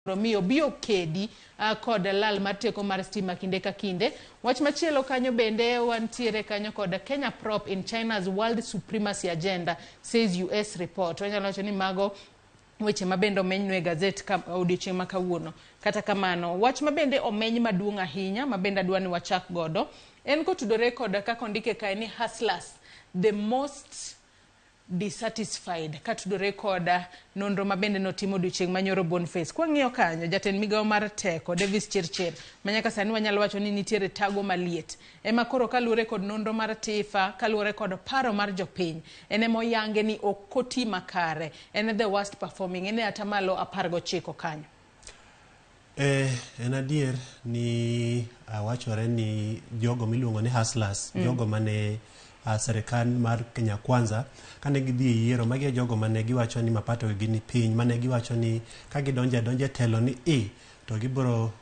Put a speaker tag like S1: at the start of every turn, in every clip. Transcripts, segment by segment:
S1: Mi obi okedi kod lal mar teko mar stima kinde ka kinde. Wach machielo kanyo bende wantiere kanyo kod Kenya prop in China's world supremacy agenda, says US report. Wanyalo wacho ni mago weche mabende omenynwa e gazet ka odiochieng' ma kawuono. Kata kamano, wach mabende omeny maduong' ahinya mabende adwa ni wachak godo en kotudore kod kaka ondike kae ni hustlers the most dissatisfied katudore kod nonro mabende notim odiochieng' manyoro Boniface. Kwang'iyo kanyo, jatend migawo mar teko Davis Chirchir manyaka sani wanyalo wacho ni nitiere tago maliet ema koro kaluwore kod nonro mar TIFA, kaluwore kod paro mar jopiny, en ema oyange ni ok oti makare, en the worst performing, en e atamalo 19 kanyo.
S2: En adier ni wachore ni jogo miluongo ni hustlers, jogo mane serikal mar Kenya Kwanza kane gidhi e yiero, magi e jogo mane giwacho ni mapato gi ni piny, mane giwacho ni ka gidonjo adonja e telo ni i to gibiro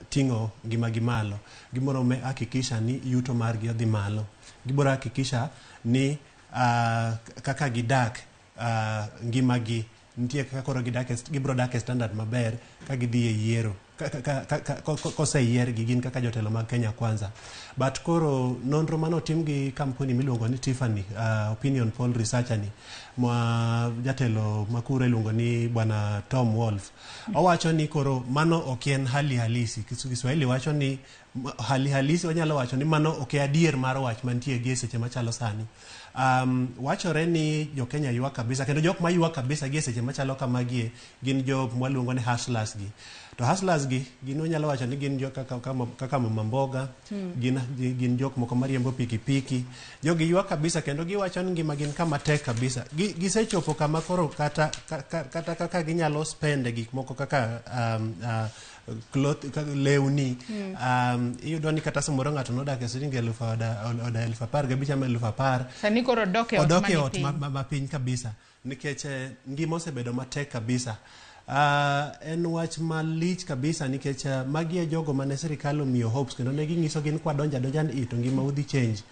S2: ting'o ngimagi malo, gibiro hakikisha ni yuto margi odhi malo, gibiro hakikisha ni kaka gidak ngimagi nitie kaka koro gidak e, gibiro dak e standard maber ka gidhi e yiero koseyiergi gin kaka jotelo mag Kenya Kwanza. But koro nonro manotim gi kampuni miluongo ni Tiffany Opinion Poll Researcher ni ma jatelo makuro iluongo ni bwana Tom Wolf owacho ni koro mano ok en hali halisi. Kiswahili wacho ni hali halisi, wanyalo wacho ni mano ok e adier mar wach mantie gi e seche machalo sani. Wachore ni jo Kenya ywak kabisa kendo jok ma ywak kabisa gi e seche machalo kamagie gin jok mwaluongo ni hustlers gi. To hustlers gi gin wanyalo wacho ni gin jok kaka mama mboga, gin jok moko mariembo pikipiki. Jogi ywak kabisa kendo giwacho ni ngima gin kama tek kabisa. Gisechopo kama koro kata kaka ginyalo spend e gik moko kaka cloth, lewni. Iyudo ni kata samoro ng'ato nodak e siling eluf oda 15,000 ama 10,000.
S1: Sani koro odok e ot
S2: odok e
S1: mani
S2: ot
S1: piny.
S2: Ma piny kabisa nikech ngima osebedo matek kabisa. En wach malich kabisa nikech magi e jogo mane sirikal omiyo hopes kendo ne ging'iso gin kwadonjo adonja ni to ngima udhi change.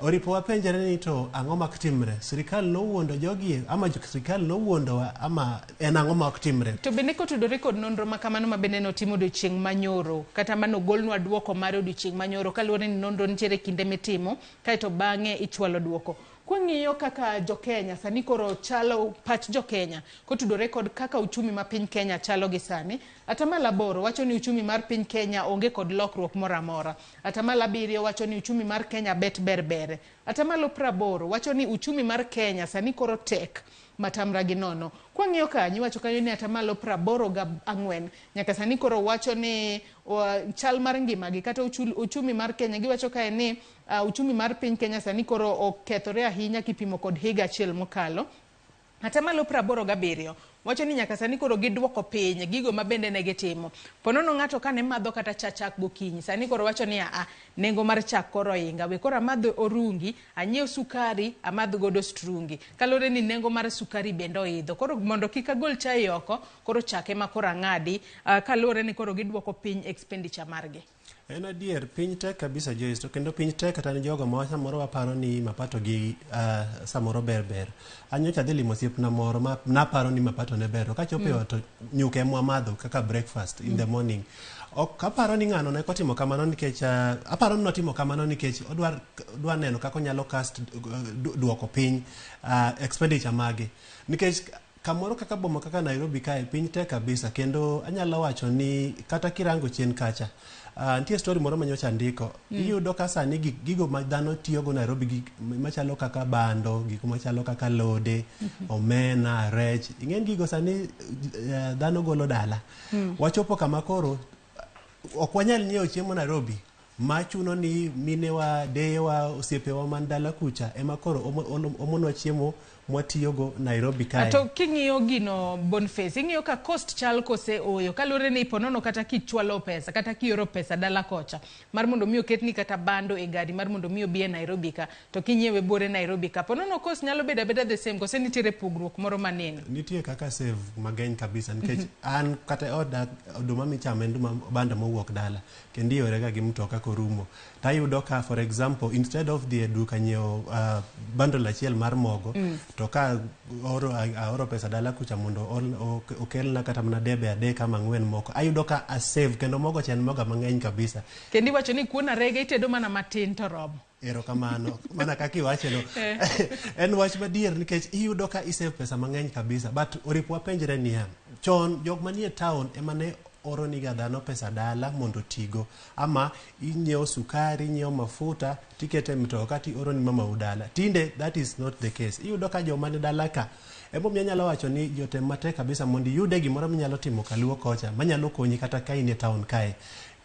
S2: Oripo wapenjre ni to ang'o mak timre? Sirikal nowuondo jogi ama sirikal nowuondowa ama en ang'o ma ok timre?
S1: To bende kotudore kod nonro ma kamano ma bende notim odiochieng' manyoro kata manogolnwa duoko mare odiochieng' manyoro kaluwore ni nonro nitiere kinde mitimo kaeto bang'e ichwalo duoko. Kwang'iyo kaka jo-Kenya sani koro chalo pach jo-Kenya kotudore kod kaka uchumi ma piny Kenya chalo gi sani, atamalo 8 wacho ni uchumi mar piny Kenya onge kod lokruok moro amora. Atamalo 7 wacho ni uchumi mar Kenya bet ber bere. Atamalo 80 wacho ni uchumi mar Kenya sani koro tek matamra gi nono. Kwang'iyo kanyo iwacho kanyo ni atamalo 84 nyaka sani koro wacho ni chal mar ngimagi kata uchumi mar Kenya giwacho kae ni uchumi mar piny Kenya sani koro okethore ahinya kipimo kod higa achiel mokalo. Atamalo 87 wacho ni nyaka sani koro giduoko piny gigo ma bende ne gitimo. Ponono ng'ato kane madho kata cha chak gokinyi, sani koro wacho ni aa, nengo mar chak koro ohinga, we koro amadh orungi, anyiew sukari, amadh godo strungi. Kaluwore ni nengo mar sukari bende oidho. Koro mondo kik agol chai oko, koro chak ema koro ang'adi, kaluwore ni koro giduoko piny expenditure margi.
S2: En adier, piny tek kabisa Joyce, to kendo piny tek kata ne jogo ma samoro waparo ni mapato gi samoro ber ber. An nyocha adhi limo osiepna moro ma naparo ni mapato ne ber, to kachopo e ot to nyuka ema wamadho kaka breakfast in the morning. Ok aparo ni ng'ano ne otimo kamano nikech aparo ni notimo kamano nikech odwar odwa neno kaka onyalo cast duoko piny expenditure mage. Nikech kamoro kaka boma kaka Nairobi kae piny tek kabisa kendo anyalo wacho ni kata kirango chien kacha nitie story moro manyocha andiko. Iyudo ka sani gigo ma dhano tiyogo Nairobi gik machalo kaka bando, gik machalo kaka lode, omena, rech, ing'eni gigo sani dhano golo dala. Wachopo kama koro ok wanyal nyiewo chiemo Nairobi machuno ni minewa, deyewa, osiepewa man dala kucha ema koro omonwa chiemo mwatiyogo Nairobi kae.
S1: To king'iyo gino Boniface, ing'iyo ka cost chal kose oyo, kaluwore ni ponono kata kichwalo pesa, kata kioro pesa dala kocha, mar mondo mi oketni kata bando e gari mar mondo mi obi e Nairobi ka, to kinyiewe buore Nairobi ka, ponono cost nyalo bedo abeda the same, kose nitiere pogruok moro maneno?
S2: Nitie kaka save mang'eny kabisa, nikech an kata e oda oduma michamo en oduma bando mowuok dala, kendo iorega gi mtoka korumo. Tayudo ka for example, instead of dhi e duka nyiewo bundle achiel mar mogo, To ka oro, aoro pesa dala kucha mondo okelna kata mana debe 3 ama 4 moko, ayudo ka asave, kendo mogo cha en moga mang'eny kabisa.
S1: Kendo iwacho ni kuon arega itedo mana matin to romo.
S2: Erokamano, mana kaka iwacheno. En wach madier nikech iyudo ka isave pesa mang'eny kabisa. But oripo wapenjre niya, chon jok manie town ema ne oroniga dhano pesa dala mondo otigo. Ama inyiewo sukari, inyiewo mafuta, tikete e mtoka tioro ni mamau dala. Tinde that is not the case. Iyudo ka joma ni dala ka, emomiyo anyalo wacho ni jotem matek kabisa mondo iyude gimoro minyalo timo kaluo kocha, manyalo konyi kata ka in e town kae.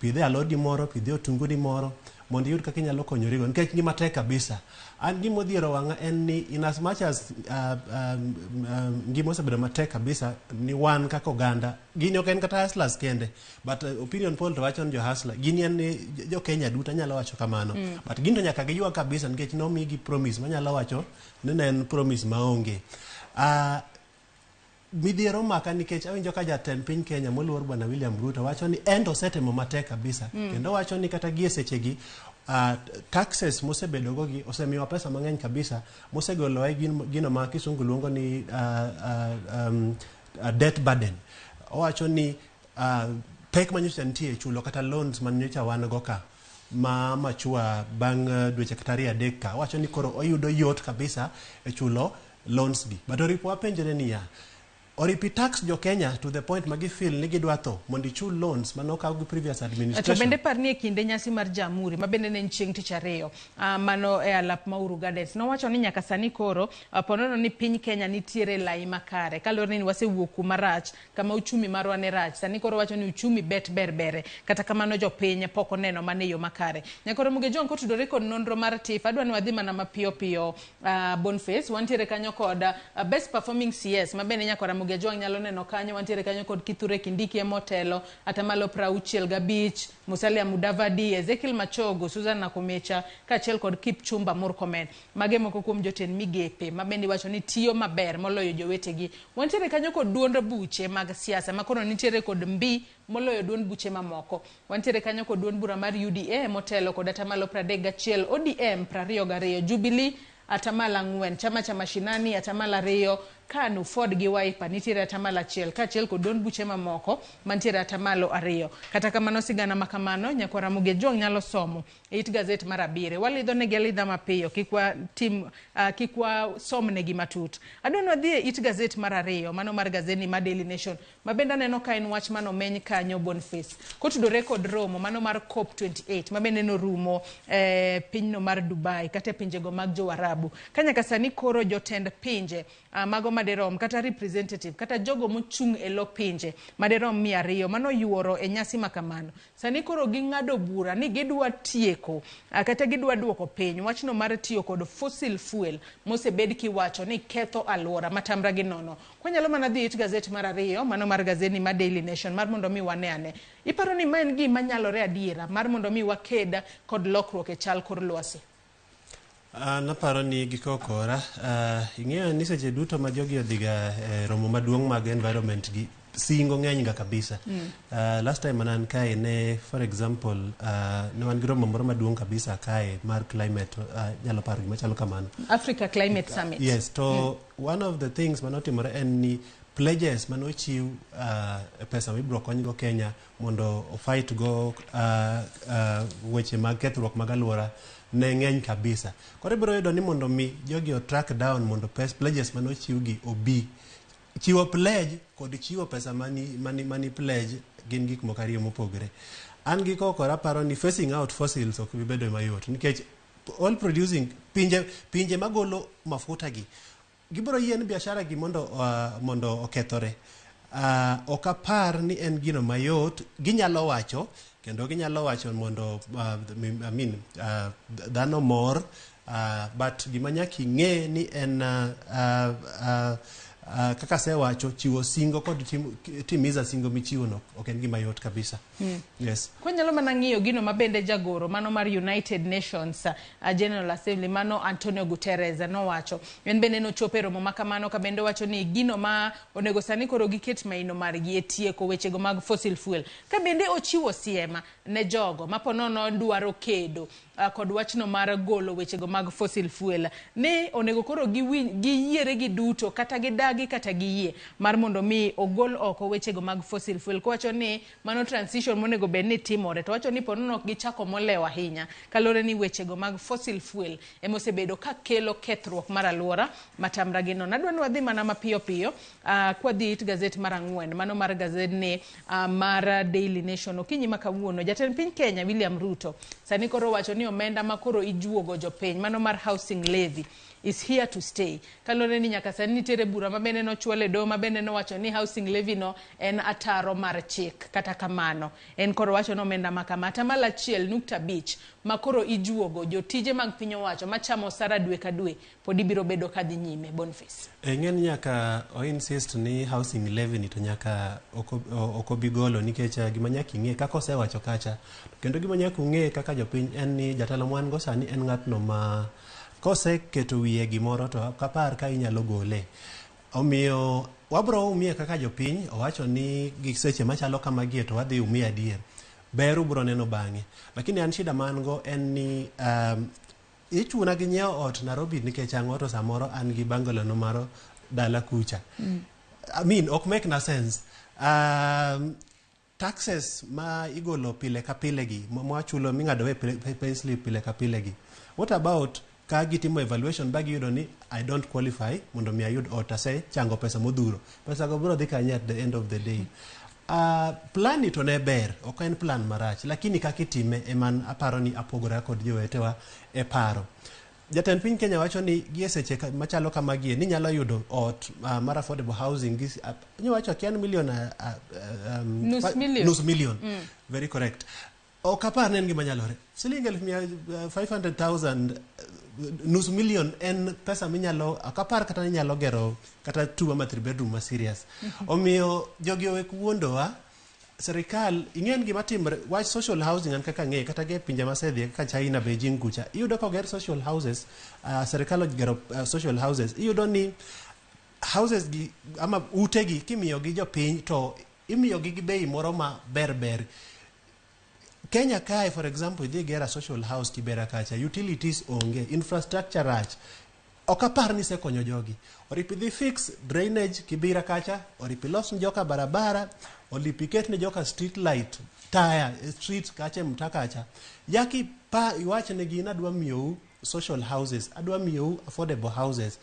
S2: Pidhe alodi moro, pidhe otunguni moro, mondo iyud kaka inyalo konyorigo nikech ngima tek kabisa. An gima odhiero wang'a en ni in as much as ngima osebedo matek kabisa ni wan kaka oganda, gini ok en kata hustlers kende, but opinion poll to wacho ni jo hustler, gini en ni jo Kenya duto anyalo wacho kamano. But gin to nyaka giywag kabisa nikech nomigi promise manyalo wacho ni ne en promise maonge. Midhiero maka nikech awinjo ka jatend piny Kenya moluor Bwana William Ruto wacho ni en to osetemo matek kabisa. Kendo wacho ni kata gie sechegi taxes mosebedo go gi osemiyowa pesa mang'eny kabisa mosegolowa e gino ma kisungu luongo ni debt burden. Owacho ni pek manyocha nitie chulo kata loans manyocha wan go ka ma machua bang' dweche kata 2 3 ka. Owacho ni koro oyudo yot kabisa e chulo loans gi. But oripo wapenjre niya, oripi tax jo Kenya to the point ma gifeel ni gidwa tho mondo ichul loans mane okaw gi previous administration.
S1: To bende par ni e kinde nyasi mar Jamhuri ma bende ne en chieng' tich ariyo, mano e alap ma Uhuru Gardens, nowacho ni nyaka sani koro ponono ni piny Kenya nitiere lai makare kaluwore ni wasewuok kuma rach kama uchumi marwa ne rach. Sani koro wacho ni uchumi bet ber bere, kata kamano jopiny pok oneno mana e yo makare. Nyakoro Muge John kotudore kod nonro mar TIFF, adwa ni wadhi mana mapiyo piyo. Boniface, wantiere kanyo kod best performing CS ma bende Nyakoro Muge John nyalo neno kanyo. Wantiere kanyo kod Kithure Kindiki emotelo atamalo 65, Musalia Mudavadi, Ezekiel Machogo, Susan Nakhumicha kaachiel kod Kipchumba Murkomen. Mage moko kuom jotend migepe ma bende iwacho ni tiyo maber moloyo jowetegi. Wantiere kanyo kod duond buche mag siasa ma koro nitiere kod mbi moloyo duond buche mamoko. Wantiere kanyo kod duond bura mar UDA motelo kod atamalo 31, ODM 22, Jubilee atamalo 4, Chama cha Mashinani atamalo 2, KANU, Ford gi Wiper nitiere atamalo 1, kaachiel kod duond buche mamoko mantiere atamalo 2. Kata kamano sigana makamano Nyakwara Muge Jwang' nyalo somo e it gazet mar 7. Walidho negi alidha mapiyo, kik watim, kik wasomnegi matut. Adwa ni wadhi e it gazet mar 2, mano mar gazeti mar Daily Nation, ma bende aneno ka en wach manomeny kanyo Boniface. Kotudore kod romo mano mar COP28 ma bende norumo pinyno mar Dubai kata e pinjego mag jo Arabu. Ka nyaka sani koro jotend pinje mago maderom kata representative kata jogo mochung' e lo pinje maderom 200 mano yuoro e nyasi makamano. Sani koro ging'ado bura ni gidwa tieko kata gidwa duoko piny wachno mar tiyo kod fossil fuel mosebed kiwacho ni ketho alwora matamra gi nono. Kwanyalo mana dhi it gazet mar 2 mano mar gazeti mar Daily Nation mar mondo mi wane ane. Iparo ni ma en gima nyalore adiera mar mondo mi waked kod lokruok e chal kor lwasi?
S2: Naparo ni giko kora, ing'eyo ni seche duto ma jogi odhiga e romo maduong' mag environment gi singo ng'eny ga kabisa. Last time mane an kae ne for example ne wan gi romo moro maduong' kabisa kae mar climate, nyalo paro gima chalo kamano.
S1: Africa Climate Summit.
S2: Yes, to one of the things manotimore en ni pledges manochiw, pesa mibiro konygo Kenya mondo ofight go weche mag kethruok mag alwora ne ng'eny kabisa. Koro ibiro yudo ni mondo mi jogi o track down mondo pledges manochiw gi obi. Chiwo pledge kod chiwo pesa mani pledge gin gik moko ariyo mopogore. An gi kokora aparo ni phasing out fossils ok bi bedo mayot nikech oil producing pinje magolo mafuta gi gibiro yien biashara gi mondo okethore. Ok apar ni en gino mayot. Ginyalo wacho kendo ginyalo wacho mondo I mean, dhano mor, but gima nyaka ing'e ni en kaka asewacho, chiwo singo kod timiza singo michiwo no ok en gima yot kabisa. Yes.
S1: Kwanyalo mana ng'iyo gino ma bende jagoro mano mar United Nations General Assembly mano Antonio Guterres nowacho. En bende nochopo e romo ma kamano ka bende owacho ni gino ma onego sani koro giket maino margi e tieko wechego mag fossil fuel. Ka bende ochiwo siem ne jogo ma ponono dwaro kedo Kod wachno mar golo wechego mag fossil fuel ni onego koro giyiere giduto, kata gidagi kata giyie, mar mondo mi ogol oko wechego mag fossil fuel, kowacho ni mano transition monego bed ni timore. To wacho ni ponono ok gichako molewo ahinya, kaluwore ni wechego mag fossil fuel ema osebedo ka kelo kethruok mar aluora matamra gi nono. Adwa ni wadhi mana mapiyo piyo kwadhi it gazet mar 4, mano mar gazedni mar Daily Nation okinyi ma kawuono. Jatend piny Kenya William Ruto sani koro wacho ni omenda ma koro ijuogo jopiny, mano mar housing levy, is here to stay, kaluwore ni nyaka sani nitiere bura ma bende nochwal e doho ma bende nowacho ni housing levy no en ataro mar chik. Kata kamano, en koro wacho ni omenda ma kama 1.5% ma koro ijuogo jotije mag piny owacho machamo osara dwe ka dwe pod ibiro bedo kadhi nyime. Boniface.
S2: E ng'en nyaka o insist ni housing levy ni to nyaka ok obi golo, nikech gima nyaka ing'e kaka osewacho kacha, kendo gima nyaka ung'e kaka jopiny en ni jatelo ma wan go sani en ng'atno ma koseketo wiye gimoro to ok apar ka inyalo gole. Omiyo wabro umie kaka jopiny. Owacho ni gi seche machalo kamagie to wadhi umie adier ber ubro neno bang'e. Lakini an shida ma an go en ni ichuna gi nyiewo ot Nairobi nikech ang'o, to samoro an gi bungalow no maro dala kucha. I mean, ok make na sense. Taxes ma igolo pile ka pile gi mwachulo ming'ado e payslip pile ka pile gi, what about ka gitimo evaluation ba giyudo ni I don't qualify mondo mi ayud ot, asechango pesa modhuro, pesa go biro dhi kanye at the end of the day? Plan ni to ne ber, ok en plan marach, lakini kaka itime eman aparo ni apogora kod jowetewa e paro. Jatend piny Kenya wacho ni gie seche machalo kamagie ni nyalo yudo ot mar affordable housing gi nyowacho akia ni million
S1: Nus million.
S2: Nus million. Very correct. Ok apar ni en gima nyalore. Siling eluf mia 500,000, nus million en pesa minyalo, ok apar kata ni nyalo gero kata two ama three bedroom ma serious. Omiyo jogi owek wuondowa. Sirikal ing'en gima timre wach social housing, an kaka ang'eye, kata gi e pinje masedhiye kaka China, Beijing kucha, iyudo ka oger social houses, sirikal ogero social houses, iyudo ni houses gi ama ute gi kimiyo gi jopiny to imiyo gi gi bei moro ma ber ber. Kenya kae, for example, idhi gera social house Kibera kacha, utilities onge, infrastructure rach. Ok apar ni isekonyo jogi. Oripo idhi fix drainage Kibera kacha, oripo ilos ni joka barabara, oripo iket ni joka street light, taya e street kacha, e mtaa kacha. Yaki pa iwach negi ni adwa miyou social houses, adwa miyou affordable houses.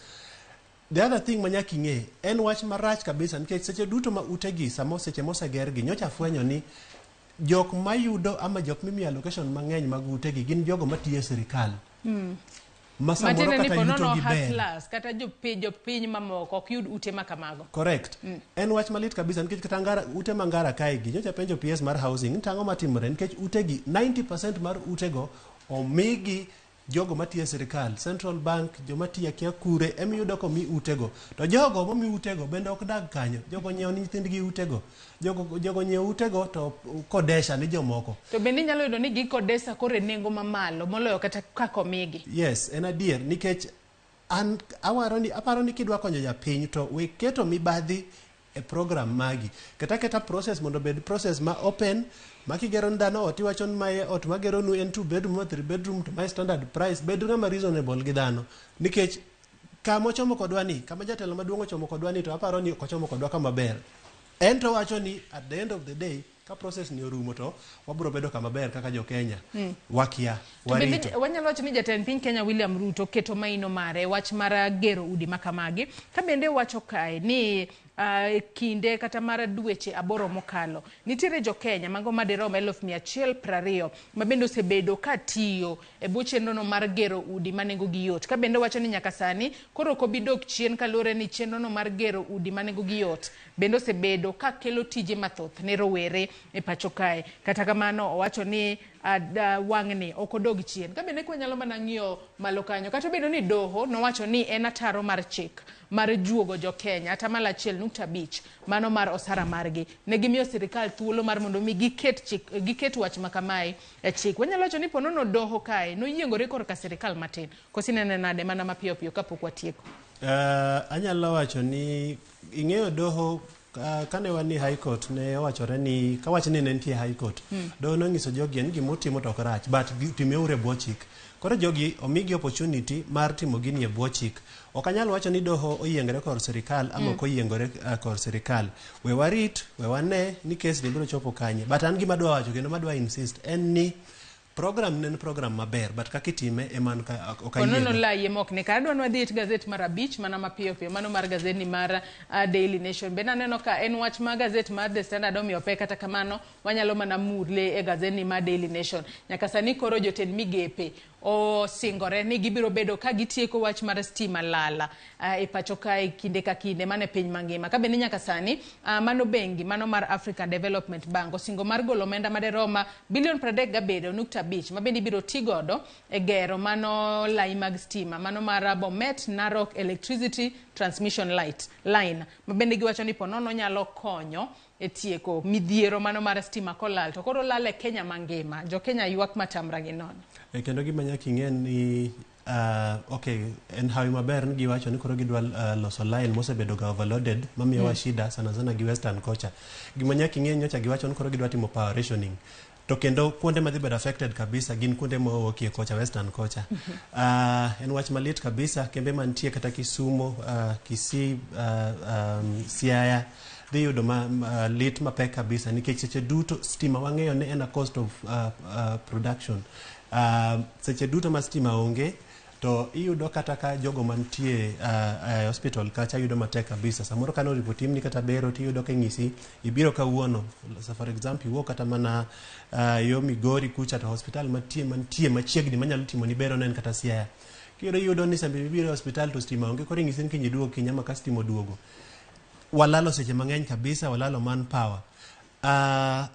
S2: The other thing ma nyaka ing'e en wach marach kabisa, nikech seche duto ma utegi samo seche mosegergi, nyocha afwenyo ni jok mayudo ama jok mimiyo allocation mang'eny mag utegi gin jogo matiyo e sirikal ma samoro
S1: matiende ni
S2: kata
S1: ponono
S2: yuto gi ber.
S1: Hustlers kata jopiny mamoko ok yud ute ma kamago.
S2: Correct. En wach malit kabisa, nikech kata Ngara, ute ma Ngara kae gi nyocha penjo PS mar housing ni tang'o matimore, nikech utegi 90% mar utego omigi jogo matiyo e sirikal, Central Bank, joma tiyo akia kure emiyudo komi utego. To jogo momi utego bende ok dag kanyo. Jogo nyiewo ni nyithindgi utego, jogo nyiewo utego to kodesha ni jomoko.
S1: To bende inyalo yudo ni gikodesa koro e nengo mamalo moloyo kata kaka omigi.
S2: Yes, en adier, nikech an awaro ni aparo ni kidwa konyo japiny to we keto mibadhi e program magi. Keta keta process mondo obed process ma open, ma kigero ni dhano ot, iwacho ni mae ot mageronu en two bedroom ma three bedroom, to mae standard price. Bed ng'ama reasonable gi dhano, nikech kama ochomo kodwa ni, kama jatelo maduong' ochomo kodwa ni, to aparo ni ok ochomo kodwa kama ber. En to wacho ni at the end of the day, ka process ni orumo to wabiro bedo kama ber kaka jo Kenya. Wakia.
S1: To bende
S2: warito.
S1: Wanyalo wacho ni jatend piny Kenya William Ruto keto maino mare wach mar gero udi ma kamagi, ka bende wacho kae ni kinde kata mar dweche 8 mokalo nitiere jo Kenya mago madirom 120,000 ma bende osebedo ka tiyo e bwo chenrono mar gero udi ma nengogi yot, ka bende wacho ni nyaka sani koro ok obi dok chien, kaluwore ni chenrono mar gero udi ma nengogi yot bende osebedo ka kelo tije mathoth ne rowere e pacho kae. Kata kamano, owacho ni wang'ni ok odog chien. Ka bende kwanyalo mana ng'iyo malo kanyo, kata obedo ni doho nowacho ni en ataro mar chik mar juogo jo Kenya 1.5% mano mar osara margi, ne gimiyo sirikal thuolo mar mondo mi giket chik, giket wach ma kamae e chik. Wanyalo wacho ni ponono doho kae noyiengore korka sirikal matin. Koso inene nade, mana mapiyo piyo kapok watieko?
S2: Anyalo wacho ni ing'eyo doho Kane wan ni High Court ne owachore ni kawach ni ne nitie High Court, doho nonyiso jogi ni gimutimo to ok rach, but timeuru e bwo chik. Koro jogi omigi opportunity mar timo gini e bwo chik. Ok anyal wacho ni doho oyiengore kor sirikal ama ok oyiengore kor sirikal. We warit, we wane ni kes ni biro chopo kanye. But an gima adwa wacho kendo madwa insist en ni program ne en program maber, but kaka itime ema an ok
S1: Onono
S2: ayiego.
S1: Laie mok ni kare. Adwa ni wadhi it gazet mar 5 mana mapiyo piyo, mano mar gazet mar Daily Nation. Bende aneno ka en wach ma gazet mar The Standard omiyo pek, kata kamano wanyalo mana mule e gazet ni mar Daily Nation. Nyaka sani koro jotend migepe osingore ni gibiro bedo ka gitieko wach mar stima lala e pacho kae kinde ka kinde mane piny mangima. Ka bende nyaka sani mano bengi mano mar African Development Bank osingo mar golo omenda maderoma bilion 37.5 ma bende ibiro ti godo e gero mano lai mag stima mano mar Bomet Narok Electricity Transmission Line, ma bende giwacho ni ponono nyalo konyo e tieko midhiero mano mar stima kolal to koro lal e Kenya mangima. Jo Kenya ywak matamra gi nono.
S2: Kendo gima nyaka ing'e ni okay, en hawi maber ni giwacho ni koro gidwa loso line mosebedo ga overloaded mamiyowa shida sana sana gi Western kocha. Gima nyaka ing'e, nyocha giwacho ni koro gidwa timo power rationing. To kendo kuonde madhi bedo affected kabisa gin kuonde mowuokie kocha, Western kocha. En wach malit kabisa, kembe mantie kata Kisumu, Kisii, Siaya dhi yudo ma lit mapek kabisa nikech seche duto stima wang'eyo ni en a cost of production. Seche duto ma stima onge to iyudo kata ka jogo mantie hospital kacha yudo matek kabisa. Samoro kane oripo timni kata bero, tiyudo ka ing'isi ibiro kawuono. So for example, iwuok kata mana yo Migori kucha, to hospital mantie machiegni manyalo timoni bero ne en kata Siaya. Kiyudo iyudo ni sama ibiro e hospital to stima onge, koro ing'isi ni kiny iduog kiny ama ka stima oduogo. Walalo seche mang'eny kabisa, walalo manpower.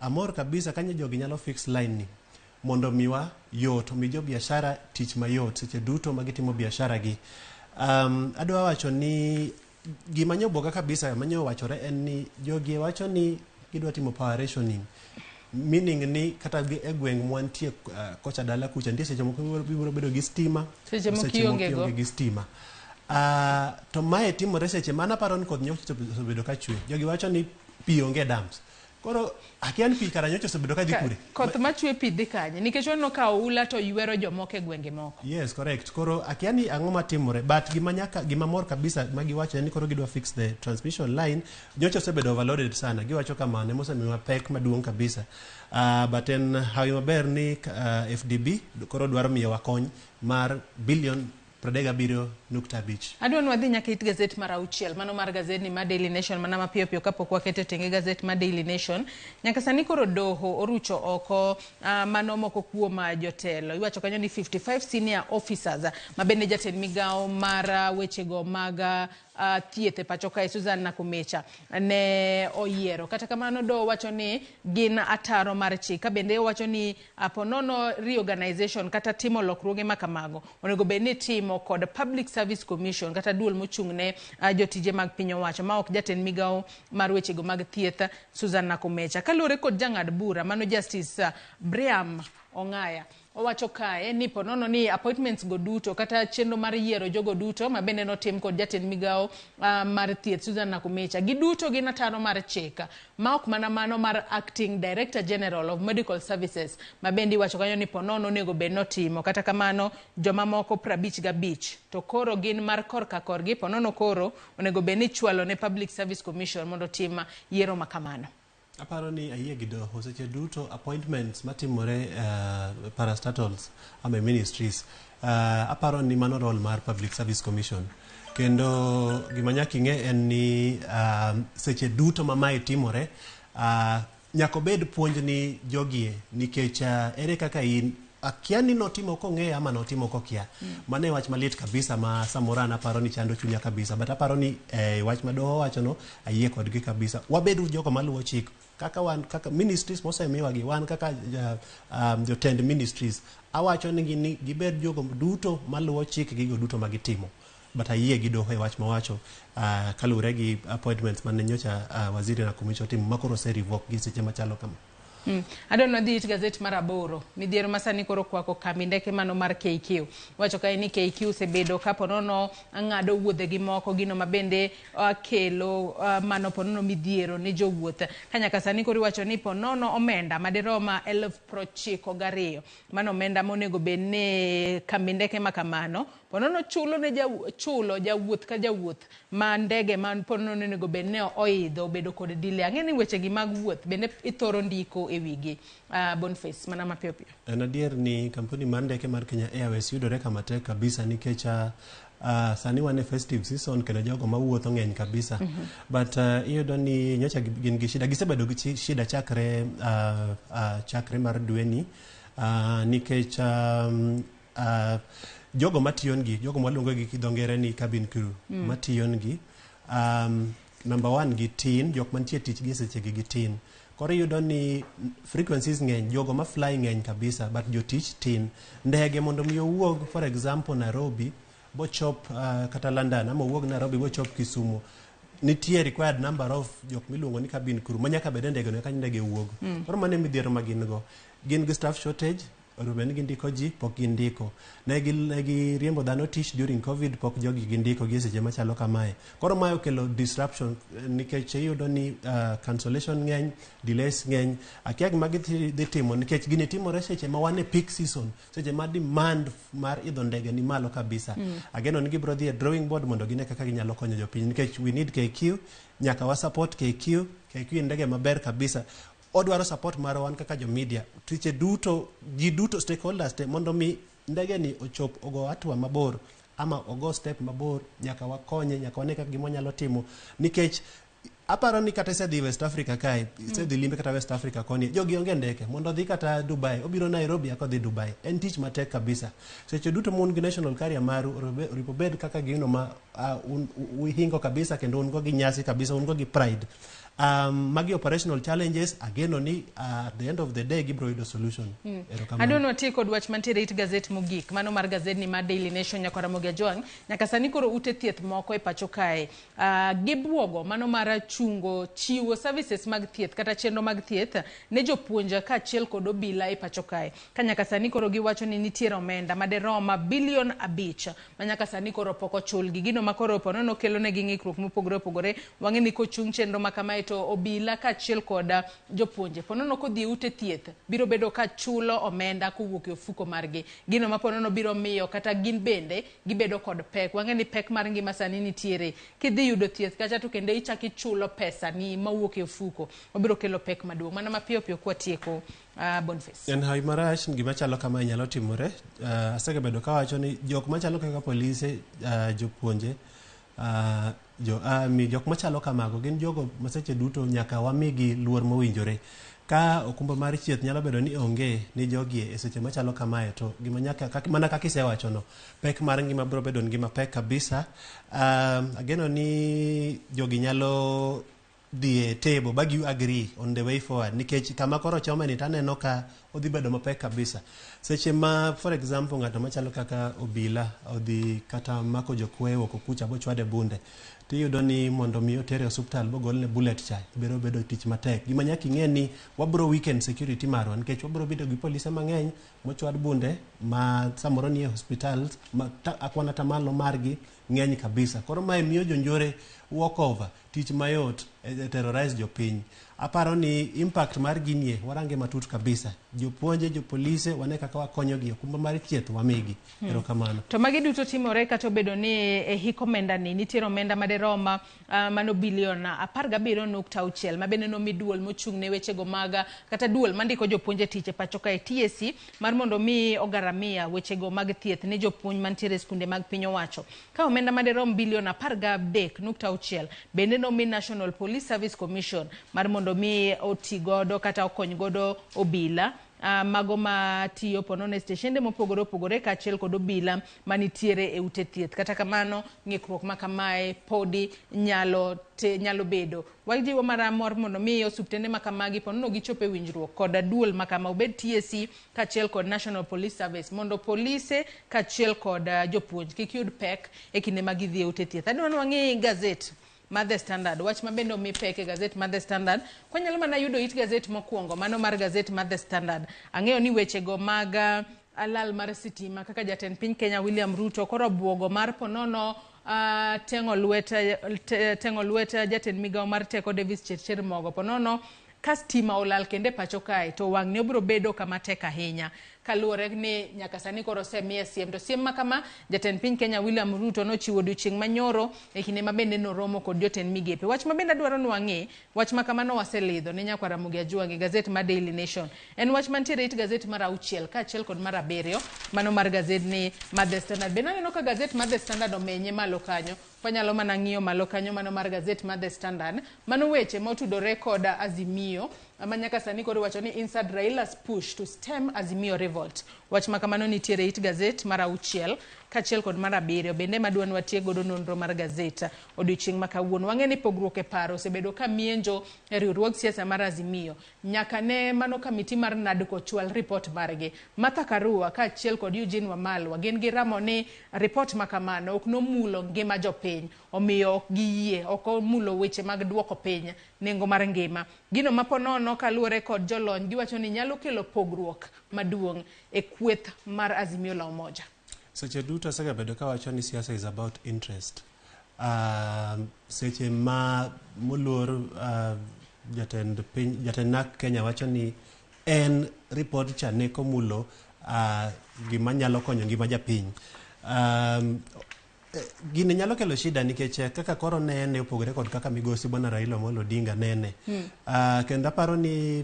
S2: Amor kabisa kanyo jogi nyalo fix line ni mondo miwa yot, omi jo biashara tich mayot seche duto ma gitimo biashara gi. Adwa wacho ni gima nyobuoga kabisa manyo wachore en ni jogi wacho ni gidwa timo power rationing, meaning ni kata e gweng' mwantie kocha dala kucha nitie seche moko ibiro bedo gi stima,
S1: seche moko ionge go.
S2: Ionge gi stima. To mae timore seche mana aparo ni koth nyocha osebedo ka chwe. Jogi wacho ni pi onge e dams. Koro akia ni pi kara nyocha osebedo ka dhi kure.
S1: Koth machwe, pi dhi kanye? Nikech waneno ka oula to ywero jomoko e gwenge moko.
S2: Yes, correct. Koro akia ni ang'o matimore, but gima nyaka gima mor kabisa ma giwacho en ni koro gidwa fix the transmission line. Nyocha osebedo overloaded sana. Giwacho kamano emosemiwa pek maduong' kabisa. But en hawi maber ni AfDB koro dwaro miyowa kony mar bilion 37.5.
S1: Adwa ni wadhi nyaka it gazet mar 6, mano mar gazet ni mar Daily Nation, mana mapiyo piyo kapok waketo tenge gazet mar Daily Nation. Nyaka sani koro doho orucho oko mano moko kuom jotelo. Iwacho kanyo ni 55 senior officers ma bende jatend migawo mar wechego mag thieth e pacho kae Susan Nakumecha ne oyiero. Kata kamano doho wacho ni gin ataro mar chik. Ka bende owacho ni ponono reorganization kata timo lokruoge ma kamago onego bed ni itimo kod Public Service Commission kata duol mochung' ne jotije mag piny owacho ma ok jatend migawo mar wechego mag thieth Susan Nakumecha. Kaluwore kod jang'ad bura mano Justice Briam Ong'aya, owacho kae ni ponono ni appointments go duto kata chenro mar yiero jogo duto ma bende notim kod jatend migawo mar thieth Susan Nakumecha giduto gin ataro mar chik, ma ok mana mano mar acting director general of medical services ma bende iwacho kanyo ni ponono onego bed notimo. Kata kamano joma moko 55 to koro gin mar korka korgi, ponono koro onego bed ni ichwalo ne Public Service Commission mondo otim yiero ma kamano.
S2: Aparo ni ayie gi doho. Seche duto appointments matimore parastatals ama ministries, aparo ni mano role mar Public Service Commission. Kendo gima nyaka ing'e en ni seche duto ma mae timore, nyaka obed puonj ni jogie nikech ere kaka in akia ni notimo kong'eyo ama notimo kokia. Mano e wach malit kabisa ma samoro an aparo ni chando chunya kabisa, but aparo ni wach ma doho owachono ayie kodgi kabisa. Wabedo jogo maluwo chik kaka wan kaka ministries mosemiwa gi wan kaka jotend ministries. Awacho ni ni gibed jogo duto maluwo chik gigo duto ma gitimo, but ayie gi doho e wach mawacho kaluwore gi appointments mane nyocha waziri Nakumicha otimo ma koro ose revoke gi seche machalo kama.
S1: Adwa ni wadhi it gazet mar aboro. Midhiero ma sani koro kwako kambi ndeke mano mar KQ. Wacho kae ni KQ osebedo ka ponono ng'ado wuodhegi moko gino ma bende kelo mano ponono midhiero ne jowuoth. Ka nyaka sani koro iwacho ni ponono omenda madirom 92,000. Mano omenda monego bed ni kambi ndeke ma kamano ponono chulo ne chulo jawuoth ka jawuoth ma ndege ma ponono onego bed ni oidho obedo kod delay. Ang'e ni weche gi mag wuoth bende ithoro ndiko e wigi. Boniface, mana mapiyo piyo.
S2: En adier ni kampuni mar ndeke mar Kenya Airways yudore kama tek kabisa nikech sani wan e festive season kendo jogo mawuotho ng'eny kabisa. But iyudo ni nyocha gin gi shida, gisebedo gi shida chakre chakre mar dweni nikech jogo matiyongi, jogo mwaluongo gi dho ngere ni cabin crew matiyongi, number one gitin, jok mantie tich gi sechegi gitin. Koro iyudo ni frequencies ng'eny, jogo ma fly ng'eny kabisa, but jotich tin. Ndege mondo mi owuog, for example, Nairobi bochop kata London, ama owuog Nairobi bochop Kisumu, nitie required number of jok miluongo ni cabin crew ma nyaka bed e ndege no eka ndege wuog. Koro mano e midhiero ma gin go. Gin gi staff shortage, onego bed ni gindiko ji, pok gindiko. Ne giriembo dhano tich during COVID, pok jogi gindiko gi e seche machalo kamae. Koro mae okelo disruption nikech iyudo ni cancellation ng'eny, delays ng'eny. Akia gima gidhi timo nikech gini timore seche ma wan e peak season, seche ma demand mar idho ndege ni malo kabisa. Ageno ni gibiro dhi e drawing board mondo gine kaka ginyalo konyo jopiny nikech we need KQ, nyaka wa support KQ. KQ en ndege maber kabisa. Odwaro support marwa wan kaka jo media. Tiche duto, ji duto, stakeholders te, mondo mi ndege ni ochop ogo hatua mabor ama ogo step mabor, nyaka wakonye, nyaka wane kaka gima wanyalo timo nikech aparo ni kata isedhi West Africa kae, isedhi limbe kata West Africa koni, jogi onge ndeke mondo odhi kata Dubai, obiro Nairobi eka odhi Dubai. En tich matek kabisa. Seche duto ma un gi national carrier maru, oripo bed kaka gino ma uhingo kabisa kendo un go gi nyasi kabisa, un go gi pride. Magi operational challenges, ageno ni at the end of the day gibiro yudo solution. Erokamano.
S1: Adwa ni wati kod wach mantiere it gazet mogik, mano mar gazet ni mar Daily Nation. Nyaka Ramogi Ajwang', nyaka sani koro ute thieth moko e pacho kae gibuogo mano mar chungo chiwo services mag thieth kata chenro mag thieth ne jopuonj kaachiel kod obila e pacho kae, ka nyaka sani koro giwacho ni nitiere omenda maderom bilion 5 ma nyaka sani koro pok ochulgi. Gino ma koro ponono kelo negi ng'ikruok mopogore opogore. Wang'e ni kochung chenro ma kamae to obila kaachiel kod jopuonje ponono kodhi e ute thieth biro bedo ka chulo omenda kowuok e ofuko margi. Gino ma ponono biro miyo kata gin bende gibedo kod pek. Wang'e ni pek mar ngima sani nitiere. Kidhi yudo thieth kacha to kendo ichak ichulo pesa ni mawuok e ofuko, obiro kelo pek maduong'. Mana mapiyo piyo kwatieko, Boniface.
S2: En hawi marach gima chalo kamae nyalo timore. Asegabedo kawacho ni jok machalo kaka polise, jopuonje, jo army, jok machalo kamago gin jogo ma seche duto nyaka wamigi luor mowinjore. Ka okumba mar thieth nyalo bedo ni onge ni jogi e seche machalo kamae, to gima nyaka kak, mana kaka isewachono, pek mar ngima biro bedo ngima pek kabisa. Ageno ni jogi nyalo dhi e table ba gi agree on the way forward nikech kama koro chome ni taneno ka odhi bedo mapek kabisa. Seche ma, for example, ng'ato machalo kaka obila odhi kata mako jokweyo oko kucha bochwade bunde, tiyudo ni mondo mi otere e osuptal bogolne bullet cha biro bedo tich matek. Gima nyaka ing'e ni wabro weaken security marwa nikech wabro bedo gi polise mang'eny mochwad bunde ma samoro nie hospital ma akwana tamalo margi ng'eny kabisa. Koro mae miyo jonjore walk over tich mayot e terrorize jopiny. Aparo ni impact mar ginie warange matut kabisa. Jopuonje, jopolise, wane kaka wakonyogi, okumba mar thieth wamigi. Erokamano.
S1: To magi duto timore kata obedo ni e hik omenda ni nitiere omenda maderom mano bilion 17.6 ma bende nomi duol mochung' ne wechego mag kata duol mandiko jopuonj e tich e pacho kae TSC mar mondo mi ogaramia wechego mag thieth ne jopuonj mantiere e skunde mag piny owacho. Ka omenda maderom bilion 13.6 bende nomi National Police Service Commission mar mondo mi oti godo kata okony godo obila mago matiyo ponono e steshende mopogore opogore kaachiel kod obila manitiere e ute thieth. Kata kamano, ng'ikruok ma kamae podi nyalo bedo. Wajiwo mana mor mondo mi osuptende ma kamagi ponono gichop e winjruok kod duol ma kama obed TSC kaachiel kod National Police Service mondo polise kaachiel kod jopuonj kik yud pek e kinde ma gidhi e ute thieth. Adwa ni wang'i gazet mar The Standard. Wach ma bende omi pek e gazet mar The Standard. Kwanyalo mana yudo it gazet mokwongo, mano mar gazet mar The Standard. Ang'eyo ni wechego mag lal mar sitima kaka jatend piny Kenya William Ruto koro buogo mar ponono teng'o lwet jatend migawo mar teko Davis Chirchir mogo ponono ka stima olal kendo e pacho kae to wang'ni obiro bedo kama tek ahinya kaluwore ni nyaka sani koro osemiye siem to siem ma kama jatend piny Kenya William Ruto nochiwo odiochieng' manyoro e kinde ma bende noromo kod jotend migepe. Wach ma bende adwaro ni wang'e, wach ma kamano waselidho ne nyakwar Ramogi Ajwang' e gazet mar Daily Nation. En wach mantiere it gazet mar 6 kaachiel kod mar 7 mano mar gazet ni mar The Standard. Bende aneno ka gazet mar The Standard omenye malo kanyo. Wanyalo mana ng'iyo malo kanyo mano mar gazet mar The Standard. Mano weche motudore kod Azimio ma nyaka sani koro iwacho ni inside Raila's push to stem Azimio revolt. Wach ma kamano nitiere it gazet mar 6 kaachiel kod mar 7 bende madwa ni watiek godo nonro mar gazet odiochieng' ma kawuono. Wang'e ni pogruok e paro osebedo ka mienjo e riwruog siasa mar Azimio nyaka ne mano kamiti mar NADCO chwal ripot margi. Martha Karua kaachiel kod Eugene Wamalwa gin giramo ni ripot ma kamano ok nomulo ngima jopiny omiyo ok giyie ok omulo weche mag duoko piny nengo mar ngima. Gino ma ponono kaluwore kod jolony giwacho ni nyalo kelo pogruok maduong' e kweth mar Azimio la Umoja.
S2: Seche duto asegabedo kawacho ni siasa is about interest. Seche ma moluor jatend piny jatend NARC Kenya wacho ni en report cha ne komulo gima nyalo konyo ngima japiny. Gini nyalo kelo shida nikech kaka koro nene opogore kod kaka migosi bwana Raila Amolo Odinga nene. Kendo aparo ni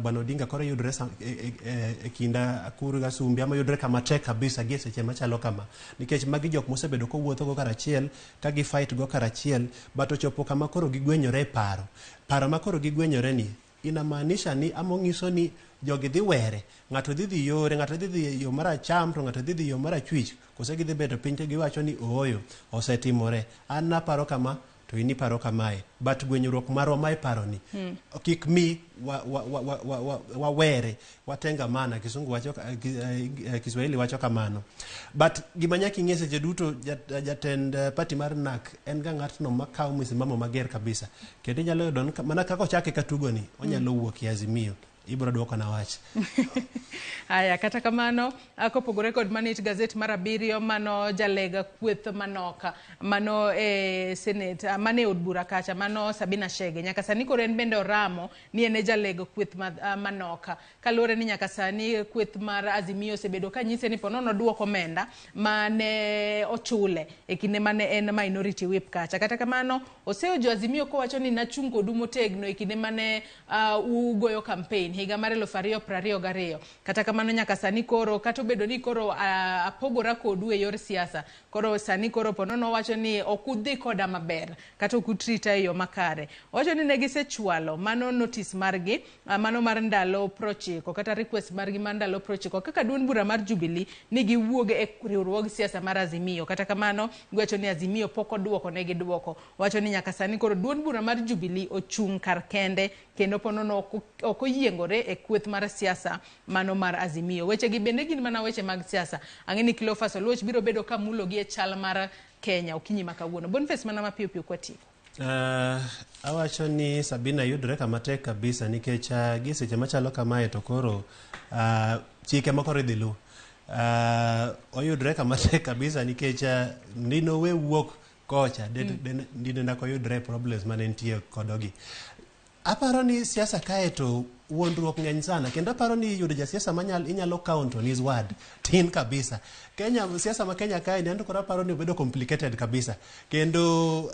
S2: bwana Odinga koro yudore e kind akuru gi asumbi ama yudore kama tek kabisa gi e seche machalo kama nikech magi jok mosebedo kowuotho go karachiel ka gi fight go karachiel but ochopo kama koro gigwenyore e paro paro ma koro gigwenyore ni inamaanisha ni ama ong'iso ni jogi dhi were ng'ato dhi dhi yore ng'ato dhi dhi yo mar acham to ng'ato dhi dhi yo mar achwich kose gidhi bedo piny to giwacho ni ooyo osetimore an naparo kama to in iparo kamae but gwenyruok marwa ma iparo ni kik mi wawere watengamana kisungu wacho Kiswahili wacho kamano but gima nyaka ing'e seche duto jatend party mar NARC en ga ng'atno makawo msimamo mager kabisa kendo inyalo yudo ni mana kaka ochake ka tugo ni onyalo wuok e Azimio ibiro duokona wach.
S1: Aya, kata kamano, kopogore kod mano it gazet mar 7 mano jalega kweth manoka mano e senate mano e od bura kacha mano Sabina Chege nyaka sani koro en bende oramo ni en e jaleg kweth manoka kaluwore ni nyaka sani kweth mar Azimio osebedo ka nyise ni ponono duok omenda mane ochule e kinde mane en minority whip kacha. Kata kamano oseojo Azimio kowacho ni nachung' kodu motegno e kinde mane ugoyo campaign higa mar 2022. Kata kamano nyaka sani koro kata obedo ni koro apogora kodu e yor siasa koro sani koro ponono owacho ni ok udhi koda maber kata ok utrita e yo makare. Owacho ni ne gisechwalo mano notice margi mano mar ndalo 90 kata request margi mar ndalo 90 kaka duond bura mar Jubilee ni giwuog e riwruog siasa mar Azimio. Kata kamano giwacho ni Azimio pok oduoko negi duoko. Wacho ni nyaka sani koro duond bura mar Jubilee ochung' kar kende kendo ponono ok oyiengore e kweth mar siasa mano mar Azimio. Weche gi bende gin mana weche mag siasa. Ang'e ni Cleophas Oluoch biro bedo ka mulogi e chal mar Kenya okinyi ma kawuono. Boniface mana mapiyo piyo kwatieko.
S2: Awacho ni Sabina yudore kama tek kabisa nikech gi seche machalo kamae to koro chike ma koro idhi lu. Oyudore kama tek kabisa nikech ndinowe wuok kocha ndine dak oyudre e problems mane nitie kodogi. Aparo ni siasa kae to wuondruok ng'eny sana kendo aparo ni yudo jasiasa manyal inyalo count on his word tin kabisa. Kenya siasa ma Kenya kae ni anto koro aparo ni obedo complicated kabisa kendo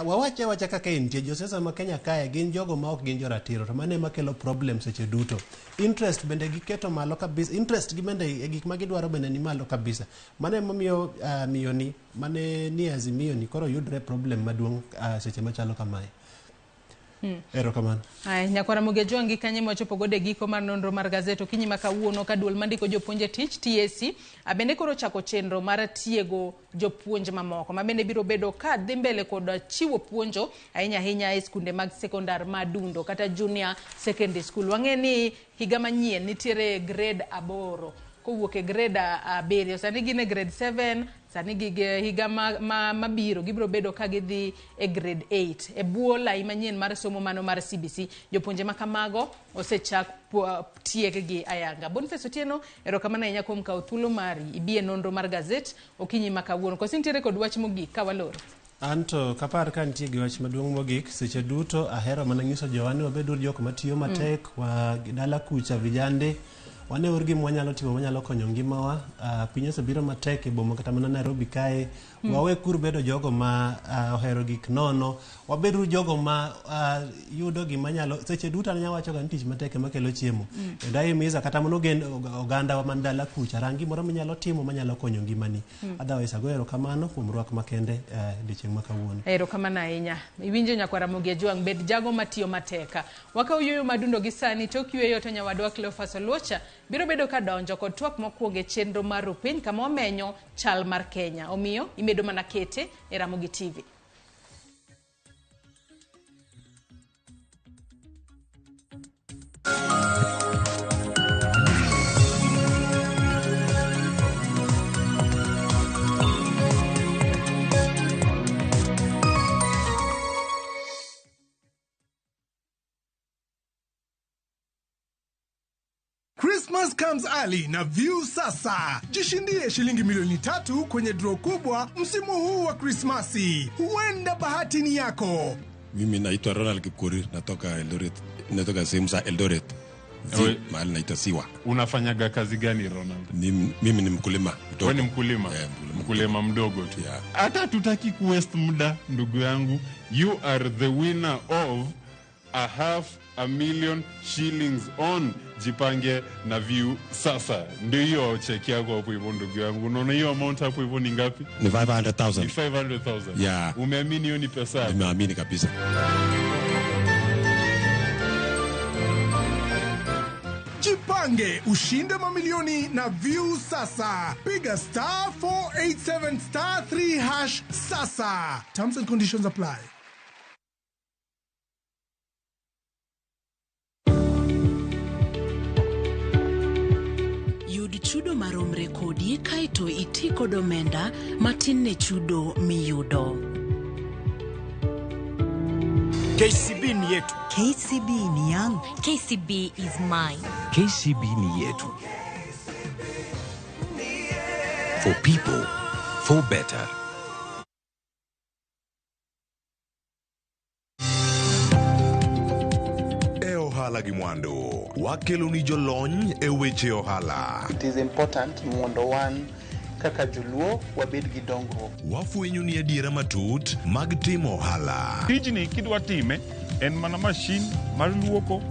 S2: wawache awacha kaka entie josiasa ma Kenya kae gin jogo ma ok gin joratiro to mano ema kelo problem seche duto. Interest bende giketo malo kabisa interest gi bende e gik ma gidwaro bende ni malo kabisa. Mano emomiyo miyo ni mane ni Azimio ni koro yudre problem maduong' seche machalo kamae. Erokamano.
S1: Aya, nyakwara Ramogi Ajwang' gi kanye mwachopo godo e giko mar nonro mar gazet okinyi ma kawuono ka duol mandiko jopuonj e tich TSC bende koro ochako chenro mar tiego jopuonj mamoko ma bende biro bedo ka dhi mbele kod chiwo puonjo ahinya ahinya e skunde mag sekondar ma Dundo kata junior secondary school. Wang'e ni higa manyien nitiere grade 8. Kowuok e grade 7, sani gin e grade 7, sani gi higa mabiro gibiro bedo ka gidhi e grade 8 e bwo lai manyien mar somo mano mar CBC. Jopuonje ma kamago osechak tieggi ayanga. Boniface Otieno, erokamano ahinya kuom kawo thuolo mari ibi e nonro mar gazet okinyi ma kawuono. Koso nitiere kod wach mogik ka waloro?
S2: Anto kapar ka nitie gi wach maduong' mogik, seche duto ahero mana nyiso jowa ni wabed uru jok matiyo matek, wa dala kucha vijande, wane uru gima wanyalo timo manyalo konyo ngimawa. Piny osebiro matek e boma kata mana Nairobi kae. Wawe kur bedo jogo ma ohero gik nono, wabed uru jogo ma yudo gima nyalo seche duto. An anyalo wacho ga ni tich matek ema kelo chiemo. Kendo ahimiza kata mana oganda man dala kucha, rang gimoro minyalo timo manyalo konyo ngimani. Otherwise agoyo erokamano kuom rwak makende odiochieng' ma kawuono.
S1: Erokamano ahinya. Iwinjo nyakwara Ramogi Ajwang', bed jago matiyo matek. Wakaw yueyo madundo gi sani, tok yueyo to nyawadwa Cleophas Oluocha biro bedo ka donjo kod twak mokwongo e chenro mar Rupiny kama wamenyo chal mar Kenya. Omiyo imedo mana kete e Ramogi TV.
S3: Christmas comes early na View Sasa. Jishindie shilingi milioni 3 kwenye draw kubwa msimu huu wa Krismasi. Huenda bahati ni yako.
S4: Mimi naitwa Ronald Kipkorir, natoka Eldoret, natoka sehemu za Eldoret. Mahali naitwa Siwa.
S5: Unafanyaga kazi gani, Ronald?
S4: Mimi ni mkulima mdogo.
S5: Wewe ni mkulima?
S4: Yeah, mkulima.
S5: Mkulima mdogo tu.
S4: Yeah.
S5: Hata tutaki kuwaste muda, ndugu yangu. You are the winner of a 500,000 shillings on Jipange na View Sasa. Ndio hiyo cheki yako hapo hivyo, ndugu yangu. Unaona hiyo amount hapo hivyo ni ngapi?
S4: Ni 500,000.
S5: Ni 500,000.
S4: Yeah.
S5: Umeamini hiyo ni pesa?
S4: Nimeamini kabisa.
S3: Jipange ushinde mamilioni na View Sasa. Piga *487*3# sasa. Terms and conditions apply.
S6: Yud chudo maromre kodi kaeto iti kod omenda matin ne chudo miyudo.
S7: KCB ni yetu.
S8: KCB ni yangu.
S9: KCB is mine.
S7: KCB ni yetu. For people, for better.
S10: E ohala gi mwandu, wakelo ni jolony e weche ohala.
S11: It is important mondo wan kaka joluo wabed gi dongruok.
S10: Wafwenyo ni adiera matut mag timo ohala.
S5: Tijni kidwa time en mana mashin mar luoko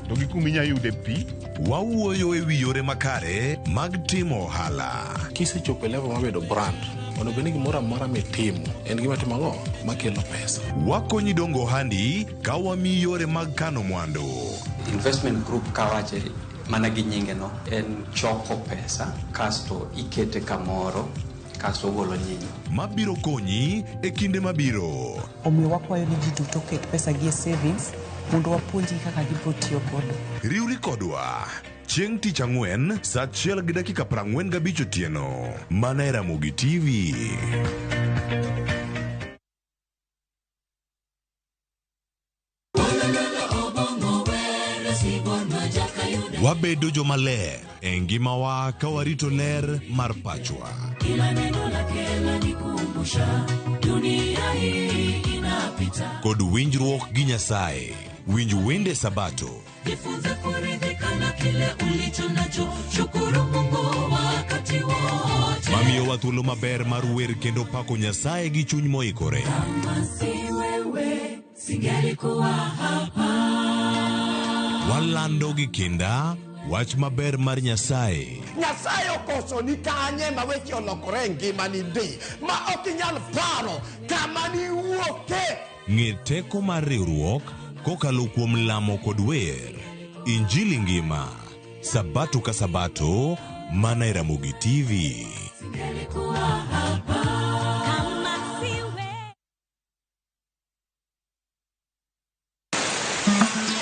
S5: to gi kuma inya yude pi.
S10: Wawuoyo e wi yore makare mag timo ohala.
S12: Kisechopo e level mar bedo brand, onego bed ni gimoro amora mitimo en gima timo ang'o makelo pesa.
S10: Wakonyi dongo ohandi ka wamiyi yore mag kano mwandu.
S13: Investment group kawache mana gi nyinge no en choko pesa kasto ikete kamoro kasto ogolo nyinyo.
S10: Mabiro konyi e kinde mabiro.
S14: Omiyo wakwayo ni ji duto oket pesa gi e savings mondo wapuonjgi kaka gibiro tiyo godo.
S10: Riwri kodwa chieng' tich ang'wen sa 1:45 otieno mana e Ramogi TV. Wabedo jomaler e ngimawa ka warito ler mar pachwa.
S15: Kila neno lake lanikumbusha dunia hii inapita.
S10: Kod winjruok gi Nyasaye. Winj wende Sabato.
S15: Jifunze kuridhika na kile ulicho nacho, shukuru Mungu wakati wote.
S10: Mamiyowa thuolo maber mar wer kendo pako Nyasaye gi chuny moikore.
S15: Kama si wewe, singelikuwa hapa.
S10: Walando gi kinda wach maber mar Nyasaye.
S16: Nyasaye okoso ni kanye ma weche olokore e ngimani ndi ma ok inyal paro kama niwuoke.
S10: Ng'e teko mar riwruok kokalo kuom lamo kod wer. Injili ngima, Sabato ka Sabato, mana e Ramogi TV.
S15: Singelikuwa hapa. Kama si wewe.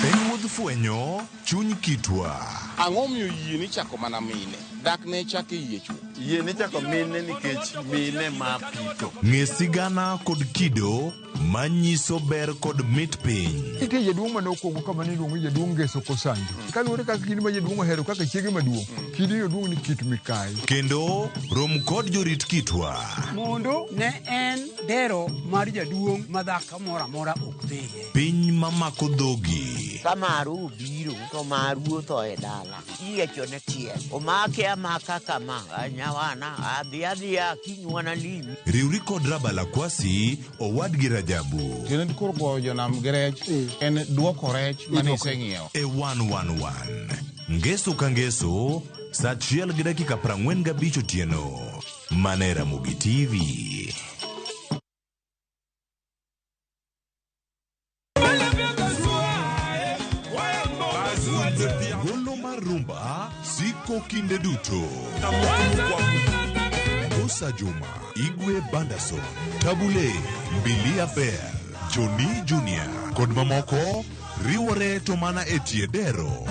S10: En wuodh fwenyo chuny kitwa.
S17: Ang'o miyo yie ni chako mana mine? Dak ne chake yie chwo.
S18: Yie ni chako mine nikech mine ma pitho.
S10: Ng'e sigana kod kido manyiso ber kod mit piny.
S19: Nitie jaduong' mane okwongo kama ne iluongo ni jaduong' Ngeso Kosanjo. Kaluwore kaka kidi ma jaduong' ohero kaka chiege maduong', kidi oduong' ni kit mikayi.
S10: Kendo rom kod jorit kitwa.
S20: Mondo ne en dero mar jaduong' ma dhako moro amora ok dhiye.
S10: Piny mamako dhogi.
S21: Ka maru obiro to maru otho e dala. Iyiechone tiel. Omake amaka kama. Nyawana adhi adhiya kiny wanalimi.
S10: Riwri kod Rabala Kwasi owadgi Rajabu.
S17: Tiende koro goyo jonam gi rech en duoko rech mane iseng'iewo.
S10: E 111. Ngeso ka ngeso, saa 1:45 otieno. Mana e Ramogi TV. Golo mar rumba siko kinde duto. Musa Juma, Igwe Bandason, Tabule, Mbilia Bell, Johnny Junior kod mamoko riwore to mana e tie dero.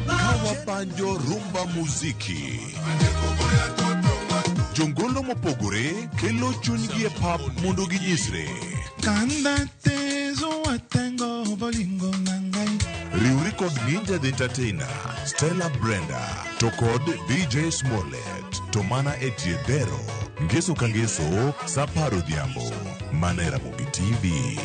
S10: Kawapanjo rumba muziki. Jongolo mopogore kelo chunygi e pap mondo ginyisre. Riwri kod Ninja the Entertainer, Stella Brenda, to kod DJ Smollett, to mana e tie dero. Ngeso ka ngeso, saa 10 odhiambo, mana e Ramogi TV.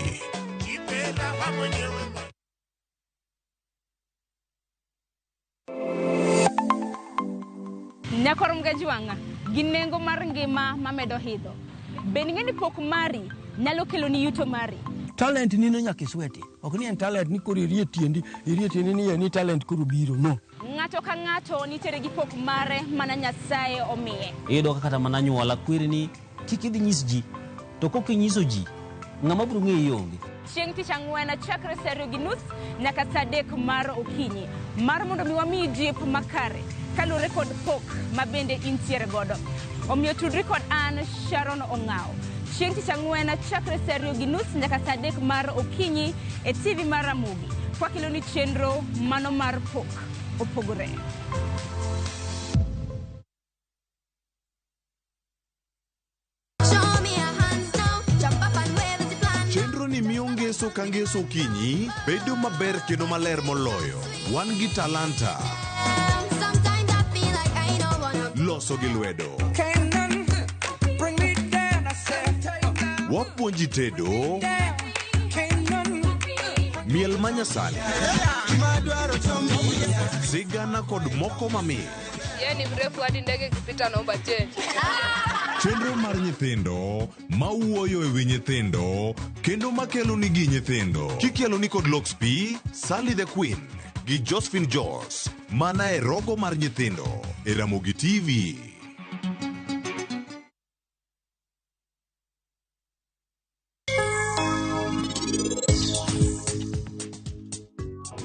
S22: Nyakor Mgajwang'a gi nengo mar ngima mamedo hidho. Be ing'e ni pok mari nyalo keloni yuto mari?
S23: Talent ni no nyaka isweti. Ok ni en talent ni koro irie tiendi ni ni talent koro biro, no.
S22: Ng'ato ka ng'ato nitiere gi pok mare mana Nyasaye omiye.
S24: Iyudo kaka kata mana anyuola kweri ni kik idhi nyis ji, to kok inyiso ji, ng'ama biro ng'eyi onge.
S22: Chieng' tich ang'wen chakre saa 2:30 nyaka saa 3 mar okinyi mar mondo mi wamiyi jip makare kaluwore kod pok ma bende intiere godo. Omiyo tudri kod an Sharon Ong'awo. Chieng' tich ang'wen chakre saa 2:30 nyaka saa 3 mar okinyi e TV mar Ramogi. Kwakeloni chenro mano mar pok opogore.
S10: Chenro ni miyo ngeso ka ngeso okinyi bedo maber kendo maler moloyo. Wan gi talanta. Loso gi lwedo. Wapuonji tedo. Miel manyasani. Sigana kod moko mamit.
S25: Yeye ni mrefu hadi ndege ikipita naomba change.
S10: Chenro mar nyithindo mawuoyo e wi nyithindo kendo makelo nigi nyithindo. Kikelo ni kod Lox P, Sally the Queen gi Josephine Jos mana e rogo mar nyithindo e Ramogi TV.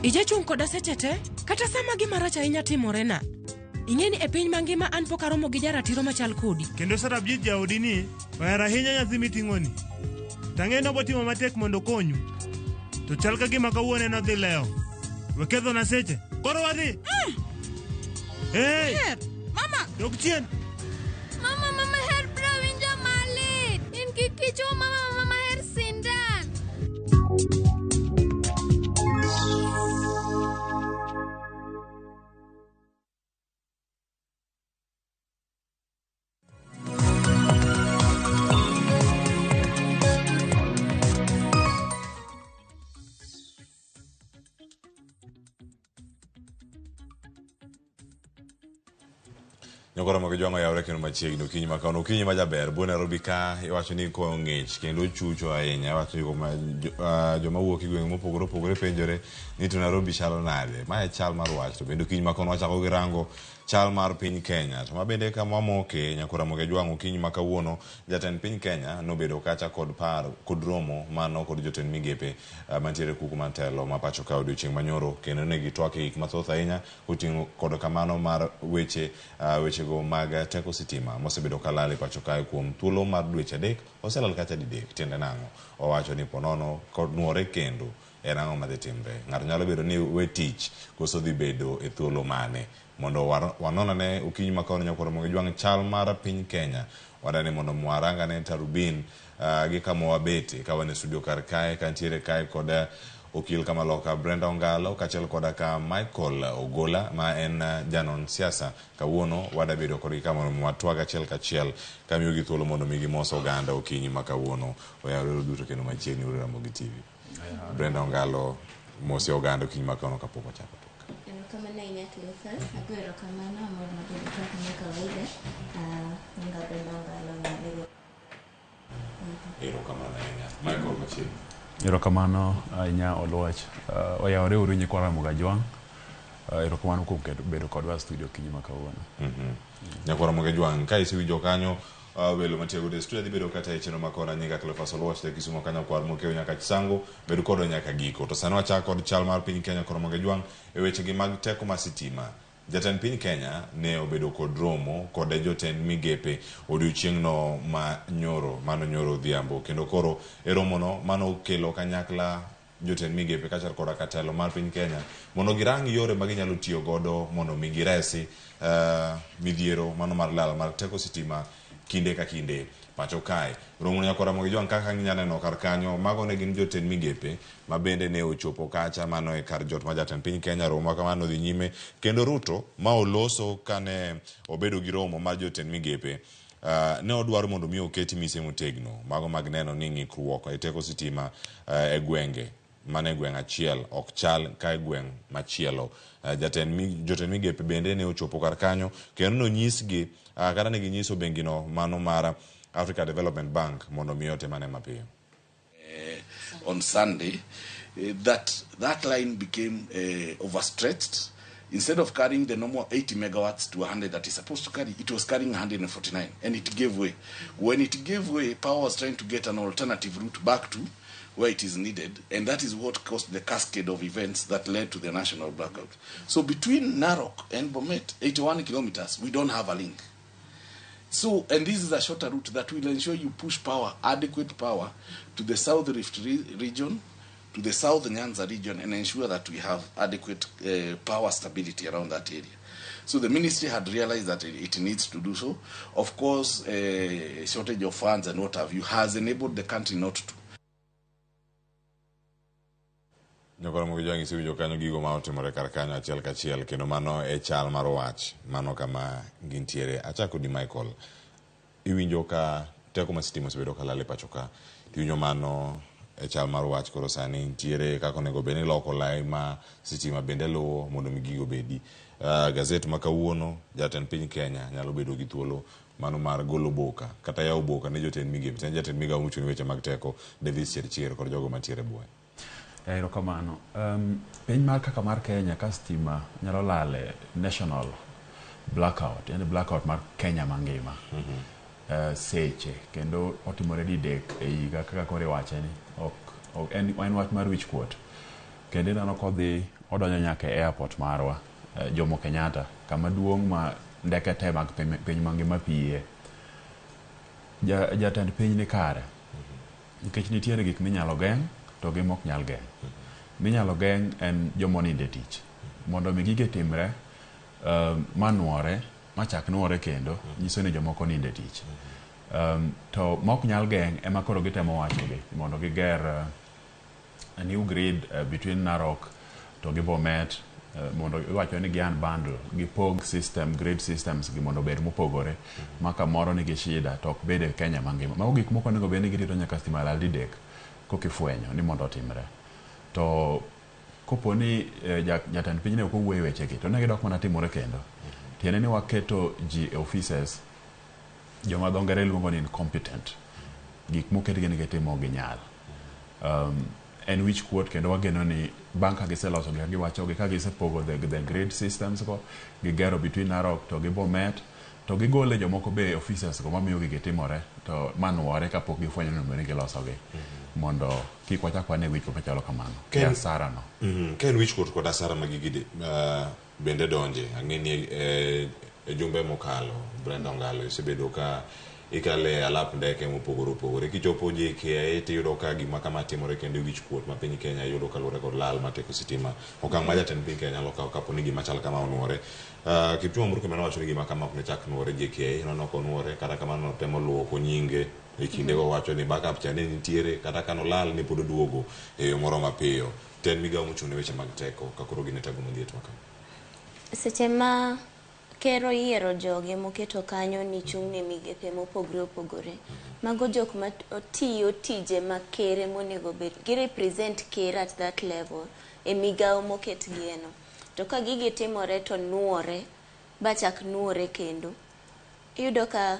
S6: Ijachung' koda seche te, kata sama gima rach ahinya timorena. Ing'e ni e piny mangima an pok aromo gi jaratiro machal kodi.
S26: Kendo Sarabjit jaodi ni ohero ahinya nyathi miting'oni. Tang'e nobotimo matek mondo okonyu. To chal ka gima kawuono en odhi lewo. We kethona seche. Koro wadhi. Hey!
S27: Mama!
S26: Dog chien.
S27: Mama, mama her bro winjo malit. In kik ichwo mama, mama her sindan.
S28: Nyokoro mag jwang'o yawre kendo machiegni okinyi ma kawuono. Okinyi ma jaber, bwo Nairobi ka iwacho ni koyo ng'ich kendo ochucho ahinya. Iwacho ni joma wuok e gwenge mopogore opogore penjore ni to Nairobi chalo nade. Mae chal mar wach to bende okinyi ma kawuono wachako gi rango chal mar piny Kenya. To mabende kama wamoke nyakoro mag jwang'o okinyi ma kawuono jatend piny Kenya nobedo kacha kod paro kod romo mano kod jotend migepe mantiere kuku mantelo ma pacho ka odiochieng' manyoro kendo ne gitwak e gik mathoth ahinya koting'o kod kamano mar weche wechego mag teko sitima mosebedo kalal e pacho kae kuom thuolo mar dweche 3 oselal kata didek. Tiende nang'o? Owacho ni ponono kod nuore kendo En ang'o madhi timre? Ng'ato nyalo bedo ni we tich koso dhi bedo e thuolo mane? Mondo wanon ane okinyi ma kawuono nyakwar Ramogi Jwang' chal mar piny Kenya. Wadani mondo mwarang ane tarubin gi kama wabete ka wan e studio kar kae kantiere kae kod okil kamaloka Brenda Ongalo kaachiel koda ka Michael Ogola ma en janon siasa. Kawuono wadabedo kodgi ka mondo watwag achiel kachiel kamiyogi thuolo mondo mi gimos oganda okinyi ma kawuono. Oyawore duto kendo machiegni uru Ramogi TV. Brenda Ongalo mosi oganda okinyi ma kawuono kapok wachako twak.
S1: Erokamano ahinya Cleophas, ago erokamano amor mar bedo ka kama kawaida. Nyinga Brenda Ongalo na
S28: Erokamano ahinya. Michael machiegni.
S2: Erokamano ahinya Oluoch. Oyawore uru nyikwa Ramogi Ajwang'. Erokamano kuom bedo kodwa e studio okinyi ma kawuono.
S28: Nyakwa Ramogi Ajwang', ka isewinjo kanyo welo mantie godo e studio dhi bedo kata e chenro ma kona nyinga Cleophas Oluoch ja Kisumo kanyo kwar mokew nyaka Chisango bed kodwa nyaka giko. To sani wachako kod chal mar piny Kenya kod Ramogi Ajwang' e weche gi mag teko mar sitima. Jatend piny Kenya ne obedo kod romo kod jotend migepe odiochieng'no ma nyoro, mano nyoro odhiambo, kendo koro e romono mano okelo kanyakla jotend migepe kaachiel koda ka telo mar piny Kenya mondo girang yore ma ginyalo tiyo godo mondo mi giresi midhiero mano mar lal mar teko sitima kinde ka kinde pacho kae. Romo nyakwa Ramogi Jwang' kaka inyalo neno kar kanyo, mago ne gin jotend migepe ma bende ne ochopo kacha mano e kar jot ma jatend piny Kenya. Romo kamano dhi nyime kendo Ruto ma oloso kane obedo gi romo mar jotend migepe ne odwaro mondo mi oket mise motegno mago mag neno ni ng'ikruok e teko sitima e gwenge mane gweng' achiel ok chal ka e gweng' machielo. Jotend migepe bende ne ochopo kar kanyo kendo nonyisgi kata ne ginyiso bengino mano mar Africa Development Bank mondo mi otimane mapiyo.
S3: On Sunday, that line became overstretched. Instead of carrying the normal 80 megawatts to 100 that is supposed to carry, it was carrying 149, and it gave way. When it gave way, power was trying to get an alternative route back to where it is needed, and that is what caused the cascade of events that led to the national blackout. So between Narok and Bomet, 81 kilometers, we don't have a link. So, and this is a shorter route that will ensure you push power, adequate power, to the South Rift region, to the South Nyanza region, and ensure that we have adequate power stability around that area. So the ministry had realized that it needs to do so. Of course, shortage of funds and what have you has enabled the country not to.
S28: Nyakwa Ramogi Jwang' isewinjo kanyo gigo ma otimore kar kanyo achiel kachiel kendo mano e chal mar wach mano kama gintiere. Achako di Michael, iwinjo ka teko mar sitima osebedo ka lal e pacho ka, tiwinjo mano e chal mar wach koro sani nitiere kaka onego bed ni iloko lai ma sitima bende luwo mondo mi gigo obedi. Gazet ma kawuono jatend piny Kenya nyalo bedo gi thuolo mano mar golo boka kata yawo boka ne jotend migepe, ne jatend migawo mochung' ne weche mag teko Davis Chirchir kod jogo mantiere e bwoye.
S2: Erokamano. Piny mar kaka mar Kenya ka stima nyalo lale national blackout, yani blackout mar Kenya mangima. Seche kendo otimore didek e higa kaka koro iwache ni ok en wach mar wich kuot. Kendo ineno kodhi odonjo nyaka e airport marwa Jomo Kenyatta kama duong' ma ndeke te mag piny mangima piye. Jatend piny ni kare nikech nitiere gik minyalo geng' to gi mok nyal geng'. Minyalo geng' en joma onindo e tich mondo mi gige timre manuore machak nuore kendo nyiso ni jomoko onindo e tich. To mok nyal geng' ema koro gitemo wachogi mondo giger a new grid between Narok to gi Bomet mondo iwacho ni gi unbundle gipog system grid systems gi mondo obed mopogore ma kamoro nigi shida to ok bed e Kenya mangima. Mago gik moko onego bed ni girito nyaka stima lal didek koka ifwenyo ni mondo otimre. To kopo ni jatend piny ne ok owuoyo e wechegi to ne gidok mana timore kendo. Tiende ni waketo ji e offices joma dho ngere luongo ni incompetent. Gik moketgi ni gitimo ok ginyal. En wich kuot kendo wageno ni bang' ka giseloso gik giwachogi ka gisepogo the grid systems go gigero between Narok to gi Bomet to gigole jomoko be e offices go mamiyo gigi timore to manuore kapok gifwenyo ni onego bed ni gilosogi mondo kik wachak wane wich kuot machalo kamano. Gi hasara no.
S28: Ka en wich kuot kod hasara ma gigi bende donje, ang'e ni e jumbe mokalo Brenda Ongalo isebedo ka Ikale alap ndeke mopogore opogore. Kichopo JKIA tiyudo ka gima kama timore kendo wich kuot ma piny Kenya yudo kaluwore kod lal mar teko sitima. Okang' ma jatend piny Kenya nyalo kawo kapo ni gima chal kama onuore. Kipchumba Murkomen nowacho ni gima kama ok ne chak nuore JKIA, noneno ok onuore kata kamano notemo luoko nyinge e kindego owacho ni backup cha ne nitiere kata ka nolal ne pod oduogo e yo moro mapiyo. Tend migawo mochung' ne weche mag teko ka koro gin e tabu modhiet ma kama.
S1: Seche ma ker oyiero joge moketo kanyo ni chung' ne migepe mopogore opogore, mago jok ma tiyo tije ma ker emonego bed, gi represent ker at that level e migawo moketgieno. To ka gigi timore to nuore bachak nuore kendo. Iyudo ka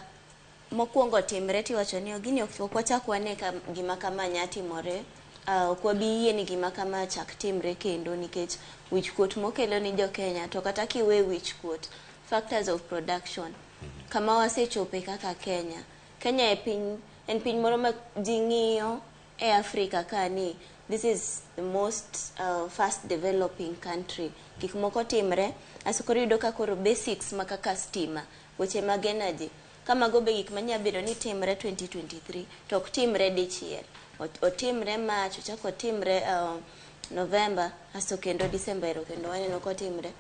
S1: mokwongo timre tiwacho ni gini ok wachak wane ka gima kama nya timore, ok wabi yie ni gima kama chak timre kendo nikech wich kuot mokelo ni jo Kenya. To kata kiwe wich kuot, factors of production kama wasechope kaka Kenya. Kenya e piny, en piny moro ma ji ng'iyo e Afrika ka ni this is the most fast developing country. Gik moko timre, aso koro iyudo ka koro basics ma kaka stima, weche mag energy, ka mago be gik manya bedo ni timre 2023 to ok timre dichiel. Otimre March, ochak otimre November, asto kendo December ero kendo waneno kotimre.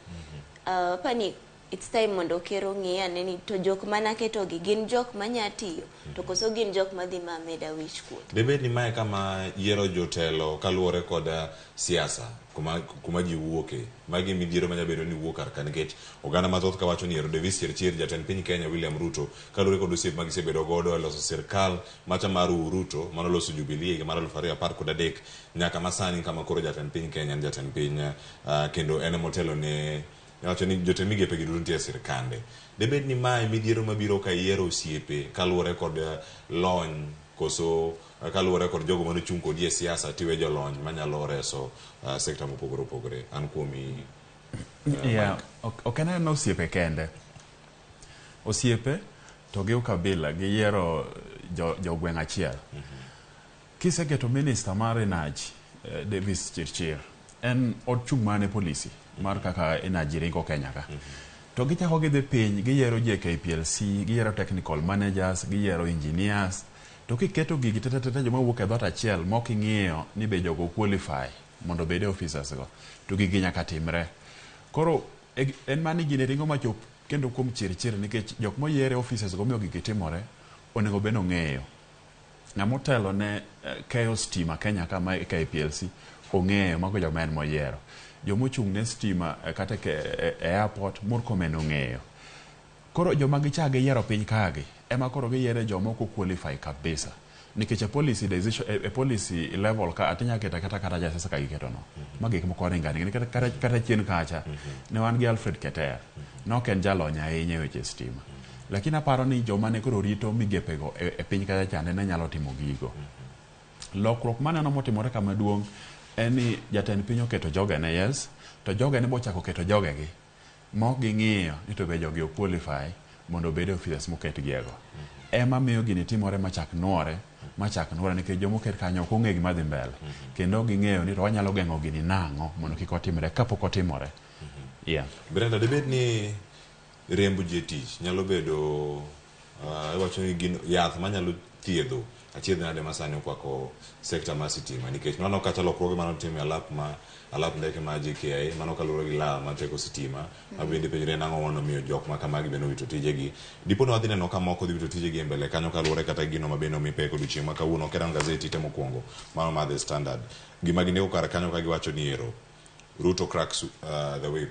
S1: Apani it's time mondo ker ong'i ane ni to jok manaketogi gin jok manya tiyo to koso gin jok madhi ma meda wich kuot.
S28: Debed ni mae kama yiero jotelo kaluwore kod siasa kuma ji wuoke. Magi midhiero manya bedo ni wuok kar ka nikech oganda mathoth kawacho ni ero Davis Chirchir jatend piny Kenya William Ruto kaluwore kod osiep ma gisebedo godo e loso sirkal macha mar Ruto manoloso Jubilee e higa mar 2013 nyaka masani kama koro jatend piny Kenya en jatend piny kendo en emotelo ne iwacho ni jotend migepe gi duto nitie e sirkande. Debed ni mae midhiero mabiro ka yiero osiepe kaluwore kod lony koso kaluwore kod jogo manochung' kodi e siasa tiwe jolony manyalo reso sekta mopogore opogore. An kuomi
S2: Yeah, ok en osiepe kende. Osiepe to gi ukabila giyiero jogweng' achiel. Kiseketo minister mar energy Davis Chirchir, en ochung' mana ne policy mar kaka energy ringo Kenya ka. To gichako gidhi piny, giyiero JKPLC, giyiero technical managers, giyiero engineers. To kiketo gigi te te te joma wuok e dhoot achiel mok ing'iyo ni be jogo qualify mondo obed e officers go, to gigi nyaka timre. Koro en mana ni gini ringo machop kendo kuom Chirchir nikech jok moyier e offices go miyo gigi timore onego bed ni ong'eyo. Ng'ama otelo ne keyo stima Kenya ka ma KPLC ong'eyo mago joma en moyiero. Joma ochung' ne stima kata e airport Murkomen ong'eyo. Koro joma gichak giyiero piny kagi ema koro giyiere joma ok qualify kabisa. Nikech e policy decision, e policy level ka atinya keta kata jasiasa ka giketo no. Ma gik moko ringo aringa. Nikech kata chien kacha ne wan gi Alfred Keter. Ne ok en jalony ahinya e weche stima. Lakini aparo ni joma ne koro rito migepego e piny kacha chande ne nyalo timo gigo. Lokruok maneno motimore kama duong' en ni jatend piny oketo jogene, yes, to jogene bochako keto jogegi mok ging'iyo ni to be jogi o qualify mondo obed e offices moketgiego. Ema miyo gini timore machak nuore nikech jomoket kanyo ok ong'e gima dhi mbele. Kendo ging'eyo ni to wanyalo geng'o gini nang'o mondo kik otimre kapok otimore. Yeah.
S28: Brenda, dibed ni riembo ji e tich nyalo bedo iwacho ni gin yath manyalo thiedho achiedh nade ma sani okwako sekta mar sitima nikech mano kata lokruoge manotim e alap ndeke mar JKIA mano kaluwore gi lal mar teko sitima ma bende penjore nang'o manomiyo jok ma kamagi bende owito tijegi. Dipo ni wadhi neno ka moko dhi wito tijegi e mbele kanyo kaluwore kata gi gino ma bende omi pek odiochieng' ma kawuono. Ok en gazeti te mokwongo mano mar The Standard. Gima gindiko kar kanyo ka giwacho ni ero Ruto cracks the whip.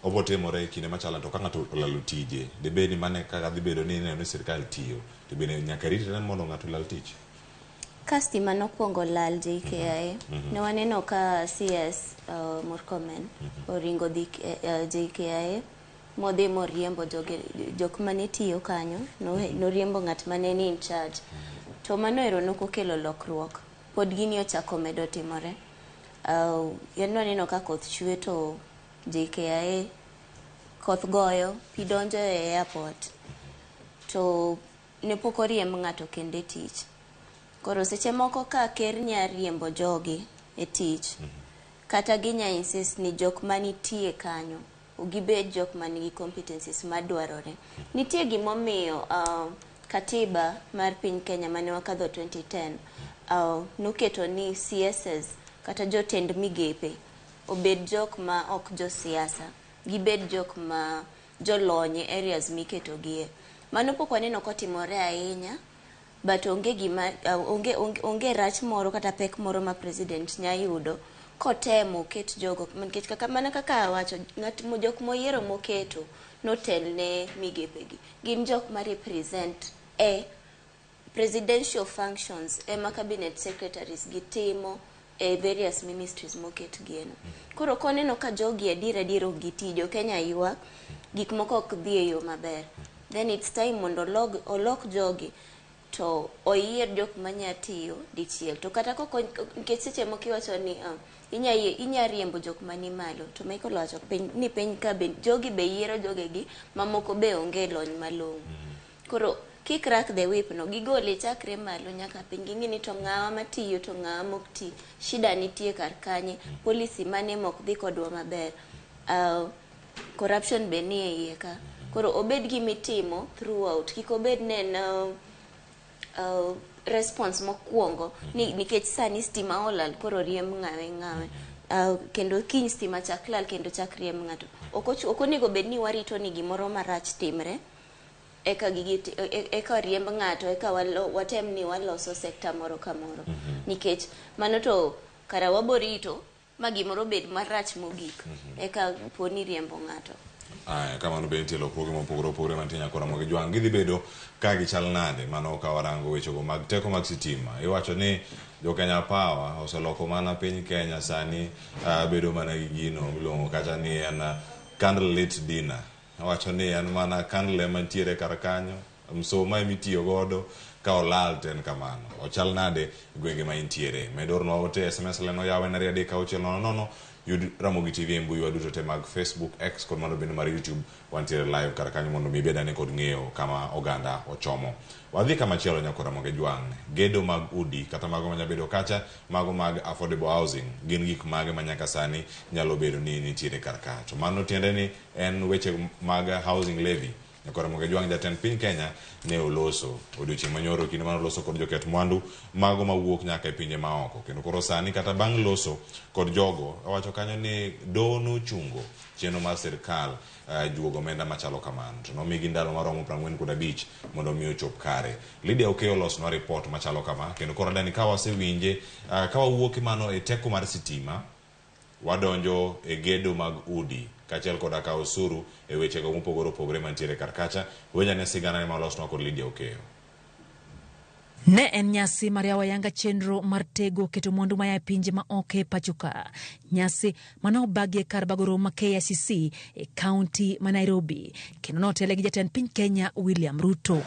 S28: Obo timore e kinde machalo to ka ng'ato olalo tije dibed ni mano e kaka dhi bedo ni ineno ni sirkal tiyo to bende nyaka ritre mondo ng'ato olal tich.
S1: Ka stima nokwongo lal JKIA, ne waneno ka CS Murkomen oringo dhi JKIA modhi moriembo jok mane tiyo kanyo, noriembo ng'at mane ni in charge. To mano ero nokokelo lokruok, pod gini ochako medo timore. Yan waneno ka koth chwe to JKIA koth goyo, pi donjo e airport to ne pok oriemb ng'ato kendo e tich. Koro seche moko ka ker nya riembo jogi e tich, kata ginya insist ni jok manitie kanyo gibed jok manigi competencies madwarore. Nitie gimomiyo Katiba mar piny Kenya mane wakadho 2010 noketo ni CSs kata jotend migepe obed jok ma ok josiasa, gibed jok ma jolony e areas miketogie. Mano pok waneno kotimore ahinya, but onge gima onge rach moro kata pek moro ma president nya yudo kotemo ket jogo, nikech kaka mana kaka awacho, ng'at jok moyiero moketo notel ne migepegi gin jok ma represent e presidential functions ema cabinet secretaries gitimo e various ministries moketgieno. Koro koneno ka jogi adier adier ok giti, jo Kenya ywak, gik moko ok dhi e yo maber, then it's time mondo olok jogi to oyier jok manya tiyo dichiel. To kata koko, nikech seche moko iwacho ni inya riembo jok mani malo, to Michael owacho piny, ni piny ka be jogi be yiero jogegi mamoko be onge lony malong'o. Koro kik crack the whip no, gigole chakre malo nyaka piny, ging'i ni to ng'awa matiyo to ng'awa mok ti, shida nitie kar kanye, policy mane mok dhi kodwa maber, corruption be nie iye ka. Koro obed gimitimo throughout, kik obed ne en response mokwongo ni nikech sani stima olal koro riemb ng'awe, kendo kiny stima chak lal kendo chak riemb ng'ato. Ok onego bed ni warito ni gimoro marach timre eka gigi eka riemb ng'ato eka watem ni waloso sekta moro ka moro, nikech mano to kara waborito ma gimoro bed marach mogik eka poni riembo ng'ato.
S28: Aya, kamano be nitie lokruoge mopogore opogore mantie nyaka Ramogi Jwang'. Gidhi bedo ka gichal nade? Mano ka warango wechego mag teko mag sitima. Iwacho ni jo Kenya Power oseloko mana piny Kenya sani bedo mana gi gino miluongo kacha ni en candle lit dinner. Owacho ni en mana candle ema nitiere kar kanyo, msuma ema itiyo godo, ka olal to en kamano. Ochal nade gwenge ma intiere? Med ornwa ote SMS line oyaw en 2 3 6 0 0. Yud Ramogi TV e mbui wa duto te mag Facebook, X kod mano bende mar YouTube. Wantiere live kar kanyo mondo mi ibed ane kod ng'eyo kama oganda ochomo. Wadhi kama chielo nyako Ramogi Jwang'. Gedo mag udi kata mago manya bedo kacha, mago mag affordable housing, gin gik mage ma nyaka sani nyalo bedo ni nitiere kar ka. To mano tiende ni en weche mag housing levy. Nyako Ramogi Jwang' jatend piny Kenya ne oloso odiochieng' manyoro kinde mane oloso kod joket mwandu mago mawuok nyaka e pinje maoko. Kendo koro sani kata bang' loso kod jogo, owacho kanyo ni doho nochungo chenro mar sirkal juogo omenda machalo kamano. To nomigi ndalo maromo 45 mondo mi ochop kare. Lydia Okeyo olosonwa ripot machalo kama, kendo koro adani ka wasewinje, ka wawuok mano e teko mar sitima, wadonjo e gedo mag udi kaachiel koda ka osuru e wechego mopogore opogore mantiere kar kacha. Winj ane sigana ema olosnwa kod Lydia Okeyo.
S4: Ne en nyasi mar yawo ayanga chenro mar tego keto mwandu maya e pinje ma oko e pacho ka. Nyasi mane obagi e kar bago romo ma KICC e kaunti ma Nairobi, kendo notele gi jatend piny Kenya William Ruto.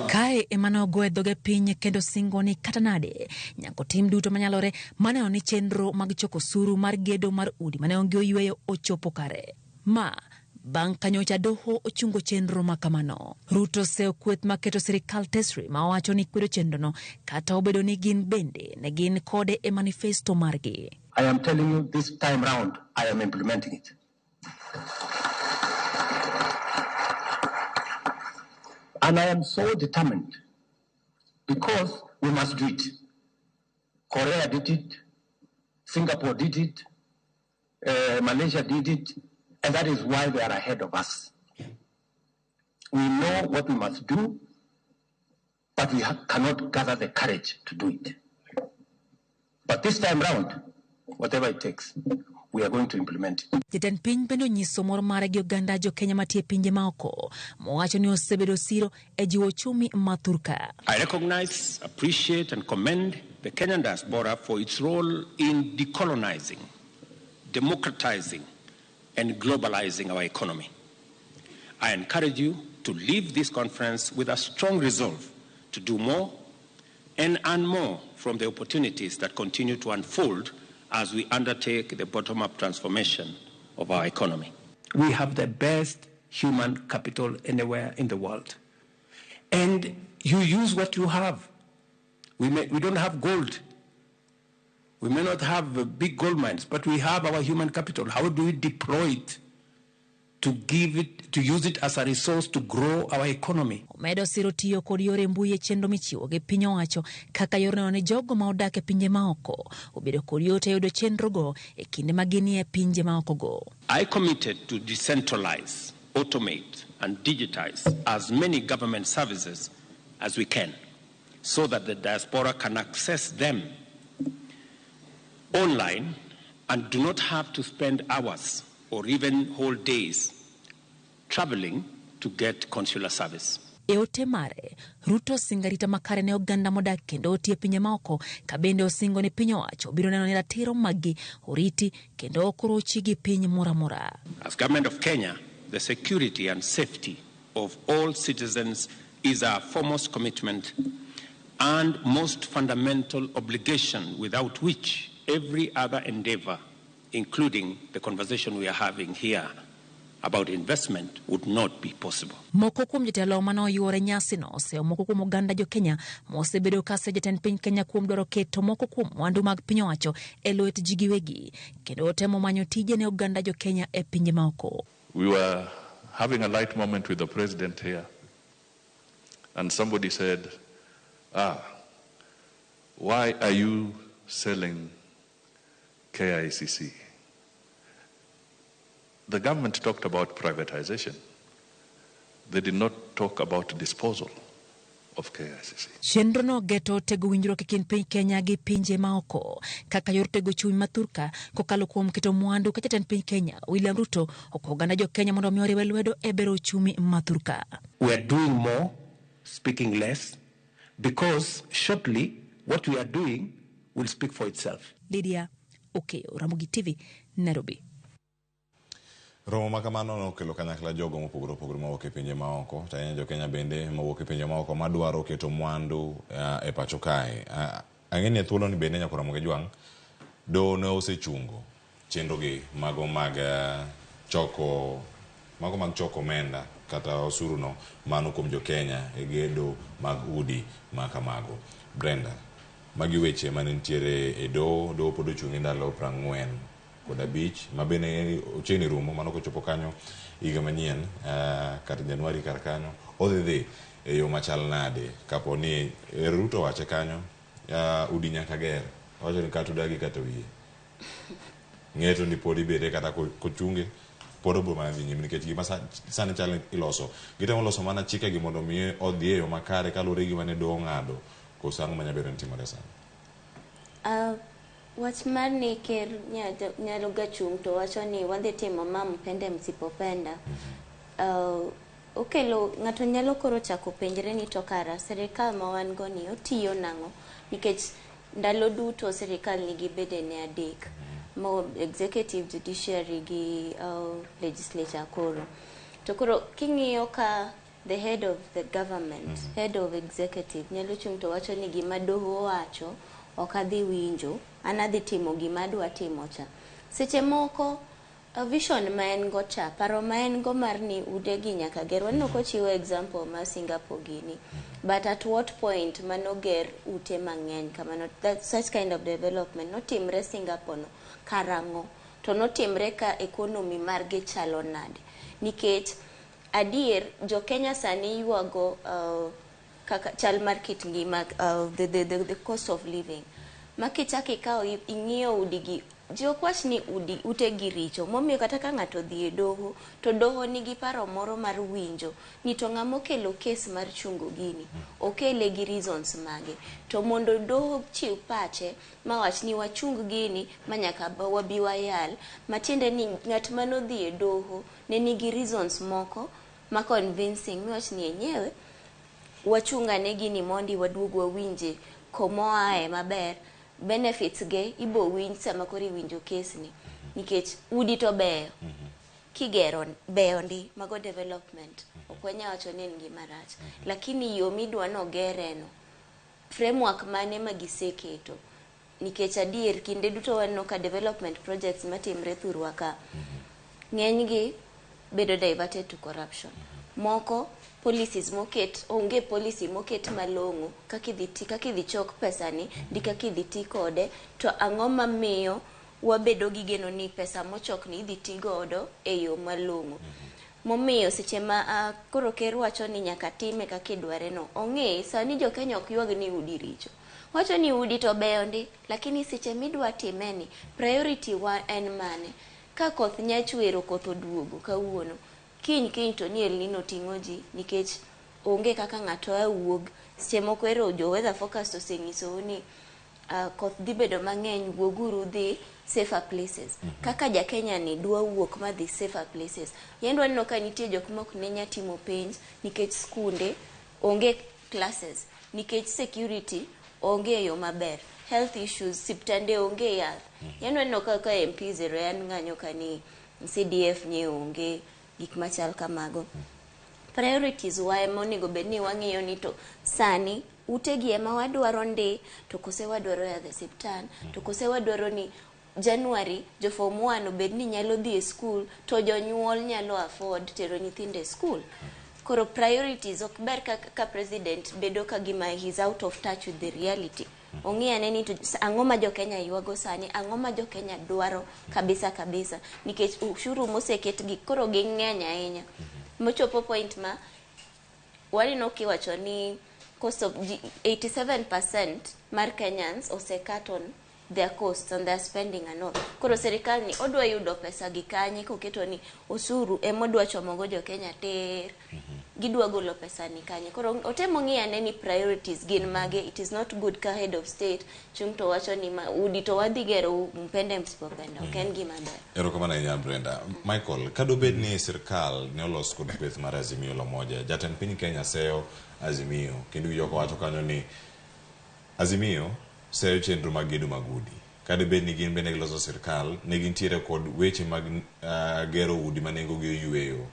S4: Kae ema ne ogoye dhoge piny kendo singo ni kata nade nyaka otim duto manyalore maneno ni chenro mag choko osuru mar gedo mar udi mane onge oyweyo ochopo kare. Ma bang' ka nyocha doho ochungo chenro ma kamano. Ruto oseyo kweth maketo sirikal tesre ma owacho ni kwedo chenrono kata obedo ni gin bende ne gin kode e manifesto margi.
S5: I am telling you this time round, I am implementing it. And I am so determined because we must do it. Korea did it, Singapore did it, Malaysia did it, and that is why they are ahead of us. We know what we must do, but we cannot gather the courage to do it. But this time round, whatever it takes, we are going to implement it.
S4: Jatend piny bende onyiso mor mare gi oganda jo Kenya mantie pinje maoko, mowacho ni osebedo siro e jiwo uchumi ma thurka.
S7: I recognize, appreciate and commend the Kenyan diaspora for its role in decolonizing, democratizing and globalizing our economy. I encourage you to leave this conference with a strong resolve to do more and earn more from the opportunities that continue to unfold as we undertake the bottom-up transformation of our economy.
S8: We have the best human capital anywhere in the world. And you use what you have. We don't have gold. We may not have big gold mines, but we have our human capital. How do we deploy it to give it, to use it as a resource to grow our economy.
S4: Omedo siro tiyo kod yore mbui e chenro michiwo gi piny owacho kaka yor neno ni jogo ma odak e pinje maoko obedo kod yot e yudo chenrogo e kinde ma ginie pinje maokogo.
S7: I committed to decentralize, automate, and digitize as many government services as we can so that the diaspora can access them online and do not have to spend hours or even whole days traveling to get consular service.
S4: E ote mare, Ruto osingo arita makare ne oganda modak kendo otiyo e pinje maoko ka bende osingo ni piny owacho biro neno ni ratiro maggi oriti kendo ok orochi gi piny moro amora.
S7: As government of Kenya, the security and safety of all citizens is our foremost commitment and most fundamental obligation, without which every other endeavor, including the conversation we are having here about investment, would not be possible.
S4: Moko kuom jotelo mane oyuore nyasino oseyo moko kuom oganda jo Kenya mosebedo ka seyo jatend piny Kenya kuom dwaro keto moko kuom mwandu mag piny owacho e lwet ji giwegi kendo temo manyo tije ne oganda jo Kenya e pinje maoko.
S9: We were having a light moment with the president here, and somebody said, why are you selling KICC? The government talked about privatization. They did not talk about disposal of KICC.
S4: Chenro no geto tego winjruok e kind piny Kenya gi pinje maoko kaka yor tego chuny mathurka kokalo kuom keto mwandu ka jatend piny Kenya William Ruto okwayo oganda jo Kenya mondo omi oriwe lwedo e bero uchumi mathurka.
S8: We are doing more, speaking less, because shortly what we are doing will speak for itself.
S4: Lydia Okeyo, Ramogi TV, Nairobi.
S28: Romo ma kamano nokelo kanyakla jogo mopogore opogore mawuok e pinje maoko, to ahinya jo Kenya bende mawuok e pinje maoko madwaro keto mwandu e pacho kae. Ang'e ni e thuolo ni bende nyaka Ramogi Jwang' doho ne osechungo chenro gi mago mag choko mago mag choko omenda kata osuru no mano kuom jo Kenya e gedo mag udi ma kamago. Brenda, magi weche mane nitiere e doho, doho pod ochung' e ndalo 45 ma bende ochiegni rumo mano kochopo kanyo higa manyien kata Januari kar kanyo odhi dhi e yo machal nade kapo ni Ruto owache kanyo udi nyaka ger owacho ni kata udagi kata uyie ng'eto ni pod ibede kata kochunge pod obiro mana dhi nyime nikech gima sani chal ni iloso gitemo loso mana chikegi mondo mi odhi e yo makare kaluwore gi gima ne doho ong'ado koso ang'o manyalo bedo ni timore sani.
S1: Wach mar ni ker nyalo ga chung' to wacho ni wadhi timo ma mpende msipopenda. Okelo ng'ato nyalo koro chako penjre ni to kara sirikal ma wan go ni otiyo nang'o nikech ndalo duto sirikal nigi bedene adek mo executive, judiciary gi legislature koro. To koro king'iyo ka the head of the government, head of executive nyalo chung' to wacho ni gima doho owacho ok adhi winjo, an adhi timo gima adwa timo cha. Seche moko vision ma en go cha, paro ma en go mar ni utegi nyaka ger. Waneno kochiwo example mar Singapore gini. But at what point manoger ute mang'eny kamano, that such kind of development notimre Singapore no karang'o? To notimre ka economy margi chalo nade? Nikech adier jo Kenya sani ywago kaka chal mar kit ngima, the cost of living. Ma kichako ikawo ing'iyo udi gi, ji ok wach ni udi ute gi richo momiyo kata ka ng'ato odhi e doho to doho nigi paro moro mar winjo ni to ng'ama okelo kes mar chungo gini okele gi reasons mage to mondo doho chiw pache mawach ni wachung gini ma nyaka wabi wayal matiende ni ng'at manodhi e doho ne nigi reasons moko ma convincing miwach ni enyewe wachung ane gini mondi waduog wawinje komoae maber benefits ge ibo winj sama koro iwinjo kes ni nikech udi to beyo kigero beyo ndi mago development ok wanya wacho ni en gima rach lakini yo midwa nogere no framework mane ma giseketo nikech adier kinde duto waneno ka development projects matimre thurwa ka ng'enygi bedo diverted to corruption moko policies moket onge policy moket malong'o kaka idhi ti kaka idhi chok pesa ni di kaka idhi ti kode to ang'o mamiyo wabedo gi geno ni pesa mochokni idhi ti godo e yo malong'o. Momiyo seche ma koro ker wacho ni nyaka time kaka idware no, ong'e sani jo Kenya ok ywag ni udi richo. Wacho ni udi to beyo ndi, lakini seche midwa time ni, priority wa en mane? Ka koth nya chwero, koth oduogo kawuono, kiny kiny to ni El Nino ting'o ji nikech onge kaka ng'ato a wuog. Seche moko ero jo weather forecast oseng'isou ni koth dhi bedo mang'eny, wuoguru dhi safer places. Kaka ja Kenya ni dwa wuok madhi safer places. Yendo waneno ka nitie jok mok ne nya timo penj nikech skunde onge classes, nikech security onge e yo maber, health issues, siptande onge yath. Yendo waneno ka MPs ero yan ng'anyo ka ni CDF nye onge, gik machal kamago. Priorities wa ema onego bed ni wang'iyo ni to sani utegi ema wadwaro ndi, to kose wadwaro yath e siptal, to kose wadwaro ni January jo form 1 obed ni nyalo dhi e school to jonyuol nyalo afford tero nyithindo e school. Koro priorities ok ber ka president bedo ka gima he's out of touch with the reality. Ong'i ane ni to ang'o ma jo Kenya ywago sani, ang'o ma jo Kenya dwaro kabisa kabisa, nikech ushuru moseket gi koro ging'eny ahinya. Mochopo point ma waneno kiwacho ni cost of 87% mar Kenyans ose cut on their costs and their spending and all. Koro sirikal ni odwa yudo pesa gi kanye koketo ni osuru ema odwa chomogo jo Kenya tir. Gidwa golo pesa ni kanye. Koro otemo ng'iyo ane ni priorities gin mage. It is not good ka head of state chung' to wacho ni ma udi to wadhi gero mpende msipopenda. Ok en gima ber.
S28: Erokamano ahinya Brenda. Michael, kadobed ni sirkal ne olos kod kweth mar Azimio la Umoja, jatend piny Kenya seyo Azimio, kendo winjo kowacho kanyo ni Azimio seyo chenro mag gedo mag udi. Kadebed ni gin bende giloso sirkal, ne gintiere kod weche mag gero udi ma nengo gi oyweyo.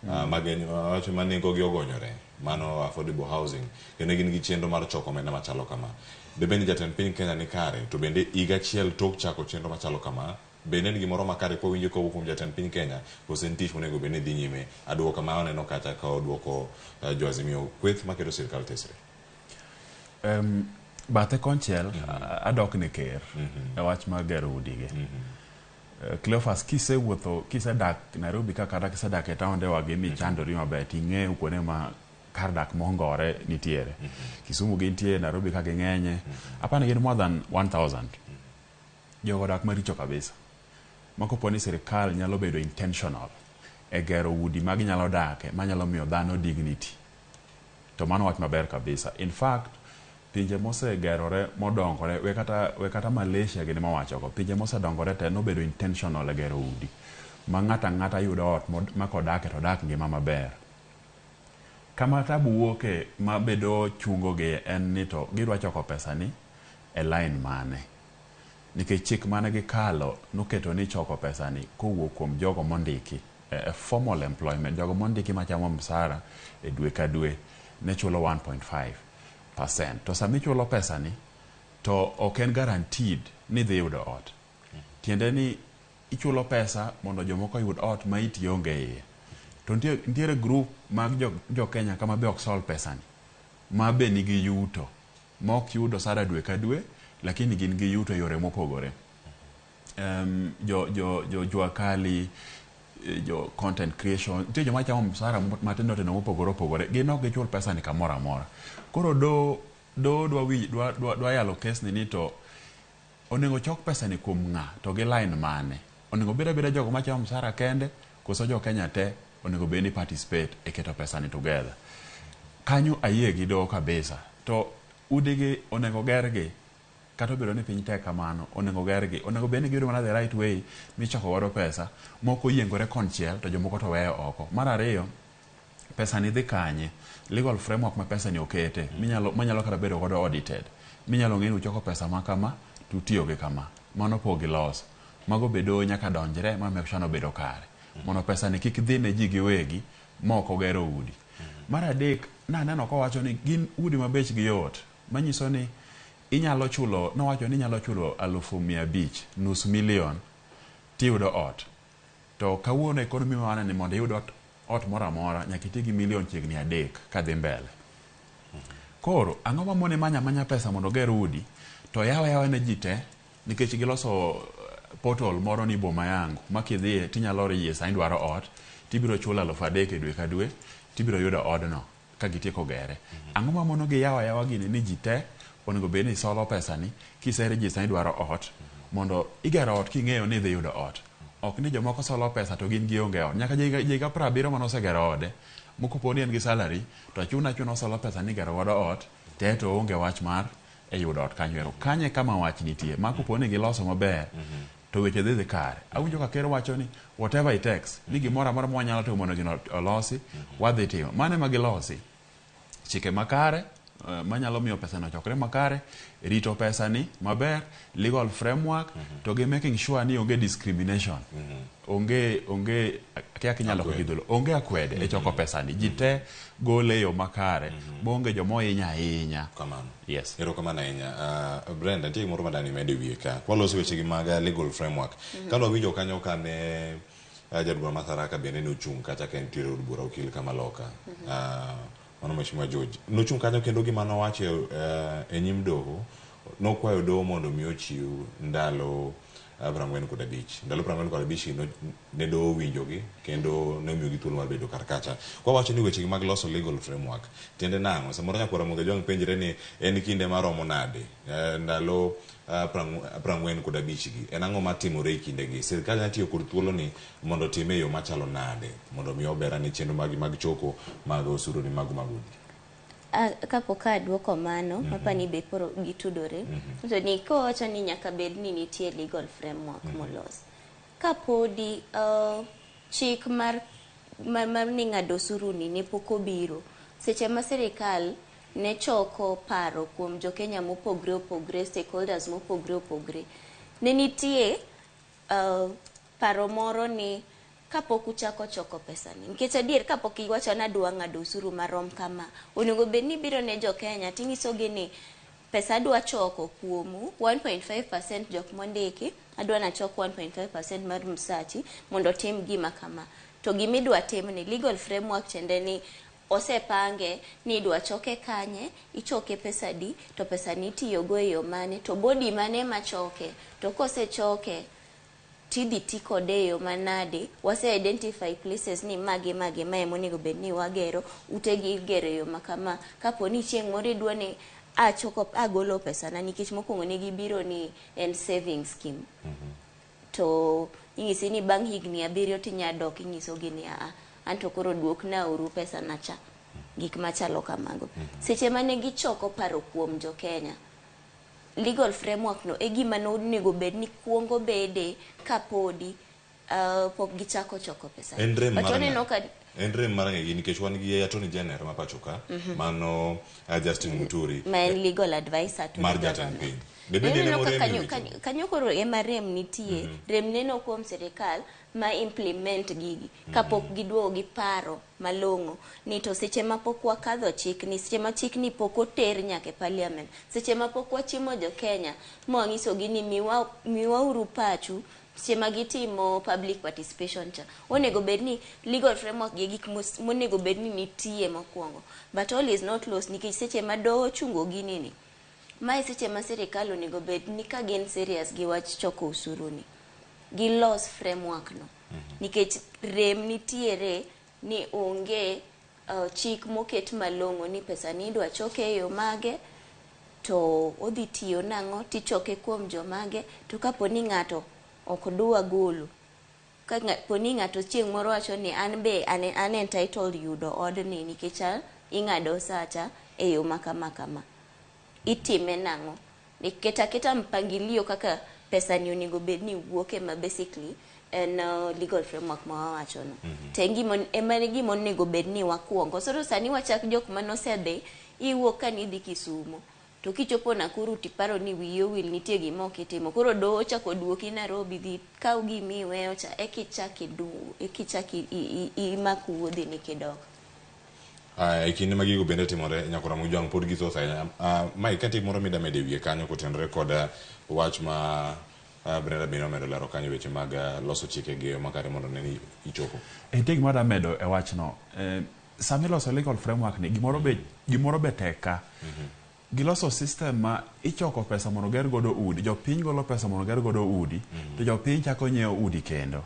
S28: Wacho ma nengo gi ogonyore, mano affordable housing, kendo gin gi chenro mar choko omenda machalo kama. Debed ni jatend piny Kenya ni kare, to bende higa achiel tok chako chenro machalo kama, bende en gimoro makare kwawinjo kowuok kuom jatend piny Kenya, koso en tich monego bed ni dhi nyime. Aduoka ma waneno kacha ka oduoko jo Azimio kweth maketo sirkal tesre.
S2: Bathe konchiel adok ne ker e wach mar gero udigi. Cleophas, kisewuotho, kisedak Nairobi ka kata kisedak e taonde wagi michandori maber, ting'eyo kuonde ma kar dak mongore nitiere. Kisumu gintie, Nairobi ka ging'enye. Apani gin more than 1000. Jogo dak maricho kabisa. Ma kopo ni sirikal nyalo bedo intentional e gero udi ma ginyalo dake, manyalo miyo dhano dignity. To mano wach maber kabisa. In fact, pinje mosegerore modongore, we kata Malaysia gini mawachogo, pinje mosedongore te nobedo intentional e gero udi. Ma ng'ato ang'ata yudo ot ma kodake to odak ngima maber. Kama tabu wuoke mabedo chungo gi en ni to gidwa choko pesa ni e line mane. Nikech chik mane gikalo noketo ni choko pesa ni kowuok kuom jogo mondiki e formal employment, jogo mondiki machamo msara e dwe ka dwe ne chulo 1.5%. To sama ichulo pesa ni to ok en guaranteed ni dhi yudo ot. Tiende ni ichulo pesa mondo jomoko oyud ot ma iti onge iye. To nitiere group mag jo Kenya kama be ok sol pesa ni, ma be nigi yuto, ma ok yudo sara dwe ka dwe, lakini gin gi yuto e yore mopogore. Jo jua kali, jo content creation, nitie joma chamo msara matindo tindo mopogore opogore, gin ok gichul pesa ni kamoro amora. Koro do dwa wi dwa dwa, dwa yalo kes ni to onego chok pesa ni kuom ng'a to gi line mane? Onego bed abeda jogo machamo msara kende, koso jo Kenya te onego bed ni participate e keto pesa ni together. Kanyo ayie gi doho kabisa. To udigi onego gergi, kata obedo ni piny tek kamano, onego gergi. Onego bed ni giyudo mana the right way michoko godo pesa, moko oyiengore konchiel to jomoko to weyo oko. Mar ariyo, pesa ni dhi kanye? Legal framework ma pesa ni okete, manyalo kata bedo godo audited. Minyalo ng'e ni uchoko pesa ma kama, to utiyo gi kama. Mano pok giloso. Mago be doho nyaka donjre ma make sure ni obedo kare. Mondo pesa ni kik dhi ne ji giwegi ma ok ogero udi. Mar adek, naneno kowacho ni gin udi ma bechgi yot, manyiso ni inyalo chulo, nowacho ni inyalo chulo 500,000, nus milion, tiyudo ot. To kawuono economy ma waneno ni mondo iyud ot moro amora, nyaka iti gi milion chiegni 3 kadhi mbele. Koro, ang'o mamone manyo amanya pesa mondo oger udi, to yawe yawa ne ji te, nikech giloso portal moro ni Boma Yangu ma kidhiye tinyalo register ni idwaro ot tibiro chulo 3000 e dwe ka dwe tibiro yudo odno ka gitieko gere. Ang'o mamono giyawo ayawa gini ni ji te onego bed ni solo pesani kise register ni idwaro ot mondo igero ot king'eyo ni idhi yudo ot. Ok ni jomoko solo pesa to gin gionge ot. Nyaka jahiga 70 mane osegero ode mokopo ni en gi salary to chuna achuna osolo pesa ni igero godo ot te to oonge wach mar e yudo ot kanyo ero. Kanyo e kama wach nitie. Ma kopo ni giloso maber to weche dhi dhi kare. Awinjo ka ker wacho ni whatever it takes, ni gimoro amora ma wanyalo timo mondo gino olosi, wadhi timo. Mano ema gilosi. Chike makare, manyalo miyo pesa no ochokre makare, rito pesa ni maber, legal framework, to gi making sure ni onge discrimination. Onge, onge, akia kinyalo
S28: Akwede.
S2: gi dholuo. Onge akwede e choko pesa ni. Ji te gole e yo makare, maonge joma ohinyo ahinya.
S28: Kamano.
S2: Yes.
S28: Erokamano ahinya. Brenda, nitie gimoro madani med e wiye ka. Kwaloso weche gi mag legal framework. Kane wawinjo kanyo kane jaod bura ma Tharaka bende nochung' kacha ka entiere od bura okil kamaloka. Mano Mheshimiwa George. Nochung' kanyo kendo gima nowacho e nyim doho, nokwayo doho mondo mi ochiw ndalo 45. Ndalo 45 gi ne doho owinjogi kendo ne omiyogi thuolo mar bedo kar kacha. Kwa wacho ni weche gi mag loso legal framework, tiende nang'o? Samoro nyakwar Ramogi Ojwang' penjre ni en kinde maromo nade? Ndalo 45 gi. En ang'o matimore e kinde gi? Sirkal nyalo tiyo kod thuolo ni mondo otime e yo machalo nade? Mondo mi ober ane chenro mag mag choko mag osuru ni mago mag udi.
S1: Kapok aduoko mano, apani be koro gitudore. To ni kowacho ni nyaka bed ni nitie legal framework molos. Kapodi chik mar, mar, mar ni ng'ado osuru ni ne pok obiro, seche ma sirikal ne choko paro kuom jo Kenya mopogre opogre, stakeholders mopogre opogre, ne nitie paro moro ni kapok uchako choko pesa ni, nikech adier kapok iwacho ni adwa ng'ado osuru marom kama, onego bed ni ibiro ne jo Kenya tinyisogi ni pesa adwa choko kuomu 1.5% jok mondiki, adwa nachok 1.5% mar msachi mondo otim gima kama. To gimidwa tim ni legal framework tiende ni osepange ni idwa choke kanye, ichoke pesa di, to pesa ni itiyogo e yo mane, to body mane machoke, to kosechoke tidhi ti kode e yo manade. Wase identify places ni mage mage mae monego bed ni wagero, utegi igero e yo makama. Kapo ni chieng' moro idwa ni achoko agolo pesa na, nikech mokwongo ne gibiro ni en saving scheme. To inyisi ni bang' higni 7 tinya dok inyisogi ni aa, anto koro duokna uru pesa na cha. Gik machalo kamago. Seche mane gichoko paro kuom jo Kenya, legal framework no e gima nonego bed ni kuongo bede kapodi pok gichako choko pesa.
S28: En rem
S1: But
S28: mar
S1: waneno
S28: ng'a?
S1: ka
S28: En rem mar ng'egi nikech wan gi Attorney General ma pacho ka, mano Justin Muturi
S1: ma en legal advisor to
S28: mar
S1: the
S28: jatend
S1: government.
S28: piny. De bende
S1: Ineno
S28: en
S1: ka
S28: ema orem e
S1: kanyo,
S28: weche?
S1: kanyo koro ema rem nitie. Rem neno kuom sirikal ma implement gigi kapok giduogo gi paro malong'o ni to seche ma pok wakadho chikni, seche ma chikni pok oter nyaka e parliament, seche ma pok wachimo jo Kenya ma wanyisogi ni miwauru pachu seche ma gitimo public participation cha, onego bed ni legal framework gi gik monego bed ni nitie mokwongo. But all is not lost nikech seche ma doho ochungo gini ni, mae seche ma sirikal onego bed ni ka gin serious gi wach choko osuru ni, gilos framework no. Nikech rem nitiere ni onge chik moket malong'o ni pesa ni idwa choke e yo mage, to odhi tiyo nang'o, tichoke kuom jomage, to kapo ni ng'ato ok dwa golo, ka po ni ng'ato chieng' moro wacho ni an be an entitled yudo odni nikech ing'ado sacha e yo ma kama kama, itime nang'o? Keta keta mpangilio kaka pesa ni onego bed ni wuoke, ma basically en legal framework ma wawacho no. To en gima ema en gima onego bed ni wakuongo. Soro sani wachak jok manosedhi, iwuok ka nidhi Kisumo. To kichopo Nakuru tiparo ni wiyi owil nitie gima ok itimo. Koro doho ochako duoki Nairobi, dhi kaw gimi iweyo cha, ekichak ekichak imak wuodhi ni kidok.
S28: E kinde ma gigo bende timore, Nyakwar Ramogi Ojwang' pod githoth ahinya. Mike, ka nitie gimoro mida medo e wiye kanyo kotenore kod wach ma Brenda bende omedo lero kanyo weche mag loso chike gi yo makare mondo ne ni ichopo.
S2: Nitie gima adwa medo e wachno. Sama iloso legal framework ni, gimoro be tek ka. Giloso system ma ichoko pesa mondo oger godo udi, jopiny golo pesa mondo oger godo udi, to jopiny chako nyiewo udi kendo.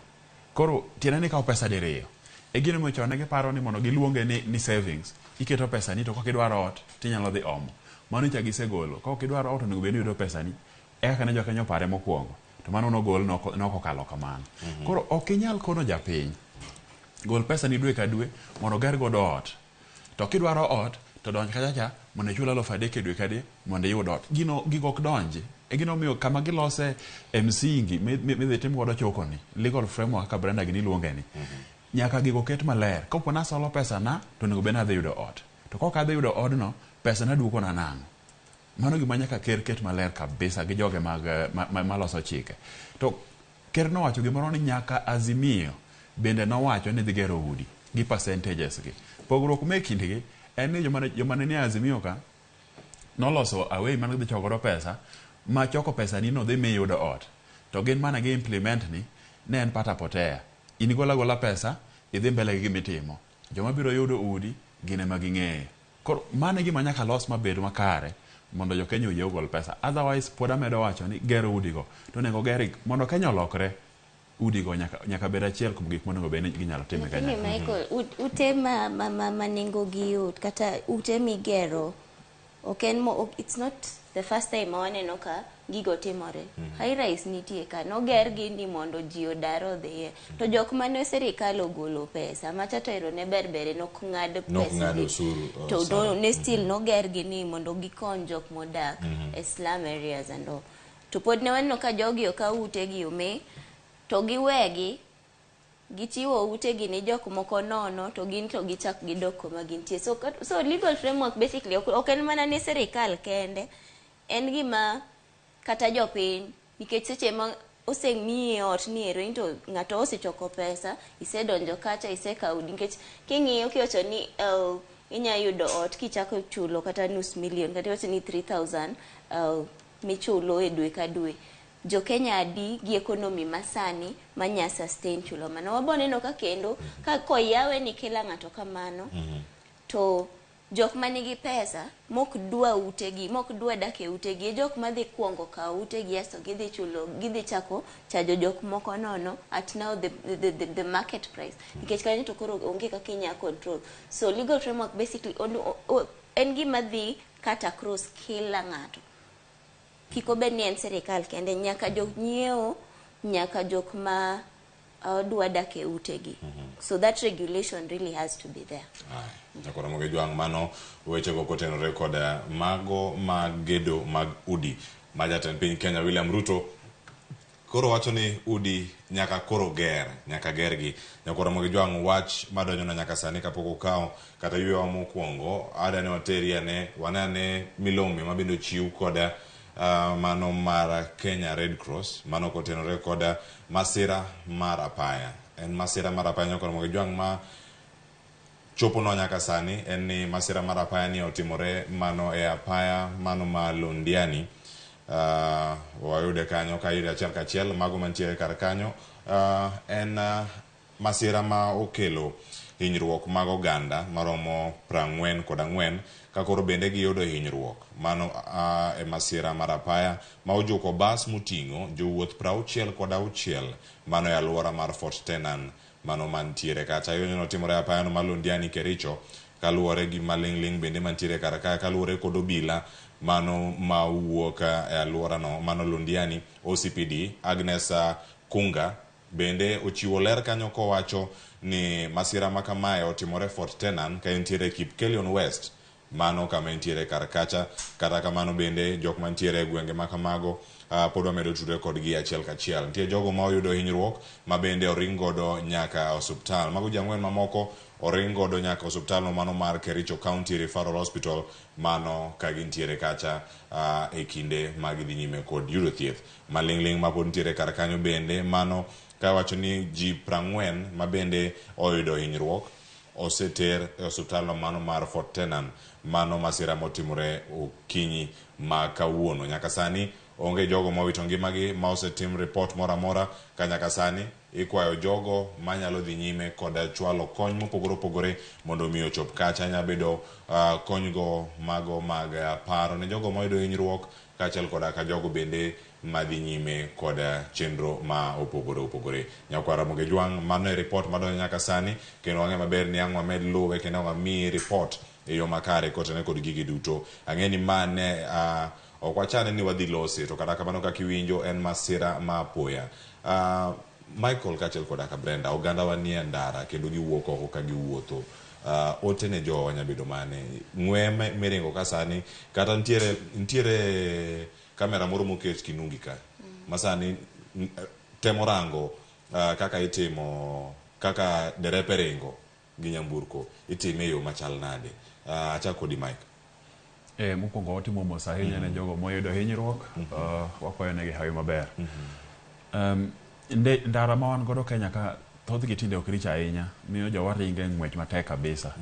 S2: Koro tiende ni ikawo pesa diriyo. E gino momiyo chon ne giparo ni mondo giluonge ni, ni savings. Iketo pesa ni to kok idwaro ot tinyalo dhi omo. Mano cha gisegolo. Kok idwaro ot onego bed ni iyudo pesa ni. E kaka ne jokenya opare mokwongo. To mano nogol nok okalo kamano. Koro ok inyal kono japiny gol pesa ni dwe ka dwe mondo oger godo ot. To kidwaro ot to donj kacha cha mondo ichul 3000 e dwe ka dwe mondo iyud ot. Gino gigo ok donji. E gino omiyo kama gilose e msingi midhi tim godo choko ni, legal framework kaka Brenda gini luonge ni. Nyaka gigo ket maler. Kapo nasolo pesa na to onego bed ni adhi yudo ot. To kok adhi yudo odno, pesa na duoko na nang'o? Mano gima nyaka ker ket maler kabisa gi joge mag maloso chike. To ker nowacho gimoro ni nyaka Azimio bende nowacho ni dhi gero udi gi percentages gi. Pogruok me kindgi en ni joma ne nie Azimio ka noloso a way mane gidhi choko godo pesa ma choko pesa ni no dhi mi yudo ot. To gin mane gi implement ni ne en pata potea. In igol agola pesa idhi mbele gi gimitimo. Joma biro yudo udi gin ema ging'eyo. Koro mano e gima nyaka los mabed makare mondo jo Kenya oyie ogol pesa. Otherwise pod amedo wacho ni gero udigo to onego ger mondo Kenya olokre udigo nyaka bed achiel kuom gik monego bed ni ginyalo timo e
S1: Lakini
S2: Kenya.
S1: Michael, ute ma nengo gi yot kata ute migero ok en mo, it's not the first time ma waneno ka gigo timore. High rise nitie ka noger gi ni mondo ji odar odhiye. To jok mane sirikal ogolo pesa macha to ero ne ber bere nok ng'ad
S28: Nok
S1: pesa
S28: ng'ado
S1: gi.
S28: osuru,
S1: To
S28: sana.
S1: ne still noger gi ni mondo gikony jok modak e slum areas and all. To pod ne waneno ka jogi okaw utegi ome to giwegi gichiwo utegi ni jok moko nono to gin to gichak gidok kuma gintie. So legal framework basically ok en mana ne sirikal kende, en gima kata jopiny nikech seche ma osemiyi ot ni ero in to ng'ato osechoko pesa isedonjo kacha isekawo udi nikech king'iyo kiwacho ni inya yudo ot kichako chulo kata nus million kata iwacho ni 3000 michulo e dwe ka dwe. Jo Kenya adi gi economy masani manya sustain chulo mano. Wabo neno ka kendo ka koyawe ni kila ng'ato kamano to jok manigi pesa mok dwa utegi mok dwa dak e utegi e jok madhi kuongo kawo utegi asto gidhi chulo gidhi chako chajo jok moko nono at now the market price nikech kanyo to koro onge kaka inya control. So legal framework basically en gima dhi cut across kila ng'ato. Kik obed ni en sirikal kende, nyaka jok nyiewo, nyaka jok ma dwa dak e utegi. So that regulation really has to be there.
S28: Nyakoro moge jwang' mano wechego kotenore kod mago mag gedo mag udi ma jatend piny Kenya William Ruto koro wacho ni udi nyaka koro ger, nyaka gergi. Nyakoro moge jwang' wach madonjona nyaka sani kapok okawo kata ywewa mokwongo ada ne wateri ane wane ane milome ma bende ochiw kod mano mar Kenya Red Cross mano kotenore kod masira mar apaya. En masira mar apaya nyakoro moge jwang' ma chopo no nyaka sani en ni masira mar apaya ni otimore mano e apaya mano ma Londiani. Wayude kanyo ka yude achiel kachiel mago mantiere kar kanyo en masira ma okelo hinyruok mag oganda maromo 44 ka koro bende giyudo hinyruok mano e masira mar apaya ma ojuko bas moting'o jowuoth 66 mano e alwora mar Fort Tenan mano mantiere kacha. Yonyo notimore apaya no mar Londiani Kericho kaluwore gi maling'ling' bende mantiere kar ka kaluwore kod obila mano ma wuok e alwora no mano Londiani OCPD Agnes Kunga bende ochiwo ler kanyo kowacho ni masira ma kamae otimore Fort Tenan ka entiere Kipkelion West mano kama entiere kar kacha. Kata kamano bende jok mantiere e gwenge ma kamago pod wamedo tudore kodgi achiel kachiel. Nitie jogo ma oyudo hinyruok ma bende oring godo nyaka osuptal. Mago ji ang'wen mamoko oring godo nyaka osuptal no mano mar Kericho County Referral Hospital mano ka gintiere kacha e kinde ma gidhi nyime kod yudo thieth. Maling'ling' ma pod nitiere kar kanyo bende mano kawacho ni ji 40 ma bende oyudo hinyruok oseter e osuptal no mano mar Fort Tenan mano masira motimore okinyi ma kawuono. Nyaka sani onge jogo mowito ngimagi ma osetim report moro amora ka nyaka sani Ikwayo jogo manyalo dhi nyime kod chwalo kony mopogore opogore mondo mi ochop kacha. Nyalo bedo konygo mago mag paro ne jogo moyudo hinyruok kaachiel koda ka jogo bende madhi nyime kod chenro ma opogore opogore. Nyakwar Ramogi Jwang', mano e ripot madonjo nyaka sani kendo wang'e maber ni ang' wamed luwe kendo ang' wamiyi ripot e yo makare kotenore kod gigi duto. Ang'e ni ma ne ok wachane ni wadhi lose to kata kamano kaka iwinjo en masira ma apoya. Michael kaachiel koda ka Brenda, oganda wa nie ndara kendo giwuok oko ka giwuotho. Ote ne jowa nyalo bedo mane? Ng'we miringo ka sani kata nitiere nitiere kamera moro moket Kinungi ka ma sani temo rango kaka itimo kaka derepe ringo gi nyamburko itime e yo machal nade? Achak kodi Mike.
S2: Mokwongo watimo mos ahinya ne jogo moyudo hinyruok, wakwayo negi hawi maber. Ndara ma wan godo Kenya ka thothgi tinde ok richo ahinya, miyo jowa ringo e ng'wech matek kabisa.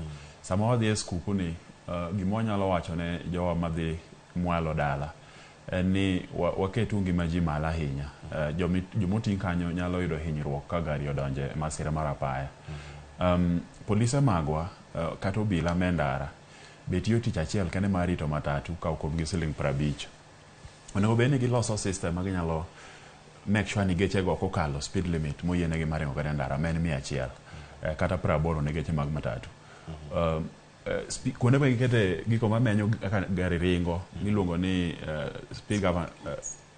S2: Sama wadhi e skuku ni, gima wanyalo wacho ne jowa madhi mwalo dala en ni waketu ngima ji malo ahinya. Jomoting' kanyo nyalo yudo hinyruok ka gari odonje e masira mar apaya. Polise magwa kata obila me ndara be tiyo tich achiel kende mar rito matatu kawo kuomgi siling 50. Onego bed ni giloso system ma ginyalo make sure ni geche go ok okalo speed limit moyienegi mar ringo godo e ndara ma en 100 kata 80 ne geche mag matatu. Kuonde ma gikete gigo mamenyo kaka gari ringo miluongo ni speed governor,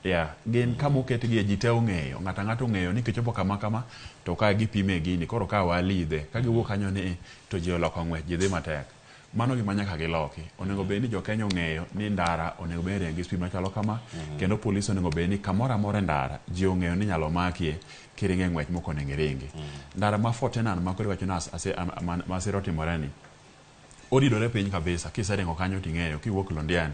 S2: yeah, gin kama oketgie ji te ong'eyo, ng'ato ang'ata ong'eyo ni kichopo kama kama to ka gipime gini koro ka walidhe ka giwuok kanyo ni to ji oloko ng'wech ji dhi matek. Mano gima nyaka giloki. Onego bed ni jo Kenya ong'eyo ni ndara onego bed ni ringo gi speed machalo kama, kendo polis onego bed ni kamoro amora e ndara ji ong'eyo ni inyalo makie kiringo e ng'wech mok onego iringi. Ndara ma Fort Tenan ma koro iwacho ni masira otimore ni, oridore piny kabisa kiseringo kanyo ting'eyo kiwuok Londiani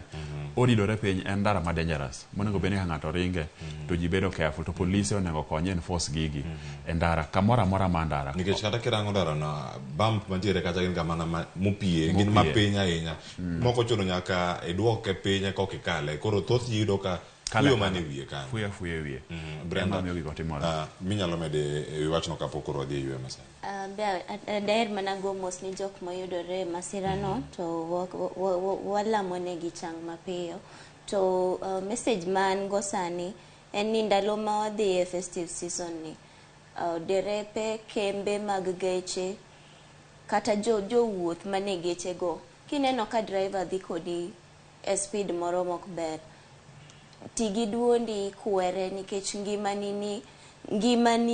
S2: oridore piny en ndara ma dangerous monego bed ni ka ng'ato ringe to ji bedo careful to polise onego kony enforce gigi e ndara kamoro amora ma ndara.
S28: Nikech kata kirango ndara no bump mantiere kacha gin ga mana mopie gin mapiny ahinya moko ochuno nyaka iduoke piny eka ok ikale koro thoth ji yudo ka fuyo mana e wiye kanyo.
S2: Fuyo afuya e wiye.
S28: Brenda,
S2: Ema miyo gigo timore.
S28: Minyalo mede e wi wachno kapok koro wadhi e yweyo masani.
S1: Be daher mana go mos ni jok moyudore e masirano to walamo negi chang mapiyo. To message ma an go sani en ni ndalo ma wadhi e festive season ni, derepe, kembe mag geche kata jowuoth mane geche go, kineno ka driver dhi kodi e speed moro mok ber, ti gi duondi kwere nikech ngimani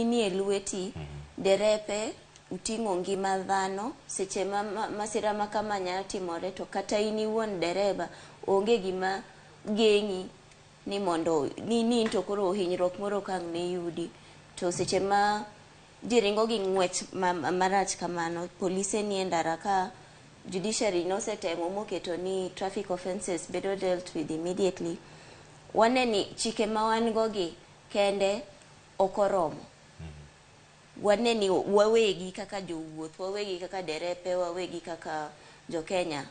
S1: ni e lweti. Derepe uting'o ngima dhano seche ma masira ma kama nyalo timore to kata in iwuon dereba onge gima geng'i ni mondo ni in to koro hinyruok moro ok ang' ne yudi. To seche ma ji ringo gi ng'wech marach kamano, polise nie ndara ka judiciary nosetemo moketo ni traffic offences bedo dealt with immediately. Wane ni chike ma wan go gi kende ok oromo. Wane ni wawegi kaka jowuoth, wawegi kaka derepe, wawegi kaka jo-Kenya.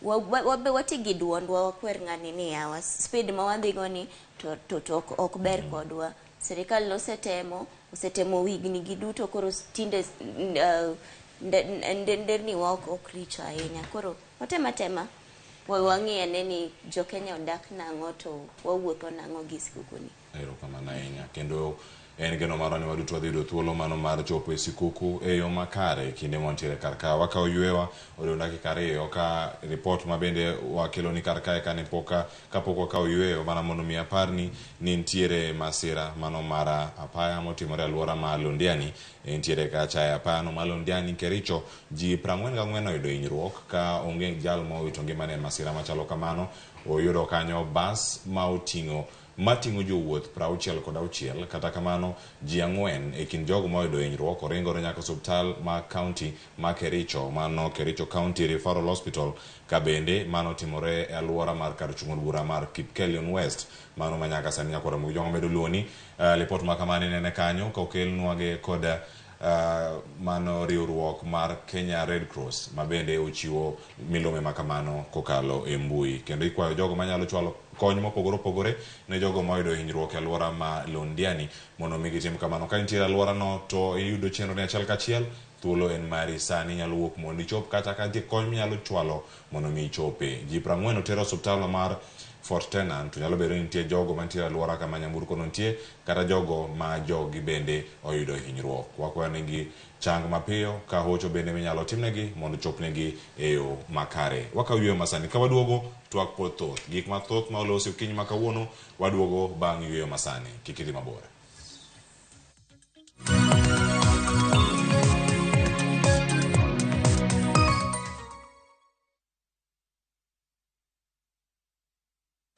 S1: Wabe wati gi duondwa wakwer ng'ani ni yawa speed ma wadhi go ni to ok ber kodwa. Sirikal nosetemo, osetemo higni gi duto koro tinde nderni wa ok richo ahinya. Koro watem atema wang'i ane ni jo-Kenya odak nang'o to wawuotho nang'o gi skuku ni.
S28: Erokamano ahinya. Kendo en geno marwa ni waduto wadhi yudo thuolo mano mar chopo e sikuku e yo makare kinde mwantiere kar ka. Wakawo ywewa odong' dakika 2 ka ripot ma bende wakelo ni kar kae kane pok kapok wakawo yweyo mana mondo mi aparni ni nitiere masira mano mar apaya motimore e alwora ma Londiani. Nitiere kacha e apaya no ma Londiani Kericho ji 44 oyudo hinyruok ka onge jal ma owito ngimane e masira machalo kamano. Oyudo kanyo bas ma oting'o mating'o jowuoth 66 kata kamano ji 4 e kind jogo moyudo hinyruok oringore nyaka osiptal ma county ma Kericho mano Kericho County Referral Hospital ka bende mano timore e alwora mar kar chung' od bura mar Kipkelion West mano ma nyaka sani nyakwar Ramogi Jwang' omedo luoni lipot ma kamano inene kanyo ka okelnwage kod Mano riwruok mar Kenya Red Cross ma bende ochiwo milome ma kamano kokalo e mbui kendo ikwayo jogo manyalo chwalo kony mopogore opogore ne jogo moyudo hinyruok e alwora ma Londiani mondo mi gitim kamano. Ka intiere e alworano to iyudo chenro ni achiel kachiel, thuolo en mari sani inyalo wuok mondo ichop kata ka nitie kony minyalo chwalo mondo mi ichope. Ji 40 oter e osiptal mar Fort Tenant to nyalo bedo ni nitie jogo mantie e alwora kama nyamburko no nitie kata jogo ma joggi bende oyudo hinyruok. Wakwayo negi chang mapiyo ka hocho bende minyalo timnegi mondo chopnegi e yo makare. Wakawo yueyo masani ka waduogo twak pod thoth. Gik mathoth ma olosi okinyi ma kawuono waduogo bang' yueyo masani. Kik idhi mabor.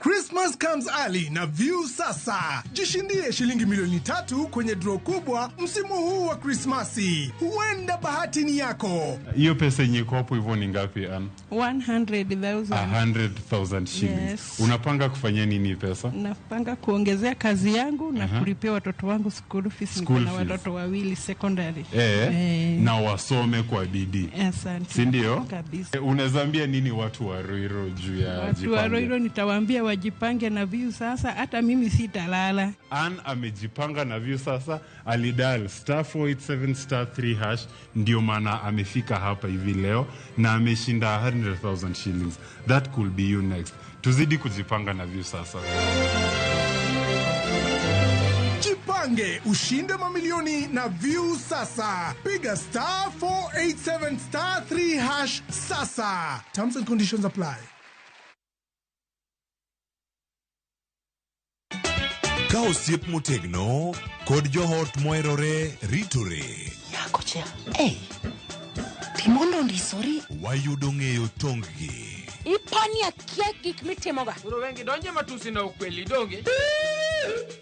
S11: Christmas comes early na View Sasa. Jishindie shilingi milioni 3 kwenye draw kubwa msimu huu wa Krismasi. Huenda bahati ni yako.
S12: Hiyo pesa yenye iko hapo hivyo ni ngapi, Ann?
S13: 100,000.
S12: 100,000 shillings.
S13: Yes.
S12: Unapanga kufanya nini pesa?
S13: Napanga kuongezea kazi yangu na kulipia watoto wangu school fees. Niko
S12: School
S13: na
S12: fees.
S13: watoto wawili secondary.
S12: Na wasome kwa bidii.
S13: Asante.
S12: Si ndio?
S13: Kabisa.
S12: Unaweza ambia nini watu wa Ruiru juu ya
S13: Watu wa
S12: Jipange?
S13: Ruiru nitawaambia wajipange na View Sasa, hata mimi sitalala.
S12: Ann amejipanga na View Sasa, alidial star 487 star 3 hash, ndio maana amefika hapa hivi leo na ameshinda 100,000 shillings. That could be you next. Tuzidi kujipanga na View Sasa.
S11: Jipange ushinde mamilioni na View Sasa. Piga star 487 star 3 hash sasa. Terms and conditions apply.
S10: Ka osiep motegno kod joot moherore ritore.
S14: Nyako cha, hey, pi mondo ondisori.
S10: Wayudo ng'eyo tong-gi.
S6: Ipani akia gik mitimoga.
S15: Koro wengi donje matusi na ukweli donge.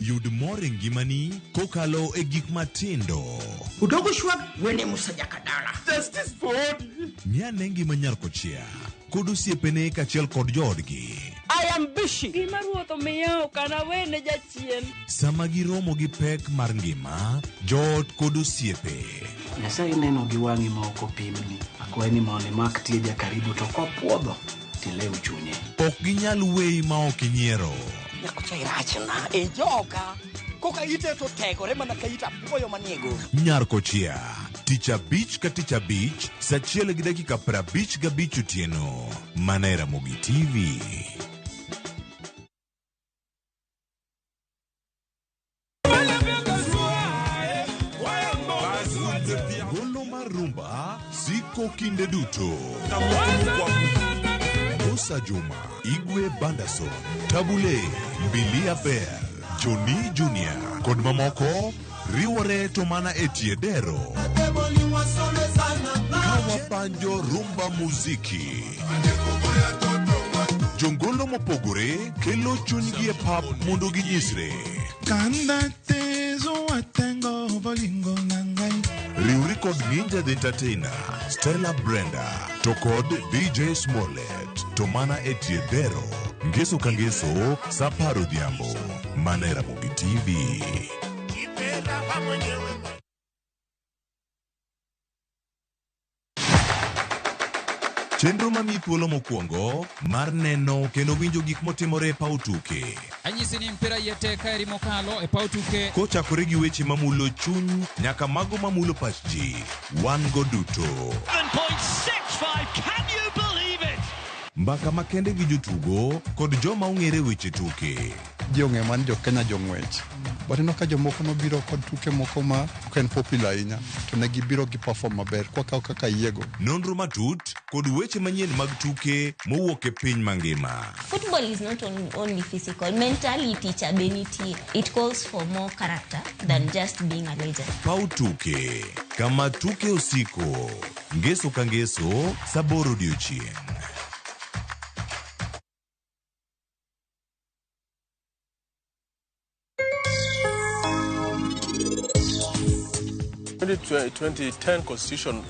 S10: Yud mor e ngimani kokalo e gik matindo.
S16: Udogo shwag wene Musa Jakadala.
S15: Justice for Odi.
S10: Ng'ane ngima nyar kochia kod osiepene kaachiel kod joodgi.
S6: I am bushy. Gima ruoth omiya ok anawene jachien.
S10: Sama giromo gi pek mar ngima, joot kod osiepe.
S18: Nyasaye neno gi wang'i ma ok opimni. Akwayi ni mondo imak tieja karibu to kopuodho tilew chunye.
S10: Ok ginyal weyi ma ok inyiero.
S16: Nyako cha irachna e joka. Koka ite to tegore mana ka it apuoyo manie goro.
S10: Nyar kochia, tich abich ka tich abich, sa 1:55 otieno. Mana e Ramogi TV. Golo mar rumba siko kinde duto. Musa Juma, Igwe Bandason, Tabule, Mbilia Bell, Johnny Junior kod mamoko riwore to mana e tie dero. Kawapanjo rumba muziki. Jongolo mopogore kelo chunygi e pap mondo ginyisre.
S19: Kanda tezo watengo bolingo nangai.
S10: Riwri kod Ninja the Entertainer, Stella Brenda, to kod DJ Smollett, to mana e tie dero. Ngeso ka ngeso, sa 10 odhiambo, mana e Ramogi TV. Chenro mamiyi thuolo mokwongo mar neno kendo winjo gik motimore e paw tuke.
S29: Anyisi ni mpira iye tek ka eri mokalo e paw tuke.
S10: Kochakore gi weche mamulo chuny nyaka mago mamulo pach ji, wan go duto.
S30: 7.65, can you believe it?
S10: Mbaka makende gi jotugo kod joma ong'ere weche tuke.
S31: Ji ong'eyo mana ni jo Kenya jong'wech. But ineno ka jomoko nobiro kod tuke moko ma ok en popular ahinya to ne gibiro gi perform maber kwakawo kaka yiego.
S10: Nonro matut kod weche manyien mag tuke mowuok e piny mangima.
S1: Football is not only physical, mentality cha be nitie. It calls for more character than just being a legend.
S10: Paw tuke, kama tuke osiko. Ngeso ka ngeso, sa 8 odiochieng'.
S32: 2010 constitution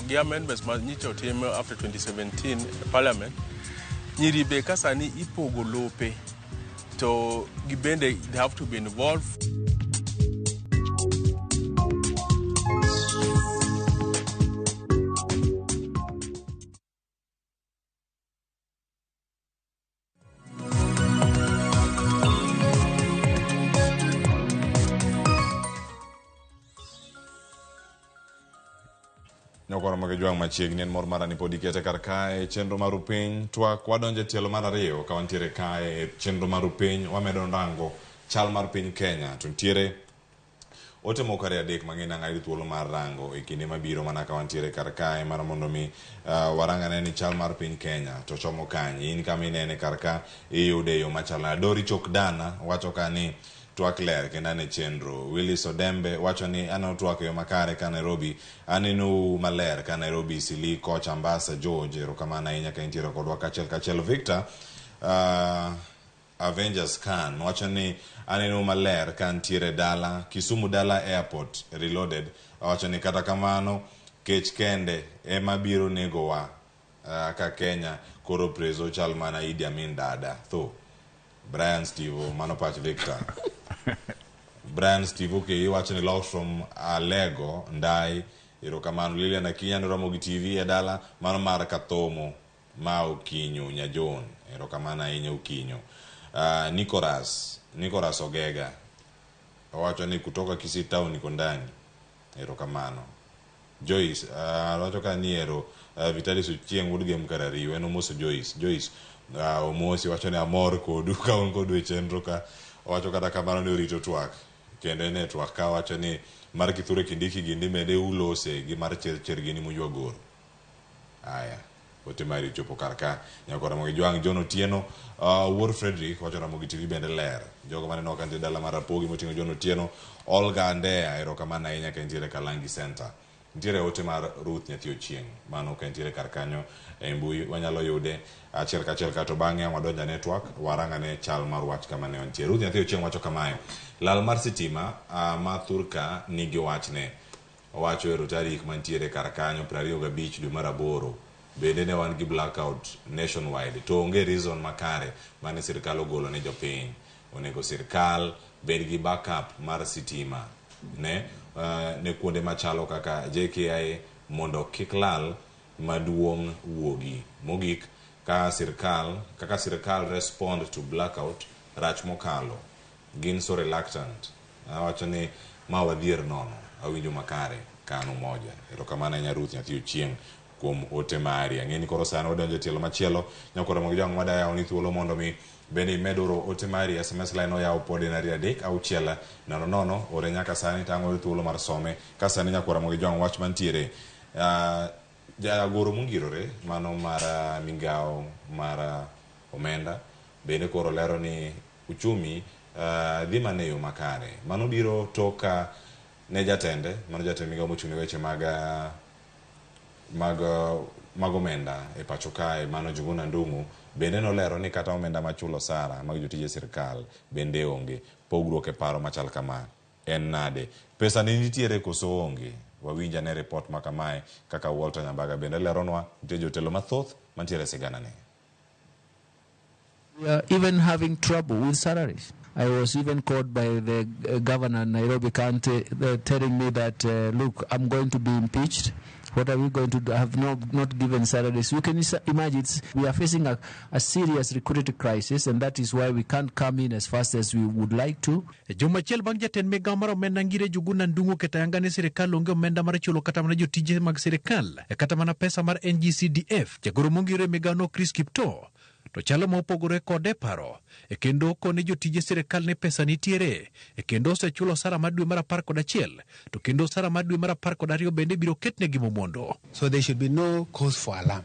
S32: gi amendments ma nyicha otim after 2017 e parliament nyiri be ka sani ipogo lope to gibende they have to be involved.
S28: Ramogi Jwang' machiegni en mor mara ni pod ikete kar kae chenro mar upiny twak wadonjo e tielo mar ariyo ka wantiere kae e chenro mar upiny wamedo rango chal mar piny Kenya to nitiere ote moko ariyo adek mang'eny ang' ayud thuolo mar rango e kinde mabiro mana ka wantiere kar kae mar mondo mi warang ane ni chal mar piny Kenya to chomo kanye in kama inene kar ka iyude e yo machalo nade Dori Chok Dana wacho ka ni twak ler kendo an e chenro Willis Odembe wacho ni aneno twak e yo makare ka Nairobi anenou maler ka Nairobi Sili Koch Ambasa George erokamano ahinya ka intiere kodwa kachiel kachiel Victor Avengers Khan wacho ni aneno maler ka ntiere dala Kisumu Dala Airport Reloaded wacho ni kata kamano kech kende ema biro negowa ka Kenya koro prezo chal mana Idi Amin dada tho Brian Steve mano pach Victor Brian Steve okay iwacho ni love from Alego Ndai erokamano Lilian Akinyi aneno Ramogi TV e dala mano mar Kathomo ma Okinyo Nyajon erokamano ahinya Okinyo Nicolas Ogega owacho ni kutoka Kisii town niko ndani erokamano Joyce wacho ka ni ero Vitalis Ochieng' wuod Gem Karariwo en omoso Joyce Joyce omosi wacho ni amor kodu ka un kodu e chenro ka owacho kata kamano ni orito twak kendo en e twak ka wacho ni mar Kithure Kindiki gini mede ulose gi mar Chirchir gini muywa goro aya ote mari ochopo kar ka nyako Ramogi Jwang' John Otieno Wuor Frederick wacho Ramogi TV bende ler jogo maneno ka nitie dala mar Rapogi moting'o John Otieno Olga Andea erokamano ahinya ka intiere Kalangi Center nitiere ote mar Ruth Nyathi Ochieng' mano ka intiere kar kanyo e mbui wanyalo yude achiel kachiel kato bang'e wadonjo e twak warang ane chal mar wach kama ne wantie Ruth Nyathi Ochieng' wacho kamae lal mar sitima ma thurka nigi wachne owacho ero tarik mantiere kar kanyo 25 dwe mar aboro bende ne wan gi blackout nationwide to onge reason makare mane sirikal ogolo ne jopiny onego sirikal bed gi backup mar sitima ne ne kuonde machalo kaka JKIA mondo kik lal maduong' wuogi mogik ka sirikal kaka sirikal respond to blackout rach mokalo gin so reluctant awacho ni ma wadhier nono awinjo makare kano moja erokamano ahinya Ruth Nyathi Ochieng' kuom ote mari ang'e ni koro sani wadonjo e tielo machielo nyakoro Ramogi Jwang' wadayawo ni thuolo mondo mi bende imed oro ote mari SMS line oyaw pod en 2 3 6 0 0 ore nyaka sani tang'o thuolo mar some ka sani nyakoro Ramogi Jwang' wach mantiere jagoro mongirore mano mar migawo mar omenda bende koro lero ni uchumi dhi mana e yo makare mano biro tok ka ne jatende mano jatend migawo mochung' ne weche mag mag omenda e pacho kae mano Njuguna Ndung'u bende nolero ni kata omenda machulo osara mag jotije sirikal bende onge pogruok e paro machal kama en nade pesa ni nitiere koso onge wawinj ane report ma kamae kaka Walter Nyambaga bende leronwa nitie jotelo mathoth mantiere e sigana ni.
S3: We are even having trouble with salaries. I was even called by the governor, Nairobi County, telling me that, look, I'm going to be impeached. What are we going to do? I have not given salaries. You can imagine we are facing a serious liquidity crisis, and that is why we can't come in as fast as we would like to.
S5: Juma achiel bang' jatend migawo mar omenda Ngire Njuguna Ndung'u oketo ayanga ni sirikal onge omenda mar chulo kata mana jotije mag sirikal kata mana pesa mar NGCDF. Jagoro mongiro e migawono Chris Kiptoo to chalo ma opogore kode paro e kendo koni jotije sirikal ni pesa nitiere e kendo osechulo osara mar dwe mar 11 to kendo osara mar dwe mar 12 bende biro ketnegi momondo.
S7: So there should be no cause for alarm.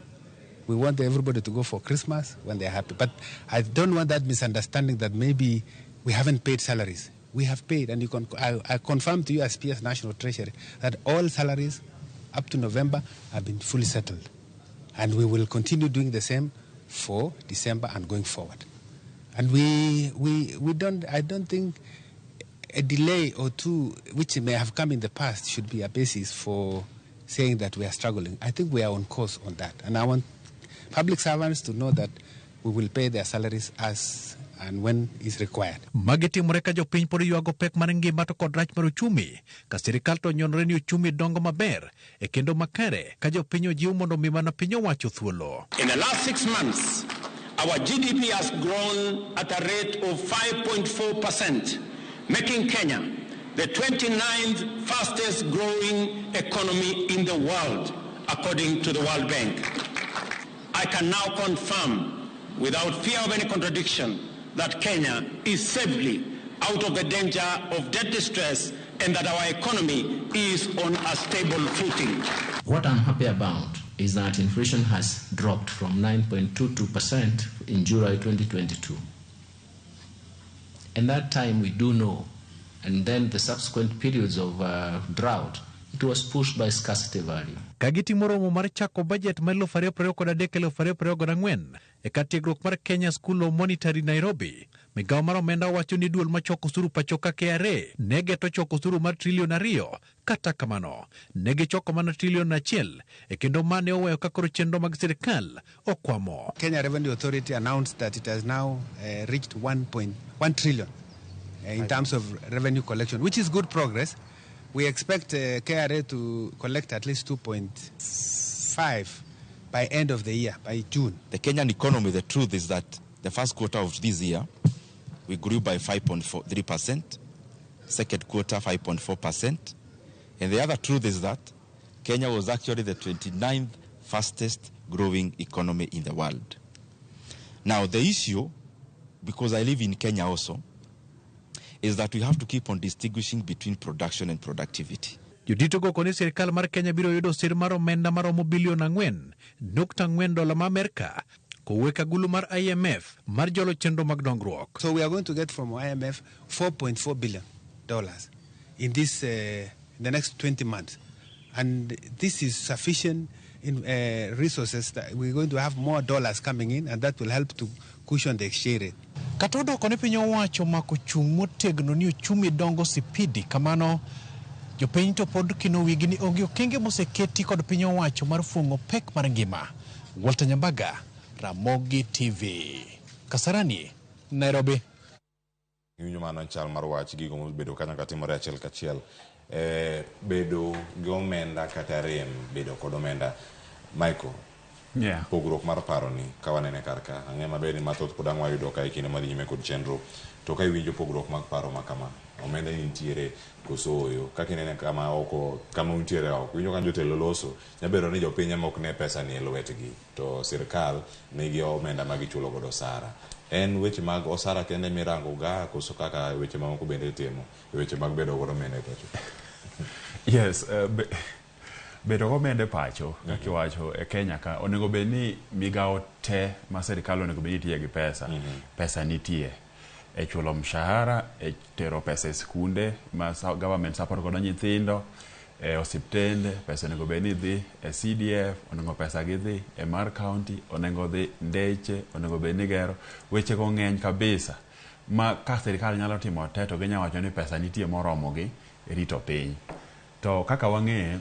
S7: We want everybody to go for Christmas when they're happy. But I don't want that misunderstanding that maybe we haven't paid salaries. We have paid, and I confirm to you as PS National Treasury that all salaries up to November have been fully settled. And we will continue doing the same for December and going forward. And we don't, I don't think a delay or two, which may have come in the past, should be a basis for saying that we are struggling. I think we are on course on that. And I want public servants to know that we will pay their salaries as and when is required.
S5: Magi timore ka jopiny pod ywago pek mar ngima to kod rach mar uchumi, ka sirikal to nyonore ni uchumi dongo maber e kendo makare ka jopiny ojiw mondo mi mana piny owacho thuolo.
S17: In the last 6 months, our GDP has grown at a rate of 5.4%, making Kenya the 29th fastest growing economy in the world according to the World Bank. I can now confirm, without fear of any contradiction, that Kenya is safely out of the danger of debt distress and that our economy is on a stable footing.
S2: What I'm happy about is that inflation has dropped from 9.22% in July 2022. And that time we do know, and then the subsequent periods of drought, it was pushed by scarcity value.
S5: Ka gitimo romo mar chako bajet mar 2023-2024 e kar tiegruok mar Kenya School of Monetary Nairobi, migawo mar omenda wacho ni duol machoko osuru pacho ka KRA ne geto choko osuru mar trilion 2, kata kamano ne gichoko mana trilion 1 e kendo mane oweyo ka koro chenro mag sirikal okwamo.
S7: Kenya Revenue Authority announced that it has now reached 1.1 trillion in terms of revenue collection, which is good progress. We expect KRA to collect at least 2.5 by end of the year, by June.
S4: The Kenyan economy, the truth is that the first quarter of this year, we grew by 5.3%, second quarter 5.4%. And the other truth is that Kenya was actually the 29th fastest growing economy in the world. Now the issue, because I live in Kenya also, is that we have to keep on distinguishing between production and productivity.
S5: Jodito go koni sirikal mar Kenya biro yudo sir mar omenda maromo bilion 4.4 dola ma Amerka kowuok agulu mar IMF mar jolo chenro mag dongruok.
S7: So we are going to get from IMF $4.4 billion in this in the next 20 months, and this is sufficient in resources that we're going to have more dollars coming in, and that will help to cushion the exchange rate.
S5: Kata odoko ni piny owacho mako chung' motegno ni uchumi dongo sipidi kamano, jopiny to pod kino wigi ni onge okenge moseketi kod piny owacho mar fuong'o pek mar ngima. Walter Nyambaga, Ramogi TV, Kasarani, Nairobi.
S28: Iwinjo mano chal mar wach gigo mobedo kanyo katimore achiel kachiel. Bedo gi omenda kata rem bedo kod omenda. Michael,
S8: yeah.
S28: Pogruok mar paro ni ka wanene kar ka, ang'e maber ni mathoth pod ang' wayudo ka e kinde madhi nyime kod chenro, to ka iwinjo pogruok mag paro ma kama, omenda ni nitiere koso ooyo, kaka inene kama oko, kama untiere oko, iwinjo ka jotelo loso, nyabedo ni jopiny ema ok ne pesa ni e lwetgi, to sirkal nigi omenda ma gichulo godo osara. En weche mag osara kende mirango ga koso kaka weche mamoko bende itimo, weche mag bedo godo omenda e pacho?
S8: Yes, bedo gomenda e pacho, kaka iwacho e Kenya ka, onego bed ni migawo te ma sirikal onego bed ni tiye gi pesa. Pesa nitie e chulo mshahara, e tero pesa e skunde ma government support godo nyithindo, e osiptende, pesa onego bed ni dhi, e CDF, onego pesa gidhi, e mar county, onego dhi ndeche, onego bed ni gero. Weche go ng'eny kabisa ma ka sirikal nyalo timo te to ginya wacho ni pesa nitie moromogi e rito piny. To kaka wang'eye,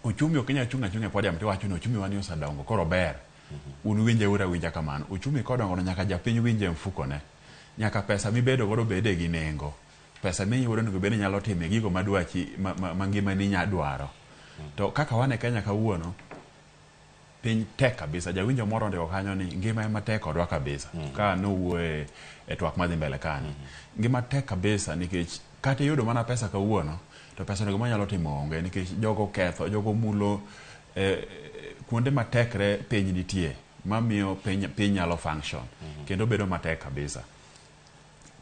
S8: uchumi ok inyal chung' achung'a e podium tiwacho ni uchumi wani osedongo koro ber. Un winje ura winja kamano. Uchumi kodongo to nyaka japiny winje e mfukone. Nyaka pesa mibedo godo bede gi nengo. Pesa miyudo onego bed ni nyalo time gigo madwachi ma ngimani nya dwaro. To kaka wan e Kenya kawuono, piny tek kabisa. Jawinjo moro ondiko kanyo ni ngima ema tek kodwa kabisa. Ka nowuoye e twak madhi mbele kanyo. Ngima tek kabisa nikech kata iyudo mana pesa kawuono, to pesa no gima nyalo timo onge nikech jogo ketho, jogo mulo kuonde ma tekre piny nitie mamiyo piny nyalo function kendo bedo matek kabisa.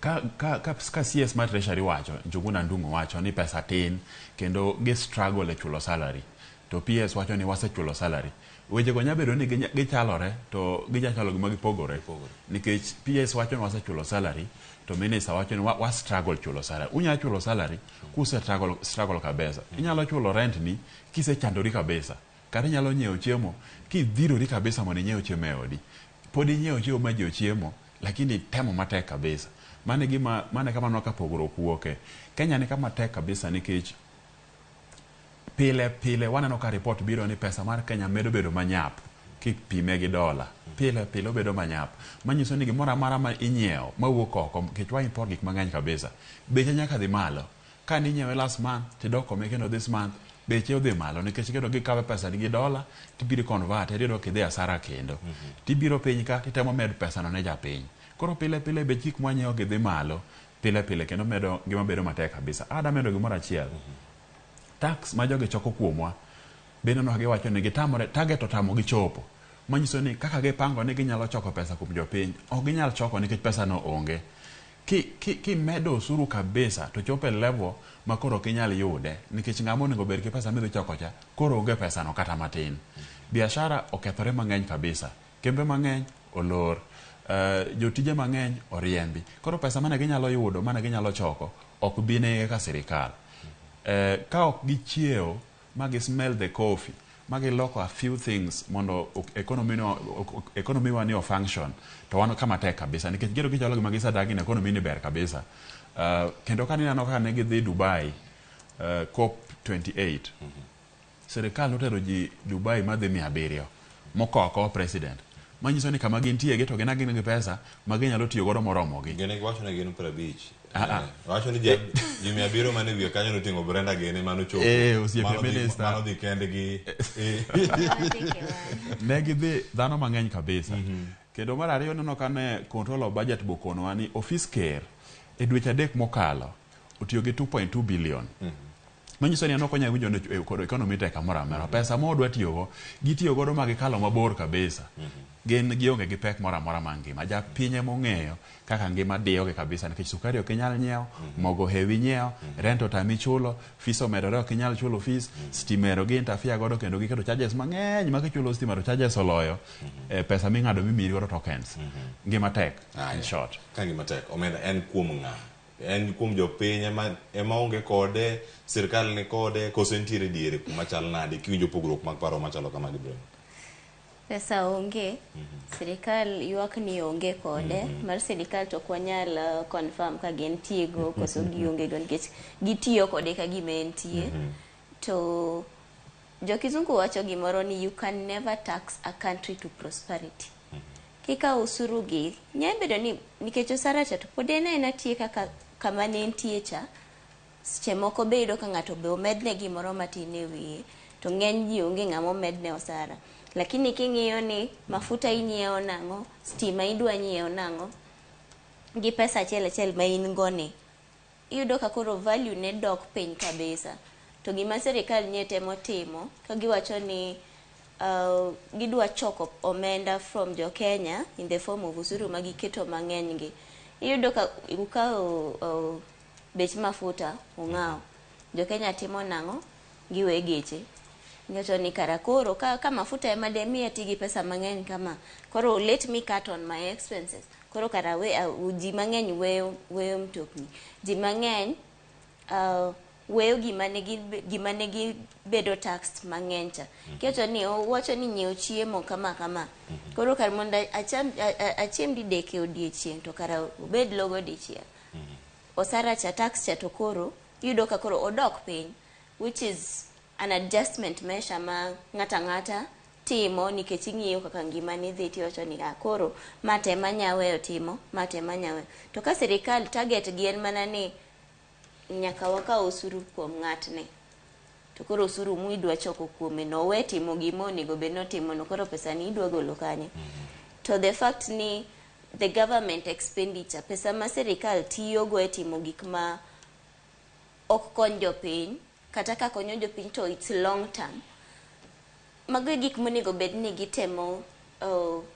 S8: Ka CS mar Treasury wacho, Njuguna Ndung'u wacho ni pesa tin kendo gi struggle e chulo salary, to PS wacho ni wasechulo salary. Weche go nya bedo ni gichalore to gichalo gima gipogore nikech PS wacho ni wasechulo salary to minister wacho ni wa struggle chulo salary. Unyalo chulo salary kuse struggle kabisa. Inyalo chulo rent ni kisechandori kabisa. Kata inyalo nyiewo chiemo kidhirori kabisa mondo inyiew chiemo e odi. Pod inyiewo chiemo ma ji ochiemo lakini temo matek kabisa. Mane gima mane kama waneno ka pogruok wuoke. Kenya ni kama tek kabisa nikech pile pile waneno ka report biro ni pesa mar Kenya medo bedo manyap kipime gi dola. Pile pile obedo manyap. Manyiso ni gimoro amora ma inyiewo mawuok oko nikech wa import gik mang'eny kabisa. Beche nyaka dhi malo. Ka ninyiewe last month tidok kome kendo this month beche odhi malo nikech kendo gikawe pesa ni gi dola tibiro convert tiyudo kidhi asara kendo. Tibiro piny ka titemo medo pesa no ne japiny. Koro pile pile bech gik mwanyiewo gi dhi malo pile pile kendo medo ngima bedo matek kabisa. Ada medo gimoro achiel. Tax ma jogi choko kuomwa Be ineno ka giwacho ni gitamore target otamogi chopo. Manyiso ni kaka gipango ni ginyalo choko pesa kuom jopiny, ok ginyal choko nikech pesa no onge. Kimedo osuru kabisa to chopo e level ma koro ok inyal yude nikech ng'ama onego bed gi pesa midhi choko cha koro onge pesa no kata matin. Biashara okethore mang'eny kabisa. Kembe mang'eny olor. Jotije mang'eny oriembi. Koro pesa mane ginyalo yudo, mane ginyalo choko ok bi ne kaka sirikal. Ka ok gichiewo ma gi smell the coffee ma giloko a few things mondo economy no economy wa ni o function to wan kama tek kabisa nikech gero gichalo gima gisedagi ni economy ni ber kabisa. Kendo ka nineno kaka ne gidhi Dubai COP 28 sirikal notero ji Dubai madhi 700 mokowo akowa president manyiso ni kama gintie gi to gin agina gi pesa ma ginyalo tiyo godo moromogi.
S28: Gin giwacho ni gin 50.
S8: Ah, ah.
S28: Wacho ni ji 700 mane wiye kanyo noting'o Brenda gene manochopo.
S8: Osiepe minister.
S28: Mano dhi kendgi.
S8: Ne gidhi dhano mang'eny kabisa. Kendo mar ariyo neno ka ne control of budget bokonwa ni ofis ker e dweche 3 mokalo otiyo gi 2.2 billion. Manyiso ni en ok onyal winjo ni kod economy tek kamoro amora. Pesa ma odwa tiyogo, gitiyo godo ma gikalo mabor kabisa. Gin gionge gi pek moro amora mar ngima. Japiny ema ong'eyo kaka ngima diyogi kabisa nikech sukari ok inyal nyiewo, mogo hewi nyiewo, rent otami chulo, fees omedore ok inyal chulo fees, stima ero gi interfere godo kendo giketo charges mang'eny ma kichulo stima to charges oloyo pesa ming'ado mimiyi godo tokens. Ngima tek, in short.
S28: Ka ngima tek, omenda en kuom ng'a? En kuom jopiny ema onge kode, sirkal ni kode, koso entiere diere kuma chal nade kiwinjo pogruok mag paro machalo kamagi Brenda?
S1: Pesa onge, sirikal ywak ni onge kode, mar sirikal to ok wanyal confirm ka gintie go koso gionge go nikech gitiyo kode ka gima entie. To jokizungu wacho gimoro ni you can never tax a country to prosperity. Kikawo osuru gi, nyalo bedo ni nikech osara cha to pod en aena tie kaka kama ne entie cha, seche moko be iyudo ka ng'ato be omedne gimoro matin e wiye, to ng'eny ji onge ng'ama omedne osara. Lakini king'iyo ni mafuta inyiewo nang'o, stima idwa nyiewo nang'o, gi pesa achiel achiel ma in go ni, iyudo ka koro value ne dok piny kabisa. To gima sirikal nye temo timo, ka giwacho ni gidwa choko omenda from jo Kenya in the form of osuru ma giketo mang'eny gi. Iyudo ka ukawo bech mafuta ung'awo. Jo Kenya timo nang'o? Giwe geche. Giwacho ni kara koro ka mafuta ema de miya ti gi pesa mang'eny kama, koro let me cut on my expenses. Koro kara we, ji mang'eny weyo mtokni. Ji mang'eny weyo gima ne gibedo taxed mang'eny cha. Kiwacho ni owacho ni nyiew chiemo kama kama. Koro kar mondo achiem didek e odiechieng' to kara obed logo dichiel. Osara cha tax cha to koro iyudo ka koro odok piny, which is an adjustment measure ma ng'ata ng'ata timo nikech ing'iyo kaka ngimani dhi tiwacho ni koro ma tema anya weyo timo, ma tema anya weyo. To ka sirikal target gi en mana ni nyaka wakaw osuru kuom ng'atni, to koro osuru mwidwa choko kuome no owe timo gima onego bed ni otimo no, koro pesa ni idwa golo kanye? To the fact ni the government expenditure, pesa ma sirikal tiyogo e timo gik ma ok kony jopiny, kata ka konyo jopiny to it's long term. Mago e gik monego bed ni gitemo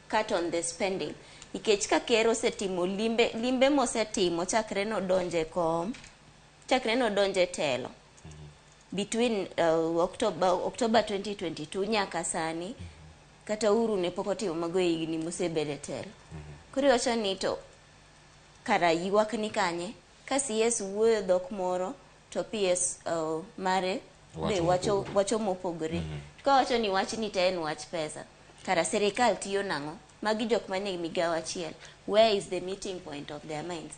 S1: cut on the spending. Nikech ka ker osetimo limbe mosetimo chakre nodonje kom, chakre nodonje telo, between October 2022 nyaka sani, kata Uhuru ne pok otimo mago e higni mosebede telo. Koro iwacho ni to kara ywak ni kanye? Ka CS wuoyo dhok moro to PS mare be wacho mopogore. Ka wacho ni wach ni to en wach pesa, kara sirikal tiyo nang'o? Magi jok manie migawo achiel. Where is the meeting point of their minds?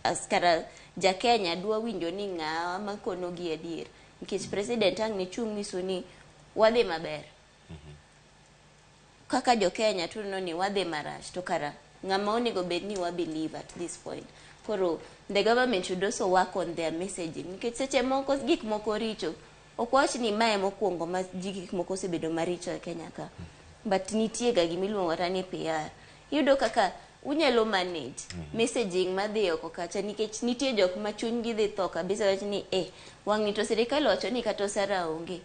S1: As kara ja Kenya dwa winjo ni ng'awa makono gi adier. Nikech president ang' ne chung' nyiso ni wadhi maber. Kaka jo Kenya tuneno ni wadhi marach to kara ng'ama onego bed ni wa believe at this point. Koro the government should also work on their messaging. Nikech seche moko gik moko richo. Ok wach ni mae mokwongo ma ji gik moko osebedo maricho e Kenya ka. But nitie ga gimiluongo kata ni PR. Iyudo kaka unyalo manage messaging madhi oko kacha nikech nitie jok ma chunygi dhi tho kabisa wach ni wang'ni to sirikal owacho ni kata osara onge.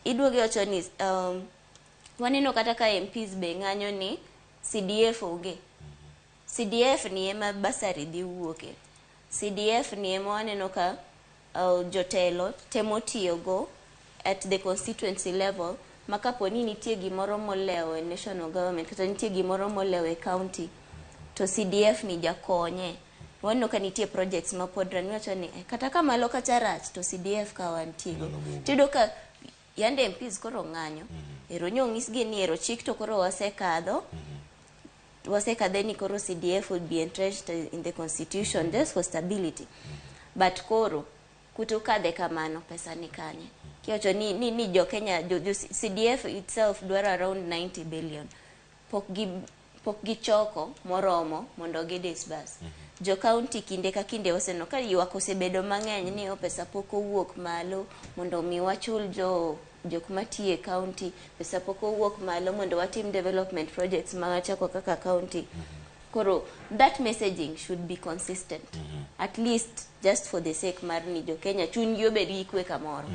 S1: Iduogo iwacho ni waneno kata ka MPs be ng'anyo ni CDF onge. CDF ni ema bursary dhi wuoke. CDF ni ema waneno ka jotelo temo tiyogo at the constituency level, ma kapo ni nitie gimoro molewo e national government kata nitie gimoro molewo e county, to CDF ni jakonye. Waneno ka nitie projects ma pod run. Iwacho ni kata ka malo kacha rach, to CDF ka wantie go. Tiyudo ka yande MPs koro ng'anyo. Ero nyong'isgi ni ero chik to koro wasekadho. Wasekadhe ni koro CDF would be entrenched in the constitution just for stability. But koro kutukadhe kamano, pesa ni kanye? Kiwacho ni jo Kenya jo CDF itself dwaro around 90 billion. Pok gichoko moromo mondo gi disburse. Jo county kinde ka kinde oseneno ka ywak osebedo mang'eny ni o pesa pok owuok malo mondo mi wachul jo jok matiyo e county, pesa pok owuok malo mondo watim development projects ma wachako kaka county. Koro that messaging should be consistent, at least just for the sake mar ni jo Kenya chunygi obed gi kwe kamoro.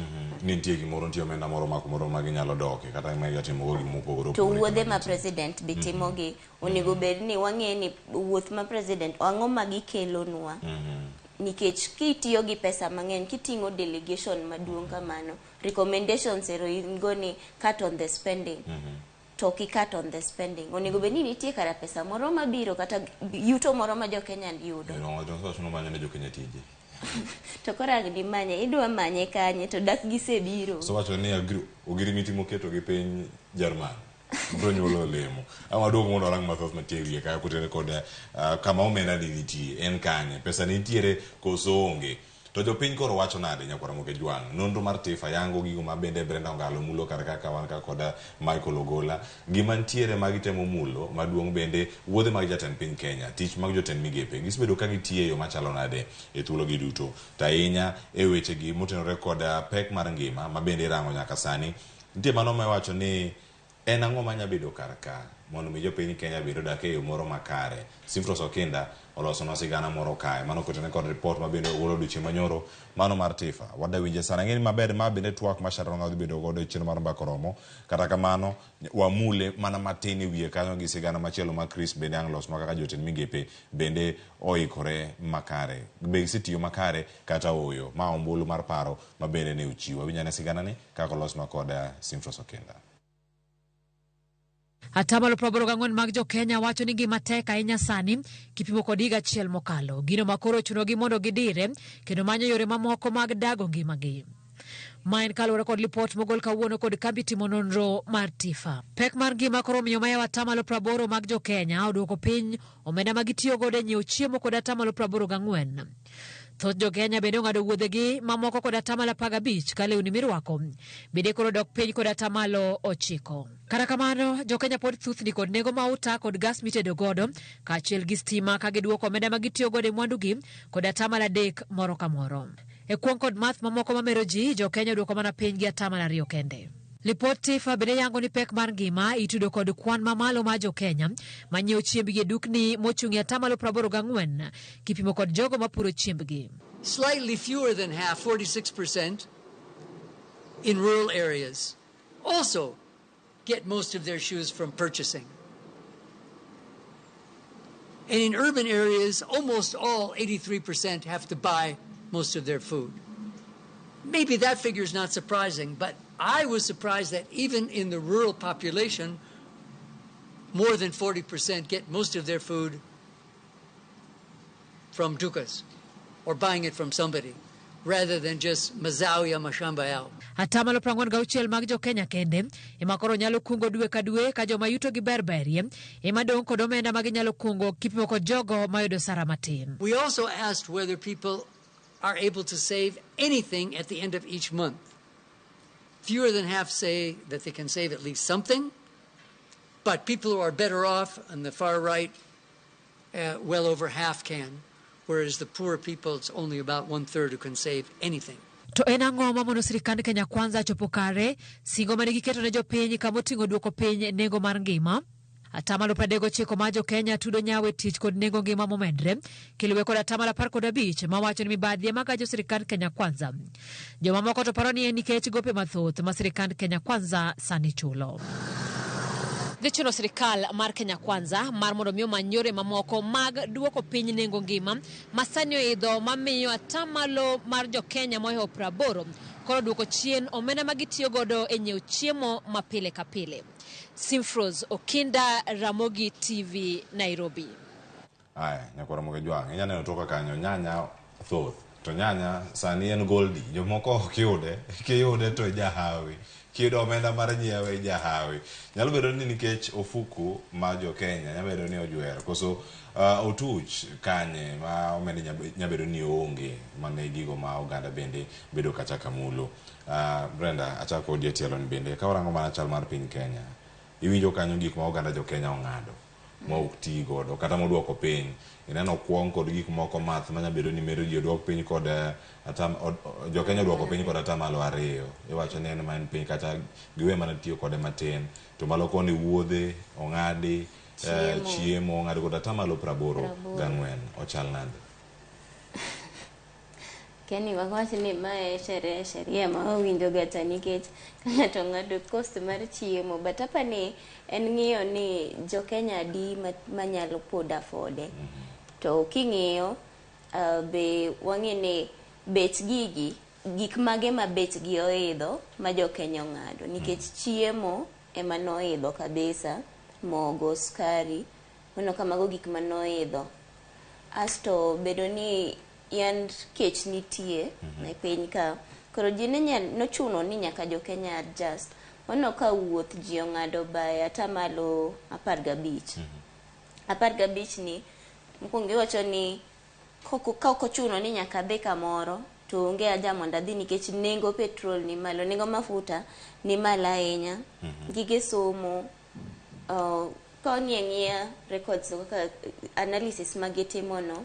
S28: Ni nitie gimoro, nitie omenda moro ma kumoro ma ginyalo doke kata ma ginyalo timogo gik mopogore
S1: To
S28: opogore.
S1: Wuodhe ma president be timogi onego bed ni wang'e ni wuoth ma president ang'o ma gikelonwa, nikech kitiyo gi pesa mang'eny, kiting'o delegation maduong' kamano, recommendations ero in go ni cut on the spending, to ok cut on the spending, onego bed ni nitie kara pesa moro mabiro kata yuto moro ma jo Kenya yudo.
S28: Wacho nomanyo ne jo Kenya tije.
S1: To koro ang' dimanye, idwa manye kanye to dak gisebiro?
S28: So wacho ni ogirimiti moketo gi piny Jerman biro nyuolo olemo. Ang' waduog mondo warang mathoth mantie e wiye ka kotenore kod kama omenda ni nitie en kanye, pesa nitiere koso onge. To jopiny koro wacho nade, nyakwara Moke Jwang'? Nonro mar TIFA yango gigo ma bende Brenda Ongalo mulo kar kaka wan ka kod Michael Ogola. Gima nitiere ma gitemo mulo maduong' bende wuodhe mag jatend piny Kenya, tich mag jotend migepe. Gisebedo ka gitiyo e yo machalo nade e thuologi duto. To ahinya e wechegi motenore kod pek mar ngima ma bende irango nyaka sani. Nitie mano ma iwacho ni en ang'o manya bedo kar ka mondo mi jopiny Kenya bende odak e yo moro makare. Sifros Okinda olosonwa sigana moro kae. Mano kotene kod report ma bende ogolo odiochieng' manyoro mano mar TIFA. Wada winje sana. Ng'eni maber ma bende twak ma Sharon dhi bedo godo e chenro mar Mbaka Oromo. Kata kamano wamule mana matin e wiye kanyo gi sigana machielo ma Chris bende ang' losnwa kaka jotend migepe bende oikore makare. Be gisetiyo makare kata ooyo. Ma ombulu mar paro ma bende ne ochiwo. Awinj ane sigana ni kaka olosnwa kod Simfros Okinda.
S9: 84% mag jo Kenya wacho ni ngima tek ahinya sani kipimo kod higa achiel mokalo. Gino ma koro ochunogi mondo gidire kendo manyo yore mamoko mag dago ngimagi. Ma en kaluwore kod lipot mogol kawuono kod kambi timo nonro mar TIFA. Pek mar ngima koro omiyo mayawo 80% mag jo Kenya oduoko piny omenda ma gitiyo godo e nyiewo chiemo kod 84%. Thoth jo Kenya bende ong'ado wuodhegi mamoko kod 15% ka lewni mirwako bende koro dok piny kod 9%. Kata kamano, jo Kenya pod thuthni kod nengo mauta kod gas mitedo godo kaachiel gi stima ka giduoko omenda ma gitiyo godo e mwandugi kod 3% moro ka moro. E kuong' kod math mamoko mamero ji, jo Kenya oduoko mana piny gi 2% kende. Lipot TIFA bende yango ni pek mar ngima itudo kod kwan mamalo mar jo Kenya manyiewo chiembgi e dukni mochung' e 84% kipimo kod jogo mapuro chiembgi.
S11: Slightly fewer than half, 46%, in rural areas also get most of their shoes from purchasing. And in urban areas, almost all, 83%, have to buy most of their food. Maybe that figure is not surprising, but I was surprised that even in the rural population, more than 40% get most of their food from dukas or buying it from somebody rather than just mazao ya mashamba yao.
S9: 46% mag jo Kenya kende ema koro nyalo kungo dwe ka dwe, ka joma yuto gi ber berie ema dong' kod omenda ma ginyalo kungo kipimo kod jogo mayudo sara matin.
S11: We also asked whether people are able to save anything at the end of each month. Fewer than half say that they can save at least something, but people who are better off on the far right, well over half can, whereas the poor people, it's only about one third who can save anything.
S9: To en ang'o mamono sirikand Kenya Kwanza chopo kare singo mane giketo ne jopiny kamoting'o duoko piny nengo mar ngima? Atamalo 39 mar jo-Kenya tudo nyawo e tich kod nengo ngima momedre, kiluwe kod atamalo 15 mawacho ni mibadhi ema gajo sirikand Kenya Kwanza. Jomamoko to paro ni en nikech gope mathoth ma sirikand Kenya Kwanza sani chulo. Dhi chuno sirikal mar Kenya Kwanza mar mondo mi omany yore mamoko mag duoko piny nengo ngima ma sani oidho mamiyo atamalo mar jo-Kenya mohewo 80 koro duoko chien omenda ma gitiyo godo e nyiewo chiemo ma pile ka pile. Simfros Okinda, Ramogi TV, Nairobi.
S28: Aya, nyakwar Moge Jwang', inya neno toka kanyo nyanya thoth. To nyanya sani en goldi. Jomoko ok yude. Kiyude to ijahawi. Kiyudo omenda mar nyiewe ijahawi. Nyalo bedo ni nikech ofuku mar jo Kenya nyalo bedo ni ojwer. Koso otuch kanye ma omenda nyabedo ni oonge mane gigo ma oganda bende bedo kacha kamulo. Brenda, achako kodi e tielo ni bende. Ka warango mana chal mar piny Kenya, iwinjo kanyo gik ma oganda jo Kenya ong'ado ma ok tii godo kata moduoko piny. Ineno kuong kod gik moko math manya bedo ni medo ji oduok piny kod jo Kenya oduoko piny kod atamalo 2. Iwacho ni en ma en piny kata giwe mana tiyo kode matin. To malo koni wuodhe ong'adi, chiemo ong'adi kod atamalo 84. Ochal nade?
S1: Keni wawach ni mae sheria ma wawinjo ga cha nikech ka ng'ato ng'ado cost mar chiemo, but apani en ng'iyo ni jo Kenya adi manyalo pod afford. To king'iyo be wang'e ni bech gigi, gik mage ma bechgi oidho ma jo Kenya ong'ado nikech chiemo ema noidho kabisa, mogo, sukari, waneno ka mago gik manoidho. Asto bedo ni yand kech nitie e piny ka, koro ji nochuno ni nyaka jo Kenya adjust. Waneno ka wuoth ji ong'ado by atamalo 15. 15 ni mokwongo iwacho ni ka ok ochuno ni nyaka adhi kamoro to onge haja mondo adhi nikech nengo petrol ni malo, nengo mafuta ni malo ahinya, gige somo, ka wang'iyo ang'iya records kaka analysis magitimo no,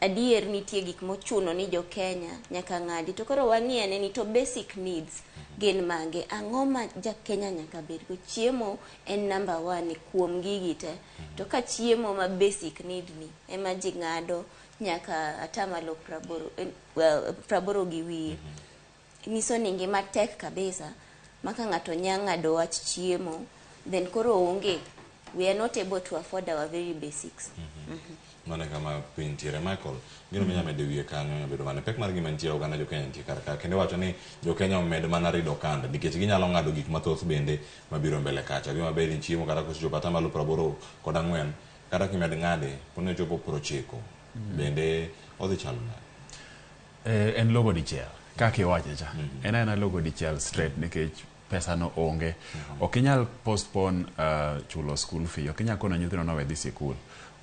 S1: adier nitie gik mochuno ni jo Kenya nyaka ng'adi. To koro wang'i ane ni to basic needs gin mage, ang'o ma ja Kenya nyaka bedgo. Chiemo en number 1 kuom gigi te. To ka chiemo ma basic need ni ema ji ng'ado nyaka atamalo 80 gi wiye, nyiso ni ngima tek kabisa ma ka ng'ato nya ng'ado wach chiemo, then koro onge, we are not able to afford our very basics.
S28: Mano e kama piny nitiere. Michael, gino minya medo e wiye kanyo nyalo bedo mane? Pek mar gima nitie oganda jo Kenya nitie kar ka. Kendo iwacho ni jo Kenya omed mana rido kanda nikech ginyalo ng'ado gik mathoth bende mabiro mbele kacha. Gima ber ni chiemo kata kosechopo atamalo 84 kata kimed ng'ade poni ochopo 90 bende odhi chalo nade?
S8: En logo dichiel kaka iwache cha. En aena logo dichiel straight nikech pesa no onge. Ok inyal postpone chulo school fee. Ok inyal kono nyithindo no we dhi sikul.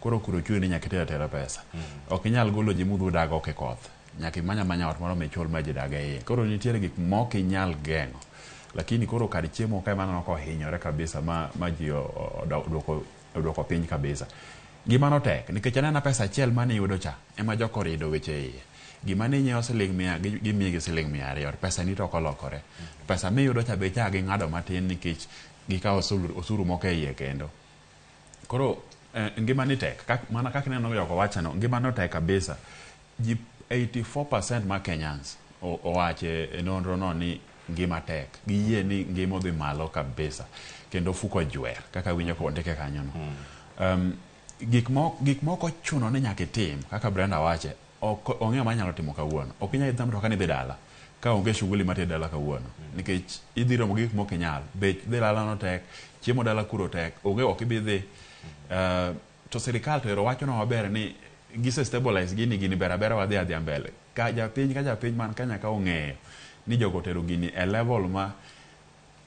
S8: Koro kuro chuni ni nyaka iter atera pesa. Ok inyal golo ji mudhi udag oko e koth. Nyaka imany amanya ot moro michul ma ji dag e iye. Koro nitiere gik mok inyal geng'o. Lakini koro kar chiemo ka ema aneno ka ohinyore kabisa ma ji oduoko piny kabisa. Gima no tek nikech anena pesa achiel mane iyudo cha ema jok orido weche iye. Gima ne inyiewo siling 100 gimiyi gi siling 200, pesa ni to ok olokore. Pesa miyudo cha be ichako ging'ado matin nikech gikawo osuru moko e iye kendo. Koro ngima ni tek. Mana kaka ineno joko wacho no, ngima no tek kabisa. Ji 84% mar Kenyans owacho e nonro no ni ngima tek. Giyie ni ngima odhi malo kabisa. Kendo ofuko ojwer kaka winjo ka ondike kanyo no. Gik moko ochuno ni nyaka itim kaka Brenda wache. Ok onge ma nyalo timo kawuono. Ok inyal idhi mtoka ni dhi dala ka onge shughuli matie dala kawuono. Nikech idhi romo gi gik mok inyal. Bech dhi dala no tek, chiemo dala kuro tek, onge ok ibi dhi. To sirikal to ero wachonwa maber ni gise stabilize gini, gini ber abera wadhi adhiya mbele. Ka japiny man Kenya ka ong'eyo ni jogo otero gini e level ma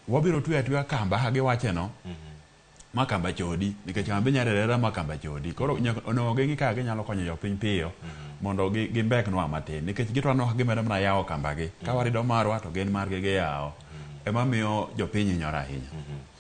S8: wabiro tweyo atweya kamba kaka giwache no, ma kamba chodi, nikech kamba inyalo rere ma kamba chodi. Koro onego ging'i kaka ginyalo konyo jopiny piyo mondo gimbeknwa matin, nikech gitwano ka gimedo mana yawo kamba gi. Ka warido marwa to gin margi giyawo. Ema miyo jopiny hinyore ahinya.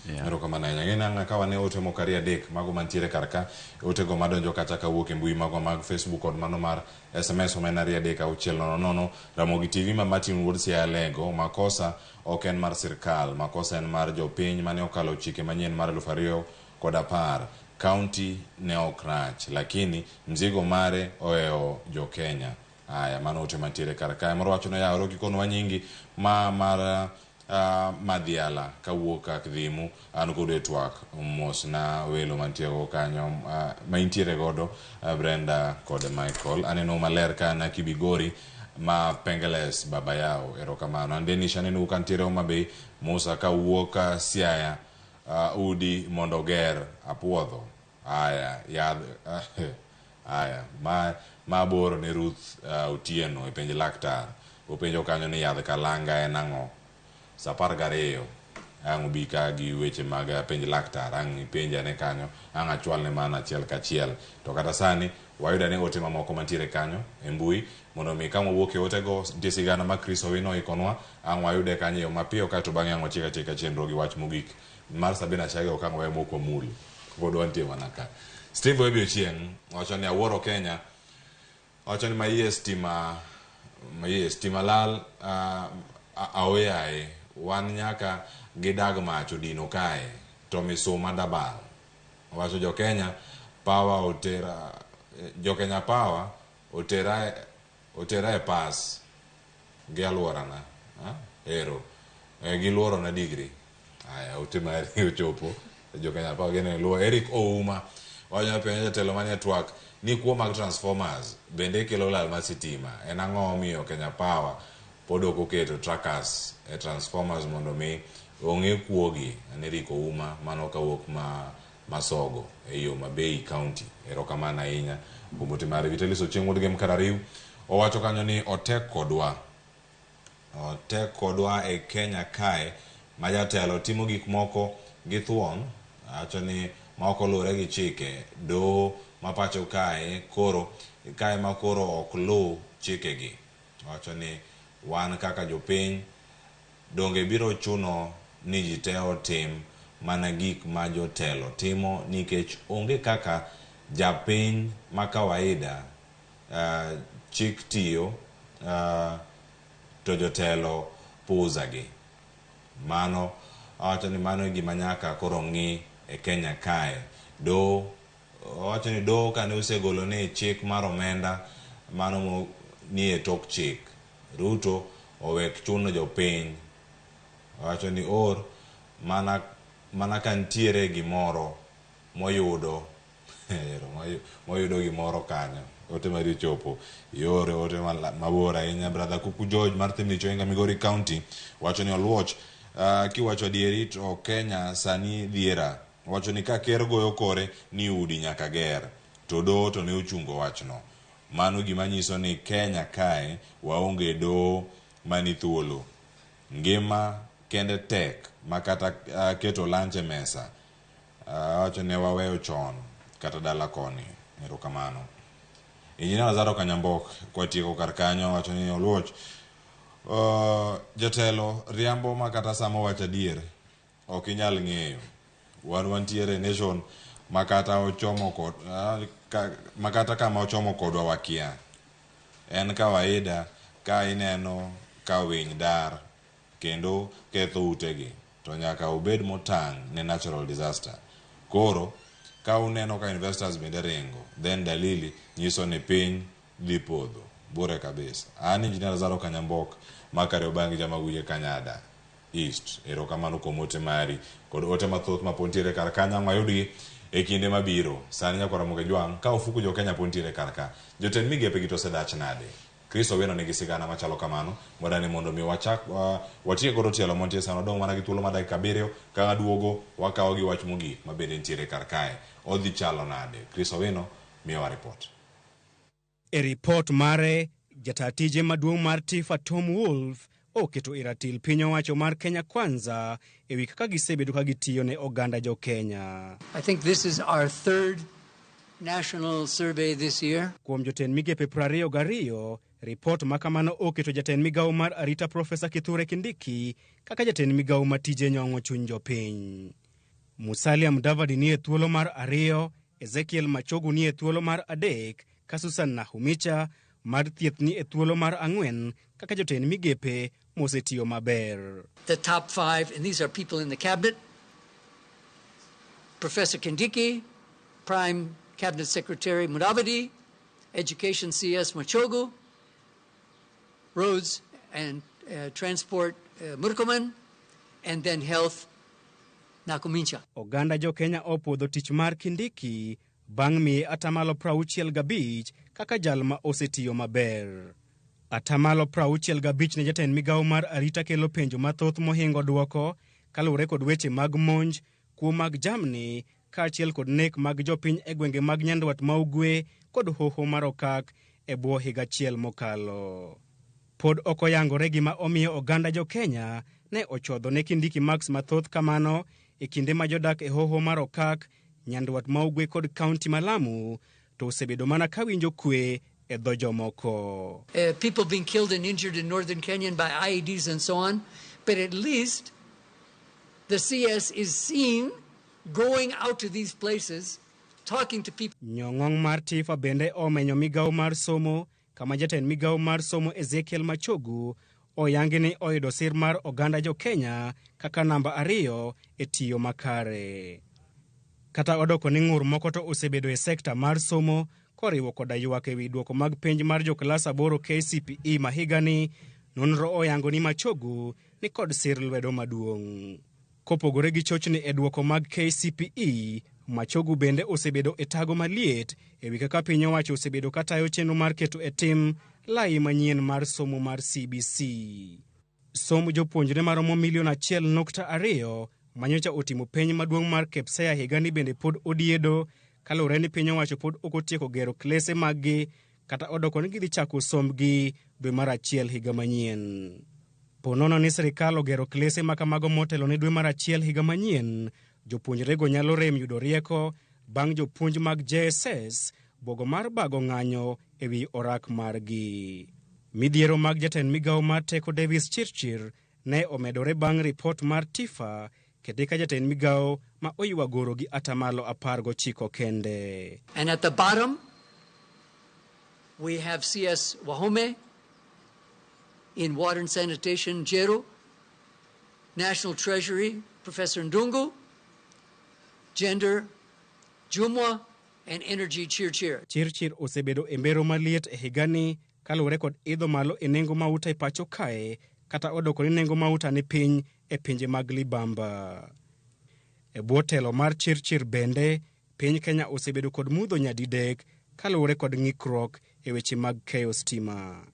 S8: Yeah.
S28: Erokamano ahinya. Ng'e nang'a ka wane ote moko ariyo adek mago mantiere kar ka, otego madonjo kacha kawuok e mbui magwa mag Facebook kod mano mar SMS omena 2 3 6 0 0. Ramogi TV ma Martin Wuod Siaya Lego, makosa ok en mar sirkal, makosa en mar jopiny mane okalo chike manyien mar 2010. County ne ok rach, lakini mzigo mare ohewo jo Kenya. Aya, mano ote mantiere kar kae. Moro wacho ni oyawore ok ikonwa nyingi ma mar Madhiala kawuok Akdhimu an kodu e twak mos na welo mantie go kanyo ma intiere godo Brenda kod Michael. Aneno maler ka an Kibigori ma Pengeles baba yao erokamano. An Denish aneno ka ntiere Homa Bay Musa kawuok Siaya udi mondo oger apuodho. Aya yadh aya ma ma boro ne Ruth Otieno e penj laktar. Openjo kanyo ni yadh kalanga en ang'o? Sa 12 ang' ubi ka gi weche mag penj laktar ang' ipenj ane kanyo ang' achwalne mana achiel kachiel. To kata sani wayudo ane ote mamoko mantiere kanyo e mbui mondo mi ka wawuok e otego nitie sigana ma Chris Owino oikonwa ang' wayude kanyo e yo mapiyo kaeto bang'e ang' watiek atieka chenro gi wach mogik mar Sabina Chege ok ang' wawe mok wamul pod wantie mana ka. Steve Webi Ochieng' wacho ni awuoro Kenya wacho ni maiye stima maiye stima lal aoyaye wan nyaka gidag mach odino kae to misuma dabal wacho jo Kenya power otera jo Kenya power otera otera e pas gi aluorana ero giluorona degree aya ote mari ochopo jo Kenya power gene luo Eric Ouma wacho penjo jatelo manie twak ni kuo mag transformers bende kelo lal mar sitima en ang'o omiyo Kenya Power pod ok oketo trackers e transformers mondo mi ong'e kuogi en Eric Ouma mano kawuok ma Masogo e yo Mabei County. Erokamano ahinya kuom ote mari. Vitalis Ochieng' wuod Gem Karariw owacho kanyo ni otek kodwa otek kodwa e Kenya kae ma jatelo timo gik moko gi thuon wacho ni ma ok oluwore gi chike doho ma pacho kae koro kae ma koro ok luw chikegi wacho ni wan kaka jopiny donge biro chuno ni ji te otim mana gik ma jotelo timo nikech onge kaka japiny ma kawaida chik tiyo to jotelo puuza gi. Mano owacho ni mano e gima nyaka koro ng'i e Kenya kae. Doho owacho ni doho kane osegolo ni chik mar omenda mano mo nie tok chik. Ruto owek chuno jopiny. Owacho ni or mana mana ka nitiere gimoro moyudo moyudo gimoro kanyo. Ote mari ochopo iore ote mabor ahinya. Brother Kuku George mar Thimlich Ohinga Migori County wacho ni oluoch kiwacho adieri to Kenya sani dhiera. Wacho ni ka ker goyo kore ni udi nyaka ger to doho to ne ochungo wachno. Mano gima nyiso ni Kenya kae waonge doho mani thuolo. Ngima kende tek ma kata keto lunch e mesa wacho ne waweyo chon kata dala koni. Erokamano. Engineer Lazaro Kanyambok kwatieko kar kanyo wacho ni oluoch jatelo riambo ma kata sama owacho adier ok inyal ng'eyo. Wan wantiere nation ma kata ochomo kod ma kata kama ochomo kodwa wakia. En kawaida ka ineno ka winy dar kendo ketho utegi to nyaka ubed motang' ne natural disaster. Koro ka uneno ka investors bende ringo then dalili nyiso ni piny dhi podho. Bure kabisa. An Engineer Lazaro Kanyambok ma Kariobangi Jamaguye Kanyada East. Erokamano kuom ote mari kod ote mathoth ma pod nitiere kar kanyo ang' wayudgi e kinde mabiro. Sani nyakwar Ramogi Jwang' ka ofuku jo Kenya pod nitiere kar ka. Jotend migepe gi to osedach nade? Chris Owino nigi sigana machalo kamano modani mondo mi wachak watiek godo tielo mantie sani wadong' mana gi thuolo mar dakika 7 ka aduogo wakawo gi wach mogik ma bende nitiere kar kae. Odhi chalo nade? Chris Owino miyowa report.
S12: E ripot mare, jata tije maduong' mar TIFA Tom Wolf oketo e ratil piny owacho mar Kenya Kwanza e wi kaka gisebedo ka gitiyo ne oganda jo Kenya.
S11: I think this is our third national survey this year.
S12: Kuom jotend migepe 22, Ripot ma kamano oketo jatend migawo mar arita Profesa Kithure Kindiki kaka jatend migawo ma tije nyong'o chuny jopiny. Musalia Mudavadi nie thuolo mar ariyo, Ezekiel Machogu nie thuolo mar adek, ka Susan Nakhumicha mar thieth ni e thuolo mar ang'wen kaka jotend migepe mosetiyo maber.
S11: The top 5, and these are people in the cabinet: Professor Kindiki, Prime Cabinet Secretary Mudavadi, Education CS Machogu, Roads and Transport Murkomen, and then Health Nakhumicha.
S12: Oganda jo Kenya opuodho tich mar Kindiki bang' miye atamalo 65 kaka jal ma osetiyo maber. Atamalo 65 ne jatend migawo mar arita kelo penjo mathoth mohingo duoko kaluwore kod weche mag monj, kuo mag jamni kaachiel kod nek mag jopiny e gwenge mag Nyandwat ma Ugwe kod hoho mar Okak e bwo higa achiel mokalo. Pod ok oyangore gima omiyo oganda jo Kenya ne ochodho ne Kindiki marks mathoth kamano e kinde ma jodak e hoho mar Okak, Nyandwat ma Ugwe kod kaunti ma Lamu to osebedo mana ka winjo kwe e dho jomoko.
S11: People being killed and injured in northern Kenya by IEDs and so on, but at least the CS is seen going out to these places, talking to people.
S12: Nyong'ong mar Tifa bende omenyo migawo mar somo kama jatend migawo mar somo Ezekiel Machogu oyangi ni oyudo sir mar oganda jo Kenya kaka namba 2 e tiyo makare. Kata odoko ni ng'ur moko to osebedo e sekta mar somo koriwo koda ywak ewi duoko mag penj mar joklas 8 KCPE ma higani, nonro oyango ni Machogu ni kod sir lwedo maduong'. Kopogore gi chochni e duoko mag KCPE, Machogu bende osebedo e tago maliet ewi kaka piny owacho osebedo katayo chenro mar keto e tim lai manyien mar somo mar CBC. Somb jopuonjre maromo milion 1.2 manyocha otimo penj maduong' mar KPSEA higani bende pod odiedo kaluwore ni piny owacho pod ok otieko gero klese maggi kata odoko ni gidhi chako sombgi dwe mar 1 higa manyien. Po nono ni sirikal ogero klese ma kamago motelo ne dwe mar 1 higa manyien, jopuonjrego nyalo rem yudo rieko bang' jopuonj mag JSS buogo mar bago ng'anyo ewi orak margi. Midhiero mag jatend migawo mar teko Davis Chirchir ne omedore bang' ripot mar Tifa kete ka jatend migawo ma oywa goro gi atamalo 19 kende.
S11: And at the bottom, we have CS Wahome in Water and Sanitation, Njeru, National Treasury, Professor Ndungu, Gender, Jumwa, and Energy, Chirchir.
S12: Chirchir osebedo e mbero maliet e higani kaluwore kod idho malo e nengo mauta e pacho kae kata odoko ni nengo mauta ni piny e pinje mag libamba. E bwo telo mar Chirchir bende, piny Kenya osebedo kod mudho nyadidek kaluwore kod ng'ikruok e weche mag keyo stima.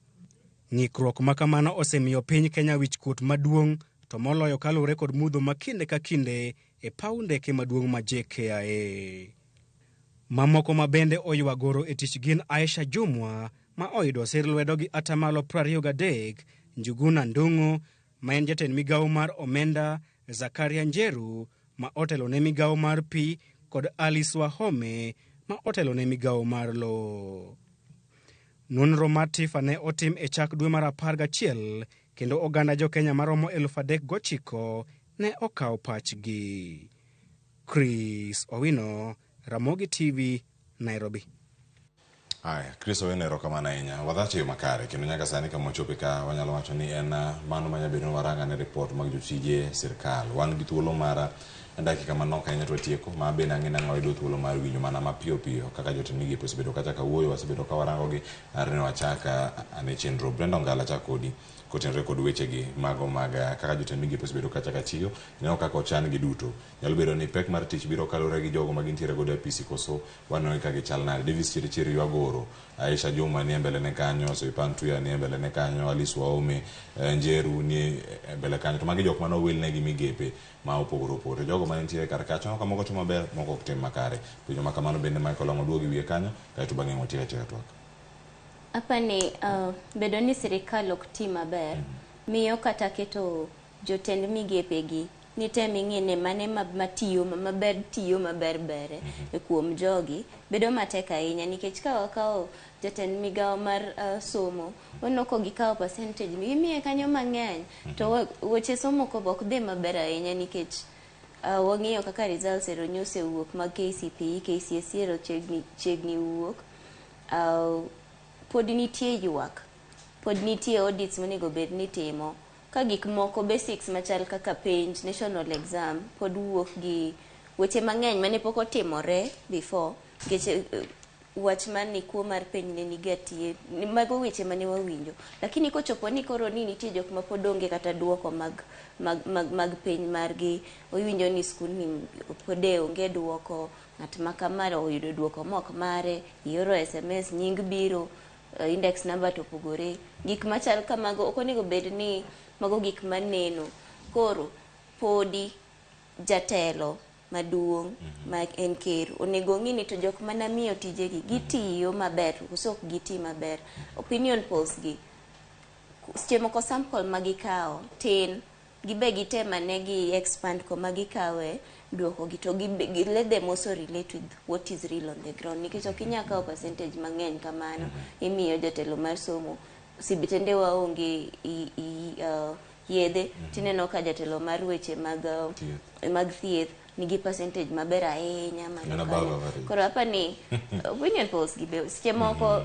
S12: Ng'ikruok ma kamano osemiyo piny Kenya wichkuot maduong' to moloyo kaluwore kod mudho ma kinde ka kinde e paw ndeke maduong' ma JKIA. Mamoko ma bende oywa goro e tich gin Aisha Jumwa ma oyudo sir lwedo gi atamalo 23, Njuguna Ndung'u ma en jatend migawo mar omenda, Zakaria Njeru ma otelo ne migawo mar pi kod Alice Wahome ma otelo ne migawo mar lowo. Nonro mar Tifa ne otim e chak dwe mar 11 kendo oganda jo Kenya maromo 3,009 ne okawo pachgi. Chris Owino, Ramogi TV, Nairobi.
S28: Aya, Chris Owino, erokamano ahinya. Wadhacho yo makare kendo nyaka sani kama wachope ka wanyalo wacho ni en mano manya bedo ni waranga ne report mag jotije sirkal. Wan gi thuolo mar dakika manok ahinya to watieko ma bende ang'e nang'o wayudo thuolo mar winjo mana mapiyo piyo kaka jotend migepe osebedo kacha kawuoyo, wasebedo ka warango gi are ne wachak ane chenro. Brenda Ongala chak kodi kotenore kod wechegi mago mag kaka jotend migepe osebedo kacha ka tiyo, ineno kaka ochan gi duto. Nyalo bedo ni pek mar tich biro kaluwore gi jogo ma gintiere godo e apisi koso waneno ka gichal nade. Davis Chirchir ywagoro, Aisha Juma nie mbele ne kanyo, Soipan Tuya nie mbele ne kanyo, Alice Wahome, Njeru nie mbele kanyo. To magi jok mane owil negi migepe ma opogore opogore. Jogo mane nitiere kar kacha, ka moko timo maber, moko ok tim makare. Penjo ma kamano bende Michael Ong'o duogo e wiye kanyo, kaeto bang'e watiek atieka twak.
S1: Apani bedo ni sirikal ok ti maber miyo kata keto jotend migepe gi Nitem ing'i ni mane matiyo maber tiyo maber bere e kuom jogi bedo matek ahinya nikech ka wakawo jatend migawo mar somo waneno ka gikawo percentage gimiye kanyo mang'eny to weche somo ok dhi maber ahinya nikech wang'iyo kaka results ero nyosewuok mag KCPE, KCSE ero chiegni wuok. Pod nitie ywak, pod nitie audits monego bed ni timo ka gik moko basics machal kaka penj national exam pod wuok gi weche mang'eny mane pok otimore before nikech wach mar ni kuo mar penj ne niga tie mago weche mane wawinjo, lakini kochopo ni koro ni nitie jok ma pod onge kata duoko mag penj margi, iwinjo ni skul ni pod onge duoko, ng'at ma kama oyudo duoko mok mare, ioro SMS nying biro, index number to opogore, gik machal kamago ok onego bed ni mago gik maneno. Koro podi jatelo maduong' ma en ker onego ng'i ni to jok mana miyo tijegi gitiyo maber koso ok giti maber. Opinion polls gi seche moko sample ma gikawo tin, gibe gitem ane gi expand koma gikawe duoko gi to gi let them also relate with what is real on the ground nikech ok inyal kawo percentage mang'eny kamano imiyo jatelo mar somo sibitende waonge yedhe tineno ka jatelo mar weche mag thieth nigi percentage maber ahinya malo kanyo. Koro hapa ni opinion polls gi be seche moko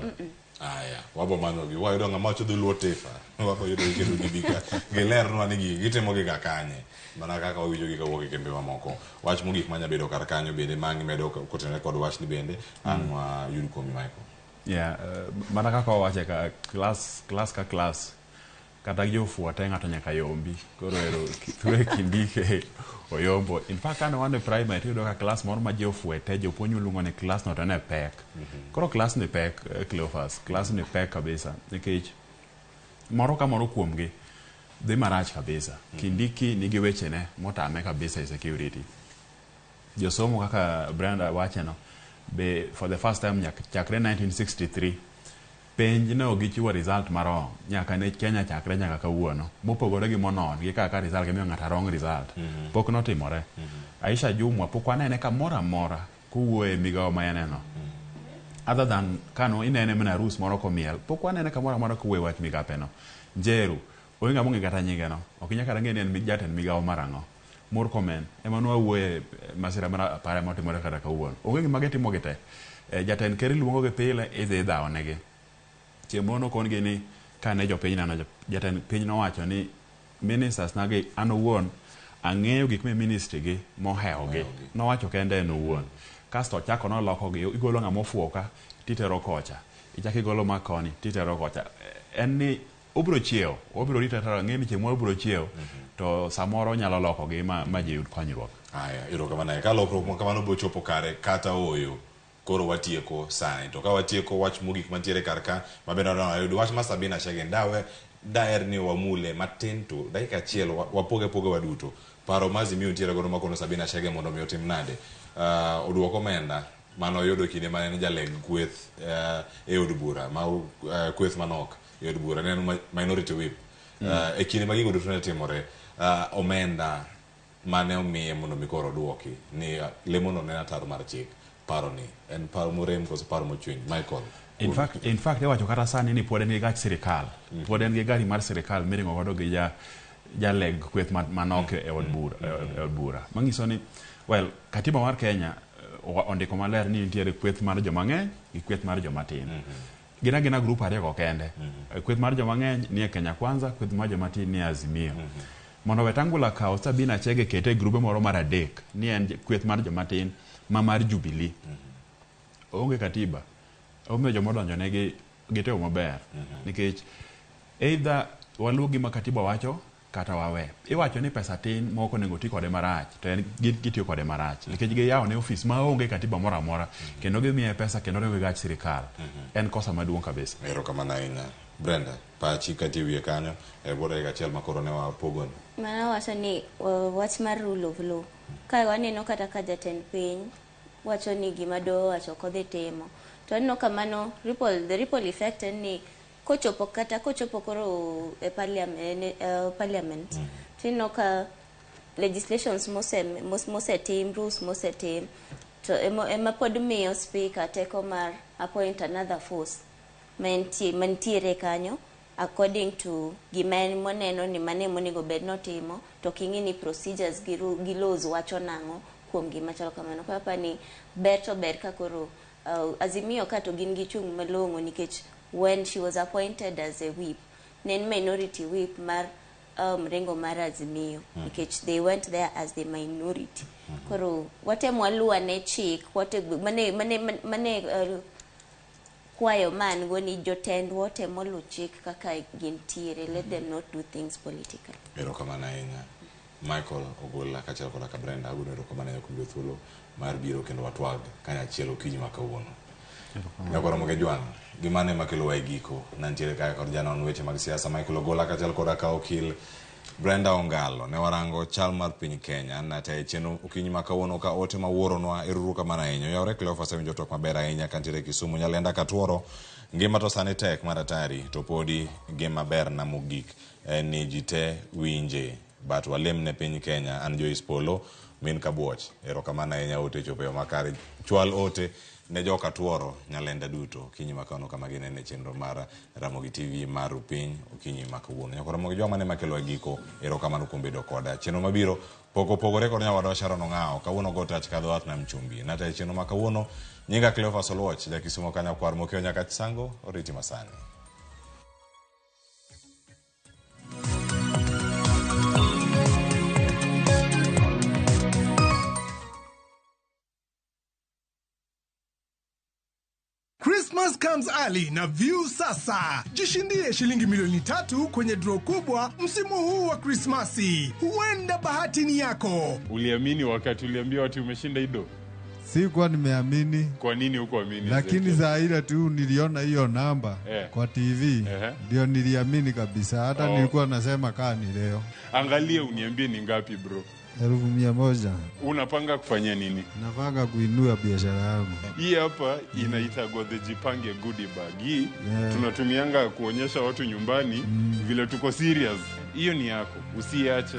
S28: Aya, wabo manyo gi wayudo ng'ama wacho dholuo tifa wabo yudo gi kendo gibika gilernwa ni gigi gitimo gi ga kanye mana kaka wawinjo gi kawuok e kembe mamoko. Wach mogik manya bedo kar kanyo bende ma ang' imedo kotenore kod wachni bende ang' wayud kuomi Michael.
S8: Yeah, mana kaka wawache ka class ka class kata jofuo te ng'ato nyaka yombi koro ero Kithure Kindiki oyombo. In fact kane wan e primary tiyudo ka class moro ma jofuo te jopuonj luongo ni class no to ne pek. Koro class ni pek, Cleophas, class ni pek kabisa nikech moro ka moro kuomgi dhi marach kabisa. Kindiki nigi wechene motame kabisa e security. Josomo kaka Brenda wacheno be for the first time nyaka chakre 1963 penj ne ok gichiwo result marom nyaka ne Kenya chakre nyaka kawuono mopogore gi monon gi kaka result gimiyo ng'ato wrong result pok notimore. Aisha Jumwa pok wanene kamoro amora kowuoyo e migawo ma en no other than kano inene mana arus moro komiel pok wanene kamoro amora kowuoyo e wach migape no. Njeru onge ng'ama ong'e kata nyinge no ok inyal kata ng'e ni en jatend migawo mar ang'o. Murkomen ema nwawuoye masira mar apaya motimore kata kawuono onge gima gitimo gi te. Jatend ker iluongo gi pile idhi idhawo negi. Chieng' moro nokon gi ni kane jopiny neno jatend piny nowacho ni ministers nagi an owuon ang'eyo gik me ministry gi mohewo gi. Nowacho kende en owuon. Kasto ochako noloko gi igolo ng'ama ofuwo ka titero kocha. Ichako igolo ma koni titero kocha. En ni obiro chiewo, obiro rito arita ng'e ni chieng' moro obiro chiewo to samoro onyalo loko gi ma ji yud konyruok.
S28: Aya, erokamano. Ka lokruok ma kamano biro chopo kare kata ooyo, koro watieko sani. To ka watieko wach mogik mantiere kar ka, mabende wadwa yudo wach mar Sabina Chege, ndawe daher ni wamule matin to dakika achiel wapoge apoga waduto. Paro ma Azimio nitiere godo makono Sabina Chege mondo mi otim nade? Oduok omenda mane oyudo kinde mane en jaleg kweth e od bura, ma kweth manok e od bura, ne en minority whip. E kinde ma gigo duto ne timore, omenda mane omiye mondo mi koro oduoki ni lemono ne en ataro mar chik. Paro ni en paro morem koso paro mochwiny? Michael.
S8: In fact iwacho kata sani ni pod en gi gach sirikal. Pod en gi gari mar sirikal miringo godo gi jaleg kweth manok e od bura, e od bura. Manyiso ni well, katiba mar Kenya ondiko maler ni nitiere kweth mar joma ng'eny gi kweth mar joma tin. Gin agina grup ariyo go kende. Kweth mar joma ng'eny ni e Kenya Kwanza, kweth mar joma tin ni e Azimio. Mondo Wetangula kaw Sabina Chege kete e grube moro mar adek ni en kweth mar joma tin ma mar Jubilee. Onge katiba. Omiyo joma odonjo negi gitimo maber. Nikech either waluw gima katiba wacho kata wawe. Iwacho ni pesa tin ma ok onego ti kode marach to en gitiyo kode marach nikech giyawo ne ofis maonge katiba moro amora kendo gimiye pesa kendo ringo gi gach sirikal. En kosa maduong' kabisa.
S28: Erokamano ahinya. Brenda, pachi kati wiye kanyo e bwo dakika achiel ma koro ne wapogoni.
S1: Mana wacho ni wach mar rule of law. Ka waneno kata ka jatend piny wacho ni gima doho owacho ok odhi timo. To aneno ka mano the ripple effect en ni kochopo kata kochopo koro e parliament, tineno ka legislations mosetim, rules mosetim to ema pod miyo speaker teko mar appoint another force mantiere kanyo according to gima en moneno ni mane monego bed notimo, to king'i ni procedures gi laws wacho nang'o kuom gima chalo kamano. Koro aparo ni ber to ber ka koro Azimio ka to gin gi chung' malong'o, nikech when she was appointed as a whip, ne en minority whip mar mrengo mar Azimio, nikech they went there as the minority. Koro watemo waluwane chik mane kwayo ma an go ni jotendwa otemo luw chik kaka gintiere. Let them not do things politically.
S28: Erokamano ahinya, Michael Ogola kaachiel koda ka Brenda. Agono erokamano ahinya kuom yudo thuolo mar biro kendo watwag kanyachiel okinyi ma kawuono. Nyakoro Moge Jwang', gimane makelowa e giko. Nantiere kae kod janon weche mag siasa Michael Ogola kaachiel koda ka okil Brenda Ongalo. Ne warango chal mar piny Kenya. Nataye chenro okinyi ma kawuono ka ote ma wuoronwa. Ero kamano ahinya. Oyawre Cleophas, awinjo twak maber ahinya kantiere Kisumu. Nyalenda Katuoro, ngima to sani tek mar atari, to podi gima ber na mogik en ni ji te winje, but walem ne piny Kenya. An Joyce Polo min Kabuoch. Erokamano ahinya, ote chopo e yo makare. Chwal ote ne joka Tuoro Nyalenda duto okinyi ma kawuono kama ginene chenro mar Ramogi TV mar Rupiny okinyi ma kawuono. Nyaka Ramogi Jwang' mane makelo e giko. Erokamano kuom bedo koda. Chenro mabiro pok opogore kod nyawadwa Sharon Ong'awo. Kawuono go tach kadho wath nam chumbi. Natayo chenro ma kawuono. Nyinga Cleophas Oluoch, jakisumo kanyakwar mokiewo nyaka Sango, oriti masani.
S19: Christmas comes early na View Sasa. Jishindie shilingi milioni 3 kwenye draw kubwa msimu huu wa Krismasi. Huenda bahati ni yako.
S6: Uliamini wakati uliambia watu umeshinda ido?
S13: Sikuwa nimeamini.
S6: Kwa nini hukuamini?
S13: Lakini
S6: Ezekiel?
S13: saa ile tu niliona hiyo namba kwa TV ndio niliamini kabisa. Hata nilikuwa nasema kaa ni leo.
S6: Angalia uniambie ni ngapi, bro.
S13: 100,000.
S6: Unapanga kufanya nini?
S13: Napanga kuinua biashara yangu.
S6: Hii hapa inaitagwa the Jipange goodie bag. Hii tunatumianga kuonyesha watu nyumbani vile tuko serious. Hiyo ni yako, usiache.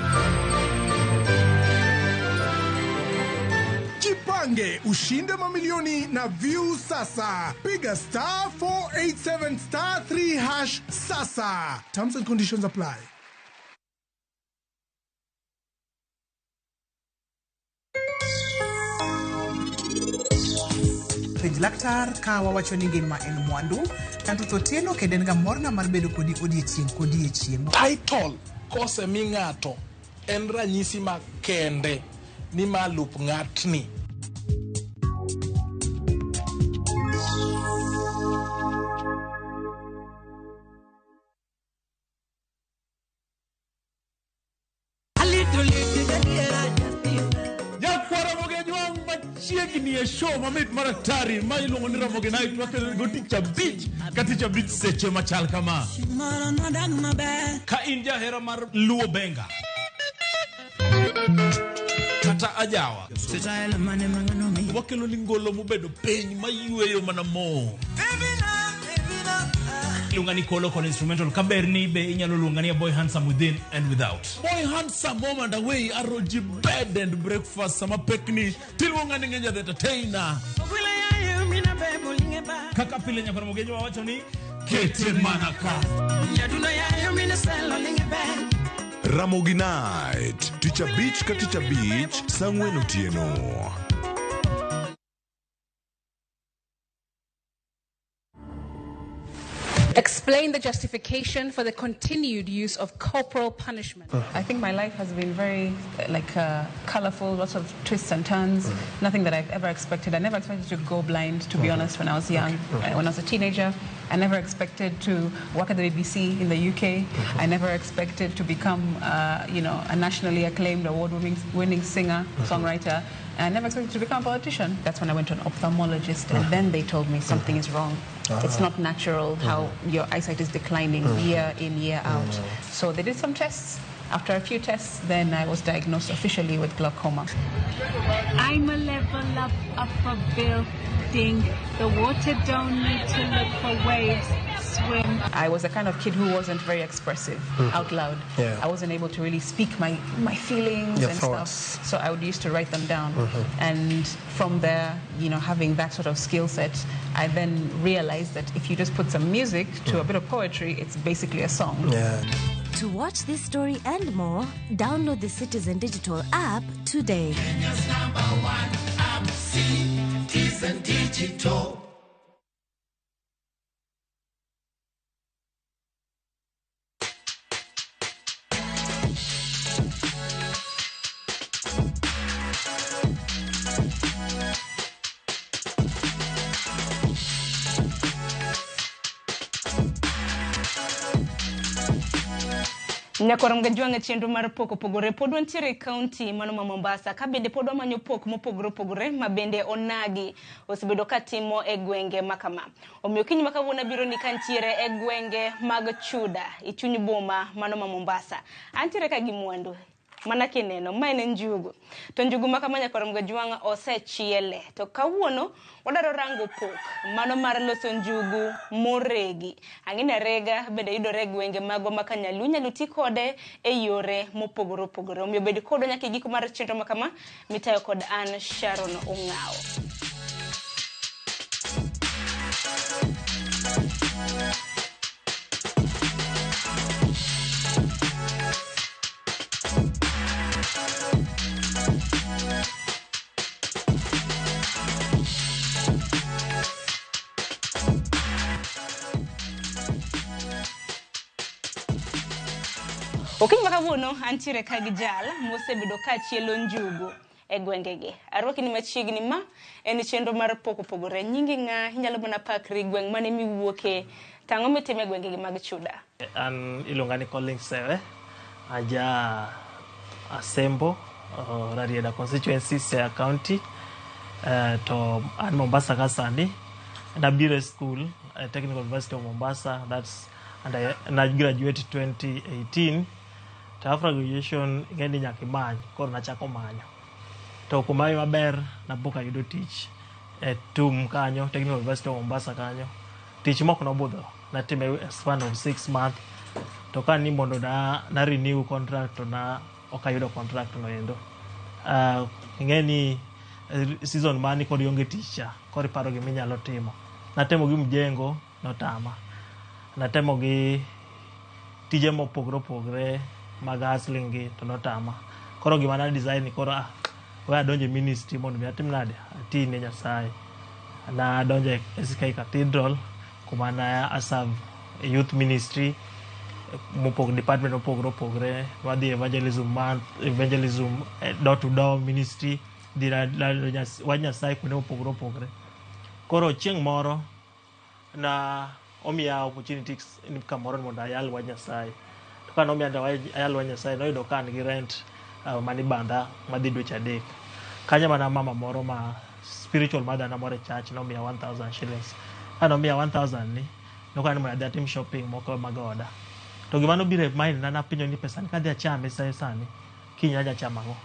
S19: Jipange ushinde mamilioni na View Sasa. Piga *487*3# sasa. Terms and conditions apply.
S14: Penj laktar ka wawacho ni ngima en mwandu Kanto Otieno kendo en ga morna mar bedo kodi odiechieng' kodiechieng'.
S15: Title kosemi ng'ato en ranyisi makende ni ma lup ng'atni.
S20: Nyakwara Mogejwang' machiegni e show mamit mar atari ma iluongo ni Ramogi Night wakelo go tich abich ka tich abich seche machal kama.
S21: Ka in jahera mar Luo Benga kata ajawa, wakelo ni ngolo mobedo piny mayweyo mana mo. Iluonga ni Kolo kod instrumental kaber ni be inyalo luonga ni a boy handsome within and without.
S20: Boy handsome home and away aroji bed and breakfast sama pekni tiluonga ni Ngeja the entertainer.
S21: Kaka pile nyakwar Mogenywa wacho ni
S20: kete mana ka.
S10: Ramogi Night, tich abich ka tich abich, saa 4 otieno.
S22: Explain the justification for the continued use of corporal punishment.
S23: I think my life has been very colorful, lots of twists and turns, nothing that I've ever expected. I never expected to go blind, to be honest, when I was young. When I was a teenager, I never expected to work at the BBC in the UK. I never expected to become, a nationally acclaimed award-winning winning singer, songwriter. And I never expected to become a politician. That's when I went to an ophthalmologist, and then they told me something is wrong. It's not natural how your eyesight is declining year in, year out. So they did some tests, After a few tests, then I was diagnosed officially with glaucoma.
S3: I'm a level up up a building. The water don't need to look for waves. Swim.
S23: I was the kind of kid who wasn't very expressive out loud.
S3: Yeah.
S23: I wasn't able to really speak my, my feelings
S3: Your
S23: and
S3: thoughts.
S23: stuff. So I would used to write them down. And from there, you know, having that sort of skill set, I then realized that if you just put some music to a bit of poetry, it's basically a song.
S3: Yeah.
S16: To watch this story and more, download the Citizen Digital app today.
S17: Kenya's number one app, Citizen Digital.
S18: Nyakwar Mgajwang' e chenro mar pok opogore pod wantiere e kaunti mano ma Mombasa ka bende pod wamanyo pok mopogore opogore ma bende onagi osebedo ka timo e gwenge ma kama. Omiyo kiny ma kawuono abiro ni kantiere e gwenge mag Chuda e chuny boma mano ma Mombasa. Antiere ka gi mwandu mana kineno ma en njugu to njugu ma kama nyakwar Mgajwang' osechiele to kawuono wadwaro rango pok mano mar loso njugu moregi. Ang'e ni arega bende yudore e gwenge magwa ma Kanyaluo inyalo ti kode e yore mopogore opogore. Omiyo bed kodwa nyaka e giko mar chenro ma kama mitayo kod an Sharon Ong'awo. Okinyi ma kawuono antiere ka gi jal mosebedo ka chielo njugu e gwengegi. Arwaki ni machiegni ma en chenro mar pok opogore. Nyingi ng'a inyalo mana pakri gweng' mane miwuoke to ang'o mitimo e gwengegi mag Chuda?
S24: An iluonga ni Collins Sewe, aja Asembo, Rarieda constituency, Siaya County. To an Mombasa ka sani. Nabiro e school, Technical University of Mombasa, that's and I, and I graduated 2018. To after graduation, ing'e ni nyaka imany, koro nachako manyo. To kuma maber, napo kayudo tich e TUM kanyo, Technical University of Mombasa kanyo. Tich mok nobudho, natime a span of 6 months. To ka ni mondo na renew contract to na ok ayudo contract no endo. Ing'e ni season mani kod ionge tich cha, koro iparo gima inyalo timo. Natemo gi mjengo, notama. Natemo gi tije mopogore opogore mag hustling gi to notama. Koro gima na design ni koro we adonj e ministry mondo mi atim nade, ati ne Nyasaye. Nadonjo e SK Cathedral kuma na aserve e youth ministry mopog department mopogore opogore. Wadhi evangelism month, evangelism door to door ministry, dhi lando wach Nyasaye kuonde mopogore opogore. Koro chieng' moro na omiya opportunity ni kamoro ni mondo ayal wach Nyasaye. To ka nomiya mondo ayal wach Nyasaye noyudo ka an gi rent mani bandha madhi dweche 3. Kanyo mana mama moro ma spiritual mother na moro e church nomiya 1000 shillings. Ka nomiya 1000 ni, nokona ni mondo adhi atim shopping moko mag oda. To gima nobiro e mind na napenjo ni pesa ni kadhi achame sani, kiny adhi chamo ang'o?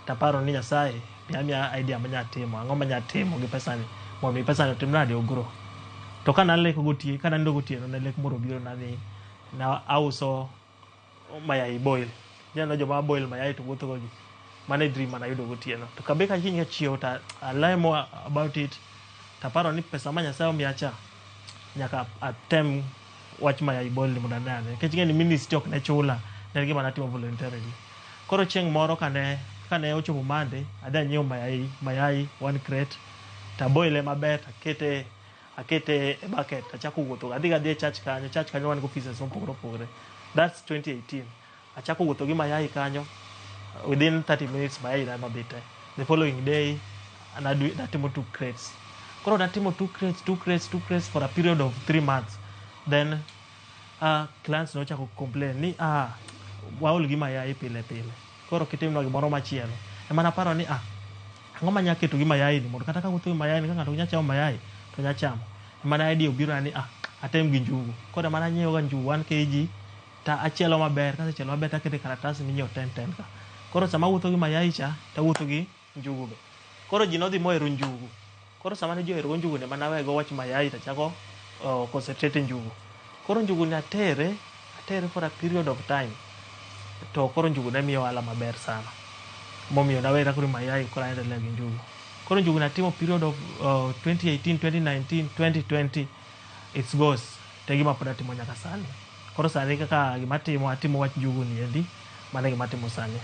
S24: Taparo ni Nyasaye miya miya idea manya timo, ang'o manya timo gi pesa ni mondo mi pesa ni otim nade ogrow. To ka naleko gotieno, ka nanindo gotieno ne lek moro obiro na ni na auso mayai boil. Ineno joma boil mayai to wuotho go gi. Mano e dream manayudo gotieno. To kabe ka kiny achiewo to alemo about it taparo ni pesa ma Nyasaye omiya cha nyaka atem wach mayai boil ni mondo ane ane. Nikech ing'e ni ministry ok ne chula, ne en gima natimo voluntarily. Koro chieng' moro kane ochopo Monday, adhi anyiewo mayai one crate, taboile maber takete e bucket tachako wuotho. Adhi ga adhi e church kanyo, church kanyo wan gi offices mopogore opogore. That's 2018. Achako wuotho gi mayai kanyo, within 30 minutes mayai na nodhi te. The following day, natimo two crates. Koro natimo two crates, two crates, two crates for a period of 3 months. Then clients nochako complain ni waol gi mayai pile pile. Koro kitimnwa gimoro machielo. Ema naparo ni ang'o manya keto gi mayai ni mondo kata kawuotho gi mayai ni ka ng'ato nya chamo mayai to nya chamo. Ema ne idea obiro na ni atem gi njugu. Koro ema nanyiewo ga njugu 1 kg Ta achielo maber, kasechielo maber takete karatas minyiewo 10 10 ka. Koro sama awuotho gi mayai cha, tawuotho gi njugu be. Koro ji nodhi mohero njugu. Koro sama ne ji ohero njugu ne mana awego wach mayai tachako concentrate e njugu. Koro njugu ni atere, atere for a period of time. To koro njugu ne miyo ohala maber sana. Momiyo nawera koro mayai koro aendelea gi njugu. Koro njugu natimo period of 2018, 2019, 2020 it goes. Te gima pod atimo nyaka sani. Koro sani kaka gima atimo, atimo wach njugu ni endi, mano e gima atimo sani.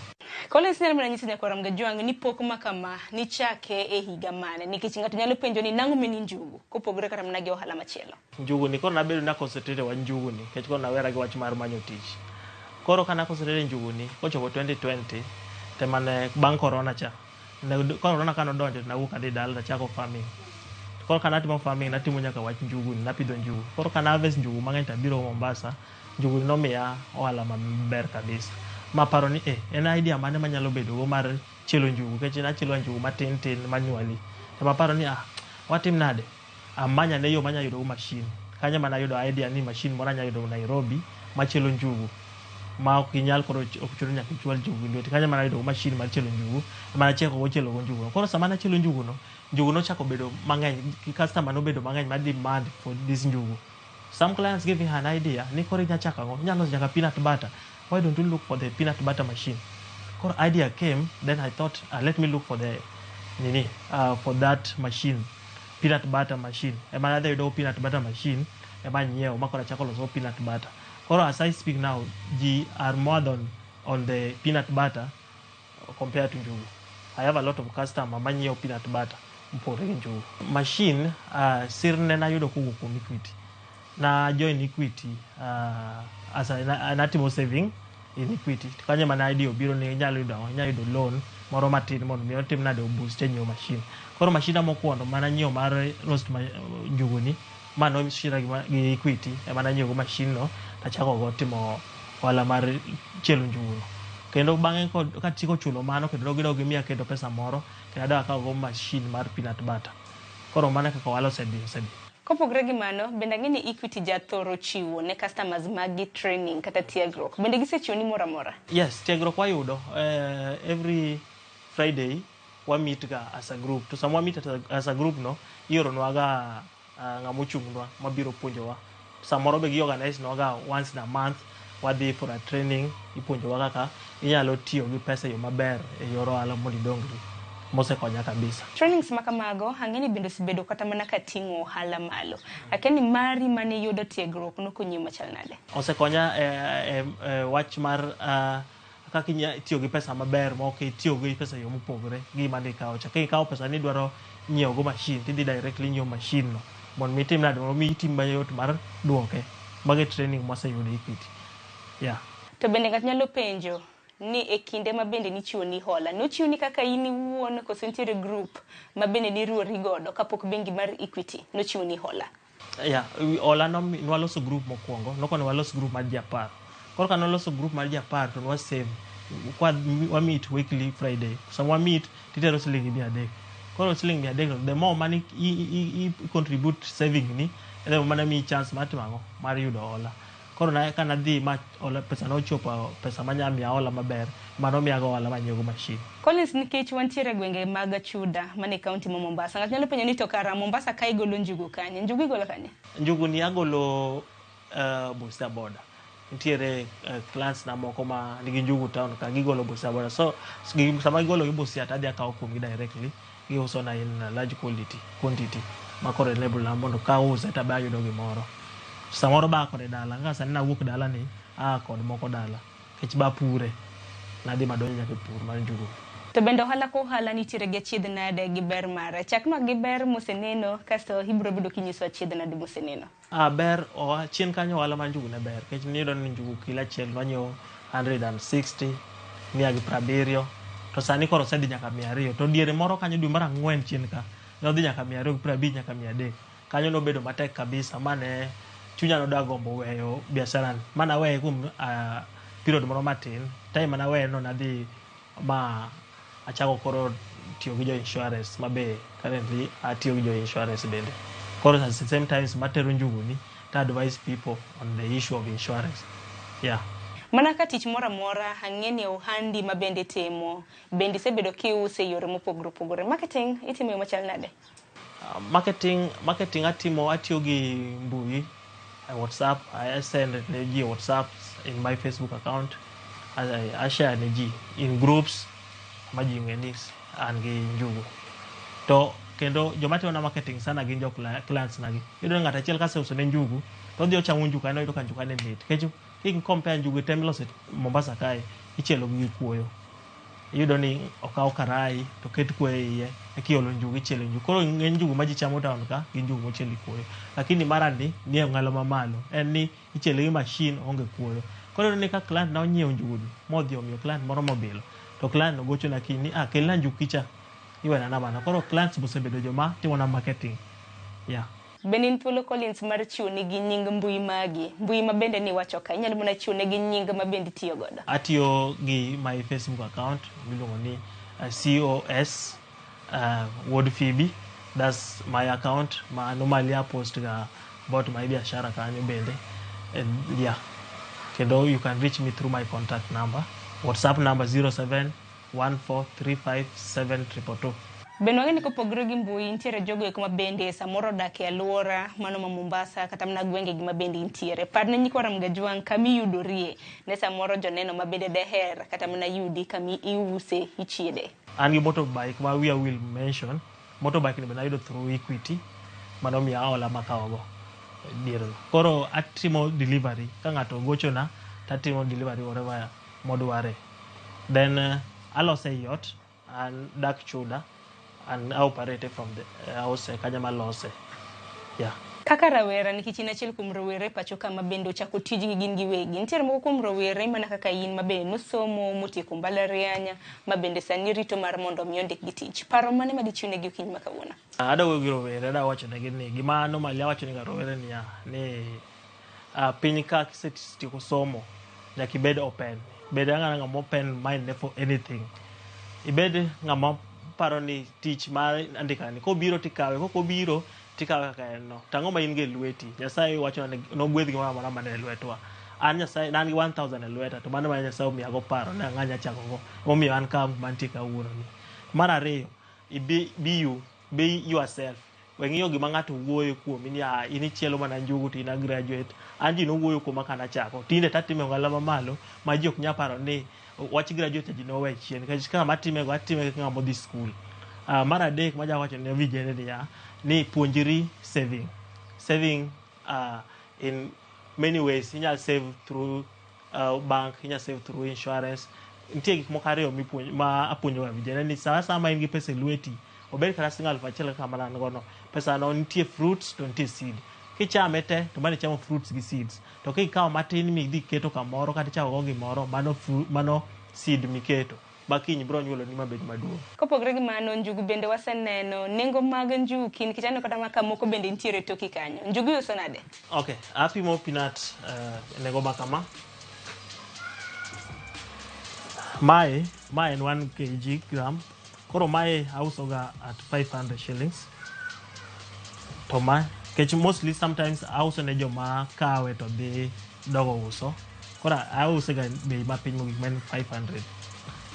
S18: Collins nyalo mana nyisi nyakwar Mgajwang' ni pok ma kama nichake e higa mane nikech ng'ato nyalo penjo ni nang'o meni njugu kopogore kata mana gi ohala machielo.
S24: Njugu ni koro nabedo na concentrate e wach njugu ni nikech koro nawera gi wach mar manyo tich. Koro kana concentrate e njugu ni kochopo 2020 temane bang' corona cha. Ne corona ka nodonjo to nawuok adhi dala tachako farming. Koro ka natimo farming natimo nyaka wach njugu ni napidho njugu. Koro ka na harvest njugu mang'eny tabiro Mombasa, njugu ni nomiya ohala maber kabisa. Maparo ni en idea mane manyalo bedo go mar chielo njugu nikech nachielo njugu matin tin manually. To maparo ni watim nade? Amanya ne yo manya yudo go machine. Kanyo mana yudo idea ni machine moro anya yudo Nairobi machielo njugu. Ma ok inyal koro ok chuno nyaka ichwal njugu gi lweti. Kanyo mana yudo go machine mar chielo njugu, mana chako go chielo go njugu. Koro sama nachielo njugu no, njugu nochako bedo mang'eny, customer nobedo mang'eny ma demand for this njugu. Some clients give me an idea ni koro inya chako ang'o? Inyalo loso nyaka peanut butter. Why don't you look for the peanut butter machine? Koro idea came, then I thought, let me look for the nini, for that machine, peanut butter machine. Ema nadhi ayudo peanut butter machine, ema anyiewo ma koro achako loso peanut butter. Koro as I speak now, ji are more than on the peanut butter compared to njugu. I have a lot of customer manyiewo peanut butter mopogore gi njugu. Machine, sirne nayudo kowuok kuom Equity. Na join Equity, as a, natimo saving in Equity. Kanyo ema ne idea obiro ni inyalo yudo ang'o? Inyalo yudo loan moro matin mondo mi otim nade oboost e nyiewo machine. Koro machine mokwongo mana nyiewo mar roast njugu ni, ma noshira gi Equity, ema nanyiewo go machine no, tachako go timo ohala mar chielo njugu no. Kendo bang'e katieko chulo mano, kendo gidok gimiya kendo pesa moro, kendo adok akawo go machine mar peanut butter. Koro mano e kaka ohala osedhi.
S18: Kopogore gi mano, bende ang'e ni Equity jathoro chiwo ne customers mag training kata tiegruok. Bende gisechiwo ni moro amora?
S24: Yes, tiegruok wayudo. Every Friday wa meet ga as a group. To sama wa meet as a group no, ioronwa ga ng'ama ochung'nwa mabiro puonjowa. Samoro be gi organize nwa ga once in a month, wadhi for a training, ipuonjowa kaka inyalo tiyo gi pesa e yo maber e yor ohala mondo idongri. Mosekonya kabisa.
S18: Trainings ma kamago, ang'e ni bende osebedo kata mana ka ting'o ohala malo. Akia ni mari mane yudo tiegruok nokonyi machal nade?
S24: Osekonya e wach mar kaka inya tiyo gi pesa maber ma ok itiyo gi pesa e yo mopogore gi gima nikawo cha. Ka ikawo pesa ni idwaro nyiewo go machine, tidhi directly inyiewo machine no mondo mi itim nade, mondo mi itim mayot mar duoke. Mago e training mwaseyudo e Equity. Yeah.
S18: To bende ng'ato nyalo penjo ni e kinde ma bende nichiwo ni hola, nochiw ni kaka in iwuon koso nitiere group ma bende niruori godo kapok bengi mar Equity nochiwo ni hola?
S24: Yeah, hola no nwaloso group mokwongo, nokono walos group mar ji 10. Koro ka nwaloso group mar ji 10 to nwa save, kwa wa meet weekly Friday. Sama wa meet titero siling 300. Koro siling 300 no, the more money i contribute saving ni, the more mana miyi chance mar timo ang'o? Mar yudo hola. Koro na ka nadhi ma hola pesa nochopo pesa manya miya hola maber, mano miya go hola manyiewo go machine.
S18: Collins, nikech wantiere e gwenge mag Chuda mane kaunti ma Mombasa, ng'ato nyalo penjo ni to kara Mombasa ka igolo njugu kanye? Njugu igolo kanye?
S24: Njugu ni agolo Busia border. Nitiere clients na moko ma nigi njugu town ka gigolo Busia border. So sama gigolo gi Busia to adhi akawo kuomgi directly, giuso na in large quality quantity ma koro enable na mondo ka ause to abe ayudo gimoro. Samoro ba kode dala, kaka sani nawuok dala ni, aa kod moko dala. Nikech ba pure, nadhi madonjo nyaka e pur mar njugu.
S18: To bende ohala ka ohala nitiere gi achiedh nade gi ber mare. Chak ma gi ber moseneno, kasto ibiro bedo kinyiso achiedh nade moseneno.
S24: Ber, oa, chien kanyo ohala mar njugu ne ber. Nikech niyudo ni njugu kilo achiel nwanyiewo 160, 170, to sani koro osedhi nyaka 200. To diere moro kanyo dwe mar ang'wen chien ka, nodhi nyaka 250 nyaka 300. Kanyo nobedo matek kabisa, mane chunya noda gombo weyo biashara ni. Mane aweye kuom period moro matin. Time mane aweye no nadhi ma achako koro tiyo gi jo insurance, ma be currently atiyo gi jo insurance bende. Koro at the same times matero njugu ni, to advise people on the issue of insurance. Yeah.
S18: Mana ka tich moro amora, ang'e ni ohandi ma bende itimo, bende isebedo kiuse e yore mopogore opogore. Marketing itimo e yo machal nade?
S24: Marketing atimo, atiyo gi mbui, WhatsApp, I send ne ji WhatsApp in my Facebook account, I share ne ji in groups ma ji ng'e ni an gi njugu. To kendo joma timona marketing sana gin jo clients na gi. Iyudo ni ng'ato achiel kaseuso ne njugu, to odhi ochamo njugu kanyo, oyudo ka njugu ne mit. Nikech ki compare njugu te miloso Mombasa kae, ichielo gi kuoyo. Iyudo ni okaw karai to oket kuoyo e iye, eka iolo njugu ichielo njugu. Koro ng'eny njugu ma ji chamo town ka gin njugu mochiel gi kuoyo. Lakini mara ni nie ong'ala mamalo, en ni ichiele gi machine oonge kuoyo. Koro iyudo ni ka client na onyiewo njugu ni, modhi omiyo client moro mobilo, to client no gochona kiny ni ah kelna njugu kicha, iwena namba na. Koro clients be osebedo joma timona marketing. Yeah.
S18: Bende in thuolo Collins mar chiwo negi nying mbui magi, mbui ma bende niwacho ka, inyalo mana chiwo negi nying ma bende itiyo godo?
S24: Atiyo gi my Facebook account miluongo ni COS Wuod Phoebe. That's my account ma normally I post ga about my biashara kanyo bende. And yeah. Kendo you can reach me through my contact number. WhatsApp number 0714357222.
S18: Bende wang'e ni kopogore gi mbui, nitiere jogo eko ma bende samoro odak e alwora mano ma Mombasa kata mana gwenge gi ma bende intiere. Parne nyikwa Ramogi Ajwang' kama iyudorie ne samoro joneno ma bende deher kata mana yudi kama iuse ichiede.
S24: An gi motorbike ma wiya will mention. Motorbike ni bende ayudo through Equity manomiya hola makawogo dierno. Koro atimo delivery ka ng'ato ogochona to atimo delivery wherever modware. Then alose ei ot, an dak Chuda and I operate from the house kanyo malose. Yeah.
S18: Kaka rawera, nikech in achiel kuom rowere pacho ka ma bende ochako tijgi gin giwegi. Nitiere moko kuom rowere mana kaka in ma bende nosomo motieko mbalariany ma bende sani rito mar mondo mi ondikgi tich. Paro mane ma dichiwnegi okinyi ma kawuono?
S24: Adwa wuoyo gi rowere, adwa wacho negi ni gima normally awacho nega rowere niya, ni piny ka kisetieko somo nyaka ibed open. Bed ng'ama open mind ne for anything. Ibed ng'ama paro ni tich ma andikani kobiro tikawe, kok obiro tikawe kaka en no. To ang'o ma in go e lweti? Nyasaye wacho ni nogwedh gimoro amora man e lwetwa. An Nyasaye ne an gi 1000 e lweta to mano ema Nyasaye omiyago paro ni ang'anya chako go. Emomiyo an ka mantie kawuono ni. Mar ariyo, be you, be yourself. We ng'iyo gima ng'ato wuoyo kuomi ni ah, in ichielo mana njugu to in a graduate. An ji nowuoyo kuoma ka nachako. Tinde tatime ong'ala mamalo ma ji ok nyal paro ni wach graduate ji nowe chien. Nikech kama atime go, atime kaka ng'ama odhi skul. Mar adek maja wacho ne vijende niya, ni puonjri saving. Saving in many ways. Inyal save through bank, inyal save through insurance. Nitie gik moko ariyo ma apuonjo ga vijende ni sa asaya ma in gi pesa e lweti, obed kata siling 1000 kaka mana an gono, pesa no nitie fruits to nitie seed. Kichame te to mano ichamo fruits gi seeds. To kikawo matin midhi iketo kamoro kata ichako go gimoro, mano seed miketo. Ma kiny biro nyuoloni mabed maduong'.
S18: Kopogore gi mano, njugu bende waseneno nengo mag njuki, nikech aneno kata ma moko bende nitiere toki kanyo. Njugu iuso nade?
S24: Okay, apimo peanut nengo ma kama. Mae en 1 kg gram. Koro mae auso ga at 500 shillings. To ma, nikech mostly sometimes auso ne joma kawe to dhi dogo uso. Koro ause ga bei mapiny mogik ma en 500.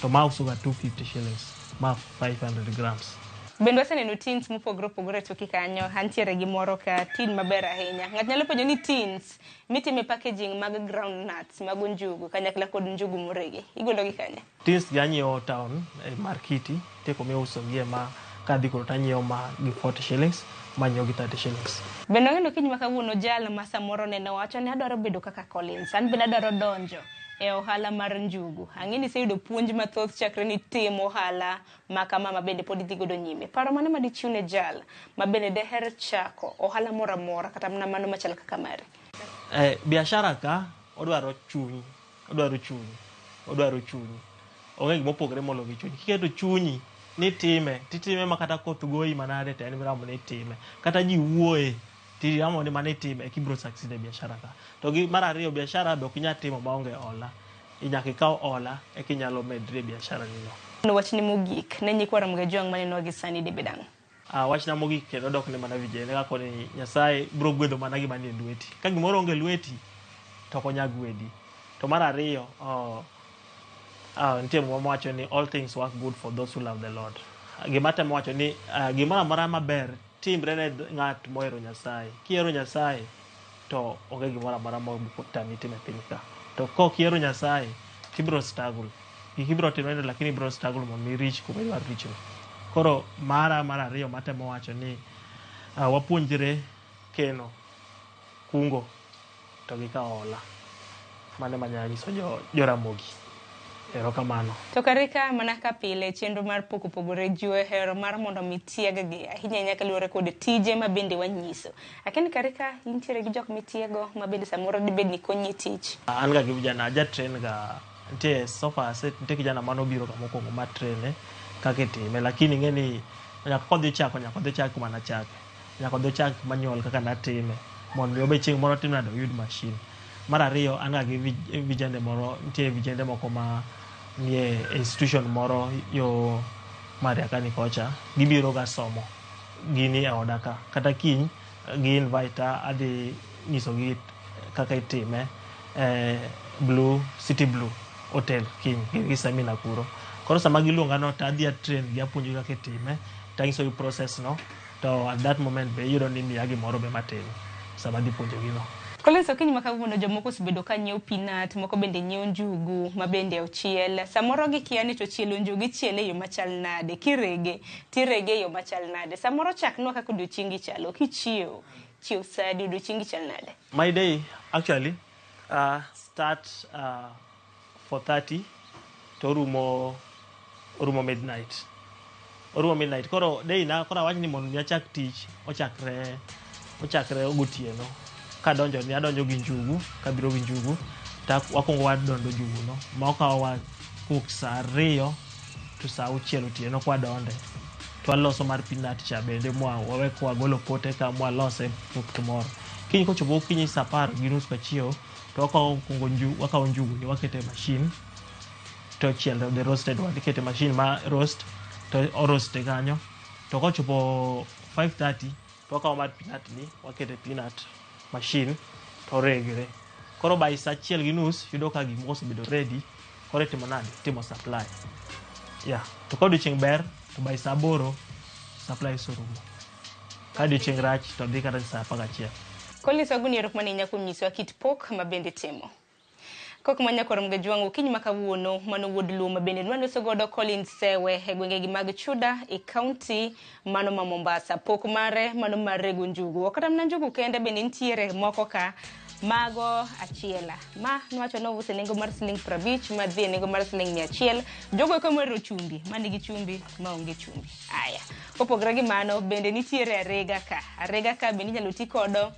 S24: To ma auso ga 250 shillings, ma 500 grams.
S18: Bende waseneno tins mopogore opogore toki kanyo. Antiere gi moro ka tin maber ahinya. Ng'ato nyalo penjo ni tins mitime packaging mag ground nuts, mag njugu, kanyakla kod njugu moregi. Igolo gi kanye?
S24: Tins gi anyiewo town e Markiti, nitie kuma iuso gie ma kadhi kuro tanyiewo ma gi 40 shillings, manyiewo gi 30 shillings.
S18: Bende wang'eyo okinyi ma kawuono jal ma samoro neno wacho ni adwaro bedo kaka Collins, an bende adwaro donjo e ohala mar njugu. Ang'e ni iseyudo puonj mathoth chakre ni timo ohala ma kama ma bende pod idhi godo nyime. Paro mane ma dichiw ne jal ma bende deher chako ohala moro amora kata mana mano machal kaka mari?
S24: Biashara ka odwaro chuny, odwaro chuny, odwaro chuny. Onge gima opogore moloyo gi chuny. Kiketo chunyi ni time, titime ma kata koth goyi manade to en miramo ni itime. Kata ji wuoye, tiramo ni mano itime eka ibiro succeed e biashara ka. To gi mar ariyo, biashara be ok inyal timo maonge hola. Nyaka ikaw hola eka inyalo medri e biashara ni no.
S18: Wachni mogik ne nyikwa Ramogi Ajwang' manenowa gi sani debed ang'o?
S24: Wachna mogik kendo dok ne mana vijende kako ni Nyasaye biro gwedho mana gima nie lweti. Ka gimoro onge lweti to ok onyal gwedhi. To mar ariyo, nitie muma mawacho ni all things work good for those who love the Lord. Gima atemo wacho ni gimoro amora maber timre ne ng'at mohero Nyasaye. Kihero Nyasaye to onge gimoro amora motami timo e piny ka. To kok ihero Nyasaye tibiro struggle. Gik ibiro timore lakini ibiro struggle mondo irich kuma idwaro richo. Koro mara mar ariyo matemo wacho ni wapuonjre keno, kungo to gi kawo hola. Mano ema anyalo nyiso jo Ramogi. Erokamano.
S18: To karika mana ka pile chenro mar pok opogore ji ohero mar mondo mi tieg-gi ahinya ahinya kaluwore kod tije ma bende wanyiso. Akia ni karika intiere gi jok mitiego ma bende samoro dibed ni konyi e tich.
S24: An ga gi vijana aja train ga nitie so far nitie kijana manobiro ga mokwongo ma train kaka itime lakini ing'e ni nyaka kodhi chako nyaka odhi ochak kuma nachake. Nyaka odhi ochak manual kaka natime mondo mi obe chieng' moro otim nade oyud machine. Mar ariyo an ga gi vijende moro nitie vijende moko ma nie institution moro yo Mariakani kocha gibiro ga somo gini e oda ka kata kiny gi invite adhi nyisogi kaka itime Blue City Blue Hotel kiny gin gi seminar kuro. Koro sama giluonga no to adhi a train gi apuonjogi kaka itime tanyisogi process no to at that moment be iyudo ni imiya gimoro be matin sama adhi puonjogi no.
S18: Collins okinyi ma kawuono jomoko osebedo ka nyiewo peanut, moko bende nyiewo njugu ma bende ochiel. Samoro gikia ni to chielo njugu ichiele e yo machal nade, kirege tirege e yo machal nade. Samoro chaknwa kaka odiochiengi chalo, kichiewo, chiew sa adi, odiochiengi chal nade?
S24: My day actually start 4:30 to orumo midnight. Orumo midnight. Koro day na koro awach ni mondo mi achak tich ochakre gotieno. Kadonjo ni adonjo gi njugu, kabiro gi njugu to wakwongo wadondo njugu no ma okawowa cook sa 2 to sa 6 otieno kwadonde. To waloso mar peanut cha bende mwa wawe kwagolo pote ka mwalose tomorrow. Kiny kochopo gokinyi sa 10:30 kachiewo to wakawo kuongo njugu, wakawo njugu ni wakete e machine to chielo the roasted one ikete machine ma roast to oroaste kanyo to kochopo 5:30 to wakawo mar peanut ni wakete peanut machine to oregre. Koro by sa 1:30 yudo ka gik moko osebedo ready koro itimo nade? Itimo supply. Yeah. To ka odiochieng' ber to by sa 8 supply oserumo. Ka odiochieng' rach to dhi kata sa 11.
S18: Collins Waguni erokamano ahinya kuom nyisowa kit pok ma bende itimo. Kok ma nyakoro Mgajwang' okinyi ma kawuono mano wuod Luo ma bende nwaloso godo Collins Sewe e gwengegi mag Chuda e kaunti mano ma Mombasa. Pok mare mano mar rego njugu. Ok kata mana njugu kende bende nitiere moko ka mago achiela. Ma nwacho ni ouso e nengo mar siling 50 madhi e nengo mar siling 100. Jogo eko mohero chumbi, manigi chumbi, maonge chumbi. Aya. Kopogore gi mano bende nitiere arega ka. Arega ka bende inyalo ti kodo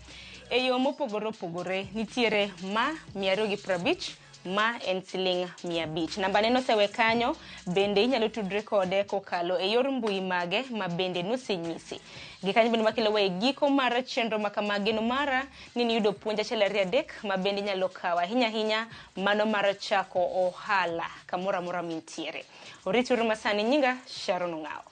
S18: e yo mopogore opogore. Nitiere ma 250, ma en siling 500. Namba ne nosewe kanyo, bende inyalo tudre kode kokalo e yor mbui mage ma bende nosenyisi. Gi kanyo bende makelowa e giko mar chenro ma kama. Geno mara ni niyudo puonj 1 2 3 ma bende inyalo kawo ahinya ahinya mano mar chako ohala kamoro amora mintiere. Orituru masani, nyinga Sharon Ong'awo.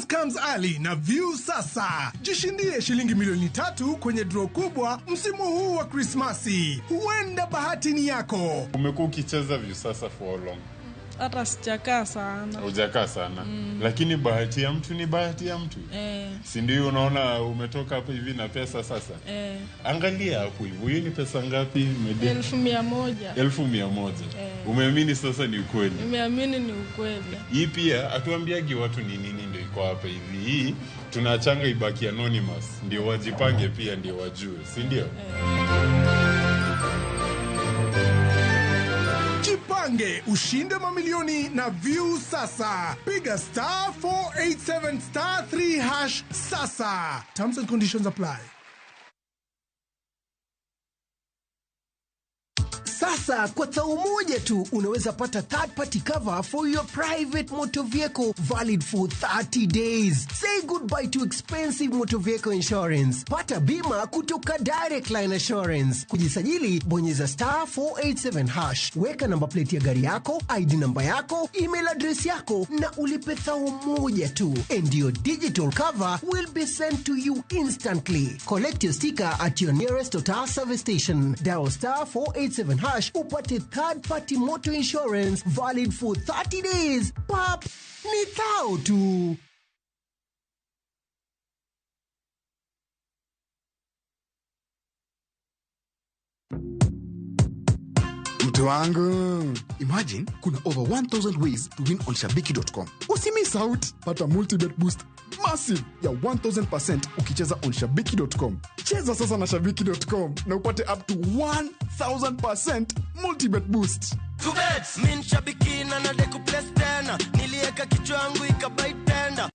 S19: Christmas comes early na View Sasa. Jishindie shilingi milioni 3 kwenye draw kubwa msimu huu wa Krismasi. Huenda bahati ni yako.
S6: Umekuwa ukicheza Viusasa for how long?
S2: Hata sijakaa sana.
S6: Hujakaa sana. Lakini bahati ya mtu ni bahati ya mtu. Si ndio unaona umetoka hapo hivi na pesa sasa? Angalia hapo hivi. Hiyo ni pesa ngapi?
S2: 100,000.
S6: 100,000. Umeamini sasa ni ukweli?
S2: Nimeamini ni ukweli.
S6: Hii pia hatuambiagi watu ni nini ndio iko hapa hivi. Hii tunachanga ibaki anonymous ndio wajipange pia ndio wajue, si ndio?
S19: Jipange ushinde mamilioni na View Sasa. Piga star 487 star 3 hash sasa. Terms and conditions apply.
S4: Sasa kwa thao moja tu unaweza pata third party cover for your private motor vehicle valid for 30 days. Say goodbye to expensive motor vehicle insurance. Pata bima kutoka Direct Line Assurance. Kujisajili, bonyeza star 487 hash. Weka namba plate ya gari yako, ID namba yako, email address yako na ulipe thao moja tu. And your digital cover will be sent to you instantly. Collect your sticker at your nearest Total service station. Dial star 487 hash upate third party motor insurance valid for 30 days. Pap, ni thao tu.
S5: Mtu wangu, imagine kuna over 1000 ways to win on shabiki.com. Usimiss out, pata multibet boost massive ya 1000% ukicheza on shabiki.com. Cheza sasa na shabiki.com na upate up to 1000% multibet boost.
S7: Min shabiki na nadeku place tena, nilieka kichwa yangu ikabai tena.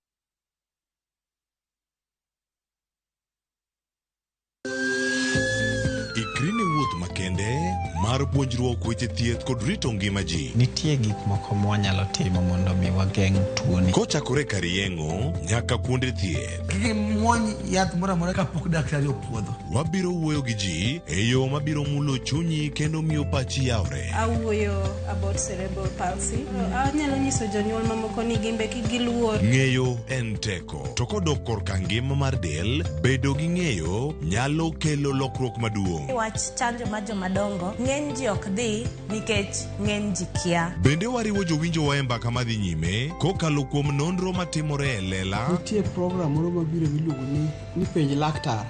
S10: Ikri ne wuoth makende mar puonjruok weche thieth kod rito ngima ji.
S9: Nitie gik moko mwanyalo timo mondo mi wageng' tuoni.
S10: Kochakore kar yeng'o nyaka kuonde thieth.
S25: Kik imuony yath moro amora kapok daktari opuodho.
S10: Wabiro wuoyo gi ji e yo mabiro mulo chunyi kendo miyo pachi yawre.
S26: Awuoyo about cerebral palsy. Anyalo nyiso jonyuol mamoko ni gimbe kik giluor.
S10: Ng'eyo en teko. To kodok korka ngima mar del, bedo gi ng'eyo nyalo kelo lokruok maduong'.
S16: Wach chanjo mar jomadongo, ng'eny ji ok dhi nikech ng'eny ji kia.
S10: Bende wariwo jowinjowa e mbaka madhi nyime kokalo kuom nonro matimore e lela.
S27: Nitie program moro mabiro miluongo ni penj laktar.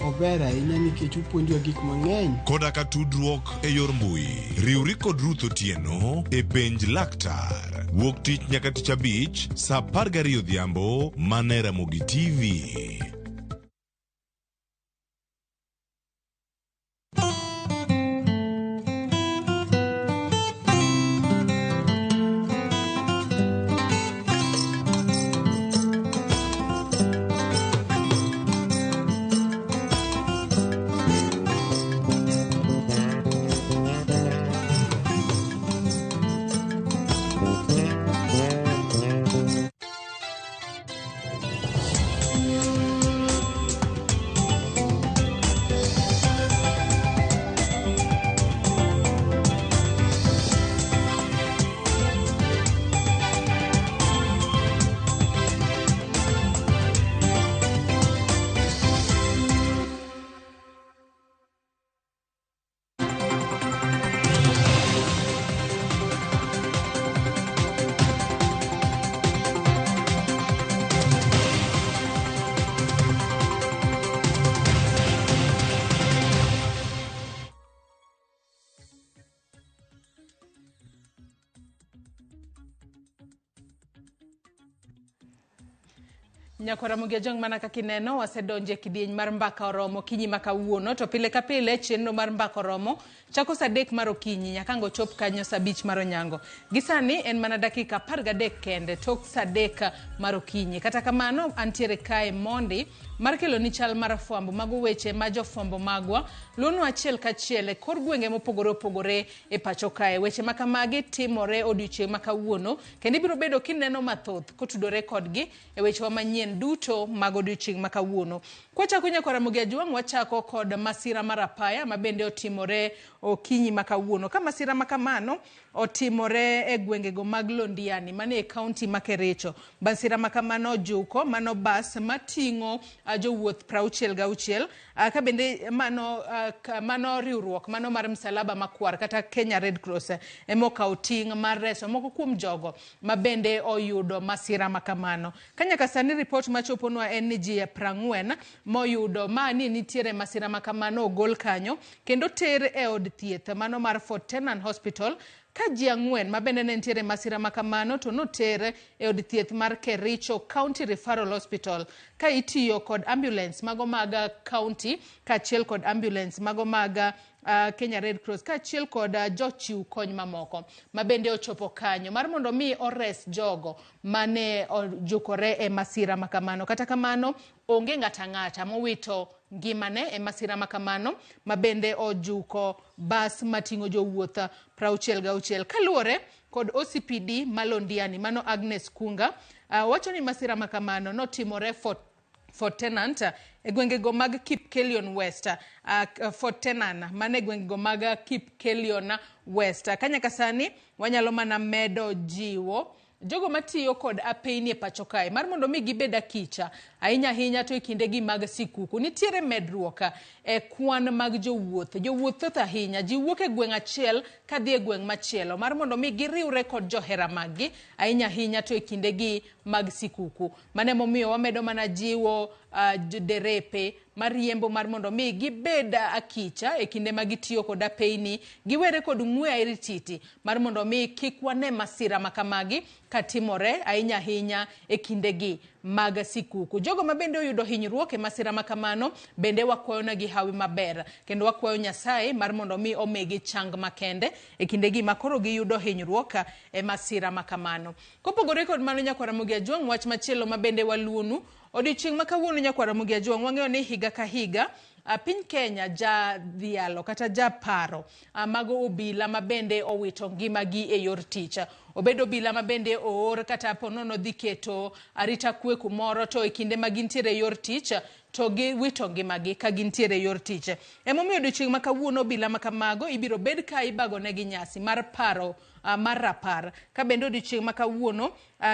S27: Ober ahinya nikech opuonjowa gik mang'eny.
S10: Koda ka tudruok e yor mbui. Riwri kod Ruth Otieno e penj laktar. Wuok tich nyaka tich abich saa 12 odhiambo mana e Ramogi TV.
S29: Nyakwara Ramogi Ajwang' mana kaka ineno wasedonjo e kidieny mar mbaka oromo okinyi ma kawuono to pile ka pile chenro mar mbaka oromo chako saa 3 mar okinyi nyaka ang' ochop kanyo saa 5 mar onyango. Gi sani en mana dakika 13 kende tok saa 3 mar okinyi. Kata kamano antiere kae mondi mar kelo ni chal mar fwambo mago weche ma jofwambo magwa luonwa achiel kachiel e kor gwenge mopogore opogore e pacho kae. Weche ma kamagi timore odiochieng' ma kawuono kendo ibiro bedo kineno mathoth kotudore kodgi e wechewa manyien. manyien duto mag odiochieng' ma kawuono. Kwachako nyakwa Ramogi Ajwang', wachako kod masira mar apaya ma bende otimore okinyi ma kawuono. Ka masira ma kamano otimore e gwengego mag Londiani mane e kaunti ma Kericho. Masira ma kamano ojuko mano bas mating'o jowuoth 66 ka bende mano, mano riwruok mano mar Msalaba Makwar kata Kenya Red Cross ema okawo ting' mar reso moko kuom jogo ma bende oyudo masira ma kamano. Ka nyaka sani ripot machoponwa en ni ji 40 moyudo ma ni nitiere masira ma kamano ogol kanyo kendo ter e od thieth mano mar Fort Tenan Hospital ka ji 4 ma bende ne nitiere masira ma kamano to noter e od thieth mar Kericho County Referral Hospital ka itiyo kod ambulance mago mag county kaachiel kod ambulance mago mag Kenya Red Cross kaachiel kod jochiw kony mamoko ma bende ochopo kanyo mar mondo mi ores jogo mane ojukore e masira ma kamano. Kata kamano onge ng'ato ang'ata mowito ngimane e masira ma kamano ma bende ojuko bas mating'o jowuoth 66. Kaluwore kod OCPD ma Londiani mano Agnes Kunga wacho ni masira ma kamano notimore Fort Tenant e gwengego mag Kipkelion West, Fort Tenan mane gwengego mag Kipkelion West. Ka nyaka sani wanyalo mana medo jiwo jogo matiyo kod apeyni e pacho kae mar mondo mi gibed akicha ahinya ahinya to e kindegi mag sikuku. Nitiere medruok e kwan mag jowuoth. Jowuoth thoth ahinya, ji wuok e gweng' achiel kadhi e gweng' machielo mar mondo mi giriwre kod johera maggi ahinya ahinya to e kindegi mag sikuku. Mano emomiyo wamedo mana jiwo derepe mariembo mar mondo mi gibed akicha e kinde ma gitiyo kod apeyni, giwere kod ng'we airititi mar mondo mi kik wane masira ma kamagi katimore ahinya ahinya e kindegi mag sikuku. Jogo ma bende oyudo hinyruok e masira ma kamano bende wakwayo negi hawi maber kendo wakwayo Nyasaye mar mondo mi omigi chang makende e kindegi ma koro giyudo hinyruok e masira ma kamano. Kopogore kod mano nyakwa Ramogi Ajwang', wach machielo ma bende waluonu odiochieng' ma kawuono nyakwa Ramogi Ajwang', wang'eyo ni higa ka higa piny Kenya jadhialo kata japaro mago obila ma bende owito ngimagi e yor tich. Obedo obila ma bende oor kata ponono dhi keto arita kwe kumoro to e kinde ma gintiere e yor tich to giwito ngimagi ka gintiere e yor tich. Emomiyo odiochieng' ma kawuono obila ma kamago ibiro bed ka ibagonegi nyasi mar paro mar rapar. Ka bende odiochieng' ma kawuono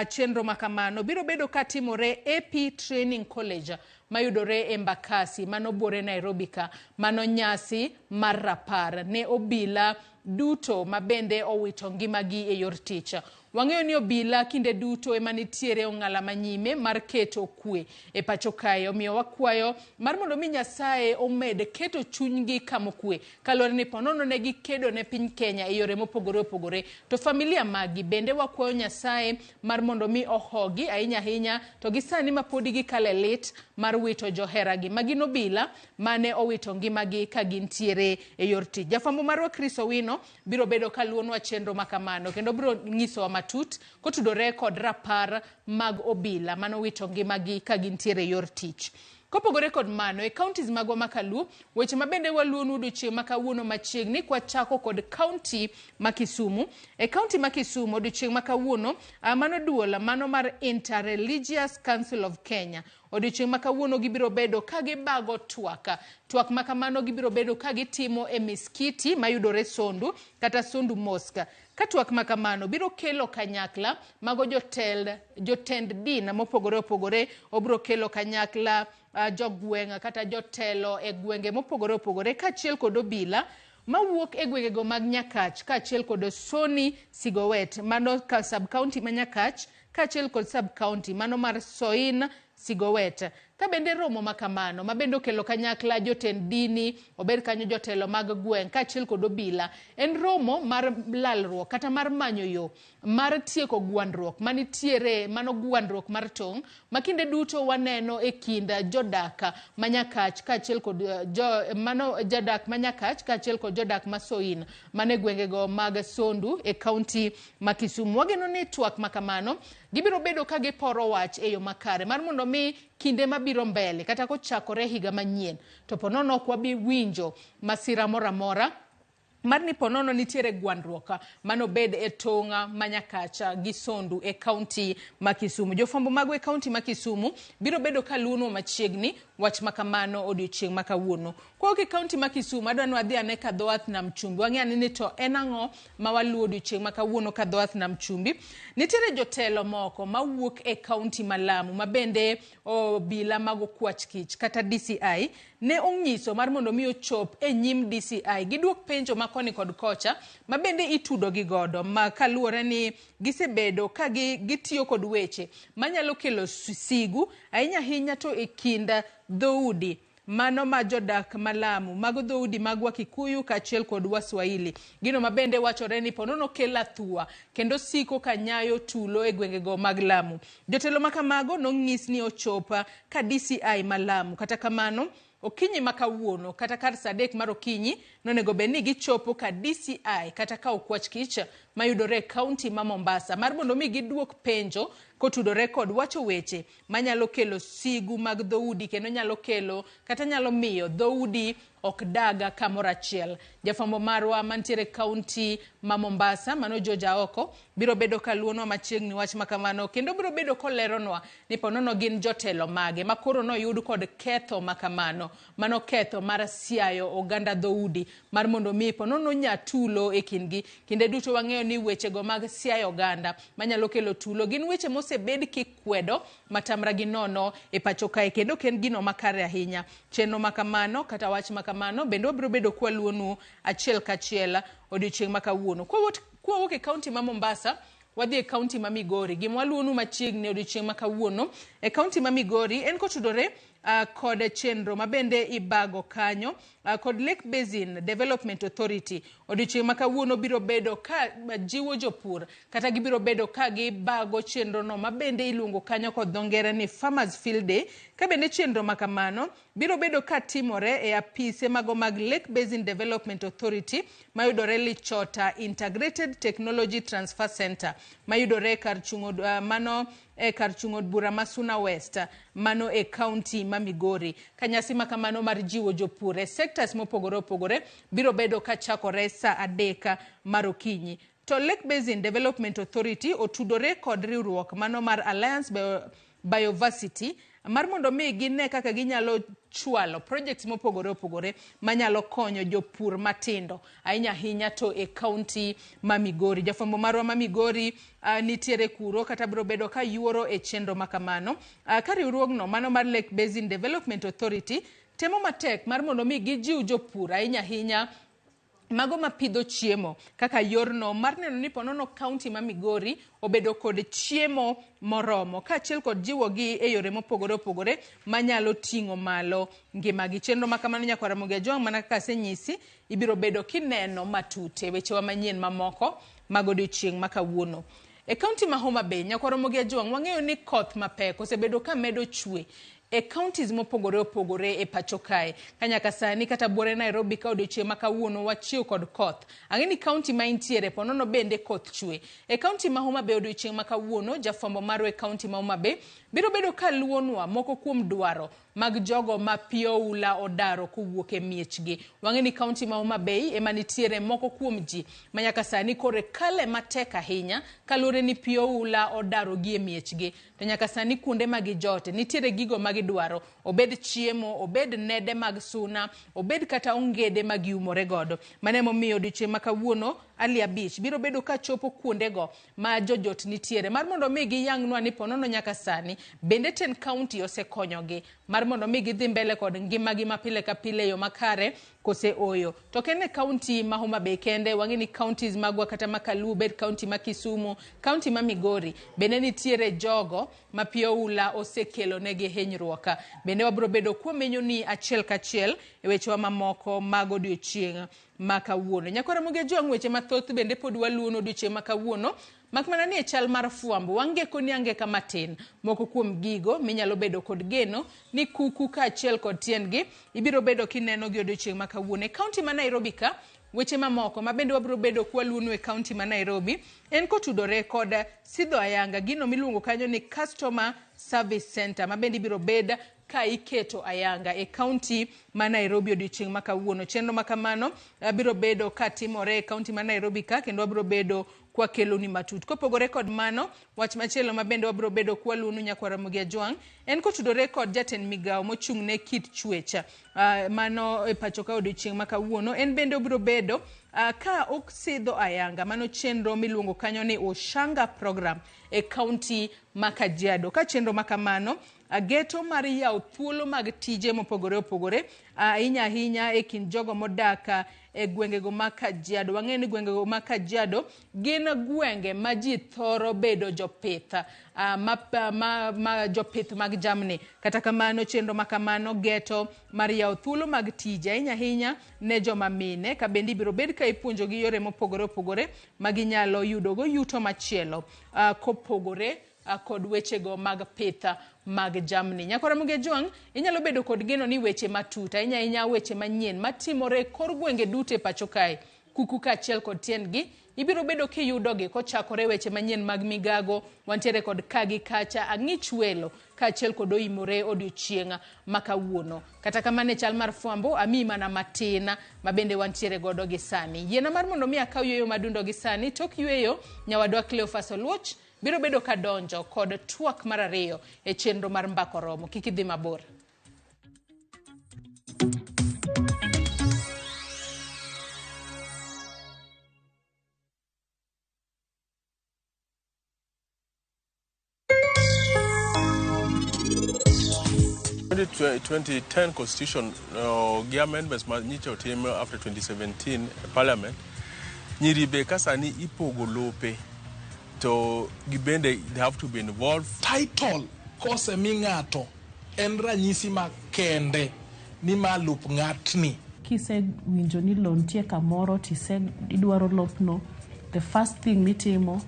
S29: chenro ma kamano biro bedo ka timore AP Training College mayudore Embakasi mano buore Nairobi ka. Mano nyasi mar rapar ne obila duto ma bende owito ngimagi e yor tich. Wang'eyo ni obila kinde duto ema nitiere ong'ala manyime mar keto kwe e pacho kae. Omiyo wakwayo mar mondo mi Nyasaye omed keto chunygi kama okwe kaluwore ni ponono ne gikedo ne piny Kenya e yore mopogore opogore. To familia maggi bende wakwayo Nyasaye mar mondo mi ohogi ahinya ahinya to gi sani ma podi gikale lit mar wito joheragi ma gin obila mane owito ngimagi ka gintiere e yor tich. Jafwambo marwa Chris Owino biro bedo kaluonwa chenro ma kamano kendo biro nyisowa matut kotudore kod rapar mag obila manowito ngimagi ka gintiere e yor tich. Kopogore kod mano, e counties magwa ma Kaluo, weche ma bende waluonu odiochieng' ma kawuono machiegni kwachako kod county ma Kisumu. E county ma Kisumu odiochieng' ma kawuono, mano duol mano mar Interreligious Council of Kenya. Odiochieng' ma kawuono gibiro bedo ka gibago twak. Twak ma kamano gibiro bedo ka gitimo e miskiti mayudore Sondu kata Sondu Mosque. Ka twak ma kamano biro kelo kanyakla mago jotend din mopogore opogore, obiro kelo kanyakla jogweng' kata jotelo e gwenge mopogore opogore kaachiel kod obila mawuok e gwengego mag Nyakach kaachiel kod Soni Sigowet mano sub county ma Nyakach kaachiel kod sub county mano mar Soin Sigowet. Ka bende romo ma kamano ma bende okelo kanyakla jotend dini, obed kanyo jotelo mag gweng' kaachiel kod obila, en romo mar lalruok kata mar manyo yo mar tieko gwandruok manitiere, mano gwandruok mar tong' ma kinde duto waneno e kind jodak ma Nyakach kaachiel kod mano jodak ma Nyakach kaachiel kod jodak ma Soin mane gwengego mag Sondu e kaunti ma Kisumu. Wageno ni twak ma kamano gibiro bedo ka giporo wach e yo makare mar mondo mi kinde mabiro mbele kata kochakore higa manyien to ponono ok wabi winjo masira moro amora Mar ni ponono nitiere gwandruok manobed e tong' ma Nyakacha gi Sondu e kaunti ma Kisumu. Jofwambo magwa e kaunti ma Kisumu biro bedo ka luonwa machiegni wach ma kamano odiochieng' ma kawuono. Kowuok e kaunti ma Kisumu, adwa ni wadhi ane ka dho wath Nam Chumbi. Wang'e ane ni to en ang'o ma waluwo odiochieng' ma kawuono ka dho wath Nam Chumbi. Nitiere jotelo moko mawuok e kaunti ma Lamu ma bende obila mag okwach kich kata DCI ne onyiso mar mondo mi ochop e nyim DCI giduok penjo ma koni kod kocha ma bende itudo gi godo ma kaluwore ni gisebedo ka gitiyo kod weche manyalo kelo sigu ahinya ahinya to e kind dhoudi mano ma jodak ma Lamu, mago dhoudi mag Wakikuyu kaachiel kod Waswahili. Gino ma bende wachore ni ponono kelo athua kendo siko ka nyayo tulo e gwengego mag Lamu. Jotelo ma kamago nonyis ni ochop ka DCI ma Lamu. Kata kamano, okinyi ma kawuono kata kar saa 3 mar okinyi nonego bed ni gichopo ka DCI kata ka okwach kich mayudore e kaunti ma Mombasa mar mondo mi giduok penjo kotudore kod wacho weche manyalo kelo sigu mag dhoudi kendo nyalo kelo kata nyalo miyo dhoudi ok daga kamoro achiel. Jafwambo marwa mantiere kaunti ma Mombasa mano George Aoko biro bedo ka luonwa machiegni wach ma kamano kendo biro bedo koleronwa ni ponono gin jotelo mage ma koro noyud kod ketho ma kamano, mano ketho mar siayo oganda dhoudi mar mondo mi ponono nya tulo e kindgi. Kinde duto wang'eyo ni wechego mag siayo oganda manyalo kelo tulo gin weche mosebed kikwedo matamra gi nono e pacho kae kendo ok en gino makare ahinya. Chenro ma kamano kata wach ma kamano bende wabiro bedo kwaluonu achiel kachiel odiochieng' ma kawuono. Kwawuok e kaunti ma Mombasa, wadhi e kaunti ma Migori. Gima waluonu machiegni odiochieng' ma kawuono e kaunti ma Migori en kotudore kod chenro ma bende ibago kanyo kod Lake Basin Development Authority. Odiochieng' ma kawuono biro bedo ka jiwo jopur kata gibiro bedo ka gibago chenro no ma bende iluongo kanyo kod dho ngere ni Farmers Field Day, ka bende chenro ma kamano biro bedo ka timore e apise mago mag Lake Basin Development Authority mayudore Lichota Integrated Technology Transfer Center mayudore kar chung' mano e kar chung' od bura ma Suna West mano e kaunti ma Migori. Ka nyasi ma kamano mar jiwo jopur e sectors mopogore opogore biro bedo ka chakore saa 3 mar okinyi. To Lake Basin Development Authority otudore kod riwruok mano mar Alliance Bioversity mar mondo mi gine kaka ginyalo chwalo projects mopogore opogore manyalo konyo jopur matindo ahinya ahinya to e kaunti ma Migori. Jafwambo marwa ma Migori nitiere kuro kata biro bedo ka yuoro e chenro ma kamano. Ka riwruogno mano mar Lake Basin Development Authority temo matek mar mondo mi gijiw jopur ahinya ahinya mago mapidho chiemo kaka yorno mar neno ni ponono kaunti ma Migori obedo kod chiemo moromo kaachiel kod jiwogi e yore mopogore opogore manyalo ting'o malo ngimagi. Chenro ma kamano nyakwar Ramogi Ajwang' mana kaka asenyisi ibiro bedo kineno matut e wechewa manyien mamoko mag odiochieng' ma kawuono. E kaunti ma Homa Bay, nyakwar Ramogi Ajwang' wang'eyo ni koth mapek osebedo ka medo chwe e counties mopogore opogore e pacho kae. Ka nyaka sani kata buore Nairobi ka odiochieng' ma kawuono wachiew kod koth. Ang'e ni county ma intiere ponono bende koth chwe. E county ma Homa Bay odiochieng' ma kawuono, jafwambo marwa e county ma Homa Bay biro bedo ka luonwa moko kuom dwaro mag jogo ma pi oula odaro kowuok e miechgi. Wang'e ni county ma Homa Bay ema nitiere moko kuom ji ma nyaka sani koro kale matek ahinya kaluwore ni pi oula odaro gi e miechgi. To nyaka sani kuonde ma gijote nitiere gigo ma gidwaro, obed chiemo, obed nede mag suna, obed kata ongede ma giumore godo. Mano emomiyo odiochieng' ma kawuono Ali Abich biro bedo ka chopo kuondego ma jojot nitiere mar mondo mi giyangnwa ni ponono nyaka sani bende ten county osekonyogi mar mondo mi gidhi mbele kod ngimagi ma pile ka pile e yo makare kose oyo. To ok en e county ma Homa Bay kende, wang'e ni counties magwa kata ma Kaluo, bed county ma Kisumu, county ma Migori, bende nitiere jogo ma pi oula osekelo negi hinyruok. Bende wabiro bedo kwamenyo ni achiel kachiel e wechewa mamoko mag odiochieng' ma kawuono. Nyakwar Ramogi Ajwang' weche mathoth bende pod waluono odiochieng' ma kawuono, mak mana ni e chal mar fwambo wangeko ni angeka matin moko kuom gigo minyalo bedo kod geno ni kuku kaachiel kod tiendgi ibiro bedo kineno gi odiochieng' ma kawuono. E kaunti ma Nairobi ka, weche mamoko ma bende wabiro bedo kwaluono e kaunti ma Nairobi en kotudore kod sidho ayanga gino miluongo kanyo ni Customer Service Center ma bende ibiro bed ka iketo ayanga e kaunti ma Nairobi odiochieng' ma kawuono. Chenro ma kamano biro bedo ka timore e kaunti ma Nairobi ka, kendo wabiro bedo kwakeloni matut. Kopogore kod mano, wach machielo ma bende wabiro bedo kwaluonu nyakwar Ramogi Ajwang' en kotudore kod jatend migawo mochung' ne kit chwech mano e pacho ka odiochieng' ma kawuono. En bende obiro bedo ka osidho ayanga mano chenro miluongo kanyo ni Ushanga program e kaunti ma Kajiado. Ka chenro ma kamano geto mar yawo thuolo mag tije mopogore opogore ahinya ahinya e kind jogo modak e gwengego ma Kajiado. Wang'eyo ni gwengego ma Kajiado gin gwenge ma ji thoro bedo jopith ma jopith mag jamni. Kata kamano chenro ma kamano geto mar yawo thuolo mag tije ahinya ahinya ne joma mine, ka bende ibiro bed ka ipuonjogi yore mopogore opogore ma ginyalo yudogo yuto machielo kopogore kod wechego mag pith mag jamni. Nyakwar Ramogi Ajwang', inyalo bedo kod geno ni weche matut ahinya ahinya weche manyien matimore e kor gwenge duto e pacho kae, kuku kaachiel kod tiendgi, ibiro bedo kiyudogi kochakore weche manyien mag migago. Wantiere kod kagi kacha ang'ich welo kaachiel kod oimore odiochieng' ma kawuono. Kata kamano e chal mar fwambo amiyi mana matin ma bende wantiere godo gi sani. Yiena mar mondo mi akaw yueyo madundo gi sani. Tok yueyo, nyawadwa Cleophas Oluoch biro bedo ka donjo kod twak mar ariyo e chenro mar Mbaka Oromo. Kik idhi mabor.
S1: The 2010 constitution gi amendments ma nyicha otim after 2017 e parliament, nyiri be ka sani ipogo lope to gibende they have to be involved.
S8: Title kosemi ng'ato en ranyisi makende ni ma lop ng'atni.
S11: Kisewinjo ni lo nitie kamoro tise idwaro lopno, the first thing mitimo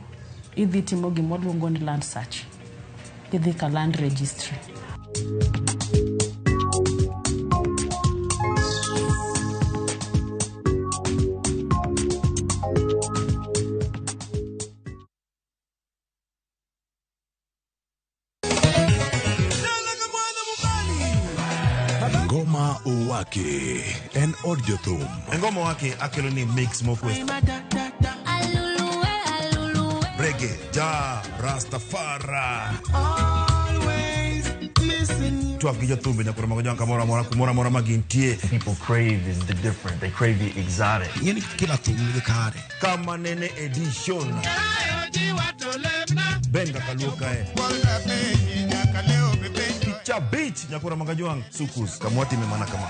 S11: idhi timo gima ni land search. Idhi ka land registry.
S10: Ngoma Owake en od jothum.
S12: Ngoma Owake akelo ni mix mokwe. Reggae, ja, Rastafari. Twak gi jothumbe nyakoro mago jwang' kamoro amora kumoro amora ma gintie.
S13: People crave is the different. They crave the exotic.
S12: Ing'eni kila thum nigi kare. Kama nene edition. Benga kaluo kae. Picha beach nyakoro mago jwang' sukus kamwatime mana kama.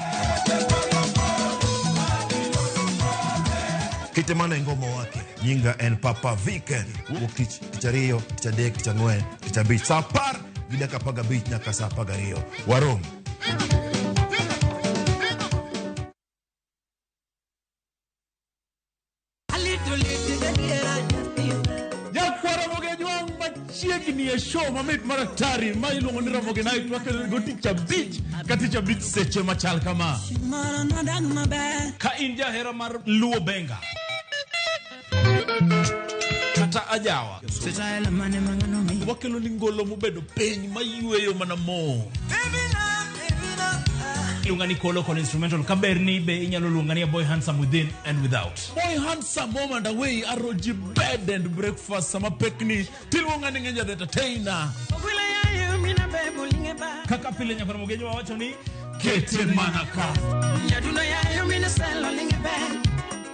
S12: Kite mana e Ngoma Owake. Nyinga en Papa Viken. Wuok tich, tich ariyo, tich adek, tich ang'wen, tich abich. Saa 10:15 nyaka saa 12. Warom.
S20: Nyakwar Ramogi Ajwang' machiegni e show mamit mar atari ma iluongo ni Ramogi Night wakelo go tich abich ka tich abich seche machal kama.
S14: Ka in jahera mar Luo Benga kata ajawa, wakelo ni ngolo mobedo piny mayweyo mana mo.
S15: Iluonga ni Kolo kod instrumental kaber ni be inyalo luonga ni a boy handsome within and without.
S20: Boy handsome home and away aroji bed and breakfast sama pekni tiluonga ni ng'enya the entertainer.
S15: Kaka pile nyakwar Ramogi Ajwang' wacho ni
S20: kete mana ka.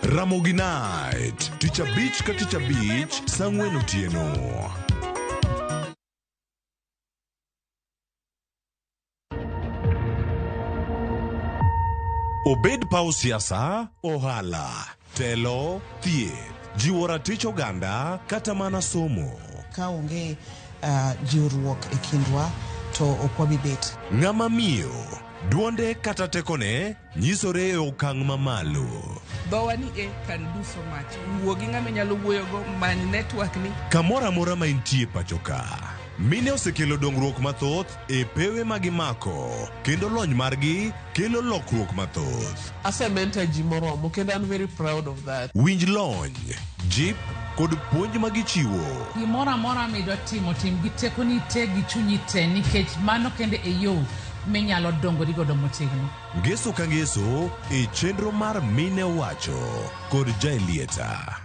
S10: Ramogi Night, tich abich ka tich abich, saa ang'wen otieno. Obed paw siasa, ohala, telo, thieth, jiwo ratich oganda kata mana somo.
S21: Ka onge jiwruok e kindwa to ok wabi bet.
S10: Ng'ama miyo, duonde kata tekone nyisore e okang' mamalo.
S28: Dhowa ni e can do so much. Wuo gi ng'ama inyalo wuoyogo, many network ni.
S10: Kamoro amora ma intie pacho ka, mine osekelo dongruok mathoth e pewe ma gimako kendo lony margi kelo lokruok mathoth.
S30: Asementor ji moromo kendo an very proud of that.
S10: Winj lony, jip kod puonj ma gichiwo.
S31: Gimoro amora midwa timo, tim gi tekoni te gi chunyi te nikech mano kende e yo
S2: minyalo dongori godo motegno.
S10: Ngeso ka ngeso e chenro mar Mine Wacho kod Jaelieta.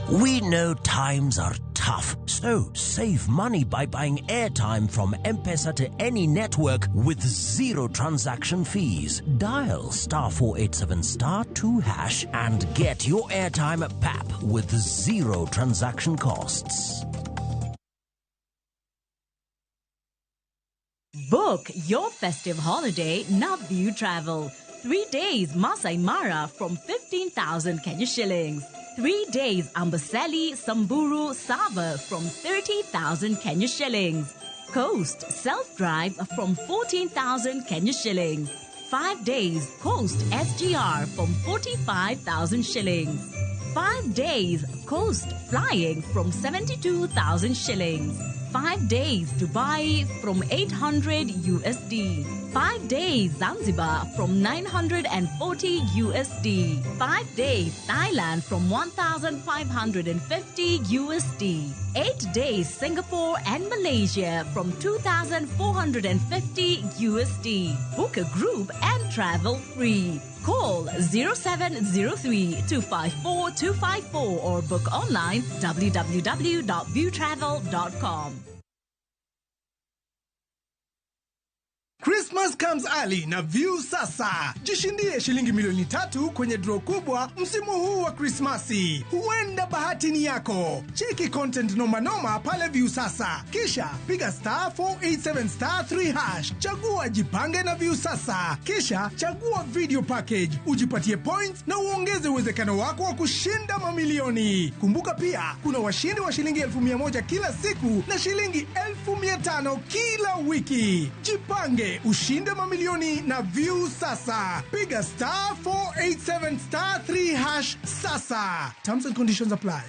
S3: We know times are tough, so save money by buying airtime from M-Pesa to any network with zero transaction fees. Dial star 487 star 2 hash and get your airtime at PAP with zero transaction costs.
S16: Book your festive holiday Navview Travel. 3 days Masai Mara from 15,000 Kenya shillings. 3 days Amboseli, Samburu, Sava from 30,000 Kenya shillings. Coast self-drive from 14,000 Kenya shillings. 5 days Coast SGR from 45,000 shillings. 5 days Coast flying from 72,000 shillings. 5 days Dubai from 800 USD. 5 days Zanzibar from 940 USD. 5 days Thailand from 1,550 USD. 8 days Singapore and Malaysia from 2,450 USD. Book a group and travel free. Call 0703 254 254 or book online www.viewtravel.com.
S4: Christmas comes early na View Sasa. Jishindie shilingi milioni 3 kwenye draw kubwa msimu huu wa Krismasi. Huenda bahati ni yako. Cheki content noma noma pale View Sasa. Kisha piga star 487 star 3 hash. Chagua jipange na View Sasa. Kisha chagua video package. Ujipatie points na uongeze uwezekano wako wa kushinda mamilioni. Kumbuka pia kuna washindi wa shilingi 1,100 kila siku na shilingi 1,500 kila wiki. Jipange, ushinde mamilioni na View Sasa. Piga star 487 star 3 hash sasa. Terms and conditions apply.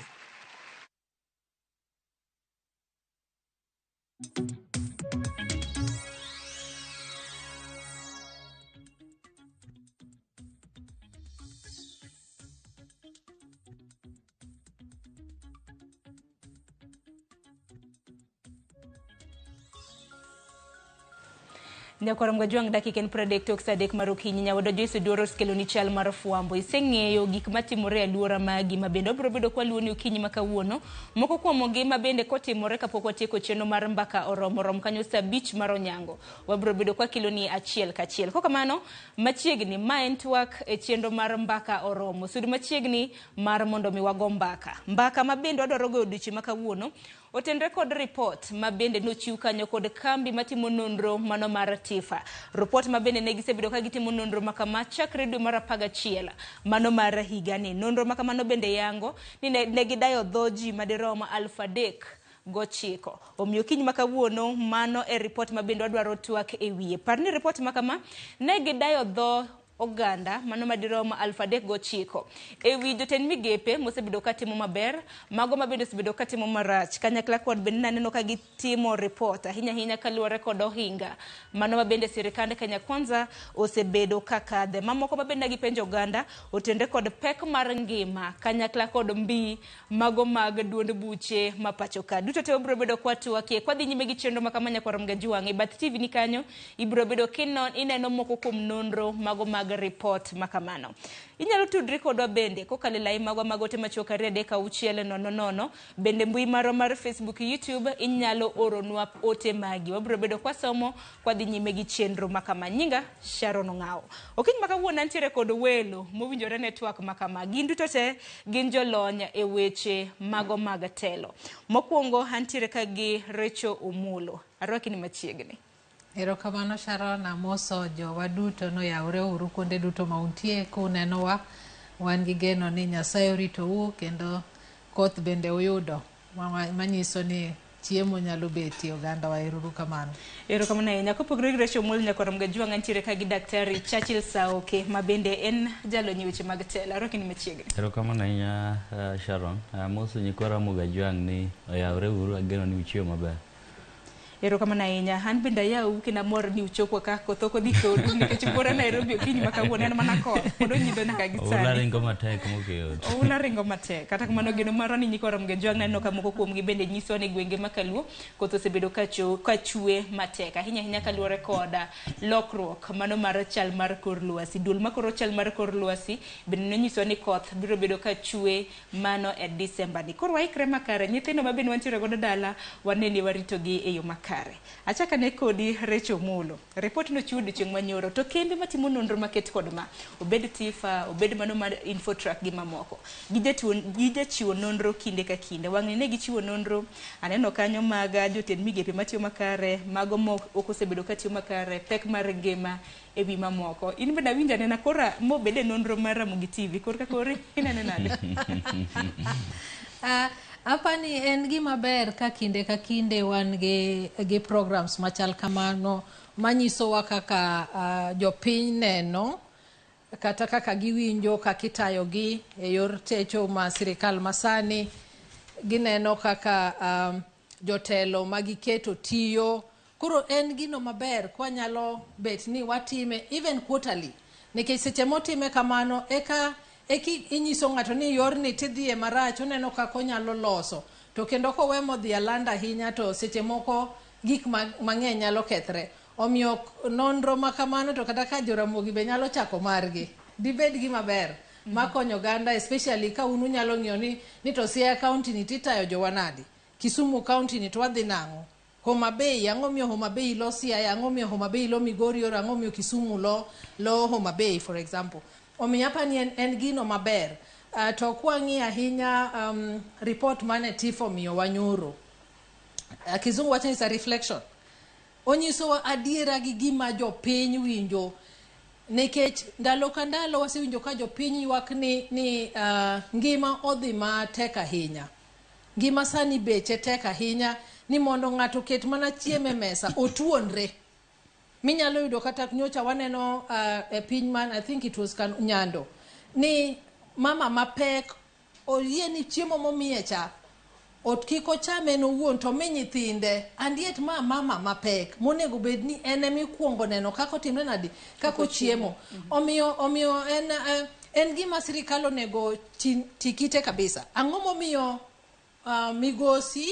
S29: Nyakwar Mgajwang' dakika en 30 tok sa 3 mar okinyi. Nyawadwa Joyce Oduor osekeloni chal mar fwambo. Iseng'eyo gik matimore e aluora magi ma bende obiro bedo kwaluoni okinyi ma kawuono. Moko kuom gi ma bende kotimore kapok watieko chenro mar mbaka oromo rom kanyo sa 5 mar onyango. Wabiro bedo kwakeloni achiel kachiel. Kokamano machiegni ma en twak e chenro mar mbaka oromo. Sud machiegni mar mondo mi wago mbaka. Mbaka ma bende wadwaro goyo odiochieng' ma kawuono otenre kod report ma bende nochiw kanyo kod kambi matimo nonro mano mar TIFA. Report ma bende ne gisebedo ka gitimo nonro makama chakre dwe mar 11 mano mar higani. Nonro makamano bende yango ni ne gidayo dho ji madirom 3,009. Omiyo kiny ma kawuono mano e report ma bende wadwaro twak e wiye. Par ni report makama ne gidayo dho oganda mano madirom 3,009 ewi jotend migepe mosebedo katimo maber, mago mabende osebedo katimo marach. Kanyakla kod bende naneno ka gitimo report ahinya ahinya kaluwore kod ohinga mano mabende sirikand Kenya Kwanza osebedo kakadhe. Mamoko mabende gipenjo oganda otendre kod pek mar ngima kanyakla kod mbi mago mag duond buche ma pacho ka. Duto te obiro bedo kwatwakie kwadhi nyime gi chenro makama nyakwar Mgajuang' e bath TV ni kanyo ibiro bedo kinon ineno moko kuom nonro mago mag report makamano. Inyalo tudri kodwa bende kokalo e lai magwa mag ote machuok 2 3 6 0 0. Bende mbui marwa mar Facebook, YouTube inyalo oronwa ote magi. Wabiro bedo kwasomo kwadhi nyime gi chenro makama. Nyinga Sharon Ong'awo. Okinyi ma kawuono antiere kod welo mowinjore ne twak makama. Gin duto te gin jolony e weche mago mag telo. Mokwongo antiere ka gi Rachel Omolo. Arwaki ni machiegni.
S2: Erokamano Sharon, amoso jowa duto noyawre uru kuonde duto ma untie kunenowa. Wan gi geno ni Nyasaye oritou kendo koth bende uyudo manyiso ni chiemo nyalo betie oganda wa. Ero kamano.
S29: Erokamano ahinya. Kopogore gi Rachel Omolo nyakwar Mgajuang' antiere ka gi Daktari Churchill Saoke ma bende en jalony e weche mag telo. Arwaki ni machiegni.
S6: Erokamano ahinya Sharon. Amoso nyikwa Mgajuang' ni oyawre uru, ageno ni uchiemo maber.
S5: Erokamano ahinya. An bende ayawu kendo amor ni uchopo ka koth ok odhi kodu nikech buora Nairobi okinyi ma kawuono en mana koth. Pod onyidho nyaka gi
S6: Oula
S5: sani.
S6: ringo matek mokiyot.
S5: Oula ringo matek. Kata kamano geno marwa ni nyikwa Ramogi Ajwang' naneno ka moko kuomgi bende nyisowa ni gwenge ma Kaluo koth osebedo ka chwe matek. Ahinya ahinya kaluwore kod lokruok mano mar chal mar kor lwasi. Duol makoro chal mar kor lwasi bende nonyisowa ni koth biro bedo ka chwe mano e Disemba ni. Koro waikre makare. Nyithindo ma bende wantiere godo dala wane ni waritogi e yo makare. Achak ane kodi Rachel Omolo. Ripot nochiw odiochieng' manyoro to kembe matimo nonro maket kod ma obed TIFA, obed mano mar Infotrack gi mamoko. Gijachiwo nonro kinde ka kinde. Wang'ni ne gichiwo nonro, aneno kanyo mag jotend migepe matiyo makare, mago ma ok osebedo katiyo makare, pek mar ngima e wi mamoko. In bende awinjo anena kora mobede nonro mar Ramogi TV, korka kori inene nade?
S2: Apani en gima ber ka kinde ka kinde wan gi programs machal kamano manyisowa kaka jopiny neno kata kaka giwinjo kaka itayogi e yor techo ma sirikal masani, gineno kaka jotelo magiketo tiyo. Koro en gino maber kwanyalo bet ni watime even quarterly, nikech seche motime kamano eka eki inyiso ng'ato ni yorni tidhiye marach, oneno kaka onyalo loso. To kendo kowe modhi alanda ahinya to seche moko gik mang'eny nyalo kethre. Omiyo nonro ma kamano to kata ka joramogi be nyalo chako margi, dibed gima ber makonyo oganda, especially ka un unyalo ng'iyo ni to Siaya County ni titayo jowa nadi, Kisumu County ni to wadhi nang'o, Homa Bay, ang'o miyo Homa Bay lo Siaya, ang'o miyo Homa Bay lo Migori, or ang'o miyo Kisumu lo Homa Bay, for example. Omiyo apani en gino maber. To kwang'iyo ahinya report mane TIFA omiyowa nyoro, kizungu wacho ni it's a reflection. Onyisowa adiera gi gima jopiny winjo, nikech ndalo ka ndalo wasewinjo ka jopiny ywak ni ngima odhi matek ahinya. Ngima sani beche tek ahinya, ni mondo ng'ato oket mana chiemo e mesa otuonre. Minyalo yudo kata nyocha waneno e piny man, I think it was Nyando, ni mama mapek oyie ni chiemo momiye cha kik ochame en owuon to mi nyithinde, and yet ma mama mapek monego bed ni en emikuongo neno kaka otimre nadi, kaka ochiemo. Omiyo en gima sirikal onego tikite kabisa. Ang'o momiyo migosi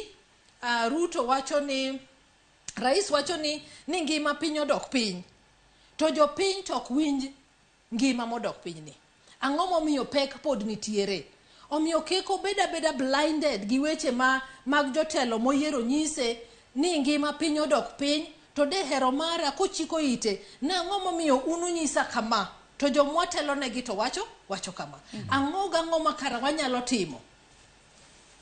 S2: Ruto wacho ni, rais wacho ni ngima piny odok piny, to jopiny to ok winj ngima modok piny ni. Ang'o momiyo pek pod nitiere? Omiyo kik obed abeda blinded gi weche mag jotelo moyiero nyise ni ngima piny odok piny, to de hero mara kochiko ite, nang'o momiyo un unyisa kama, to jomwatelo negi to wacho kama. Ang'o gang'o ma kara wanyalo timo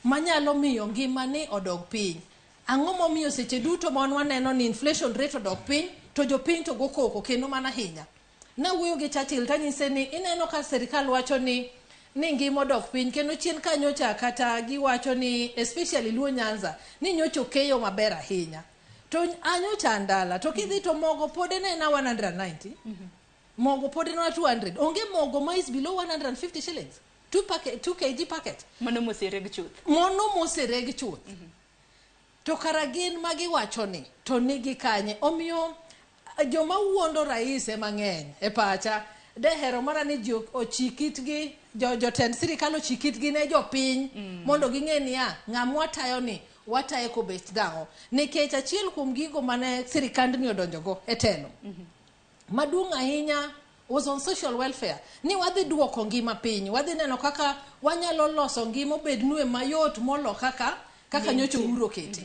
S2: manyalo miyo ngima ni odok piny? Ang'o momiyo seche duto ma waneno ni inflation rate odok piny, to jopiny to go koko kendo mana ahinya? Nawuoyo gi Churchill tanyise ni ineno ka sirikal wacho ni ngima odok piny, kendo chien ka nyocha kata giwacho ni especially Luo Nyanza ni nyocha okeyo maber ahinya, to anyocha ndala to kidhi to mogo pod en ena 190, mogo pod en 200, onge mogo ma is below 150 shillings, 2 kg packet.
S5: Mano mosereg chuth.
S2: Mano mosereg chuth. To kara gin magiwacho ni to nigi kanye? Omiyo joma wuondo rais ema ng'eny e pacha. De hero mana ni ji ochikitgi, jotend sirikal ochikitgi ne jopiny, mondo ging'e niya, ng'ama watayo ni wataye kobet dang'o. Nikech achiel kuom gigo mane sirikandni odonjogo e telo maduong' ahinya was on social welfare, ni wadhi duoko ngima piny, wadhi neno kaka wanyalo loso ngima obednue mayot molo kaka nyocha Uhuru okete.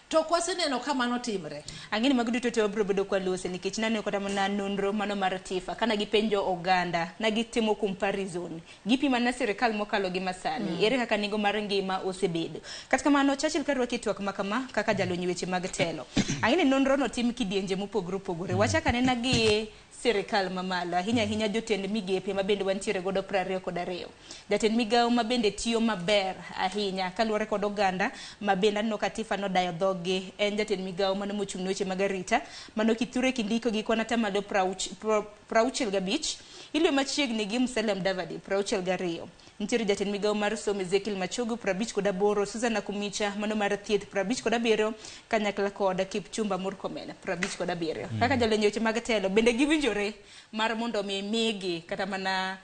S2: To kwaseneno ka mano timre.
S5: Ang'eni mago duto te wabiro bedo kwalose, nikech naneno kata mana nonro mano mar TIFA kana gipenjo oganda, na gitimo comparison, gipimo na sirikal mokalo gi masani, ere kaka nengo mar ngima osebedo. Kata kamano Churchill karwaki twak makama kaka jalony weche mag telo. Ang'eni nonro no tim kidienje mopogore opogore. Wachak anena gi sirikal mamalo, ahinya ahinya jotend migepe ma bende wantiere godo 22. Jatend migawo ma bende tiyo maber ahinya kaluwore kod oganda ma bende aneno ka TIFA nodayo dhogi, en jatend migawo mano mochung' ne weche mag arita mano Kithure Kindiki gi kwan atamalo 65, iliyo machiegni gi Musalia Mudavadi 62. Nitiere jatend migawo mar somo Ezekiel Machogu 58, Susan Nakhumicha mano mar thieth 57, kanyakla kod Kipchumba Murkomen 57. Kaka jolony e weche mag telo bende giwinjore mar mondo mi migi kata mana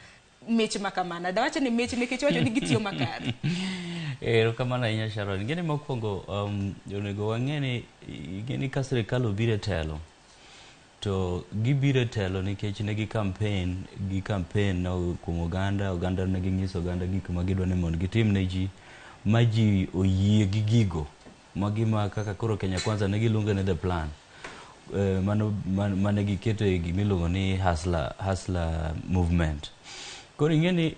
S5: mich makamana. Dawacho ni mich nikech wacho ni gitiyo makare.
S6: Erokamano ahinya Sharon. Ing'e ni mokwongo onego wang'e ni ing'e ni ka sirikal obiro e telo to gibiro e telo nikech ne gi campaign gi campaign no kuom oganda, oganda ne ginyiso oganda gik ma gidwa ni mondo gitim ne ji ma ji oyie gi gigo ma gima kaka koro Kenya Kwanza ne giluonge ni the plan. Mano mane giketo e gimiluongo ni hustler, hustler movement. Koro ing'e ni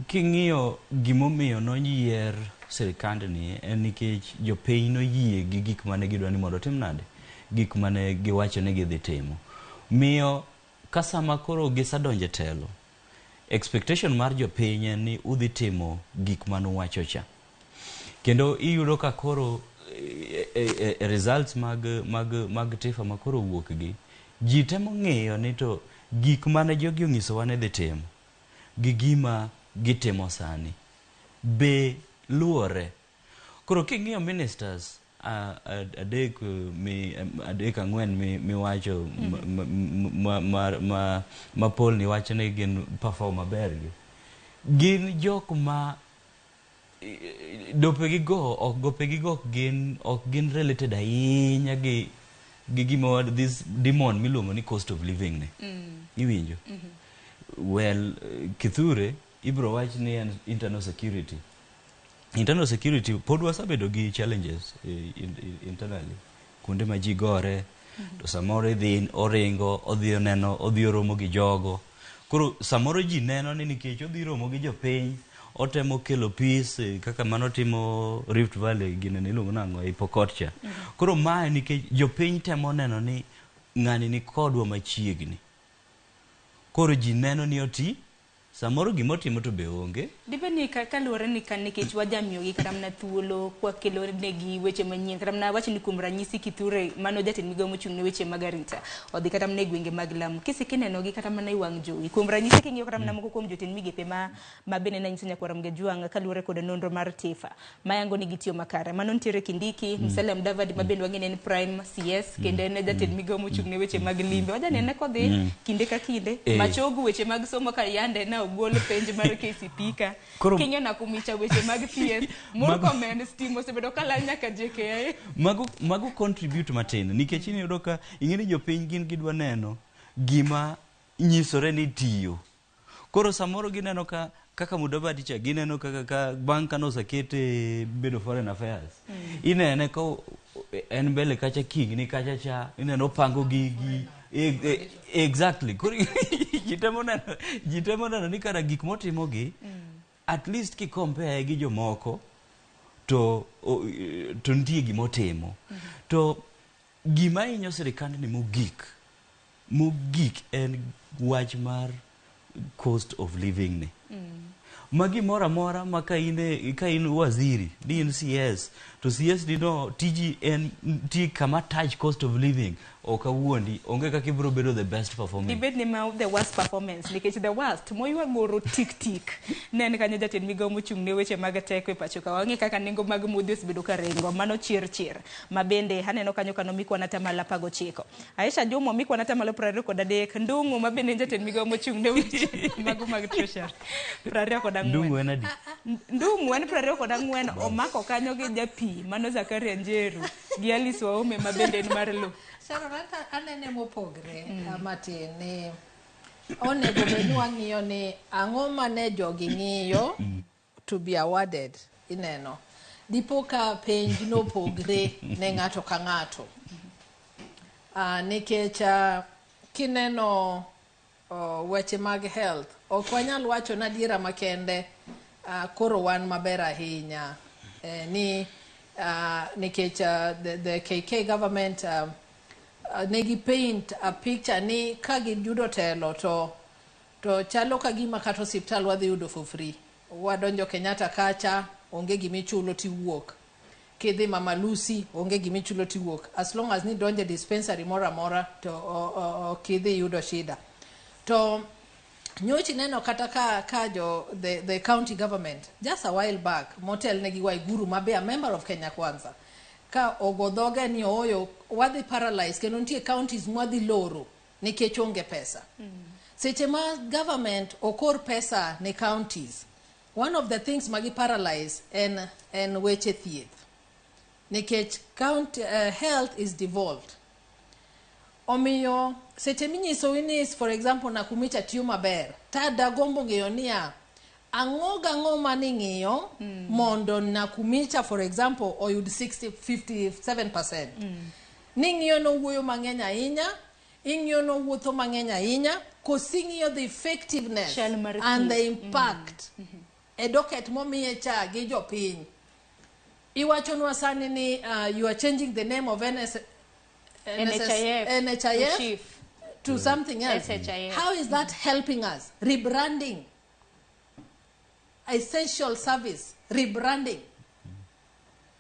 S6: king'iyo gimomiyo noyier sirikandni en nikech jopiny noyie gi gik mane gidwa ni mondo otim nade, gik mane giwacho ni gidhi timo. Miyo ka sama koro gisedonjo e telo, expectation mar jopiny en ni udhi timo gik manuwacho cha. Kendo iyudo ka koro e results mag TIFA ma koro owuok gi, ji temo ng'iyo ni to gik mane jogi onyisowa ni dhi timo gi gima gitimo sani be luwore. Koro king'iyo ministers adek mi adek ang'wen miwacho ma poll ni wacho ni gin perform maber gi, gin jok ma dope go ok gope gi go ok gin related ahinya gi gima this demon miluongo ni cost of living ni. Iwinjo? Well, Kithure ibro wach ni en internal security. Internal security pod wasebedo gi challenges internally kuonde ma ji gore to samoro idhi oringo odhi oneno odhi oromo gi jogo. Koro samoro ji neno ni nikech odhi romo gi jopiny otemo kelo peace kaka mano timo Rift Valley gine ni iluongo nang'o e Pokot cha. Koro mae nikech jopiny temo neno ni ng'ani ni kodwa machiegni. Koro ji neno ni oti samoro gimotimo to be onge.
S5: Dibed ni kaluwore ni ka nikech wajamiyogi kata mana thuolo kwakelo negi weche manyien kata mana wach ni kuom ranyisi Kithure mano jatend migawo mochung' ne weche mag arita odhi kata mana e gwenge mag Lamu kisiki nenogi kata mana e wang' jowi kuom ranyisi king'iyo kata mana moko kuom jotend migepe ma bende nanyiso nyakwar Mgejwang' kaluwore kod nonro mar TIFA mayango ni gitiyo makare mano nitiere Kindiki Musalia Mudavadi ma bende wang'e ni en prime CS kendo en jatend migawo mochung' ne weche mag limbe wajanene kodhi kinde ka kinde Machogu weche mag somo ka yande na ogol penj mar KCPE ka king'iyo Nakhumicha weche mag thieth Murkomen stima osebedo kalal nyaka JKIA.
S6: Mago contribute matin nikech iyudo ka ing'e ni jopiny gin gidwa neno gima nyisore ni tiyo. Koro samoro gineno ka kaka Mudavadi cha gineno kaka ka bang' kane osekete bedo foreign affairs. Inene ka en mbele kacha kingni kacha cha ineno opango gigi exactly. Koro ji temo neno ni kara gik motimo gi at least ki compare gi jomoko to nitie gimotimo. To gima hinyo sirikandni mogik en wach mar cost of living ni. Ma gimoro amora ma ka in waziri, ni in CS, to CS ni no tiji en nitie kama touch cost of living ok awuondi onge kaka ibiro bedo the best performing.
S5: Dibed ni ma the worst performance nikech the worst moywa goro tik tik ne en kanyo jatend migawo mochung' ne weche mag teko e pacho ka wang'e kaka nengo mag modhi osebedo ka ringo mano chier chier ma bende aneno kanyo ka nomi kwan atamalo 19. Aisha Jumwa omi kwan atamalo 23. Ndung'u ma bende en jatend migawo mochung' ne weche mago mag treasury 24.
S6: Ndung'u en adi?
S5: Ndung'u en 24 omako kanyo gi japi mano Zakaria Njeru gi Alice Wahome ma bende en mar lo.
S2: Sharon, anene mopogre matin ni onego bed ni wang'iyo ni ang'o mane jogi ng'iyo to be awarded ineno dipo ka penj nopogre ne ng'ato ka ng'ato nikech kineno weche mag health ok wanyal wacho na adiera makende koro wan maber ahinya ni nikech the KK government negi paint a picture ni ka giyudo telo to chalo ka gima kata osiptal wadhi yudo for free. Wadonjo Kenyatta kacha onge gimichulo tiwuok. Kidhi Mama Lucy onge gimichulo tiwuok. As long as ni donjo e dispensary moro amora to ok idhi yudo shida. To Nyochi neno kata ka jo the county government just a while back motelnegi Waiguru ma be a member of Kenya Kwanza ka ogo dhoge ni ooyo wadhi paralyze kendo nitie counties mwadhi loro nikech onge pesa. Seche ma government okor pesa ne counties, one of the things magi paralyze en weche thieth. Nikech county health is devolved. Omiyo seche minyiso ni for example Nakhumicha tiyo maber, tadagombo ng'eyo niya ang'o gang'o maning'iyo mondo Nakhumicha for example oyud 60 57%. Ning'iyo nowuoyo mang'eny ahinya, ing'iyo nowuotho mang'eny ahinya, koso ing'iyo the effectiveness
S5: Chal mar
S2: and the
S5: thieth.
S2: impact e docket momiye cha gi jopiny. Iwachonwa sani ni you are changing the name of NS, NSS,
S5: NHIF,
S2: NHIF
S5: to SHIF.
S2: to something else.
S5: SHIF.
S2: How is that helping us? Rebranding. Essential service. Rebranding.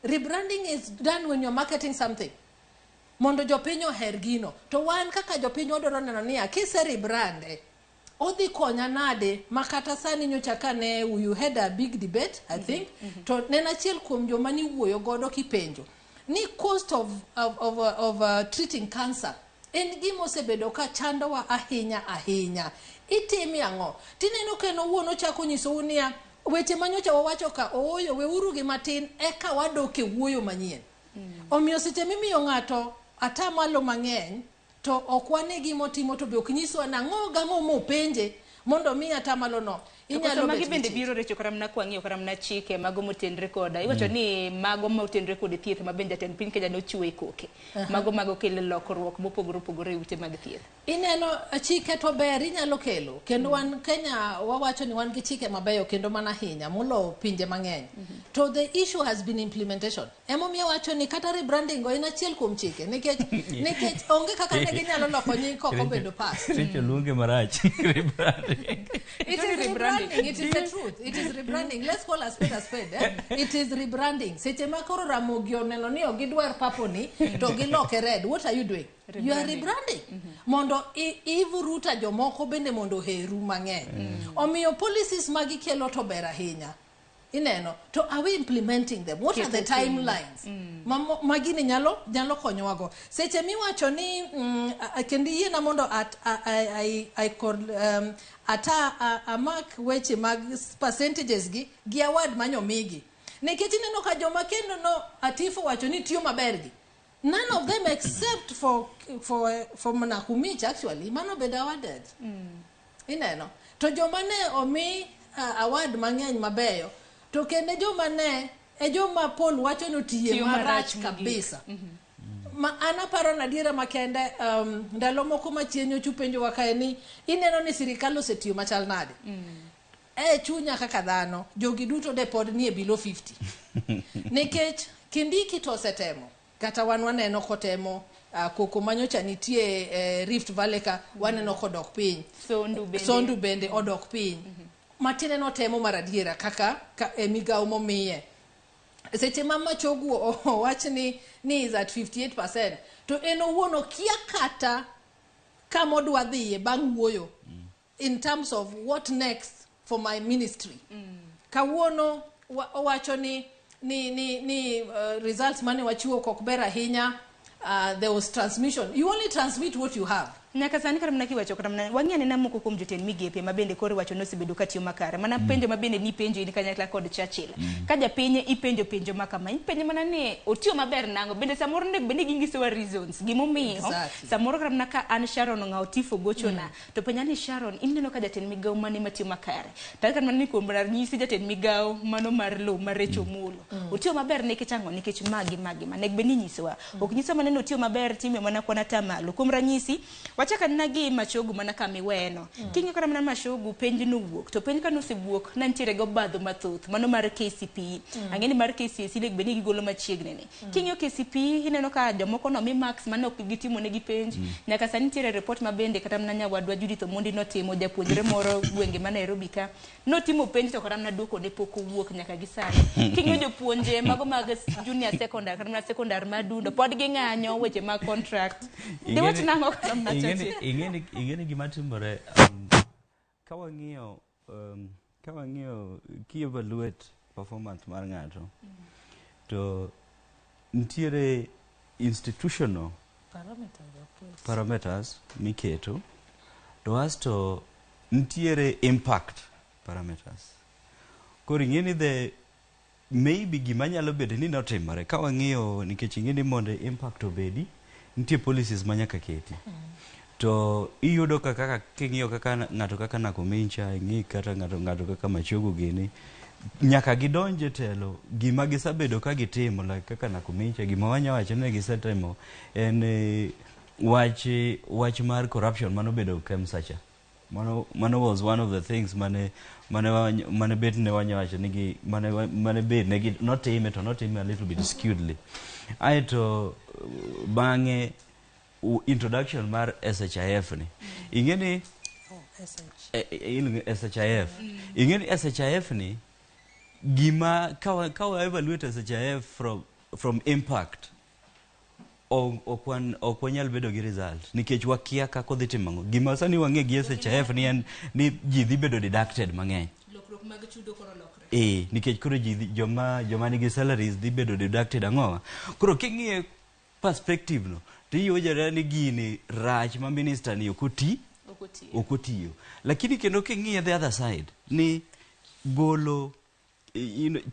S2: Rebranding is done when you're marketing something. Mondo jopiny oher gino. To wan kaka jopiny wadwaro neno niya, kise rebrand, odhi konya nade ma kata sani nyocha kane you had a big debate, I think, to ne en achiel kuom joma niwuoyo godo kipenjo ni cost of treating cancer en gima osebedo ka chandowa ahinya ahinya. Itime ang'o? Tineno ka en owuon ochako nyisou niya, weche manyocha wawacho ka ooyo weuru gi matin eka wadok e wuoyo manyien. Omiyo seche mimiyo ng'ato atamalo mang'eny to ok wane gima otimo to be ok nyiswa nang'o gang'o mopenje mondo mi atamalo no.
S5: To koso
S2: Inyalo
S5: magi
S2: bet
S5: bende
S2: gi
S5: biro recho kata mana kwang'iyo kata mana chike mago motenre koda iwacho ni mago motenre kod thieth ma bende jatend piny Kenya nochiwo e koke mago kelo lokruok mopogore opogore e ute mag thieth.
S2: Ineno chike to ber inyalo kelo kendo wan Kenya wawacho ni wan gi chike mabeyo kendo mana ahinya molo pinje mang'eny. To the issue has been implementation. Emomiyo awacho ni kata rebranding go en achiel kuom chike nikech onge kaka ne ginyalo loko nying kok obedo pass.
S6: Rachel luonge marach. Rebranding.
S2: It is rebranding. It is the truth. It is rebranding. Let's call a spade a spade. Eh? It is rebranding. Seche ma koro Ramogi oneno ni ok gidwar purple ni to giloke red. What are you doing? You are rebranding. Mondo ivuruta jomoko bende mondo oheru mang'eny. Omiyo policies ma gikelo to ber ahinya. Ineno. To are we implementing them? What are the
S5: Keto tim.
S2: timelines? Ma gini nyalo konyowago. Seche miwacho ni kendo iyiena mondo at, a, a, a, a, ata amak weche mag percentages gi award manyomigi. Nikech ineno ka joma kendo no Atifo wacho ni tiyo maber gi. None of them except for Nakhumicha actually, mano bende awarded. Ineno. To joma ne omi award mang'eny mabeyo, to kendo joma ne e joma Paul wacho ni otiye
S5: Tiyo
S2: marach
S5: marach mogik.
S2: kabisa. Ma an aparo na adiera makende ndalo moko machien nyocha upenjowa kae ni ineno ni sirikal osetiyo machal nade. E chunya kaka dhano, jogi duto de pod nie below 50. Nikech Kindiki to osetemo, kata wan waneno kotemo koko manyocha nitie Rift Valley ka waneno kodok piny.
S5: Sondu bende.
S2: Sondu bende odok piny. Matiende notemo mar adiera kaka ka, e migawo momiye. Seche ma Machogu owach ni is at 58% to en owuon okia kata kama odwa dhiye bang' wuoyo in terms of what next for my ministry. Kawuono owacho ni results mane wachiwo ok ber ahinya. There was transmission. You only transmit what you have.
S5: Nyaka sani kata mana kiwacho kata mana wang'i anena moko kuom jotend migepe ma bende koro iwacho ni osebedo ka tiyo makare mana penjo ma bende nipenjo in kanyakla kod Churchill ka japiny ipenjo penjo ma kama ipenjo mana ni otiyo maber nang'o bende samoro onego bed ni ginyisowa reasons gimomiyo samoro kata mana ka an Sharon Ong'awo Tifo gochona to penja ni Sharon ineno ka jatend migawo mane matiyo makare to kata mana ni kuom ranyisi jatend migawo mano mar lowo mar Rachel Omolo otiyo maber nikech ang'o nikech magi magi ma onego bed ni inyisowa ok nyiswa mana ni otiyo maber time mana kwan atamalo kuom ranyisi wachak anena gi Machogu mana kama iweyeno king'iyo kata mana Machogu penj nowuok to penj kanosewuok ne nitiere gi obadho mathoth mano mar KCPE ang'e ni mar KCSE onego bed ni gigolo machiegni ni king'iyo KCPE ineno ka jomoko nomi marks mane ok gitimo negi penj nyaka sani nitiere report ma bende kata mana nyawadwa Judith Omondi notimo japuonjre moro gwenge ma Nairobi ka notimo penj to kata mana duoko ne pok owuok nyaka gi sani king'iyo jopuonje mago mag junior secondary kata mana secondary madundo pod ging'anyo weche mag contract diwach nang'o kata mana Churchill?
S6: Ing'eni gima timore. Ka wang'iyo ki-evaluate performance mar ng'ato, to nitiere institutional parameters miketo, to asto nitiere impact parameters. Koro ing'e ni the maybe gima nyalo bedo ni notimore ka wang'iyo, nikech ing'e ni mondo impact obedi, nitie policies ma nyaka keti. To iyudo ka kaka king'iyo kaka ng'ato kaka Nakumincha, ing'i kata ng'ato kaka Machogu gini, nyaka gidonj e telo, gima gisebedo ka gitimo, like kaka Nakumincha, gima wanya wacho ni gisetimo en wach mar corruption manobedo KEMSA cha. Mano was one of the things mane bet ne wanya wacho ni gi mane bet ne gi notime, to notime a little bit skewedly. Aeto bang'e introduction mar SHIF ni. Ing'e ni SHIF. Ing'e ni SHIF ni gima ka wa evaluate SHIF from impact, ok wanyal bedo gi result nikech wakia kaka odhi timo ang'o. Gima sani wang'e gi SHIF ni en ni ji dhi bedo deducted mang'eny.
S5: Lokruok mag chudo koro lokre.
S6: Nikech koro ji joma nigi salaries dhi bedo deducted ang'owa. Koro king'iye perspective no, to iyudo ni gini rach ma minister ni ok oti, ok otiyo. Lakini kendo king'iye the other side ni golo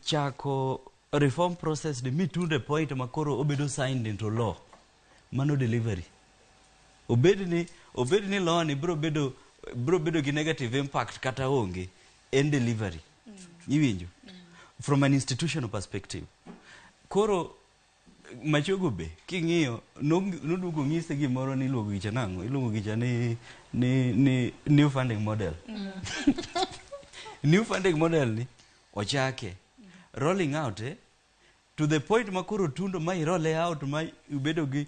S6: chako reform process ni mitunde point ma koro obedo signed into law, mano delivery. Obed ni law ni biro bedo gi negative impact kata onge, en delivery. Iwinjo? From an institutional perspective. Koro Machogu be king'iyo noduogo ng'ise gimoro ni iluongo gicha nang'o? Iluongo gicha ni new funding model. New funding model ni ochake rolling out to the point ma koro tundo ma i-roll out ma ibedo gi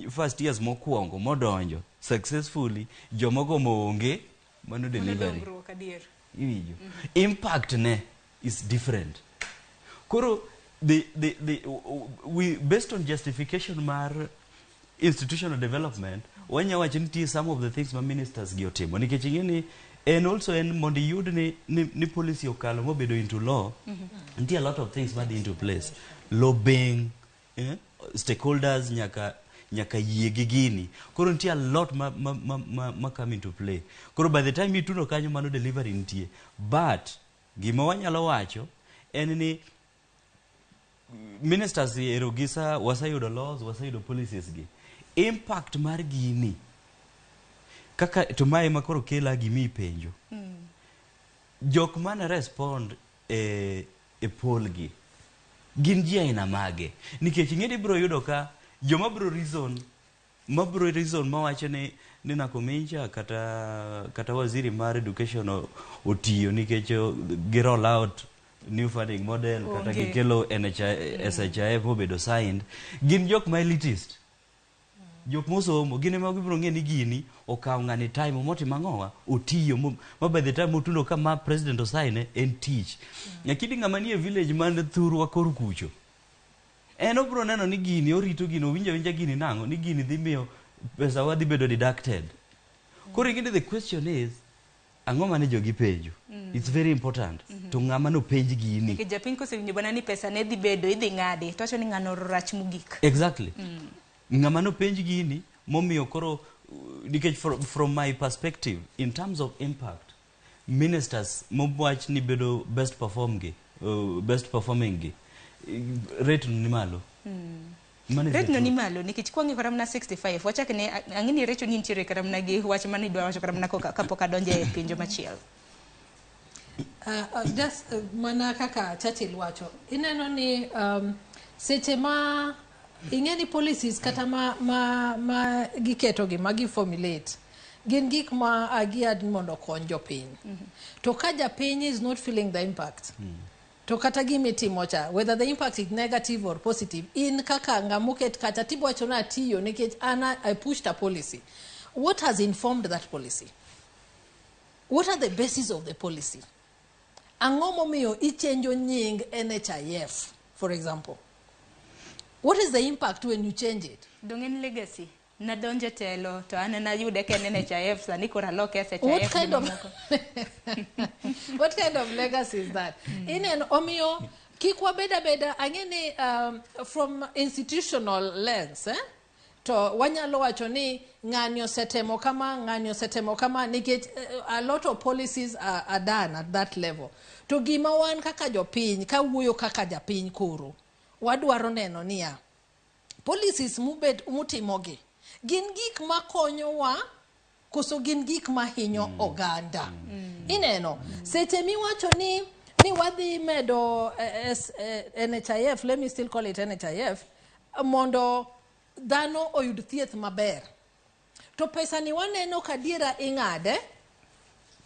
S6: first years mokwongo modonjo successfully, jomogo moonge, mano delivery. Iwinjo? Impact ne is different. Koro we based on justification mar institutional development, wanya wacho nitie some of the things ma ministers gi otimo nikech ing'e ni en also en mondo iyud ni policy okalo mobedo into law, nitie a lot of things madhi into place, lobbying, stakeholders nyaka yie gi gini. Koro nitie a lot ma come into play. Koro by the time itundo kanyo, mano delivery nitie. But gima wanyalo wacho en ni ministers ero gisa waseyudo laws, waseyudo policies gi, impact mar gini kaka to mae ma koro kela gimi penjo, jok mane respond e poll gi gin ji aina mage? Nikech ing'e ni ibiro yudo ka joma biro reason mawacho ni Nakumincha kata waziri mar education otiyo nikech gi roll out new funding model, kata gikelo SHIF mobedo signed, gin jok ma elitist, jok mosomo, gin ema gibiro ng'e ni gini okawo ng'ani time motimo ang'owa otiyo ma by the time otundo ka ma president osign en tich. Lakini ng'ama nie village man thurwa kor kucho, en obiro neno ni gini orito gini, owinjo awinja gini nang'o ni gini dhi miyo pesa wa dhi bedo deducted. Koro ing'e the question is, ang'o mane jogi penjo? It's very important. To ng'ama nopenj gini?
S5: Nikech japiny kosewinjo bana ni pesa ne dhi bedo idhi ng'adi, to wacho ni ng'ano rach mogik.
S6: Exactly. Ng'ama nopenj gini momiyo koro, nikech from my perspective in terms of impact, ministers mowach ni bedo best performing gi, rate ni malo.
S5: Rate no ni malo nikech kwang'iyo kata mana 65, wachak ne ang'e ni recho ni nitiere kata mana gi wach mane idwa wacho kata mana kapok adonjo e penjo machielo.
S2: Just mana kaka Churchill wacho, ineno ni seche ma ing'e ni policies kata ma giketo gi ma giformulate gin gik ma agiad mondo okony jopiny. To ka japiny is not feeling the impact, to kata gimitimo cha, whether the impact is negative or positive, in kaka ng'amoket kata tiwacho na atiyo nikech an I pushed a policy. What has informed that policy? What are the basis of the policy? Ang'o momiyo ichenjo nying NHIF, for example? What is the impact when you change it?
S5: Dong en legacy Nadonjo e telo to an nayude ka en NHIF sani koro aloke SHIF.
S2: What kind of what kind of legacy is that? Ineno omiyo kik wabed abeda ang'e ni from institutional lens to wanyalo wacho ni ng'ani osetemo kama ng'ani osetemo kama nikech a lot of policies are done at that level. To gima wan kaka jopiny kawuoyo kaka japiny koro wadwaro neno niya policies mubet mutimogi gin gik makonyowa koso gin gik mahinyo oganda. Ineno seche miwacho ni wadhi medo NHIF, let me still call it NHIF, mondo dhano oyud thieth maber. To pesa ni waneno kadiera ing'ade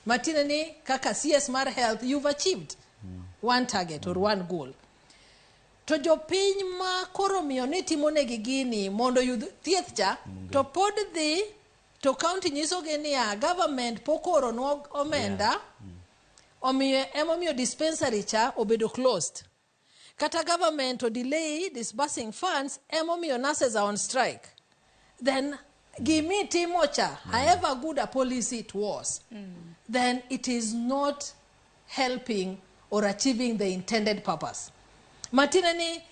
S2: matiende ni kaka CS mar health you've achieved one target or one goal. To jopiny ma koro miyo ni timonegi gini mondo oyud thieth cha to pod dhi to county nyisogi niya government pok ooronwa omenda omiyo emomiyo dispensary cha obedo closed. Kata government o delay disbursing funds emomiyo nurses are on strike. Then gimi timo cha, however good a policy it was, then it is not helping or achieving the intended purpose. Matiende ni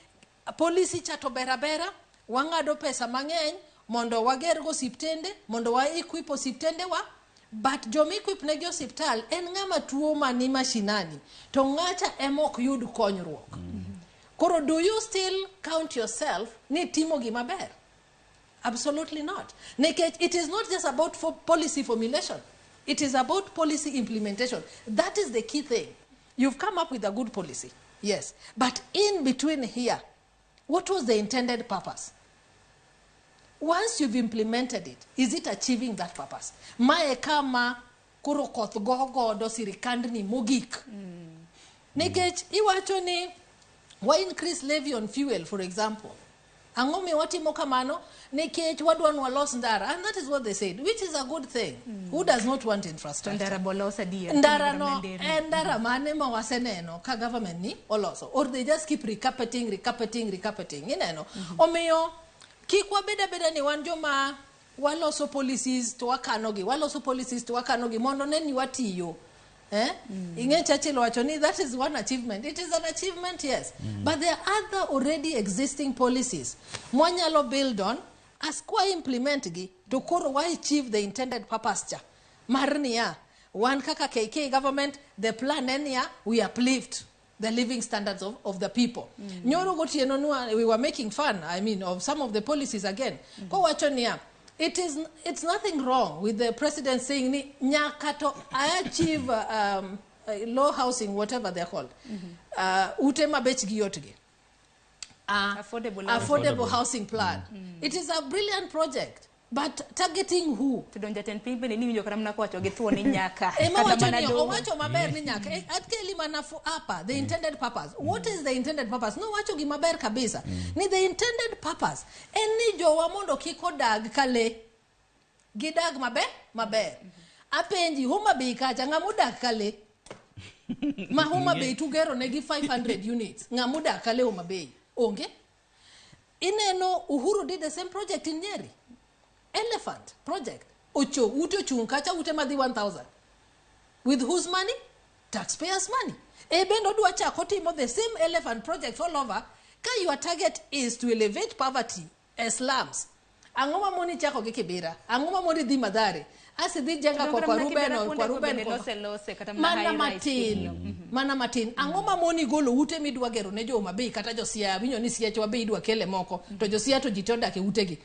S2: policy cha to ber abera, wang'ado pesa mang'eny mondo wager go osiptende, mondo wa equip osiptende wa, but joma equip negi osiptal en ng'ama tuo mani mashinani, to ng'acha ema ok yud konyruok. Koro do you still count yourself ni timo gima ber? Absolutely not. Nikech it is not just about for policy formulation. It is about policy implementation. That is the key thing. You've come up with a good policy, yes. But in between here, what was the intended purpose? Once you've implemented it, is it achieving that purpose? Mae kama koro koth go godo sirikandni mogik. Nikech iwacho ni wa increase levy on fuel, for example. Ang'o miyo watimo kamano? Nikech wadwa ni walos ndara. And that is what they said, which is a good thing. Who does not want infrastructure?
S5: Ndara bolos adier.
S2: Ndara no, en ndara mane ma waseneno ka government ni oloso. Or they just keep recarpeting, recarpeting, recarpeting. Ineno? Omiyo, kik wabed abeda ni wan joma waloso policies to wakanogi, waloso policies to wakanogi, mondo ne ni watiyo. Ing'e Churchill wacho ni that is one achievement. It is an achievement, yes. But there are other already existing policies mwanyalo build on as kwa implement gi to koro wa achieve the intended purpose cha. Mar niya, wan kaka KK government, the plan en niya, we uplift the living standards of the people. Nyoro gotieno nwa, we were making fun, I mean, of some of the policies again. Kowacho niya, it's nothing wrong with the president saying ni nyaka to I achieve low housing, whatever they're called. Ute mabech gi yot gi. Affordable housing plan. It is a brilliant project. But targeting who?
S5: To donjo jatend piny bende ni winjo kata mana kowacho gi thuon ni nyaka.
S2: Ema
S5: Kata
S2: wacho
S5: mana
S2: ni
S5: doho.
S2: owacho maber ni nyaka. Atkeli mana apa, the intended purpose. What is the intended purpose? No wacho gima ber kabisa. Ni the intended purpose en ni jowa mondo kik odag kale. Gidag maber, maber. Apenji Homa Bay kacha ng'ama odak kale. Ma Homa Bay tugero negi 500 units. Ng'ama odak kale Homa Bay. Onge? Ineno Uhuru did the same project in Nyeri. Elephant project. Ocho, ute ochung' kacha ute madhi 1,000. With whose money? Taxpayers' money. E bende odwa chako timo the same elephant project all over. Ka your target is to elevate poverty as slums. Ang'o ma moni chako gi Kibera? Ang'o ma moni dhi Mathare? Asi dhi jenga
S5: Dongo
S2: kwa
S5: mana
S2: Ruben
S5: Kibera
S2: or
S5: kuonde
S2: kwa
S5: go
S2: Ruben
S5: bende
S2: kwa
S5: lose lose kata mana
S2: Mana
S5: high rise
S2: matin. Mana matin. Ang'o ma moni golo ute midwa gero ne jo Homa Bay kata jo Siaya? Winjo ni Siaya wa be idwa kele moko to jo Siaya to ji to odak e utegi.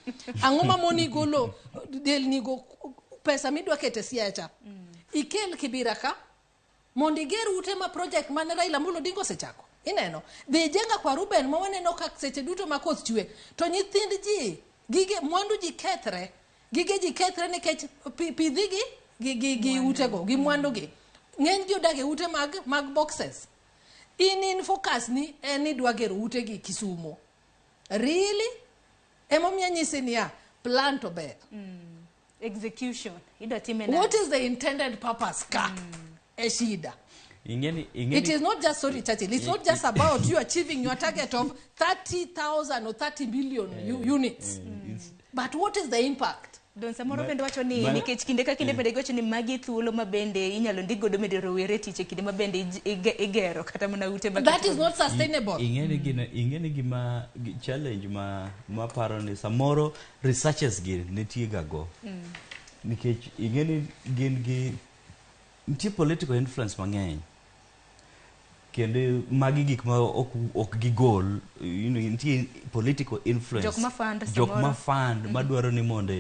S2: Ang'o ma moni golo delni go pesa midwa kete Siaya cha? Ikel Kibera ka mondo iger ute ma project mane Raila Amolo Odinga osechako. Ineno? Dhi jenga kwa Ruben ma waneno ka seche duto ma koth chwe to nyithind ji gige mwandu ji kethre. Gige ji kethre nikech pidhigi gi utego, gi mwandu gi. Ng'eny ji odak e ute mag boxes. In focus ni en ni idwa gero ute gi Kisumo. Really? Emomiyo anyisi niya, plan to ber.
S5: Execution. Idwa time nade?
S2: What is the intended purpose ka? E shida.
S6: Ingeni
S2: It is not just, sorry, Churchill, it's not just about you achieving your target of 30,000 or 30 million units. But what is the impact?
S5: Don samoro bende wacho ni nikech kinde ka kinde bende giwacho ni magi thuolo ma bende inyalo ndik godo medo rowere tich e kinde ma bende igero kata mana ute mag
S2: That is not sustainable.
S6: Ing'eni gima challenge ma maparo ni samoro researchers gi nitie ga go. Nikech ing'eni gin gi nitie political influence mang'eny. Kendo magi gik ma ok gigol, you know, nitie political influence.
S5: Jok ma fund
S6: jok ma fund madwaro ni mondo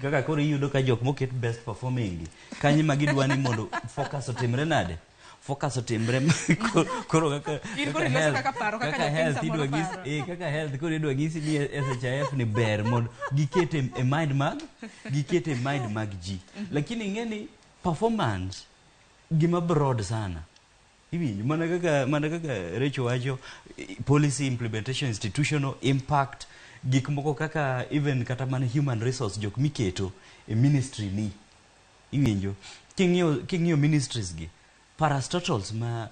S6: kaka koro iyudo ka jok moket best performing kanyo ma gidwa ni mondo focus otimre nade? Focus otimre koro kaka health idwa ng'isi kaka health koro idwa ng'isi ni SHIF ni ber mondo giket e mind mag giket e mind mag ji. Lakini ing'eni performance gima broad sana. Iwinjo mana kaka Recho wacho, policy implementation, institutional impact, gik moko kaka even kata mana human resource jok miketo e ministry ni. Iwinjo king'iyo ministries gi, parastatals ma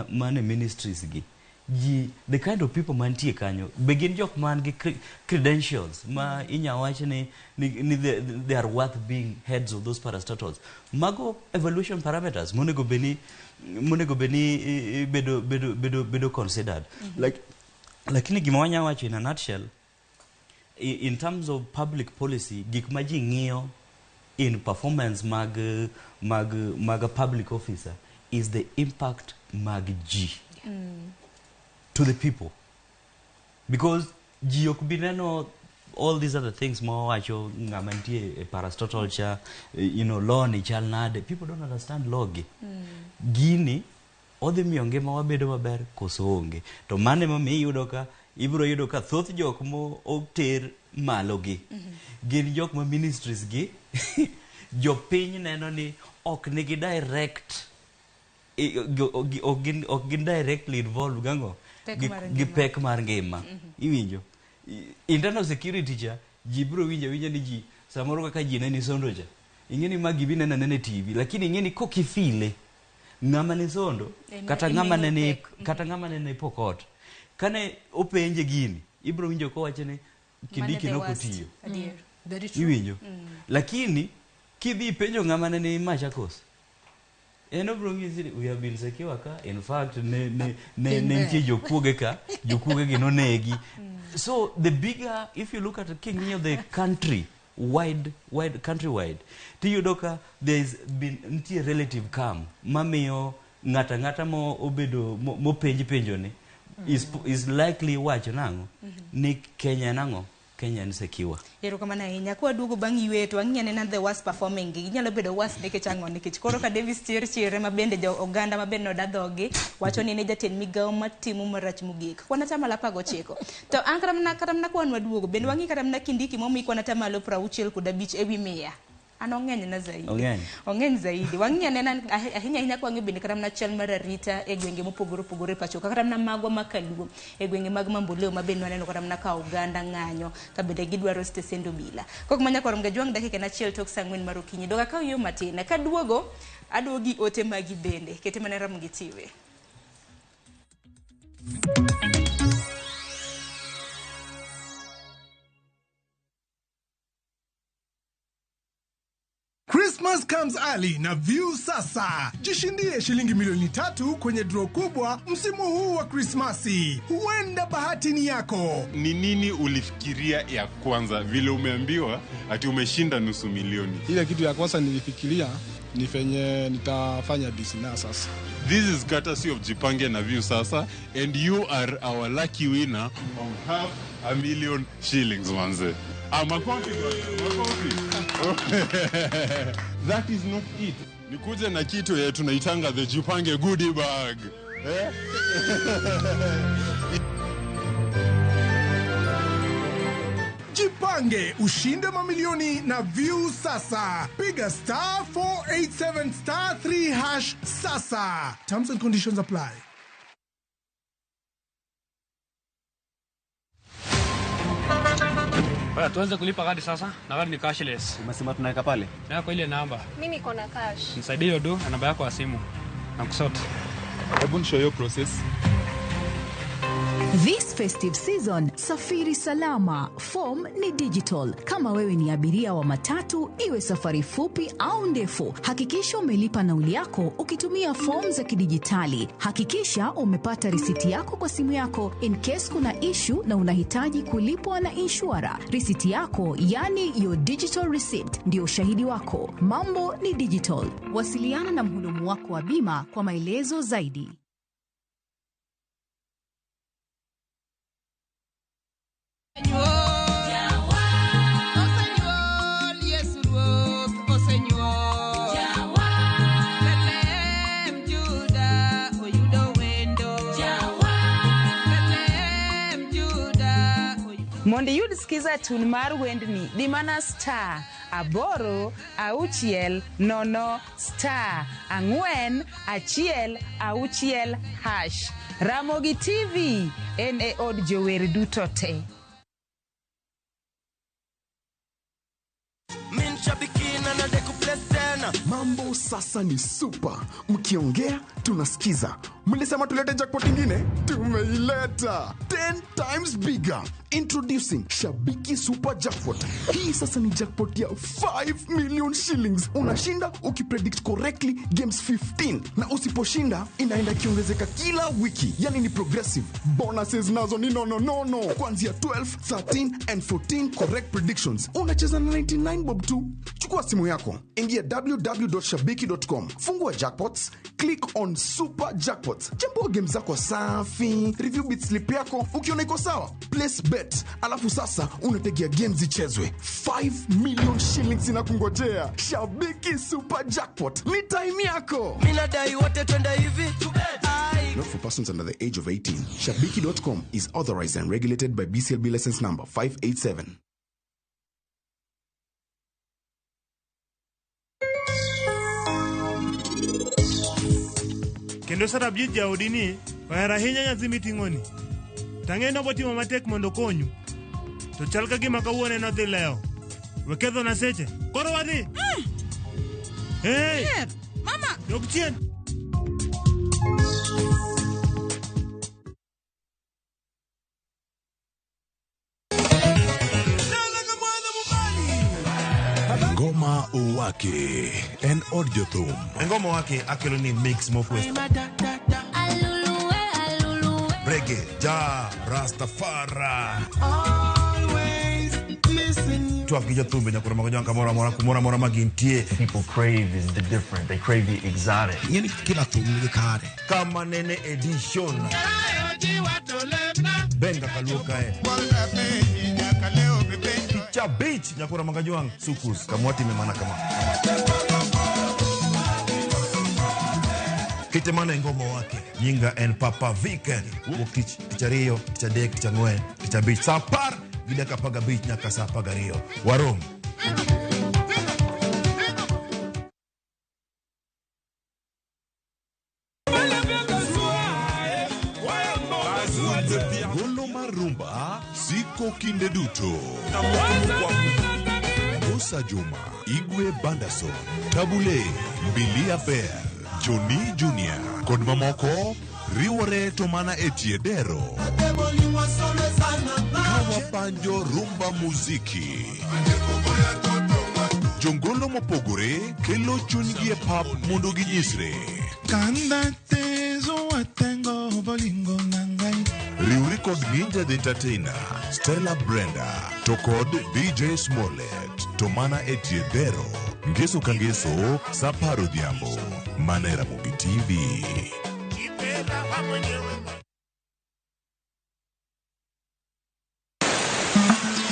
S6: mane ministries gi, ji the kind of people mantie kanyo be gin jok man gi credentials ma inya wach ni they are worth being heads of those parastatals. Mago evaluation parameters monego beni bedo considered. Like lakini gima wanya wacho in a nutshell, in terms of public policy, gik ma ji ng'iyo in performance mag a public officer is the impact mag ji to the people, because ji ok bi neno all these other things ma wacho ng'ama nitie e parastatal cha, you know, law ni chal nade, people don't understand law gi. Gini odhi miyo ngima wabedo maber koso onge. To mano emomiyo iyudo ka ibiro yudo ka thoth jok mo oter malo gi gin jok ma ministries gi jopiny neno ni ok nigi direct ok gin directly involved gango gi pek mar ngima. Iwinjo internal security cha ji biro winjo ni ji samoro kaka ji neni sondo cha ing'eni ma gibi neno nene TV, lakini ing'eni kokifile ng'ama ni sondo kata ng'ama nene kata ng'ama nene Pokot kane openje gini ibiro winjo kowacho ni Kindiki nokotiyo. Iwinjo lakini kidhi penjo ng'ama nene Machakos en obiro ng'isi ni we have been secure ka, in fact ne nitie jokuoge ka, jokuoge gi nonegi. So the bigger, if you look at king'iyo the country wide countrywide, tiyudo ka there's been nitie relative calm mamiyo ng'ata ng'ata mo obedo mopenj penjo ni is likely wacho nang'o ni Kenya nang'o Kenya ni secure.
S5: Erokamano ahinya. Kwa duogo bang' yweyo to wang'i anena the worst performing gi. Inyalo bedo worst nikech ang'o? Nikech koro ka Davis Chirchir ema bende jo oganda ma bende noda dhogi wacho ni ne jatend migawo matimo marach mogik. Kwan atamalo 19. To an kata mana kwan waduogo bende wang'i kata mana Kindiki momi kwan atamalo 65 ewi 100. An ong'eny na zaidi. Ong'eny zaidi. Wang'i anena ahinya ahinya kwa wang'i bende kata mana chal mar arita e gwenge mopogore opogore pacho. Kata mana magwa makaluo e gwenge mag Mamboleo ma bende waneno kata mana ka oganda ng'anyo ka bende gidwaro stesend obila. Kok manya korom ga jwang' dakika achiel tok saa 4 mar okinyi. Doga kaw yo matin. Kaduogo aduogi ote magi bende. Kete mana Ramogi TV.
S4: Christmas comes early na View Sasa. Jishindie shilingi milioni 3 kwenye draw kubwa msimu huu wa Krismasi. Huenda bahati ni yako.
S7: Ni nini ulifikiria ya kwanza vile umeambiwa ati umeshinda 500,000?
S9: Ile kitu ya kwanza nilifikiria ni fenye nitafanya business sasa.
S7: This is courtesy of Jipange na View Sasa, and you are our lucky winner of 500,000 shillings manze. Makofi bwana, makofi. That is not it. Nikuje na kitu yetu tunaitanga the Jipange goodie bag. Eh?
S4: Jipange ushinde mamilioni na View Sasa. Piga star 487 star 3 hash sasa. Terms and conditions apply.
S17: Bwana, tuanze kulipa gari sasa na gari ni cashless.
S18: Umesema tunaweka pale?
S17: Yako ile namba.
S19: Mimi niko na cash.
S17: Nisaidie hiyo do na namba yako ya simu. Na kusort.
S7: Hebu nishow hiyo process.
S1: This festive season, safiri salama. Form ni digital. Kama wewe ni abiria wa matatu, iwe safari fupi au ndefu, hakikisha umelipa nauli yako ukitumia fomu za kidijitali. Hakikisha umepata risiti yako kwa simu yako in case kuna issue na unahitaji kulipwa na inshura. Risiti yako, yani your digital receipt, ndio ushahidi wako. Mambo ni digital. Wasiliana na mhudumu wako wa bima kwa maelezo zaidi.
S28: Mondo iyud skiza tune mar wendni, di mana star 8 6 0 star 4 1 6 hash. Ramogi TV en e od jower duto te.
S8: Mambo sasa ni super. Mkiongea tunasikiza. Mlisema tulete jackpot ingine? Tumeileta. 10 times bigger. Introducing Shabiki Super Jackpot. Hii sasa ni jackpot ya 5 million shillings. Unashinda ukipredict correctly games 15. Na usiposhinda inaenda kiongezeka kila wiki. Yani ni progressive. Bonuses nazo ni no. Kuanzia 12, 13 and 14 correct predictions. Unacheza na 99 bob tu. Chukua simu yako. Ingia www.shabiki.com. Fungua jackpots, click on Super Jackpots. Chambua game zako safi, review bit slip yako, ukiona iko sawa, place bet. Alafu sasa unategea games zichezwe. 5 million shillings inakungojea. Shabiki Super Jackpot. Ni time yako.
S18: Mimi nadai wote twende hivi.
S8: Not for persons under the age of 18. Shabiki.com is authorized and regulated by BCLB license number 587.
S19: Kendo Sarabjit jaodi ni ohero ahinya nyathi miting'oni. Tang'e nobotimo matek mondo okonyu. To chal ka gima kawuono en odhi lewo. We kethona seche. Koro wadhi. Hey!
S28: Mama!
S19: Dog chien.
S10: Ngoma Owake en od jothum.
S12: Ngoma Owake akelo ni mix mofwest. Reggae, ja, Rastafari. Twak gi jothumbe nyakoro mago jwanka moro amora kumoro amora ma gintie.
S13: People crave is the different. They crave the exotic.
S12: Ing'eni kila thum nigi kare. Kama nene edition. Benga kaluo kae. Cha beach nyakura magajuang sukus kamwati memana kama. Kitemana ngoma wake nyinga en Papa Viken. Wuok tich tich ariyo tich adek tich ang'wen tich abich saa apar gi dakika apar gabich nyaka saa apar gariyo. Warom.
S10: Golo mar rumba siko kinde duto. Musa Juma, Igwe Bandason, Tabule, Mbilia Bear, Johnny Junior kod mamoko riwore to mana e tie dero. Kawapanjo rumba muziki. Jongolo mopogore kelo chunygi e pap mondo ginyisre. Riwri kod Ninja the Entertainer, Stella Brenda, to kod DJ Smollett, to mana e tie dero. Ngeso ka ngeso, saa apar odhiambo, mana e Ramogi TV.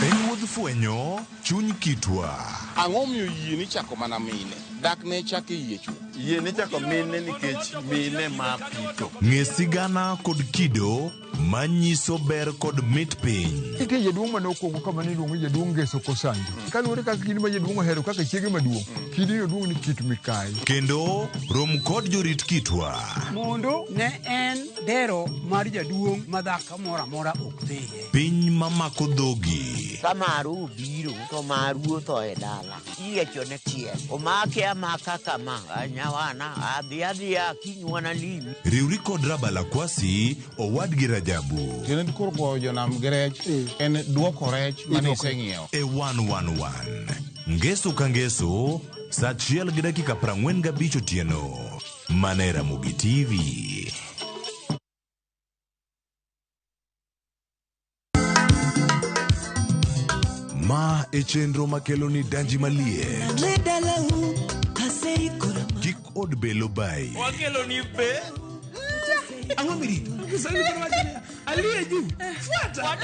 S10: En wuodh fwenyo chuny kitwa.
S22: Ang'o miyo yie ni chako mana mine? Dak ne chako yie chuth.
S23: Yie ni chako mine nikech mine ma pito.
S10: Ng'e sigana kod kido manyiso ber kod mit piny.
S24: Nitie jaduong' mane okuongo kama ne iluongo ni jaduong' Ngeso Kosanjo. Kaluwore kaka kidi ma jaduong' ohero kaka chiege maduong', kidi no duong' ni Kit Mikayi.
S10: Kendo rom kod jorit kitwa.
S25: Mondo ne en dero mar jaduong' ma dhako moro amora ok dhiye.
S10: Piny mamako dhogi.
S3: Ka maru obiro to maru otho e dala. Iyiecho ne tiel. Omake amaka kama. Nyawana adhi adhiya kiny wanalimi.
S10: Riwri kod Rabala Kwasi, owadgi Rajabu.
S22: Tiende koro goyo jonam gi rech en duoko rech mane iseng'iewo.
S10: E 111. Ngeso ka ngeso, saa 1:45 otieno. Mana e Ramogi TV. Ma e chenro makelo ni danji maliet. Kik od belo bai.
S11: Wakelo ni be. Ang'o mirito? Kiswahili koro wacho niya, aliye juu. Fuata.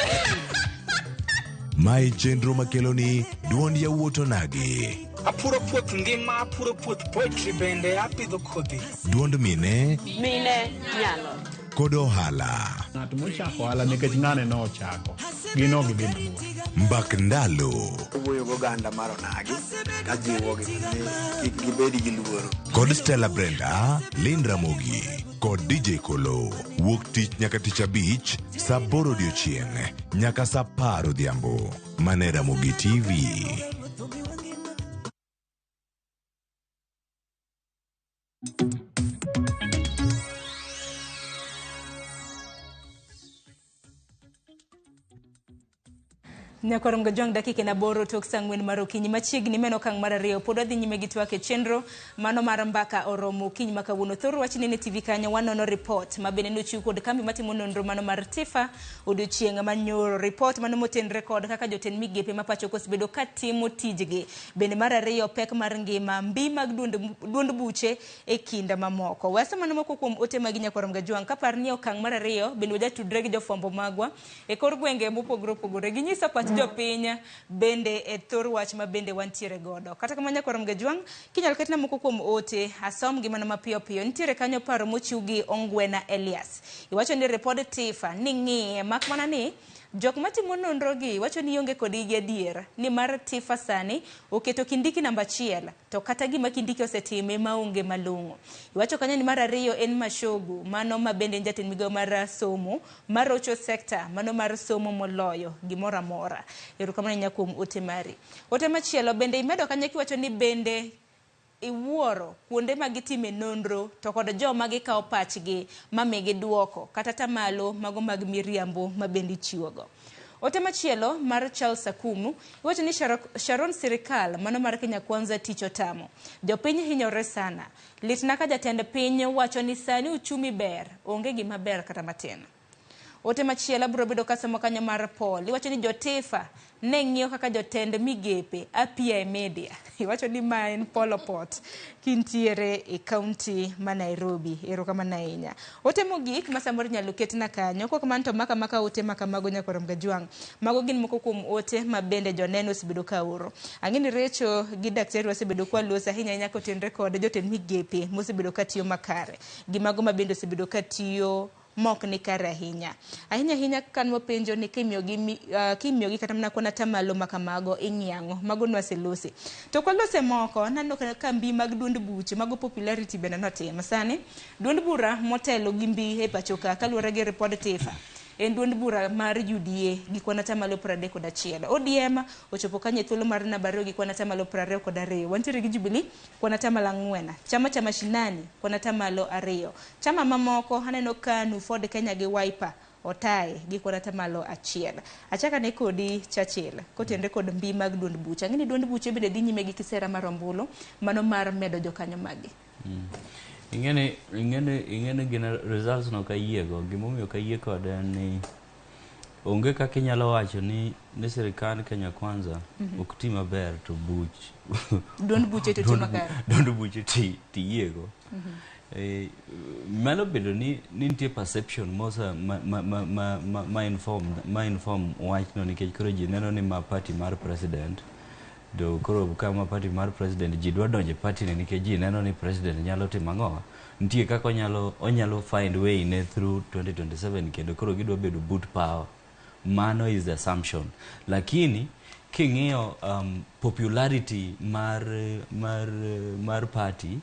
S10: Ma e chenro makelo ni duond yawuot onagi.
S14: Apuro puoth ngima, apuro puoth poetry bende apidho kodhi.
S10: Duond mine.
S15: Mine nyalo.
S10: Kod ohala.
S20: Ng'at mochako ohala nikech ng'ane nochako. Gin ok gidhi mabor.
S10: Mbak ndalo.
S21: Wuoyo goganda mar onagi kajiwogi ni kik gibed gi luoro.
S10: Kod Stella Brenda, Lynn Ramogi kod DJ Kolo. Wuok tich nyaka tich abich, saa 8 odiochieng' nyaka saa 10 odhiambo. Mana e Ramogi TV.
S5: Nyakwar Mgajwang' dakika en 8 tok saa 4 mar okinyi machiegni meno okang' mar 2 pod wadhi nyime gi twak e chenro mano mar mbaka oromo okinyi ma kawuono. Thor wach nene TV kanyo wanono report ma bende nochiw kod kambi matimo nonro mano mar TIFA odiochieng' manyoro. Report mano motenre kod kaka jotend migepe ma pacho kosebedo ka timo tijgi. Bende mar 2 pek mar ngima mbi mag duond buche e kinda mamoko. Waso mano moko kuom ote magi Nyakwar Mgajwang' kapar ni okang' mar 2 bende wajatudre gi jofwambo magwa e kor gwenge mopogore opogore. Ginyiso pach jopiny bende e thor wach ma bende wantiere godo. Kata kamano Nyakwar Mgajwang' kinyalo ketna moko kuom ote asom gi mana mapiyo piyo. Nitiere kanyo paro mochiw gi Ongwena Elias. Iwacho ni repod TIFA ni ng'iye mak mana ni jok matimo nonro gi wacho ni onge kodgi gi adier ni mar TIFA sani oketo Kindiki namba 1 to kata gima Kindiki osetime maonge malong'o. Iwacho kanyo ni mar 2 en Mashogu mano ma bende en jatend migawo mar somo marocho sekta mano mar somo moloyo gimoro amora. Erokamano ahinya kuom ote mari. Ote machielo bende imedo kanyo kiwacho ni bende iwuoro kuonde ma gitime nonro to kod joma gikawo pachgi ma migi duoko kata tamalo mago mag miriambo ma bende ichiwogo. Ote machielo mar Charles Akumu iwacho ni Sharon sirikal mano mar Kenya Kwanza tich otamo. Jopiny hinyore sana. Litna ka jatend piny wacho ni sani uchumi ber, onge gima ber kata matin. Ote machielo biro bedo kasomo kanyo mar Paul. Iwacho ni jotifa ne ng'iyo kaka jotend migepe apia e media. Iwacho ni ma en Paul Opot kintiere e kaunti ma Nairobi. Erokamano ahinya. Ote mogik ma samoro inyalo ketna kanyo. Kok kamano to maka maka ote makamago Nyakwar Mgajwang'. Mago gin moko kuom ote ma bende joneno osebedo ka oro. Ang'e ni Recho gi daktari wasebedo kwa loso ahinya ahinya kotenre kod jotend migepe mosebedo ka tiyo makare. Gi mago ma bende osebedo ka tiyo mok ni kare ahinya. Ahinya ahinya kan wapenjo ni kimiyogi kata mana kwan atamalo makamago ing'iang'o. Mago nwaselosi. To kwalose moko, naneno ka mbi mag duond buche, mago popularity bende notim. Sani, duond bura motelo gi mbi e pacho ka, kaluwore gi ripod TIFA. En duond bura mar UDA gi kwan atamalo 31. ODM ochopo kanyo e thuolo mar namba 2 gi kwan atamalo 22. Wantiere gi Jubilee kwan atamalo 4. Chama cha Mashinani kwan atamalo 2. Chama mamoko aneno KANU, Ford Kenya gi Wiper otae gi kwan atamalo 1. Achaka ne kodi Churchill kotenre kod mbi mag duond buche. Ang'e ni duond buche bende dhi nyime gi kisera mar ombulu mano mar medo jokanyo maggi.
S6: Ing'eni gina results no kayiego. Gimomiyo kayie kode en ni onge kaka inyalo wacho ni sirikand Kenya Kwanza ok ti maber to buch
S5: duond buche to ti makare.
S6: Duond buche tiyiego. Nyalo bedo ni nitie perception mosa ma inform wachno nikech koro ji neno ni ma party mar president. Do koro kama party mar president ji dwa donje party ni nikech ji neno ni president nyalo timo ang'o. Nitie kaka onyalo find way ne through 2027 kendo koro gidwa bedo boot power. Mano is the assumption. Lakini king'iyo popularity mar party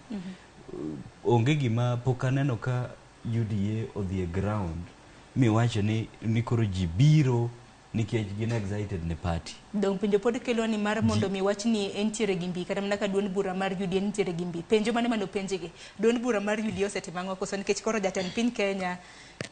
S6: onge gima pok aneno ka UDA odhi e ground miwacho ni koro ji biro Nikech gin excited ne party.
S5: Dong penjo pod kelo ni mar mondo mi wach ni entiere gi mbi kata mana ka duond bura mar UDA nitiere gi mbi. Penjo mane mane openjgi? Duond bura mar UDA osetimo ang'o koso nikech koro jatend piny Kenya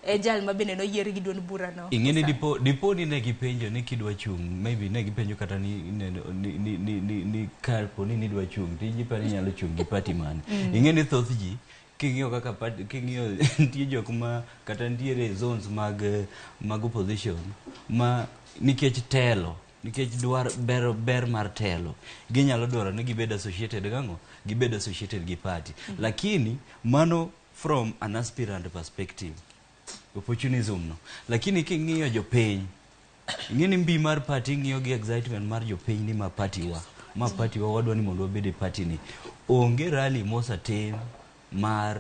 S5: e jal ma bende noyier gi duond bura no.
S6: Ing'e ni dipo ni ne gipenjo ni kidwa chung', maybe ne gipenjo kata ni kapo ni nidwa chung' to iparo ni inyalo chung' gi party mane. Ing'e ni thoth ji king'iyo kaka party, king'iyo nitie jok ma kata nitiere zones mag opposition ma nikech telo, nikech dwar ber mar telo, ginyalo dwaro ni gibed associated gang'o? Gibed associated gi party. Lakini mano from an aspirant perspective, opportunism no. Lakini king'iyo jopiny, ing'e ni mbi mar party ing'iyo gi excitement mar jopiny ni ma party wa, ma party wa wadwa ni mondo wabed e party ni. Onge rally mosetim mar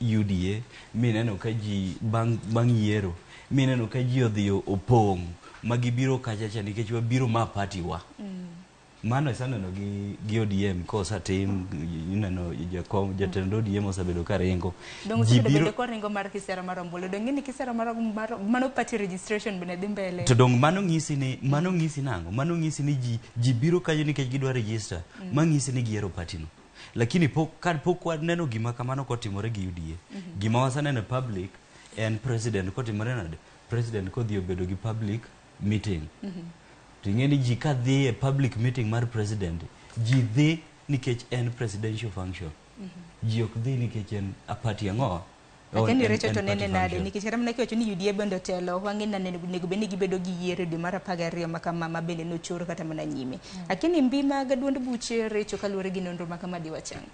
S6: UDA mineno ka ji bang' yiero mineno ka ji odhi opong' ma gibiro kacha cha nikech wabiro ma party wa. Mano iseneno gi ODM kosetim, ineno jakom jatend ODM osebedo ka ringo.
S5: Dong osebedo bende koringo mar kisera mar ombulu. Dong ing'e ni kisera mar mano party registration bende dhi mbele.
S6: To dong mano ng'isi ni mano ng'isi nang'o? Mano ng'isi ni ji biro kanyo nikech gidwa register. Ma ng'isi ni gihero party no. Lakini pok waneno gima kamano kotimore gi UDA. Gima waseneno e public en president kotimore nade? President kodhi obedo gi public meeting. To ing'e ni ji kadhi e public meeting mar president, ji dhi nikech en presidential function. Ji ok dhi nikech en a party ang'o?
S5: Lakini Recho to nene nade nikech kata mana kiwacho ni UDA bende otelo wang'e na onego bed ni gibedo gi yiero e dwe mar 12 ma kama ma bende nochor kata mana nyime. Lakini mbi mag duond buche Recho kaluwore gi nonro ma kama diwachang.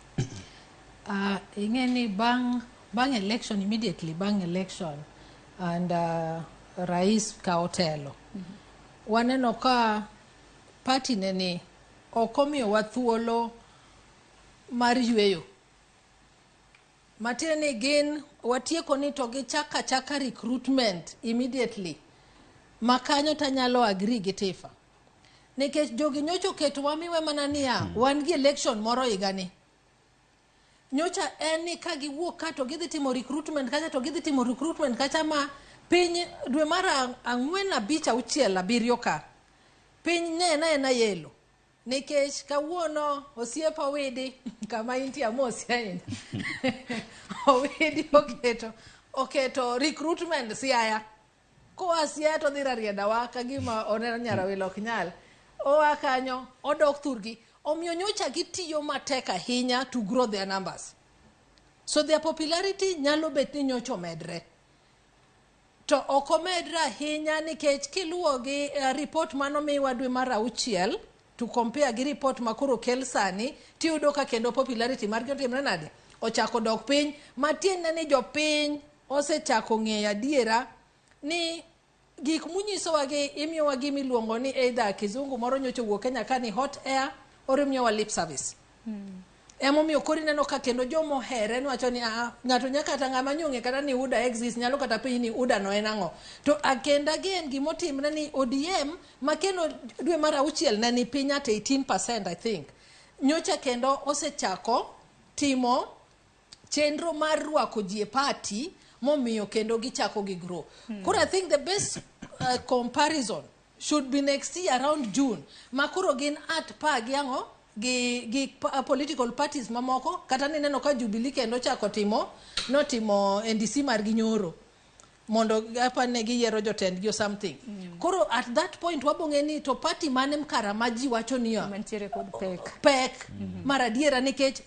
S2: Ing'e ni bang' election, immediately bang' election and rais kawo telo. Waneno ka party ne ni ok omiyowa thuolo mar yweyo. Matiende ni gin watieko ni to gichako achaka recruitment immediately. Ma kanyo tanyalo agree gi Tifa. Nikech jogi nyocha oketowa miwe mana niya, wan gi election moro higani. Nyocha en ni ka giwuok ka to gidhi timo recruitment kacha to gidhi timo recruitment kacha ma piny dwe mar 4, 5, 6, 7 ka. Piny ne en yelo. Nikech kawuono osiepa Owidi kama intie amosi ahinya. Owidi oketo recruitment Siaya. Koa Siaya to dhi Rarieda wa ka gima oneno Nyarawil ok nyal. Oa kanyo odok thurgi. Omiyo nyocha gitiyo matek ahinya to grow their numbers. So their popularity nyalo bet ni nyocha omedre. To ok omedre ahinya nikech kiluwo gi report manomiwa dwe mar 6 to compare gi report ma koro kel sani tiyudo ka kendo popularity margi otimre nade? Ochako dok piny. Matiende ni jopiny osechako ng'eyo adiera ni gik munyisowa gi imiyowa gima iluongo ni either kizungu moro nyocha owuok Kenya ka ni hot air or imiyowa lip service. Emomiyo koro ineno ka kendo jomohere niwacho ni ng'ato nyaka kata ng'ama nyong'e kata ni UDA exist nyalo kata penji ni UDA no en ang'o. To kendo again gimotimre ni ODM ma kendo dwe mar 6 ne ni piny at 18% I think. Nyocha kendo osechako timo chenro mar rwako ji e party momiyo kendo gichako gi grow. Koro I think the best comparison should be next year around June. Ma koro gin at par gi ang'o? Gi political parties mamoko kata nineno ka Jubilee kendo chako timo notimo NDC margi nyoro mondo apane giyiero jotendgi or something. Koro at that point wabong'e ni to party mane mkara ma ji wacho niya
S5: mantiere kod pek
S2: pek mar adiera nikech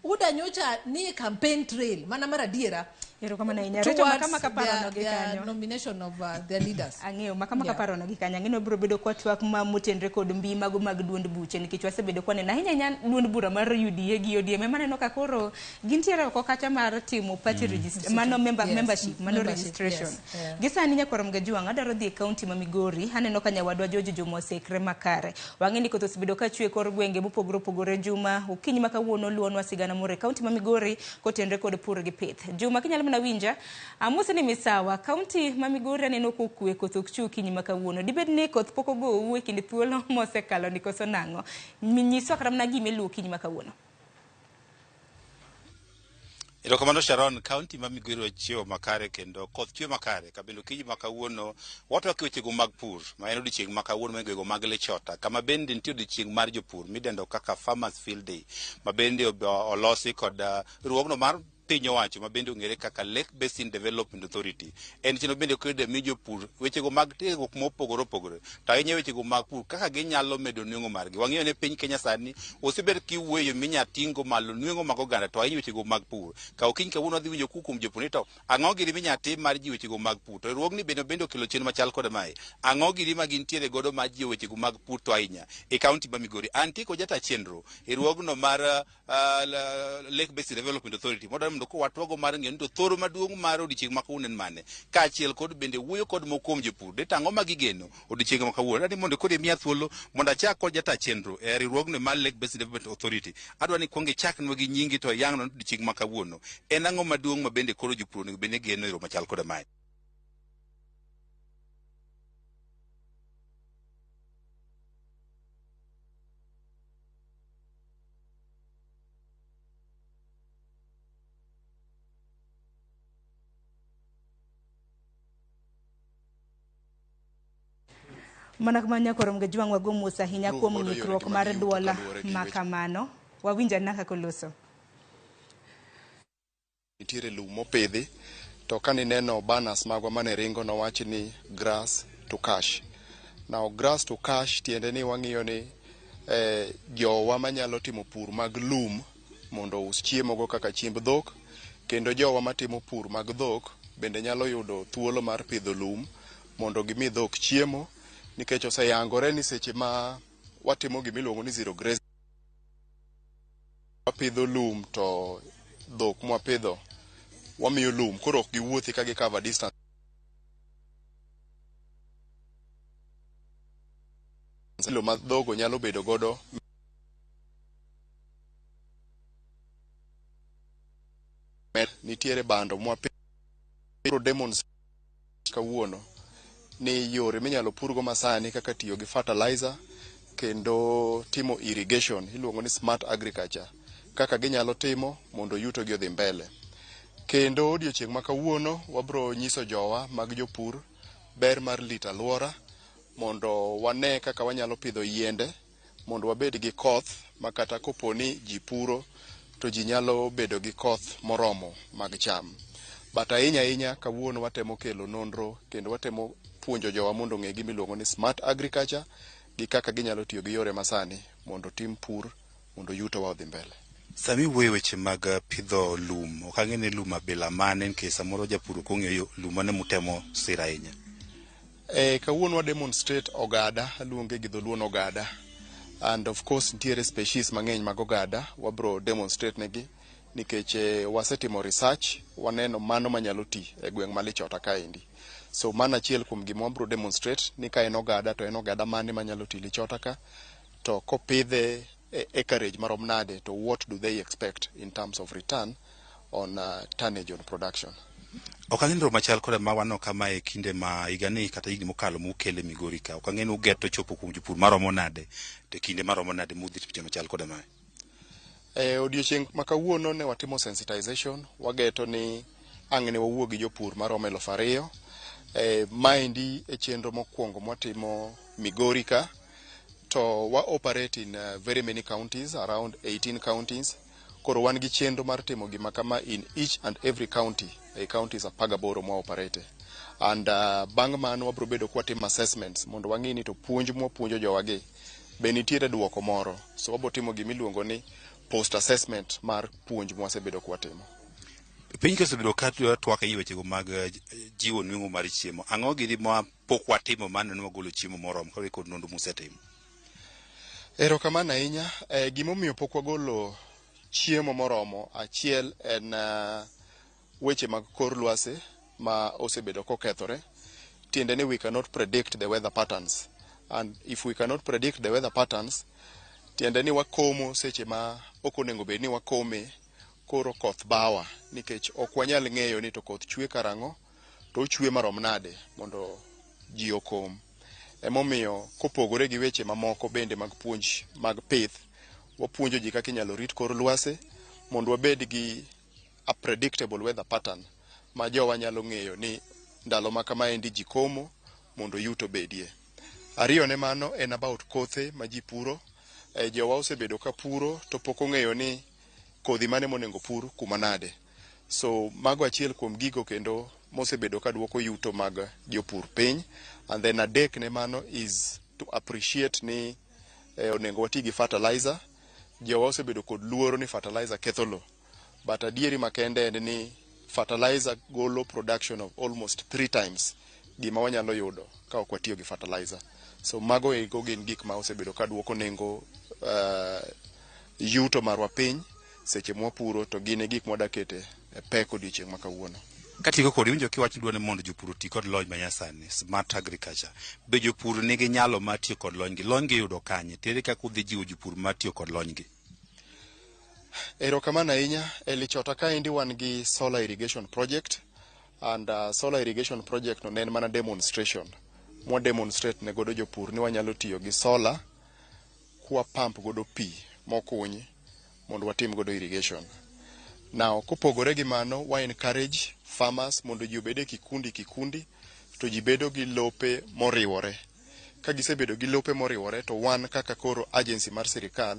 S2: UDA nyocha ni campaign trail mana mar adiera.
S5: Erokamano ahinya. Recho makama kaparo no gi kanyo.
S2: Nomination of their leaders.
S5: Ang'eyo makama kaparo no gi kanyo. Ang'eyo biro bedo kwa twak ma motenre kod mbi mago mag duond buche nikech wasebedo kwa neno ahinya ahinya duond bura mar UDA gi ODM ema neno ka koro gintiere oko kata mar timo party registration mano membership mano registration. Gi sani nyakwar Mgajuang' adwaro dhi e county ma Migori aneno ka nyawadwa George Juma osekre makare. Wang'e ni koth osebedo ka chwe kor gwenge mopogore opogore. Juma okinyi ma kawuono luonwa sigana moro e county ma Migori kotenre kod pur gi pith. Juma kinyalo mana winja amose ni misawa county ma Migori aneno kokwe koth ok chwe okinyi ma kawuono dibed ni koth pok ogou e kind thuolo mosekalo ni koso nang'o nyiswa kata mana gima iluwo okinyi ma kawuono.
S4: Erokamano Sharon, kaunti ma Migori ochiewo makare kendo koth chwe makare kabendo okinyi ma kawuono watwak e wechego mag pur ma en odiochieng' ma kawuono ma gwego mag Lichota kama bende nitie odiochieng' mar jopur midendo kaka Farmers Field Day ma bende olosi kod riwruogno mar piny owacho ma bende ong'ere kaka Lake Basin Development Authority. En chenro bende okede mi jopur wechego mag tiegruok mopogore opogore to ahinya wechego mag pur kaka ginyalo medo nweng'o margi. Wang'eyo ni piny Kenya sani osebed kiwuoyo minya tingo malo nweng'o mag oganda to ahinya wechego mag pur. Ka okinyi kawuono wadhi winjo kuom jopur ni to ang'o gini minya tim mar jiwo wechego mag pur to riwruogni bende okelo chenro machal kod mae. Ang'o gini ma gintiere godo mar jiwo wechego mag pur to ahinya e kaunti ma Migori. Antie kod jata chenro e riwruogno mar Lake Basin Development Authority mondo mondo ko watwago mar ng'eyo ni to thoro maduong' mar odiochieng' ma kawuono en mane kaachiel kod bende wuoyo kod moko kuom jopur de to ang'o ma gigeno odiochieng' ma kawuono. Adwa ni mondo koro imiya thuolo mondo achak kod jata chenro e riwruogno mar Lake Basin Development Authority. Adwa ni kuong ichaknwa gi nyingi to iyang'nwa ni odiochieng' ma kawuono en ang'o maduong' ma bende koro jopur onego bed ni geno e yo machal koda mae.
S5: Mana kamano nyakoro Mgejwang' wago mos ahinya kuom ng'ikruok mar duol ma kamano. Wawinjo anena kaka oloso.
S9: Nitiere lum mopidhi to kanineno banners magwa mane ringo nowach ni grass to cash. Now grass to cash tiende ni wang'iyo ni jowa manyalo timo pur mag lum mondo ous chiemo go kaka chiemb dhok kendo jowa matimo pur mag dhok bende nyalo yudo thuolo mar pidho lum mondo gimi dhok chiemo nikech oseyangore ni seche ma watimo gimiluongo ni zero grazing wapidho lum to dhok mwapidho wamiyo lum koro ok giwuothi ka gi cover distance kilo ma dhogo nyalo bedo godo nitiere bando mwapidho demonstrate kawuono ni yore minyalo purgo masani kaka tiyo gi fertilizer kendo timo irrigation iluongo ni smart agriculture kaka ginyalo timo mondo yuto gi odhi mbele. Kendo odiochieng' ma kawuono wabro nyiso jowa mag jopur ber mar rito alwora mondo wane kaka wanyalo pidho yiende mondo wabed gi koth ma kata kopo ni ji puro to ji nyalo bedo gi koth moromo mag cham. But ahinya ahinya kawuono watemo kelo nonro kendo watemo puonjo jowa mondo ong'e gima iluongo ni smart agriculture gi kaka ginyalo tiyo gi yore masani mondo tim pur mondo yuto wa odhi mbele.
S4: Sami iwuoyo weche mag pidho lum, ok ang'e ni lum abila mane nikech samoro japur ok ong'eyo lum mane mutemo siro ahinya.
S9: Kawuono wa demonstrate ogada, aluonge gi dholuo ni ogada. And of course nitiere species mang'eny mag ogada, wabro demonstrate negi nikech wasetimo research, waneno mano manyalo ti e gweng' ma Lichota kaendi. So mano achiel kuom gima wabro demonstrate ni ka en ogada to en ogada mane manyalo ti Lichota ka, to kopidhe e acreage marom nade to what do they expect in terms of return on tonnage on production.
S4: Ok ang'e ni machal koda ma waneno kama e kinde ma higani kata higni mokalo mukele Migori ka. Ok ang'e ni ugeto chopo kuom jopur maromo nade to e kinde maromo nade mudhi timo machal koda mae.
S9: Odiochieng' ma kawuono ne watimo sensitization, wageto ni ang' ne wawuo gi jopur maromo 2,000. Maendi e chenro mokwongo mwatimo Migori ka, to wa operate in very many counties, around 18 counties. Koro wan gi chenro mar timo gima kama in each and every county, e counties 18 mwa operate. And bang' mano wabro bedo kwatimo assessments mondo wang'i ni to puonj mwapuonjo jowagi be nitiere duoko moro. So wabro timo gimiluongo ni post assessment mar puonj mwasebedo kwatimo.
S4: Piny ka osebedo ka twak e wechego mag jiwo nweng'o mar chiemo. Ang'o gini ma pok watimo maneno ni wagolo chiemo moromo kaluwore kod nonro musetimo?
S9: Erokamano ahinya. Gimomiyo pok wagolo chiemo moromo, achiel en weche mag kor lwasi ma osebedo kokethore. Tiende ni we cannot predict the weather patterns. And if we cannot predict the weather patterns, tiende ni wakomo seche ma ok onego bed ni wakome, koro koth bawa nikech ok wanyal ng'eyo ni to koth chwe karang'o to ochwe marom nade mondo ji okom. Emomiyo kopogore gi weche mamoko bende mag puonj mag pith, wapuonjo ji kaka inyalo rit kor lwasi mondo wabed gi a predictable weather pattern ma jowa nyalo ng'eyo ni ndalo ma kamaendi ji komo mondo yuto bedie. Ariyo ne mano en about kothe ma ji puro. Jowa osebedo ka puro to pok ong'eyo ni kodhi mane monego pur kuma nade. So mago achiel kuom gigo kendo mosebedo ka duoko yuto mag jopur piny. And then adek ne mano is to appreciate ni onego wati gi fertilizer. Jowa osebedo kod luoro ni fertilizer ketho lo. But adieri makende en ni fertilizer golo production of almost 3 times gima wanyalo yudo ka ok watiyo gi fertilizer. So mago ego gin gik ma osebedo ka duoko nengo yuto marwa piny seche mwapuro, to gin e gik mwadakete e pek odiochieng' ma kawuono.
S4: Katieko kodi, winjo kiwacho dwa ni mondo jopur oti kod lony manyasani, smart agriculture. Be jopur nigi nyalo mar tiyo kod lony gi? Lony gi yudo kanye? Tere kaka udhi jiwo jopur mar tiyo kod lony gi?
S9: Erokamano ahinya. E Lichota kaendi wan gi solar irrigation project, and solar irrigation project no ne en mana demonstration. Mwa demonstrate ne godo jopur ni wanyalo tiyo gi solar kwa pump godo pi mokuny mondo watim godo irrigation. Now, kopogore gi mano, wa encourage farmers mondo ji obed e kikundi kikundi to ji bedo gi lope moriwore. Ka gisebedo gi lope moriwore, to wan kaka koro agency mar sirikal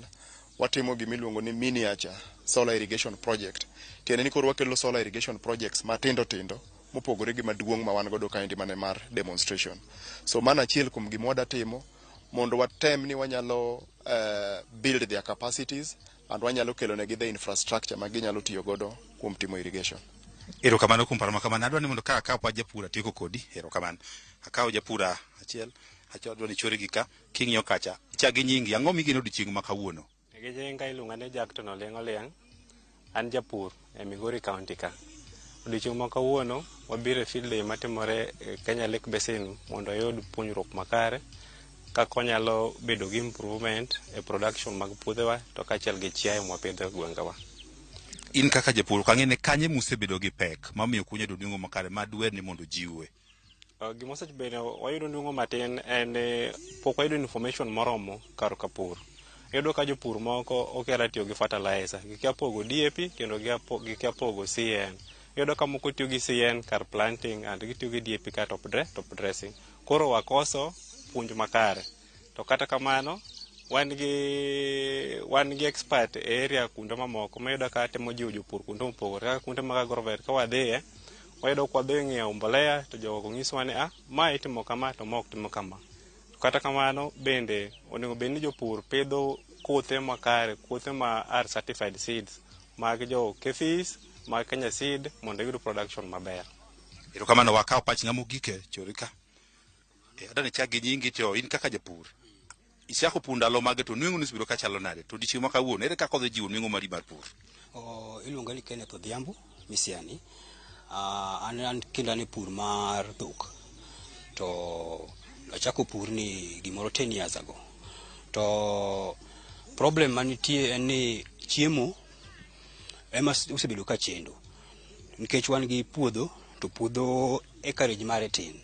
S9: watimo gimiluongo ni miniature solar irrigation project. Tiende ni koro wakelo solar irrigation projects matindo tindo mopogore gi maduong' ma wan godo kaendi mane mar demonstration. So mano achiel kuom gima wada timo mondo watem ni wanyalo build their capacities and wanyalo kelo negi the infrastructure ma ginyalo tiyo godo kuom timo irrigation.
S4: Erokamano kuom paro ma kamano. Adwa ni mondo ka akaw pach japur atieko kodi. Erokamano. Akaw japur achiel, achiel adwa ni chori gi ka, king'iyo kacha. Chak gi nyingi, ang'o migeno odiochieng' ma kawuono?
S1: Gi nyinga iluonga ni Jackton Olieng' Olieng'. An japur e Migori County ka. Odiochieng' ma kawuono wabiro e field day matimore e Kenya Lake Basin mondo wayud puonjruok makare kaka wanyalo bedo gi improvement e production mag puothewa to kaachiel gi chiaye mwapidho e gwengewa.
S4: In kaka japur, ok ang'e ni kanye musebedo gi pek mamiyo ok unyal yudo nweng'o makare ma duher ni mondo jiwe?
S1: Gima osebedo wayudo nweng'o matin en ni pok wayudo information moromo kar ka pur. Iyudo ka jopur moko okia tiyo gi fertilizer, gikia pogo DAP kendo gikia pogo CN. Iyudo ka moko tiyo gi CN kar planting and gitiyo gi DAP kar top dressing. Koro wakoso puonj makare. To kata kamano, wan gi expert e area kuonde mamoko mayudo ka temo jiwo jopur kuonde mopogore kaka kuonde mag agrovet ka wadhiye wayudo ka wadhi ng'iewo mbolea to jogo nyisowa ni ma itimo kama to ma ok timo kama. To kata kamano bende onego bed ni jopur pidho kothe makare, kothe ma are certified seeds mag jo KEPHIS, mag Kenya Seed mondo giyud production maber.
S4: Erokamano, wakaw pach ng'ama ogik e chori ka. Adwa ni ichak gi nyingi to in kaka japur. Ichako pur ndalo mage to nweng'o ni osebedo ka chalo nade? To odiochieng' ma kawuono, ere kaka odhi jiwo nweng'o mari mar pur?
S7: Iluonga ni Kenneth Odhiambo Misiani. An kinda ne pur mar dhok. To achako pur ni gimoro 10 years ago. To problem manitie en ni chiemo ema osebedo ka chendo. Nikech wan gi puodho, to puodho acreage mare tin.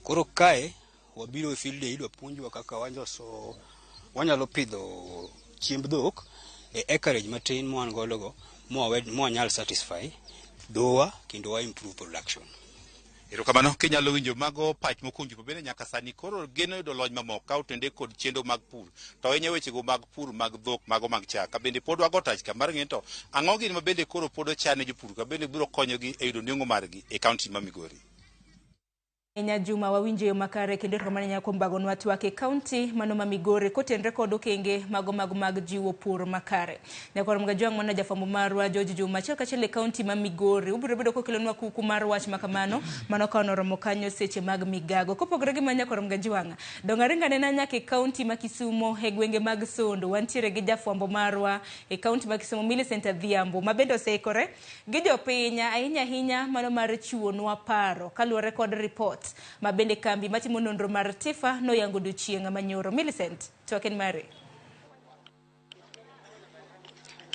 S7: Koro kae wabiro e field day idwa puonjwa kaka wanyalo pidho chiemb dhok e acreage matin mwan godo go mwanyal satisfy dhowa kendo wa improve production.
S4: Erokamano, kinyalo winjo mago pach mokuongo jopur bende nyaka sani koro geno yudo lony mamoko ka otende kod chenro mag pur. To ahinya wechego mag pur mag dhok mago mag chak. Ka bende pod wago tach ka mar ng'e to ang'o gini ma bende koro pod ochan ne jopur ka bende biro konyogi e yudo nweng'o margi e kaunti ma Migori.
S5: Enya Juma wawinjo yo makare kendo erokamano ahinya kuom bagonwa twak e kaunti mano ma Migori kotenre kod okenge mago mag jiwo pur makare. Nyakwar Mgajwang' mano jafwambo marwa George Juma achiel kachiel e kaunti ma Migori ubiro bedo kokelonwa kuku mar wach makamano mano ka onoromo kanyo seche mag migago. Kopogore gi mano Nyakwar Mgajwang' dong' aringa nena nyaka e kaunti ma Kisumo e gwenge mag Sondu wantiere gi jafwambo marwa e kaunti ma Kisumo Millicent Adhiambo ma bende oseikore gi jopiny ahinya ahinya mano mar chiwonwa paro kaluwore kod report ma bende kambi matimo nonro mar TIFA noyango odiochieng' manyoro. Millicent, twak en mari.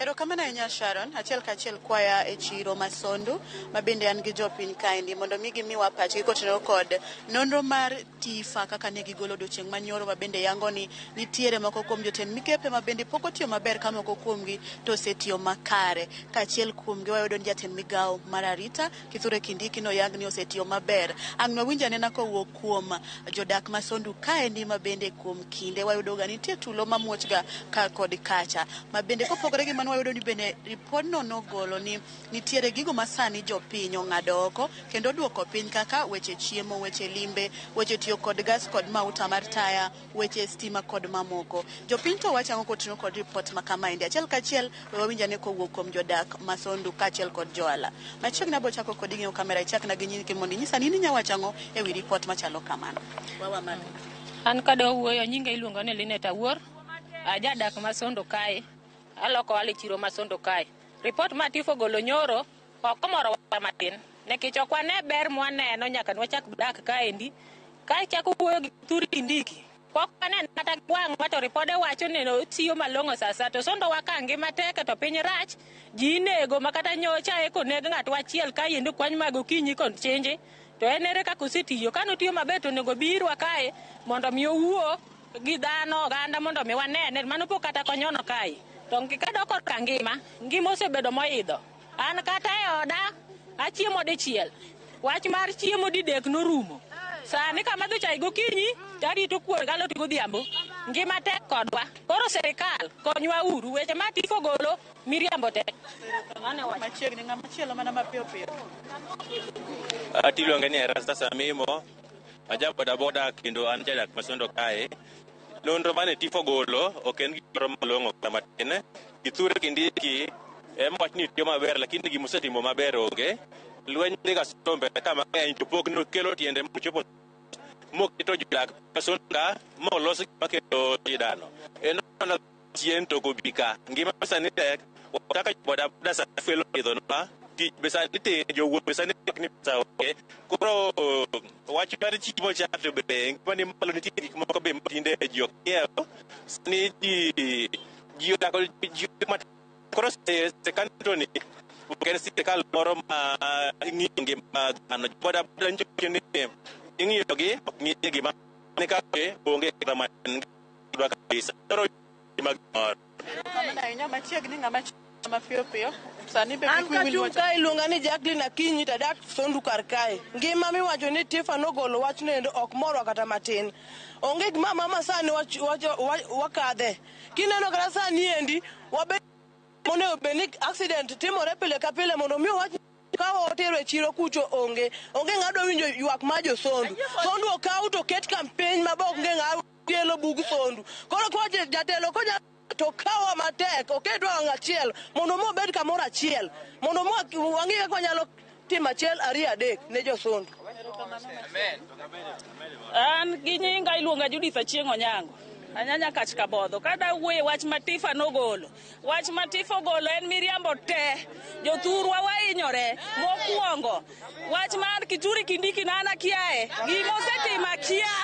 S8: Erokamano ahinya Sharon, achiel kachiel kwaya e chiro ma Sondu, ma bende an gi jopiny kaendi mondo mi gimiwa pachgi kotenore kod nonro mar TIFA kaka ne gigolo odiochieng' manyoro, ma bende yango ni nitiere moko kuom jotend migepe ma bende pok otiyo maber ka moko kuomgi to osetiyo makare. Kaachiel kuomgi wayudo ni jatend migawo mar arita Kithure Kindiki noyang ni osetiyo maber. Ang' nwawinj anena kowuok kuom jodak ma Sondu kaendi, ma bende kuom kinde wayudo ga nitie tulo mamuoch ga ka kod kacha, ma bende kopogore gi mano wayudo ni bende ripodno nogolo ni nitiere gigo ma sani jopiny ong'ado oko kendo duoko piny kaka weche chiemo, weche limbe, weche tiyo kod gas kod mauta mar taya, weche stima kod mamoko. Jopiny to wacho ang'o koting'o kod ripot ma kamaendi? Achiel kachiel we wawinj ane kowuok kuom jodak ma Sondu kaachiel kod johala. Machiegni abo chako kodi ng'iyo kamera, ichakna gi nyingi mondo inyisa ni in inya wacho ang'o ewi ripot machalo kamano. Wawa malo.
S15: An kadwa wuoyo, nyinga iluongo ni Linet Awuor, ajadak ma Sondu kae, aloko ohala e chiro ma Sondu kae. Ripot ma TIFA ogolo nyoro ok omorowa matin, nikech ok wane ber mwaneno nyaka nwachak dak kaendi. Ka ichako wuoyo gi Kithure Kindiki, pok waneno kata wang'wa to ripode wacho ni otiyo malong'o sasa, to Sondu wa ka ngima tek to piny rach, ji inego ma kata nyocha eko neg ng'atwa achiel kaendi kwany mag okinyi kod chinji. To en ere kaka osetiyo? Kane otiyo maber to onego bi irwa kae mondo mi owuo gi dhano oganda mondo mi wanene, mano pok kata konyono kae. To kadok korka ngima, ngima osebedo moidho. An kata e oda achiemo dichiel. Wach mar chiemo didek norumo. Sani kamadho chai gokinyi to arito kuon galot godhiambo. Ngima tek kodwa. Koro sirikal konywa uru, weche ma TIFA ogolo miriambo tek.
S8: Machiegni, ng'ama chielo mana mapiyo piyo.
S16: Tiluonge ni Erastus Amimo, aja bodaboda kendo an jadak ma Sondu kae. Nonro mane TIFA ogolo ok en gimoro malong'o kata matin. Kithure Kindiki ema wach ni tiyo maber, lakini gimosetimo maber onge. Lweny dhi ga sombe ka mang'eny to pok nokelo tiende mochopo moketo jodak Sondu ka molos gima kelo sidano. En mana chien to obi ka. Ngima sani tek, kaka bodaboda sani fuel oidhonwa, tich be sani tin, jowuoth be sani ok ni pesa onge. Koro wach mar chiemo cha to be ngima ni malo, nitie gik moko be matinde ji ok nyiew. Sani ji odak ji matek. Koro sirkal to ni ok en sirkal moro ma ng'iyo ngima dhano. Bodaboda nyiso ni ing'iyogi ok ng'i gima ni ka onge kata matin kabisa. Koro gima gimoro.
S8: Erokamano ahinya, machiegni ng'ama mapiyo piyo. Sani be
S17: An
S8: kik wiyi wil
S17: kachung'
S8: wacho.
S17: kae iluonga ni Jacqueline Akinyi to adak Sondu kar kae. Ngima miwacho ni TIFA nogolo wachno endo ok morwa kata matin. Onge gima mama sani wakadhe. Kineno kata sani endi wabet monego bed ni accident timore pile ka pile mondo mi owach ka watero e chiro kucho onge. Onge ng'ama dwa winjo ywak mar jo Sondu. Sondu okaw to ket campaign ma be onge ng'ama kelo bug Sondu. Koro kwa jatelo konya to kawa matek, oketwa wang' achiel mondo mi obed kamoro achiel, mondo mi wang'i kaka wanyalo timo achiel ariyo adek ne jo Sondu.
S18: An gi nyinga iluonga Judith Achieng' Onyango. Anyanya kach kabodho. Kada wuoye wach ma TIFA nogolo. Wach ma TIFA ogolo en miriambo te. Jothurwa wahinyore. Mokwongo, wach mar Kithure Kindiki na an akiaye. Gima osetimo akia.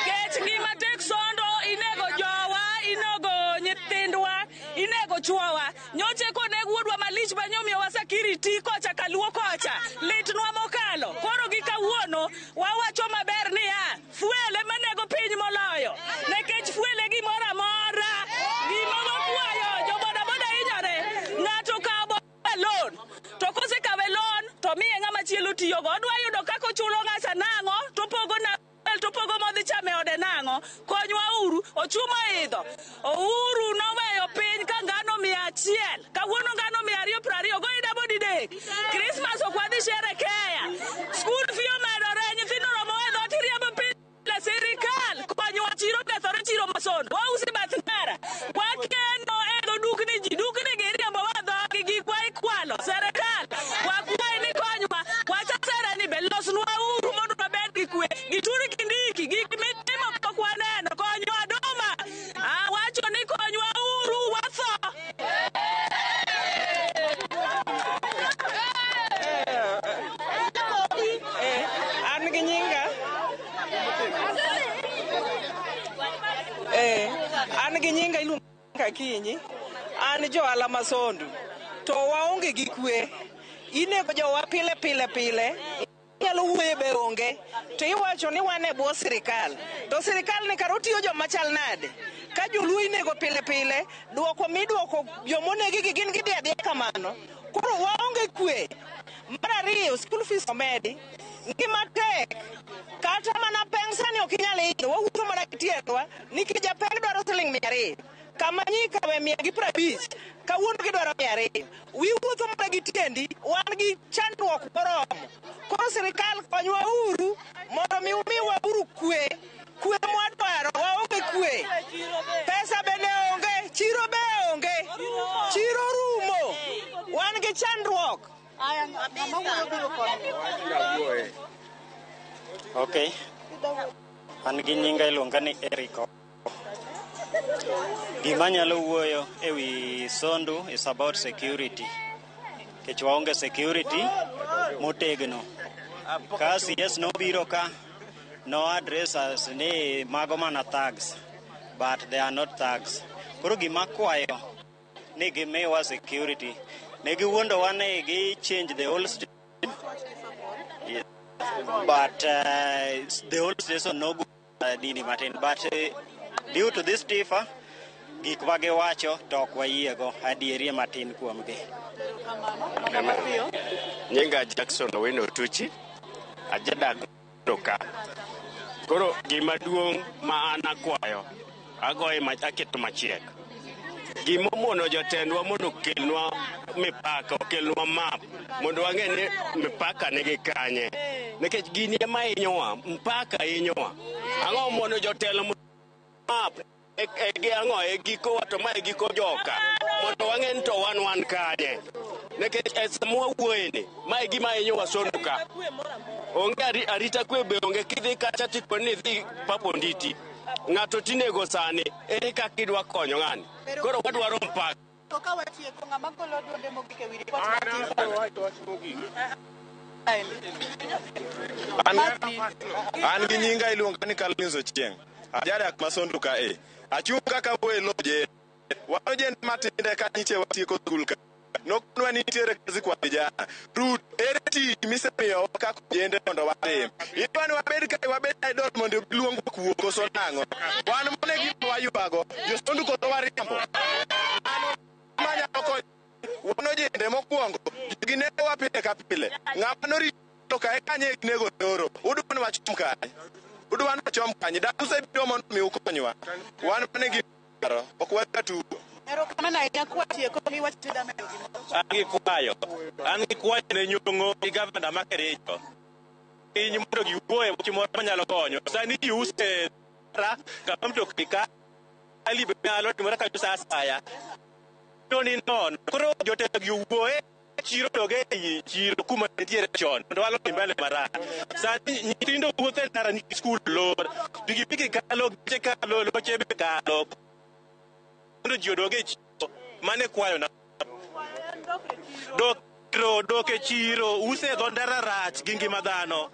S18: Kech ngima tek Sondu, inego jowa, inego nyithindwa, inego chuowa. Nyoche koneg wuodwa malich ma nyomiyowa security kocha kaluo kocha. Litnwa mokalo. Koro gi kawuono, wawacho maber niya, fuel ema nego piny moloyo. Nikech fuel e gimoro amora. Gima wakwayo, jo bodaboda hinyore. Ng'ato okawo boda loan. To kosekawe loan, to miye ng'ama chielo tiyogo. Odwa yudo kaka ochulo ng'acha nang'o, to pogo na to pogo modhi chame ode nang'o. Konywa uru, ochuma idho. Uhuru noweyo piny ka ngano 100. Kawuono ngano 220, goyi dabo didek. Christmas ok wadhi sherekea. School fee omedore, nyithindo romo e dhoot iriembo piny. Sirikal konywa, chiro kethore, chiro ma Sondu. Wausi bath ndara. Wakendo e dho dukni ji, dukni gi iriembo wa dhogi, gikwa ikwalo. Sirikal, wakwayi ni konywa. Wacha sera ni be losnwa uru mondo wabed gi kwe. Kithure Kindiki, gik mitimo pok waneno. Konywa Duma. Awacho ni konywa uru, watho.
S25: An gi nyinga. An gi nyinga iluonga Akinyi. An johala ma Sondu. To waonge gi kwe. Inego jowa pile pile pile. Inyalo wuoyo be onge. To iwacho ni wan e bwo sirikal. To sirikal ni kar otiyo joma chal nade? Ka joluo inego pile pile, duoko miduoko jomonegi gi gin gidhi adhiya kamano. Koro waonge kwe. Mar ariyo, school fees omedi. Ngima tek. Kata mana peng sani ok inyal idho, wawuotho mana gi tiendwa nikech japeng dwaro siling 200. Kama nyikawe 150, kawuono gidwaro 200. Wiwuotho mana gi tiendi, wan gi chandruok moromo. Koro sirikal konywa uru mondo mi umiwa uru kwe. Kwe mwadwaro, waonge kwe. Pesa bende onge, chiro be onge. Chiro rumo. Wan gi chandruok.
S12: Okay. An gi nyinga iluonga ni Eriko. Gima anyalo wuoyo ewi Sondu is about security. Nikech waonge security motegno. Ka CS nobiro ka, no address us ni mago mana thugs, but they are not thugs. Koro gima kwayo ni gimiwa security. Ne giwuondowa ni gi change the whole state. Yeah. But the whole station no good dini matin. But due to this TIFA, gik ma giwacho to ok wayiego, adieri matin kuomgi.
S13: Nyinga Jackson Owino Otuchi, ajadak ka. Koro gima duong' ma an akwayo, agoye aketo machiek. Gimomono jotendwa mondo okelnwa mipaka, okelnwa map, mondo wang'e ni mipaka nigi kanye. Nikech gini ema hinyowa, mpaka hinyowa. Ang'o mono jotelo map e ang'o e gikowa to ma e giko joka. Mondo wang'e ni to wan kanye. Nikech e sama wawuoyeni, ma e gima hinyowa Sondu ka. Onge arita kwe be onge, kidhi kacha tikoni ni idhi Paponditi. Ng'ato tinego sani, ere kaka idwa konyo ng'ani? Koro wadwaro mpaka.
S8: To ka watieko, ng'ama golo duonde mogik ewi ripot mar TIFA?
S9: An gi nyinga iluonga ni Collins Ochieng. Ajadak ma Sondu ka e. Achung' kaka wuoyo e lo ojende. Wan ojende matinde ka nyiche watieko skul ka. Nokonwa ni nitiere kazi kwa vijana. Ruto, ere tich misemiyowa kaka ojende mondo watim? Idwa ni wabed kae wabed idol mondo giluongwa kuo koso nang'o? Wan mane gima waywago, jo Sondu koso wariambo? Manyalo konyo wan ojende mokwongo, jogi negowa pile ka pile. Ng'ama norito kae kanye ginego nyoro. Udwa ni wachom kanye? Udwa ni wachom kanye? Dak usebiro mondo mi ukonywa. Wan mane gima ok watugo.
S8: Erokamano ahinya kwatieko iwacho ni damedo gimoro.
S16: An gi kwayo ne Nyong'o gi gavana ma Kericho. Piny mondo giwuoye wach moro manyalo konyo. Sani ji use kama mtokni kali be nyalo timore kanyo sa asaya. Ni nono. Koro jotelo gi owuoye chiro doge ei chiro kuma nitiere chon mondo walo dhi mbele marach. Sani nyithindo wuotho e ndara nikech skul lor. Pikipiki kalo, geche kalo, loche be kalo. Mondo ji odog e chiro. Mano e kwayona. Dok e chiro, use e dho ndara rach gi ngima dhano.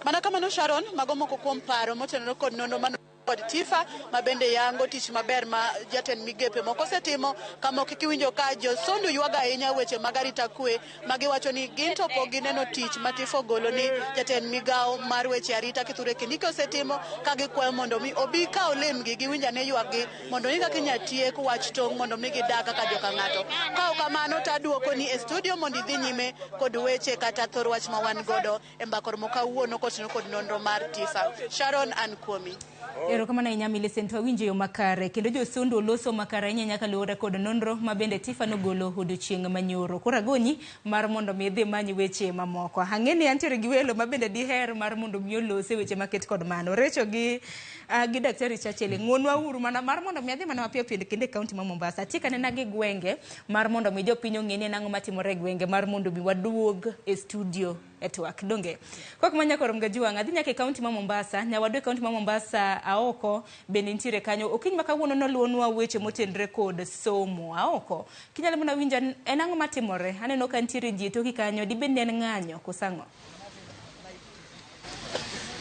S8: Mana kamano Sharon, mago moko kuom paro motenore kod nonro mano kod TIFA ma bende yango tich maber ma jatend migepe moko osetimo. Kama kik iwinjo ka jo Sondu ywago ahinya weche mag arita kwe ma giwacho ni gin to pok gineno tich ma TIFA ogolo ni jatend migawo mar weche arita Kithure Kindiki osetimo, ka gikwayo mondo mi obi ka olimgi giwinj ane ywakgi mondo mi kaka inyalo tiek wach tong' mondo mi gidag kaka joka ng'ato. Ka ok kamano to aduoko ni e studio mondo idhi nyime kod weche kata thor wach ma wan godo e mbaka ma kawuono kotenore kod nonro mar TIFA. Sharon, an kuomi.
S5: Erokamano ahinya Millicent, wawinjo yo makare kendo jo Sondu oloso makare ahinya nyaka luwore kod nonro ma bende TIFA nogolo odiochieng' manyoro. Koro agonyi mar mondo mi idhi many weche mamoko. Ang'e ni antiere gi welo ma bende diher mar mondo mi olose weche maket kod mano. Recho gi Daktari Churchill, ng'uonwa uru mana mar mondo mi adhi mana mapiyo piyo kendo e kaunti ma Mombasa. Atiek anena gi gwenge mar mondo mi jopiny ong'e ni en ang'o matimore e gwenge mar mondo mi waduog e studio e twak. Donge. Kok manya koro Mgajuang', adhi nyaka e kaunti ma Mombasa, nyawadu e kaunti ma Mombasa Aoko bende nitiere kanyo. Okinyi ma kawuono noluonwa weche motenre kod somo. Aoko, kinyalo mana winjo en ang'o matimore? Aneno ka nitiere ji e toki kanyo, dibed ni en ng'anyo koso ang'o?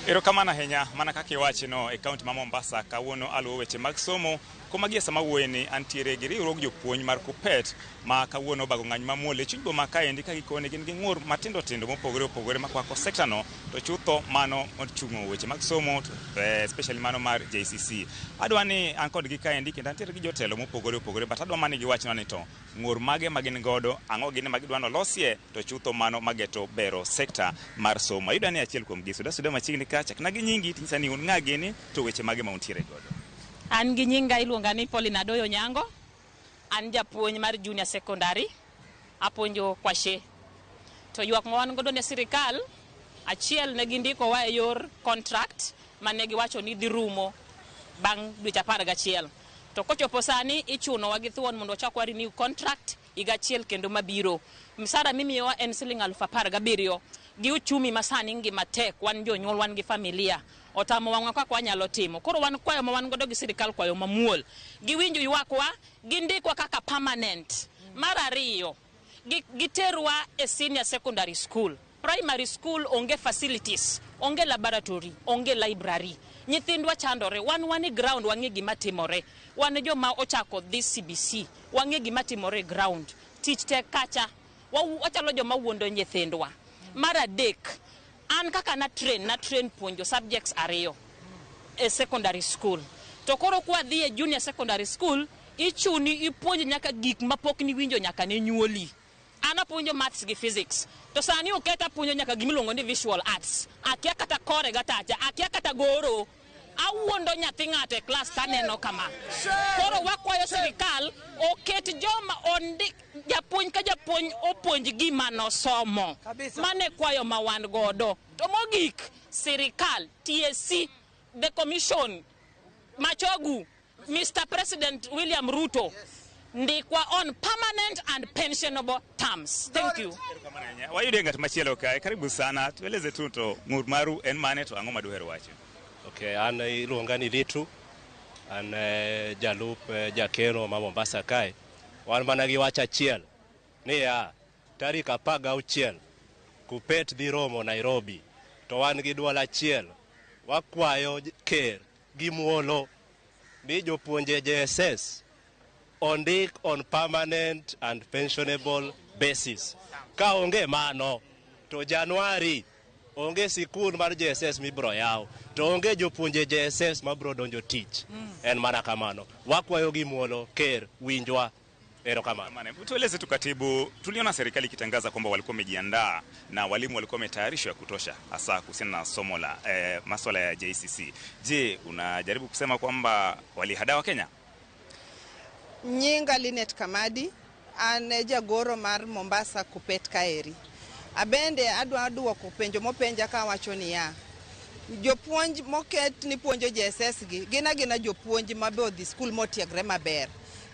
S1: Erokamano ahinya, mana kaka iwachino e kaunti ma Mombasa kawuono aluwo weche mag somo
S3: Kuma gie sama wuoye ni antiere gi riwruog jopuonj mar KUPPET ma kawuono obago ng'anyo mamuol e chuny boma kaendi ka gikone gin gi ng'ur matindo tindo mopogore opogore makwako sekta no, to chutho mano ochung'o weche mag somo, especially mano mar JCC. Adwa ni an kodgi kaendi kendo antiere gi jotelo mopogore opogore, but adwa mani giwachna ni to ng'ur mage ma gin godo, ang'o gini ma gidwa nolosie, to chutho mano mageto bero sekta mar somo. Ayudo ni achiel kuom gi suda suda machiegni ka, chakna gi nyingi tinyisa ni un ng'a gini to weche mage ma untiere godo.
S19: An gi nyinga iluonga ni Pauline Adoyo Nyango. An japuonj mar junior secondary. Apuonjo Kwashe. To ywak ma wan godo ne sirikal, achiel ne gindikowa e yor contract mane giwacho ni dhi rumo bang' dweche 11. To kochopo sani ichunowa gi thuon mondo wachak wa renew contract higa achiel kendo mabiro. Msara mimiyowa en siling 17,000. Gi uchumi masani ngima tek, wan jonyuol, wan gi familia. Otamo wang'wa kaka wanyalo timo. Koro wan kwayo ma wan godo gi sirikal kwayo mamuol. Giwinjo ywakwa, gindikwa kaka permanent. Mar ariyo, giterwa e senior secondary school. Primary school onge facilities, onge laboratory, onge library. Nyithindwa chandore, wan e ground wang'e gima timore. Wan joma ochako this CBC, wang'e gima timore e ground. Tich tek kacha, wachalo joma wuondo nyithindwa. Mar adek, an kaka na train puonjo subjects ariyo e secondary school. To koro kwa dhi e junior secondary school, ichuni ipuonj nyaka gik mapok niwinjo nyaka ne nyuoli. An apuonjo maths gi physics. To sani oketa apuonjo nyaka gimiluongo ni visual arts. Akia kata kore gatacha, akia kata goro. Awuondo nyathi ng'ato e klas taneno kama. Koro wakwayo sirikal oket joma ondik japuonj ka japuonj opuonj gima nosomo. Mane kwayo ma wan godo. To mogik, sirikal, TSC, the commission, Machogu, Mr. President William Ruto, ndikwa on permanent and pensionable terms. Thank you.
S3: Wayude ng'at machielo kae, karibu sana. Tueleze tu to ng'ur maru en mane to ang'o maduhero wacho?
S22: Okay, an iluonga ni Litu, an jalup jakeno ma Mombasa kae. Wan mana gi wach achiel niya, tarik 16 KUPPET dhi romo Nairobi, to wan gi dwol achiel. Wakwayo ker gi muolo ni jopuonje JSS ondik on permanent and pensionable basis. Ka onge mano, to Januari onge sikul mar JSS mibro yaw, to onge jopuonje JSS mabro donjo tich. En mana kamano. Wakwayo gi muolo ker winjwa. Erokamano.
S3: Tueleze tu katibu, tuliona serikali ikitangaza kwamba walikuwa wamejiandaa na walimu walikuwa wametayarishwa ya kutosha hasa kuhusiana na somo la masuala ya JCC. Je, unajaribu kusema kwamba walihadaa wa Kenya?
S23: Nyinga Linet Kamadi, an jagoro mar Mombasa KUPPET kaeri. Abende adwa duoko penjo mopenja kawacho niya, jopuonj moket ni puonjo JSS gi gin agina jopuonj mabe odhi skul motiegre maber.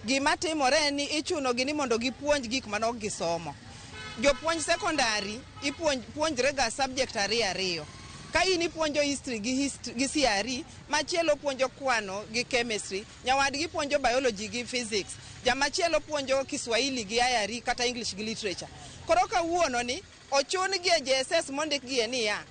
S23: Gima timore en ni ichuno gi ni mondo gipuonj gik mane ok gisomo. Jopuonj sekondari puonjre ga subject ariyo. Ka in ipuonjo history gi CRE, machielo puonjo kwano gi chemistry, nyawadgi puonjo biology gi physics, jamachielo puonjo Kiswahili gi IRE kata English gi literature. Koro kawuono ni ochun gi e JSS mondik gi e niya,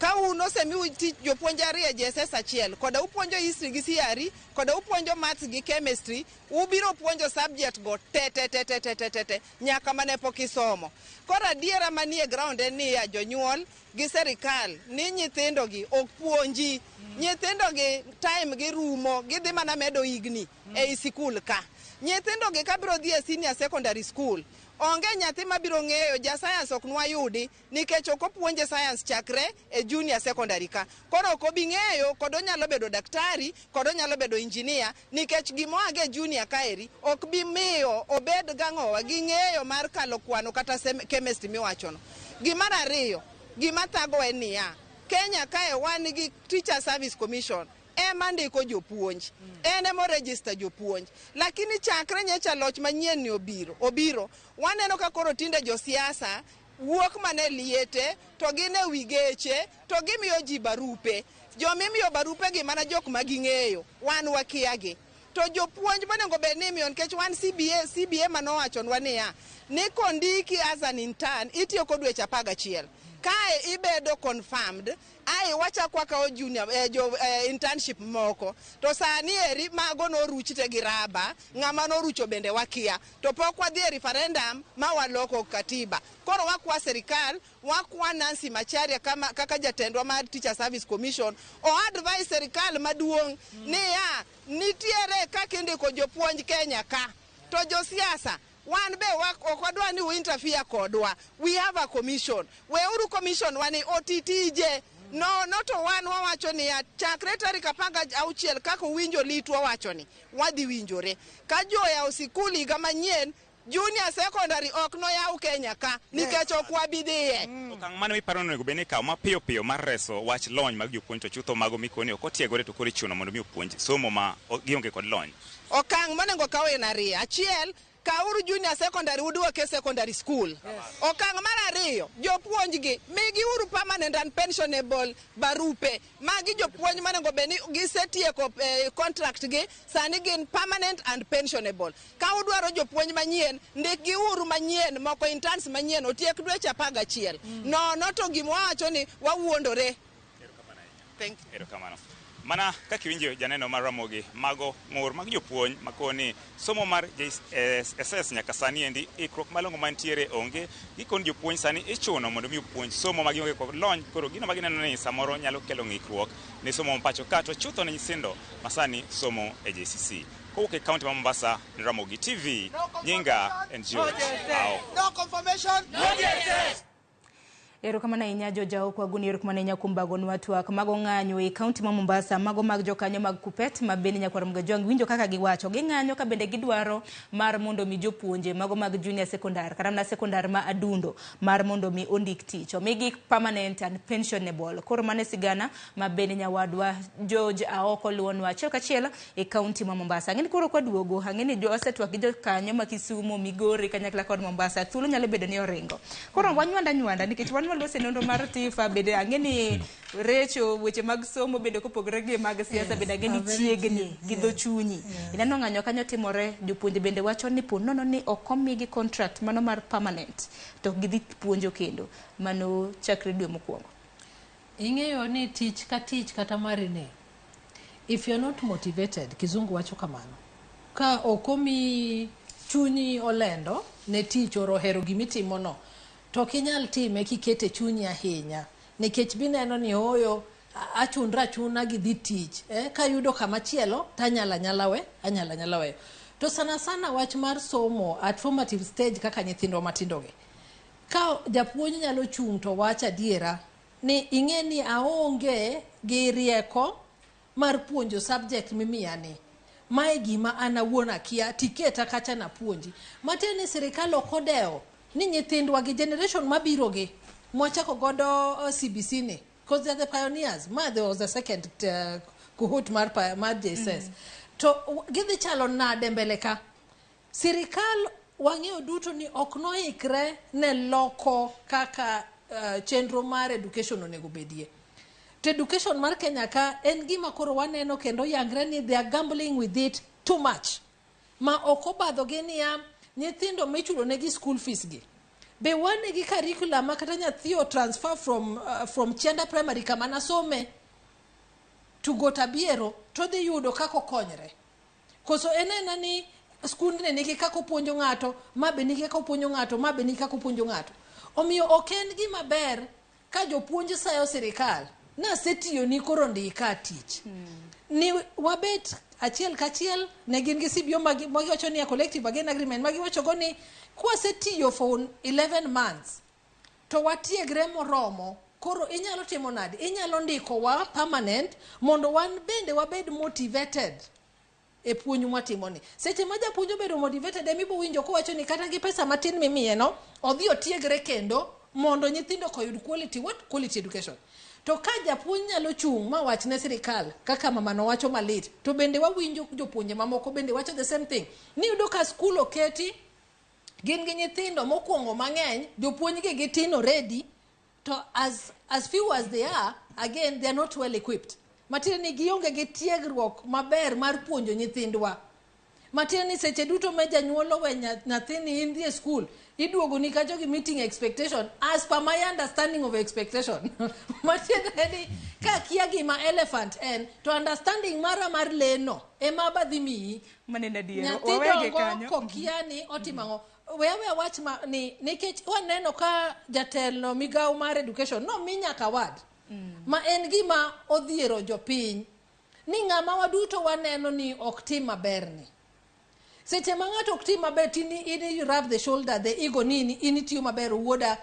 S23: ka un osemiu tich jopuonj ariyo e JSS achiel, koda upuonjo history gi CRE, koda upuonjo maths gi chemistry, ubiro puonjo subject go te te te te te te te nyaka mane pok isomo. Koro adiera manie ground en niya, jonyuol gi serikal ni nyithindo gi ok puonji. Nyithindo gi time gi rumo, gidhi mana medo higni ei sikul ka. Nyithindo gi kabiro dhi e senior secondary school, onge nyathi mabiro ng'eyo ja science ok nwayudi nikech ok opuonje science chakre e junior secondary ka. Koro ok obi ng'eyo kod onyalo bedo daktari, kod onyalo bedo engineer, nikech gimoage e junior kaeri ok bi miyo obed gang'owa gi ng'eyo mar kalo kwano kata chemistry miwachono. Gimar ariyo, gima thago en niya, Kenya kae wan gi Teacher Service Commission ema ndiko jopuonj, en ema oregister jopuonj. Lakini chakre nyocha loch manyien ni obiro, waneno ka koro tinde josiasa wuok mana e liete to gin e wi geche to gimiyo ji barupe. Jomimiyo barupe gi mana jok ma ging'eyo, wan wakia gi. To jopuonj monego bed ni imiyo, nikech wan CBA manowachonwa niya, ni kondiki as an intern itiyo kod dweche 11. Kae ibedo confirmed, ae wachako wakawo junior jo internship moko. To sani eri mago noruch te gi raba, ng'ama norucho bende wakia. To pok wadhi e referendum ma waloko katiba. Koro wakwa serikal, wakwa Nancy Macharia kama, kaka jatendwa mar Teacher Service Commission, o advise serikal maduong' niya nitiere kaka indiko jopuonj Kenya ka. To josiasa wan be ok wadwa ni u interfere kodwa. We have a commission. Weuru commission wani oti tije. No to wan wawacho niya chakre tarik 16 kaka uwinjo litwa wacho ni wadhi winjore. Ka joyawo sikul higa manyien, junior secondary ok noyaw Kenya ka nikech ok wabi dhiye.
S3: Okang' mane miparo ni onego bed ni ikawo mapiyo piyo mar reso wach lony mag jopuonj to chutho mago mikoni ok otiegore to koro ichuno mondo mi opuonj somo ma gionge kod lony.
S23: Okang' monego kaw en ariyo. Achiel, kawuru junior secondary uduoke secondary school. Okang' mar ariyo, jopuonj gi migiuru permanent and pensionable barupe. Magi jopuonj monego bed ni gisetieko contract gi, sani gin permanent and pensionable. Ka udwaro jopuonj manyien, ndikgiuru manyien, moko interns manyien otiek dweche 11. Nono to gima wawacho ni wawuondore. Thank you.
S3: Erokamano. Mana kaka iwinjo janeno mar Ramogi, mago ng'ur mag jopuonj makoni somo mar JSS nyaka sani endi ikruok malong'o mantiere onge. Gikoni jopuonj sani ichuno mondo mi opuonj somo ma gionge kod lony, koro gino ma gineno ni samoro nyalo kelo ng'ikruok ne somo ma pacho ka to chutho ne nyithindo ma sani somo e JCC. Kowuok e kaunti ma Mombasa, Ramogi TV, nyinga en George Ao.
S11: No confirmation. No JSS.
S5: Erokamano ahinya George Aoko Aguni, erokamano ahinya kuom bagonwa twak mago ng'anyo e kaunti ma Mombasa, mago mag jokanyo mag Kuppet ma bende nyakwar Mgajwang' winjo kaka giwacho. Ging'anyo ka bende gidwaro mar mondo mi jopuonje mago mag junior secondary kata mana secondary ma Adundo mar mondo mi ondik tich. Omigi permanent and pensionable. Koro mano e sigana ma bende nyawadwa George Aoko luwonwa achiel kachiel e kaunti ma Mombasa. Ang'e ni koro kwaduogo, ang'e ni wasetwak gi jokanyo ma Kisumu, Migori kanyakla kod Mombasa. Thuolo nyalo bedo ni oringo. Koro wanywanda nywanda nikech wan walose nonro mar TIFA bende ang'e ni recho weche mag somo bende kopogore gi mag siasa bende ang'e ni chiegni gi dho chunyi. Ineno ng'anyo kanyo timore, jopuonje bende wacho ni po nono ni ok omigi contract mano mar permanent to ok gidhi puonjo kendo mano chakre dwe mokwongo.
S2: Ing'eyo ni tich ka tich kata mari ni, if you're not motivated, kizungu wacho kamano, ka ok omiyi chunyi olendo ne tich or ohero gimitimono, to ok inyal time kikete chunyi ahinya nikech bineno ni ooyo achunra achuna gi dhi tich kayudo kama chielo tanyalo anyala we anyalo anyala weyo. To sana sana wach mar somo at formative stage kaka nyithindwa matindo gi, ka japuonj nyalo chung' to wacho adiera ni ing'e ni aonge gi rieko mar puonjo subject mimiya ni, mae gima an awuon akia tiketa kacha napuonji. Matiende ni sirikal ok odewo ni nyithindwa gi generation mabiro gi mwachako godo CBC ni, because they are the pioneers. Ma there was the second cohort mar JSS. To gidhi chalo nade mbele ka? Sirikal wang'eyo duto ni ok noikre ne loko kaka chenro mar education onego bedie. To education mar Kenya ka en gima koro waneno kendo yangre ni they are gambling with it too much. Ma ok obadho gi niya nyithindo michulo negi school fees gi. Be wan gi curriculum ma kata nyathi o transfer from Chianda Primary kama nasome to Gotabiero to dhi yudo kaka okonyre. Koso en aena ni skundni nigi kaka opuonjo ng'ato, ma be nigi kaka opuonjo ng'ato, ma be nigi kaka opuonjo ng'ato. Omiyo ok en gima ber ka jopuonj sayo sirikal nasetiyoni koro ndika tich. Ni wabet achiel kachiel ne gin gi CBO magiwacho ni a collective bargaining agreement magiwacho go ni kwasetiyo for 11 months to watiegre moromo koro inyalo timo nade? Inyalo ndiko wa permanent mondo wan bende wabed motivated e puonj mwatimo ni. Seche ma japuonj obedo motivated ema ibo winjo kowacho ni kata gi pesa matin mimiye no odhi otiegre kendo mondo nyithindo koyud quality what? Quality education. To ka japuonj nyalo chung' ma wach ne sirikal kaka mama no wacho malit, to bende wawinjo jopuonje mamoko bende wacho the same thing. Ni yudo ka skul oketi gin gi nyithindo mokwongo mang'eny, jopuonj gi gitin already, to as few as they are, again they are not well equipped. Matiende ni gionge gi tiegruok maber mar puonjo nyithindwa. Matiende ni seche duto ma janyuol owe nyathini in dhi e skul, iduogo ni kacho gi meeting expectation as per my understanding of expectation. Matiende ni ka kia gima elephant en, to understanding mara mar lee no ema abadhi miyi.
S5: Maneno adier.
S2: Nyathi
S5: Wawege
S2: dongo
S5: kanyo.
S2: kokia ni otimo ang'o. We awe wach ma ni nikech waneno ka jatelo migawo mar education nomi nyaka award ma en gima odhiero jopiny ni ng'ama waduto waneno ni ok tim maber ni. Seche ma ng'ato ok tim maber tini in you rub the shoulder the ego ni in itiyo maber wuoda,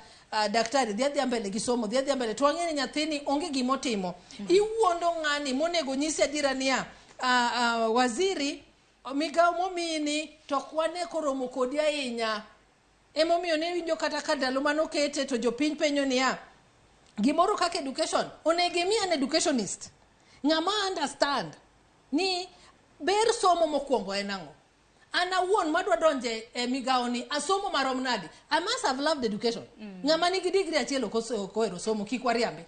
S2: daktari dhi adhiya mbele gi somo, dhi adhiya mbele to wang'e ni nyathini onge gimotimo. Iwuondo ng'ani monego nyisi adiera niya, waziri migawo momiyi ni to ok wane koromo kodi ahinya. Emomiyo ne winjo kata ka ndalo manokete to jopiny penjo niya, gimoro kaka education onego imi an educationist ng'ama understand ni ber somo mokwongo en ang'o. An awuon madwa donje e migawo ni asomo marom nadi? I must have loved education. Ng'ama nigi degree achiel ok ohero somo, kik wariambi.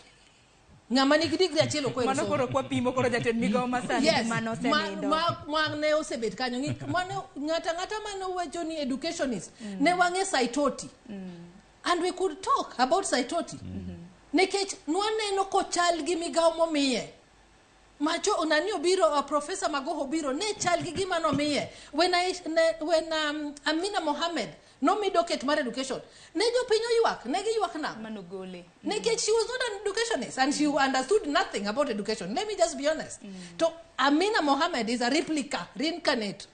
S2: Ng'ama nigi degree achiel ok ohero
S5: Mano
S2: somo.
S5: koro kwapimo koro jatend migawo masani
S2: Yes,
S5: mano osenindo.
S2: ma ne osebet kanyo. Mane ng'ata ng'ata mane owacho ni educationist ne wang'e Saitoti. And we could talk about Saitoti. Nikech nwaneno kochal gi migawo momiye. Macho nani obiro, Professor Magoho obiro, ne chal gi gima nomiye. When Amina Mohammed nomi docket mar education, ne jopiny oywak, ne giywak nang'o?
S5: Manogole.
S2: Nikech she was not an educationist and she understood nothing about education. Let me just be honest. To Amina Mohammed is a replica, reincarnate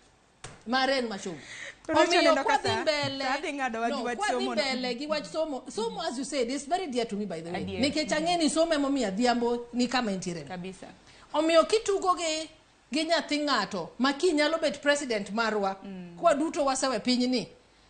S2: Maren Machogu.
S5: Koro
S2: Omiyo
S5: neno
S2: kwa
S5: ka
S2: dhi mbele,
S5: sa dhi ng'ado wa gi
S2: no,
S5: wach
S2: kwa dhi
S5: somo no.
S2: mbele gi wach somo. Somo, as you said, is very dear to me, by the way.
S5: Adier.
S2: Nikech ang'e ni somo emomiyo Adhiambo ni kama entiere ni.
S5: Kabisa.
S2: Omiyo kitugo gi nyathi ng'ato ma kiny nyalo bet president marwa, kwa duto wasewe pinyni,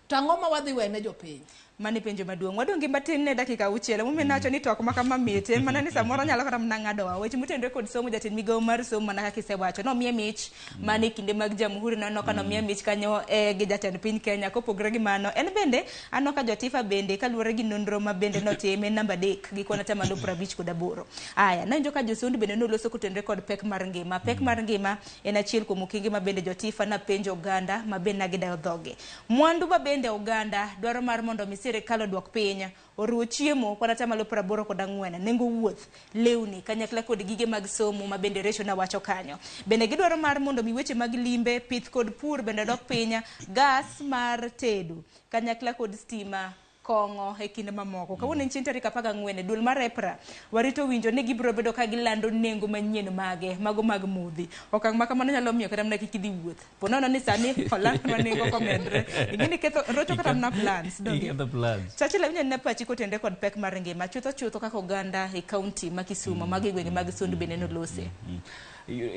S2: to ang'o ma wadhi wene jopiny?
S5: Mano e penjo maduong'. Wadong' gi matin ne dakika 6. Emomiyo nawacho ni twak ma kama mit. En mana ni samoro nyalo kata mana ng'adowa. Weche motenore kod somo, jatend migawo mar somo mana kaka isewacho. Nomiye mich mana e kinde mag Jamhuri, naneno ka nomiye mich kanyo gi jatend piny Kenya. Kopogore gi mano, en bende aneno ka Jotifa bende kaluwore gi nonro ma bende notim en namba 3 gi kwan atamalo 58. Aya, nawinjo ka Josondu bende noloso kotenore kod pek mar ngima. Pek mar ngima en achiel kuom okenge ma bende Jotifa napenjo oganda ma bende nagidayo dhoge. Mwandu ma bende oganda dwaro mar mondo mi sirikal oduok piny, oriwo chiemo kwan atamalo 84, nengo wuoth, lewni, kanyakla kod gige mag somo ma bende Rachel nawacho kanyo. Bende gidwaro mar mondo mi weche mag limbe, pith kod pur bende odok piny, gas mar tedo, kanyakla kod stima, kong'o e kinde mamoko. Kawuono en chieng' tarik 14, duol mar EPRA warito winjo ni gibiro bedo ka gilando nengo manyien mage, mago mag modhi. Okang' ma kamano nyalo miyo kata mana kik idhi wuoth. Po nono ni sani olandwa nengo komedre. Ing'e ni ketho rocho kata mana plans, donge?
S6: Iketho plans.
S5: Churchill awinjo ni pachi kotenore kod pek mar ngima, chutho chutho kaka oganda e kaunti ma Kisumu, mago e gwenge mag Sondu bende nolose.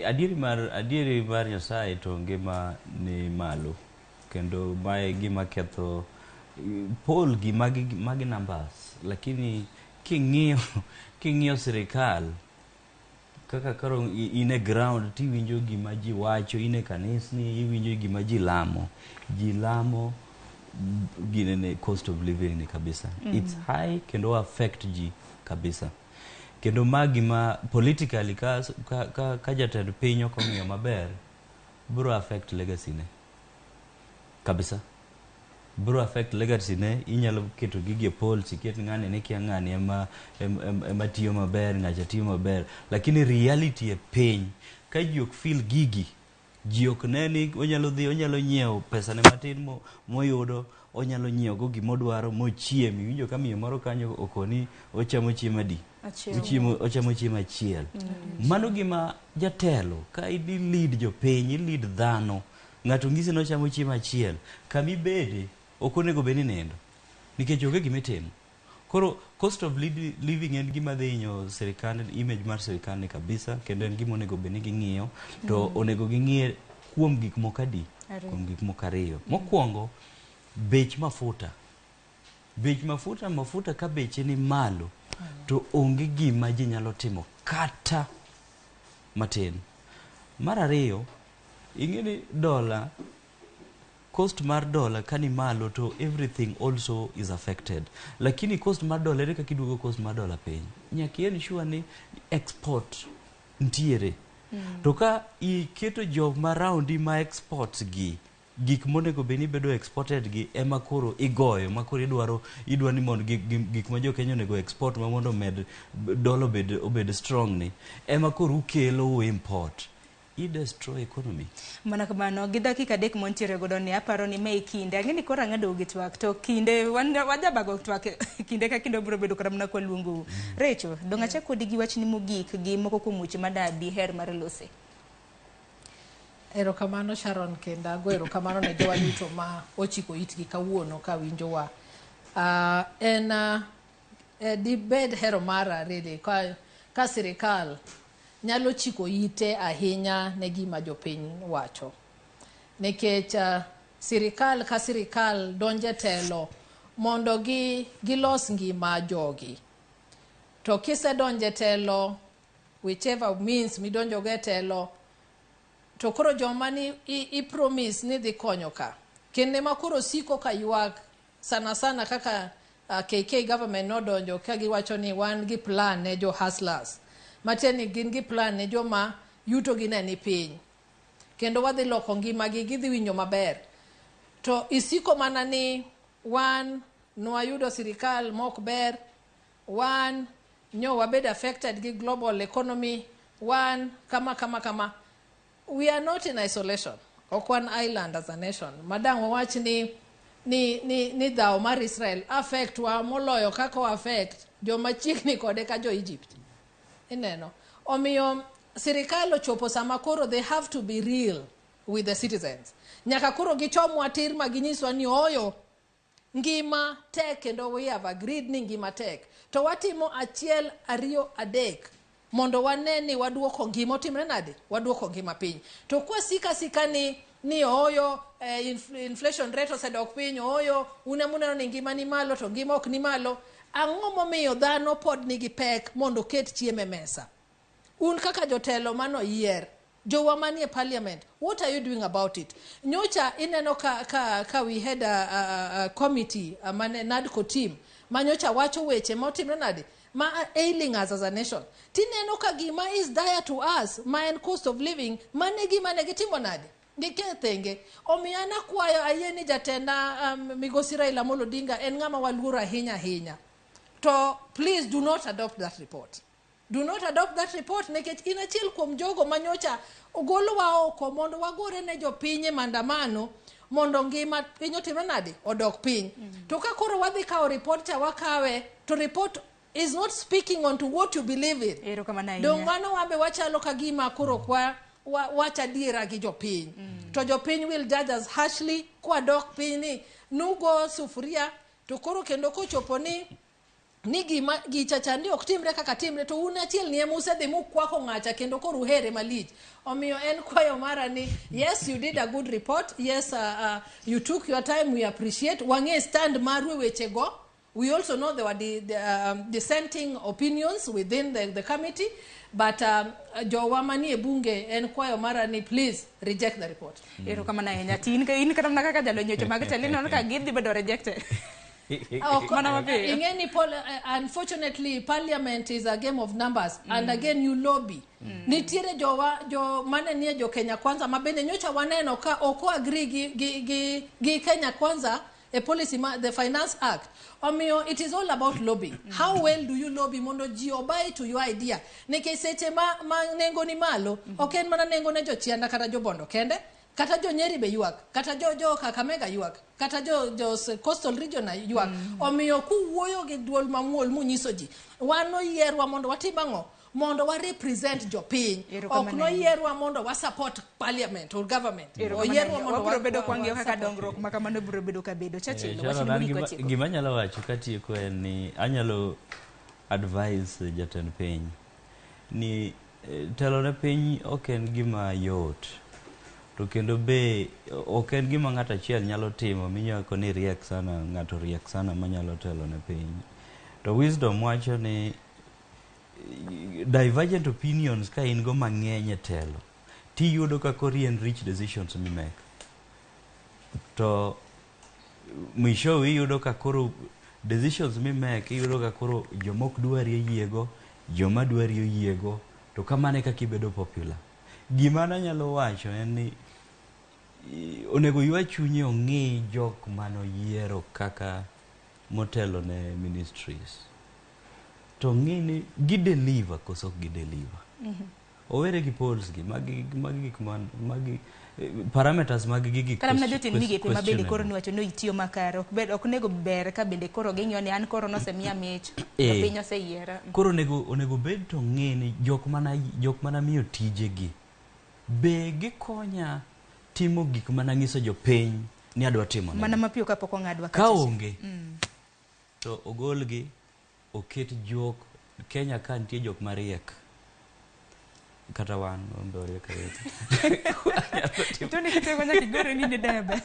S6: Adieri mar Nyasaye to ngima ni malo, kendo mae gima ketho poll gi magi numbers, lakini king'iyo sirikal kaka koro in e ground tiwinjo gima ji wacho, in e kanisni iwinjo gima ji lamo, ji lamo ginene cost of living ni kabisa. It's high kendo affect ji kabisa, kendo ma gima politically ka jatend piny ok ong'iyo maber biro affect legacy ne kabisa, biro affect legacy ne. Inyalo keto gigi e polls, iket ng'ani ni kia ng'ani ema tiyo maber, ng'acha tiyo maber, lakini reality e piny ka ji ok feel gigi, ji ok ne ni onyalo dhi, onyalo nyiewo pesa ne matin moyudo, onyalo nyiewo go gimodwaro mochiem. Iwinjo ka miyo moro kanyo okoni ochamo chiemo adi?
S5: Achiel.
S6: Ochamo chiemo achiel. Mano gima jatelo ka idhi lead jopiny, i lead dhano, ng'ato ng'isi ni ochamo chiemo achiel, kamibede ok onego bed ni nindo nikech onge gimitimo. Koro cost of living en gima dhi hinyo sirikand, image mar sirikand ni kabisa, kendo en gima onego bed ni ging'iyo, to onego ging'iye kuom gik moko adi?
S5: Ariyo.
S6: Kuom gik moko ariyo. Mokwongo, bech mafuta. Bech mafuta ka beche ni malo, to onge gima ji nyalo timo kata matin. Mar ariyo, ing'e ni dola, cost mar dola ka ni malo to everything also is affected. Lakini cost mar dola, ere kaka iduogo cost mar dola piny? Nyaka i ensure ni export ntiere. To ka iketo jok ma raundi ma exports gi Gik monego bed ni bedo exported gi ema koro igoyo, ma koro idwaro idwa ni mondo gik ma jo Kenya onego export ma mondo omed dola obed strong ni ema koro ukelo u import. I destroy economy.
S5: Mana kamano, gi dakika 3 montiere godo ni aparo ni me kinde ang'e ni koro ang'ado gi twak to kinde wan wajabago twak kinde ka kinde biro bedo kata mana kwa luongou. Recho, dong' achak kodi gi wachni mogik gi moko kuom weche madabi her mar lose.
S2: Erokamano Sharon, kendo ago erokamano ne jowa duto ma ochiko itgi kawuono ka winjowa. En dibed hero mara really ka sirikal nyalo chiko ite ahinya ne gima jopiny wacho. Nikech sirikal ka sirikal donje telo mondo gilos ngima jogi. To kisedonje telo, whichever means midonjo go e telo, to koro joma ni i promise ni dhi konyo ka. Kinde ma koro siko ka ywak sana sana kaka KK government nodonjo ka giwacho ni wan gi plan ne jo hustlers. Matiende ni gin gi plan ne joma yuto gi ne ni piny. Kendo wadhi loko ngimagi, gidhi winjo maber. To isiko mana ni wan nwayudo sirikal mok ber, wan nyo wabed affected gi global economy, wan kama kama kama. We are not in isolation. Ok wan island as a nation. Madang wawach ni dhawo mar Israel affect wa moloyo kaka o affect joma chiegni kode ka jo Egypt. Ineno. Omiyo sirikal ochopo sama koro they have to be real with the citizens. Nyaka koro gichomwa tir ma ginyiswa ni oyo ngima tek, kendo we have agreed ni ngima tek. To watimo 1, 2, 3 mondo wane ni waduoko ngima otimre nade? Waduoko ngima piny. To kwa sika sika ni oyo inflation rate osedok piny, oyo une muneno ni ngima ni malo to ngima ok ni malo. Ang'o momiyo dhano pod nigi pek mondo ket chiemo e mesa? Un kaka jotelo mano yier, jowa manie parliament, what are you doing about it? Nyocha ineno ka we had a committee, mane NADCO team, ma nyocha wacho weche motimre nade? Ma ailing us as a nation. Tineno ka gima is dire to us, ma en cost of living, mane gima ne gitimo nade? Gikethenge. Omiyo an akwayo ayie ni jatenda Migosi Raila Amolo Odinga en ng'ama waluoro ahinya ahinya. To please do not adopt that report. Do not adopt that report nikech in achiel kuom jogo manyocha ogolowa oko mondo wagore ne jopiny e maandamano mondo ngima piny otimre nade? Odok piny. To ka koro wadhi kawo report cha wakawe, to report is not speaking on to what you believe in.
S5: Erokamano ahinya.
S2: Dong mano wambe wachalo ka gima koro kwa wacha adiera gi jopiny. To jopiny will judge us harshly kwadok piny ni nugo sufuria to koro kendo kochopo ni gima gicha chandi ok timre kaka timre to un achiel ni ema usedhi mukwako ng'acha kendo koro uhere malich. Omiyo en kwayo mara ni yes, you did a good report, yes, you took your time, we appreciate. Wang'e stand maru e wechego. We also know there were the dissenting opinions within the committee, but jowa manie bunge en kwayo mara ni please reject the report.
S5: Erokamano ahinya. Tin in kata mana kaka jalony weche mag telo ineno ka gidhi bedo rejected. Mana mapiyo.
S2: Ing'e ni unfortunately parliament is a game of numbers and again you lobby. Nitiere jowa jo mane nie jo Kenya Kwanza ma bende nyocha waneno ka ok agree gi Kenya Kwanza a policy ma, the Finance Act. Omiyo it is all about lobbying. How well do you lobby mondo ji obuy to your idea? Nikech seche ma nengo ni malo, ok en mana nengo ne jochianda kata jobondo kende, kata jo Nyeri be ywak, kata jo Kakamega ywak, kata jo Coastal Region ywak. Omiyo kuwuoyo gi duol mamuol munyiso ji, wan oyierwa mondo watim ang'o? Mondo wa represent jopiny. Ok noyierwa mondo wa support parliament or government. Oyierwa mondo
S5: wabiro bedo kwang'iyo kaka dongruok ma kamano biro bedo kabedo. Churchill, wachni mogik watieko.
S6: Gima anyalo wacho katieko en ni anyalo advise jatend piny ni telo ne piny ok en gima yot. To kendo be ok en gima ng'ato achiel nyalo timo minyako ni riek sana, ng'ato riek sana manyalo telo ne piny. To wisdom wacho ni divergent opinions ka in go mang'eny e telo tiyudo ka koro enrich decisions mimeke. To mwishowe iyudo ka koro decisions mimeke iyudo ka koro jomok dwari oyiego, joma dwari oyiego, to kamano e kaka ibedo popular. Gima nanyalo wacho en ni Onego ywa chunye ong'i jok manoyiero kaka motelo ne ministries. To ng'i ni gi deliver koso ok gi deliver. Owere gi polls gi, magi gik man, magi parameters mag gigi.
S5: Kata mana jotend migepe ma bende koro
S6: questionable.
S5: niwacho ni itiyo makare ok onego ber ka bende koro ging'iyo ni an koro nosemiya mich to piny oseyiera.
S6: Koro onego bed to ng'e ni jok mana miyo tijegi be gikonya timo gik mana nyiso jopiny ni adwa timo negi.
S5: Mana mapiyo kapok ong'adwa
S6: Ka
S5: kacha.
S6: onge to ogolgi oket jok Kenya ka nitie jok mariek. Kata wan be wariek arieka.
S5: Tony kitego nyaka igore ni debe.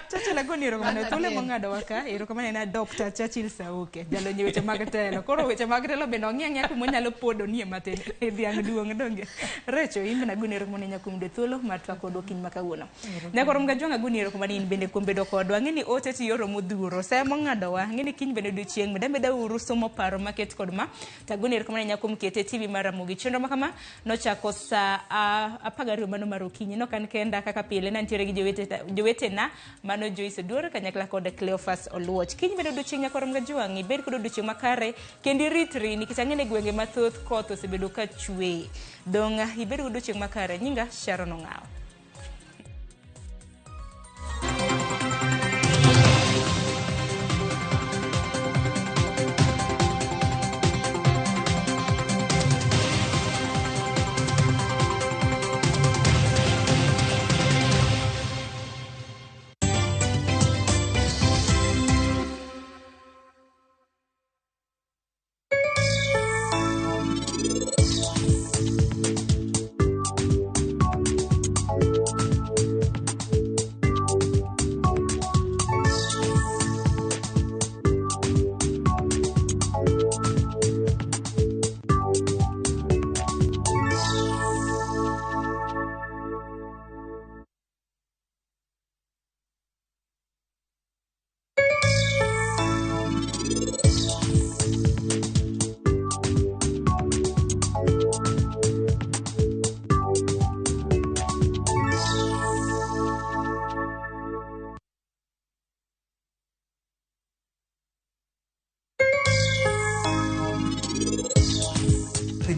S5: Churchill agoni erokamano thuolo mong'ado ka erokamano ne Dr. Churchill Sauke jalony e weche mag telo. Koro weche mag telo bende ong'i ang'iya kuma onyalo podo nie matin e dhiang' duong' donge. Recho in bende agoni erokamano ahinya kuom yudo thuolo mar twak kodwa okinyi ma kawuono. Nyakoro Mgajwang' agoni erokamano in bende kuom bedo kodwa. Ang'e ni ote tiyoro modhuro sa mong'adowa. Ang'e ni kiny bende odiochieng' meda meda uru somo paro maket kod ma. To agoni erokamano ahinya kuom kete TV mar Ramogi. Chenro ma kama nochako sa 12 mano mar okinyi. Nok an kenda kaka pile nantiere gi jowetena mano Joyce Oduor kanyakla kod Cleophas Oluoch. Kiny bende odiochieng' Nyakoro Mgajwang' ibed kod odiochieng' makare kendo iritri nikech ang'e ni gwenge mathoth koth osebedo ka chwe. Dong' ibed kod odiochieng' makare. Nyinga Sharon Ong'awo.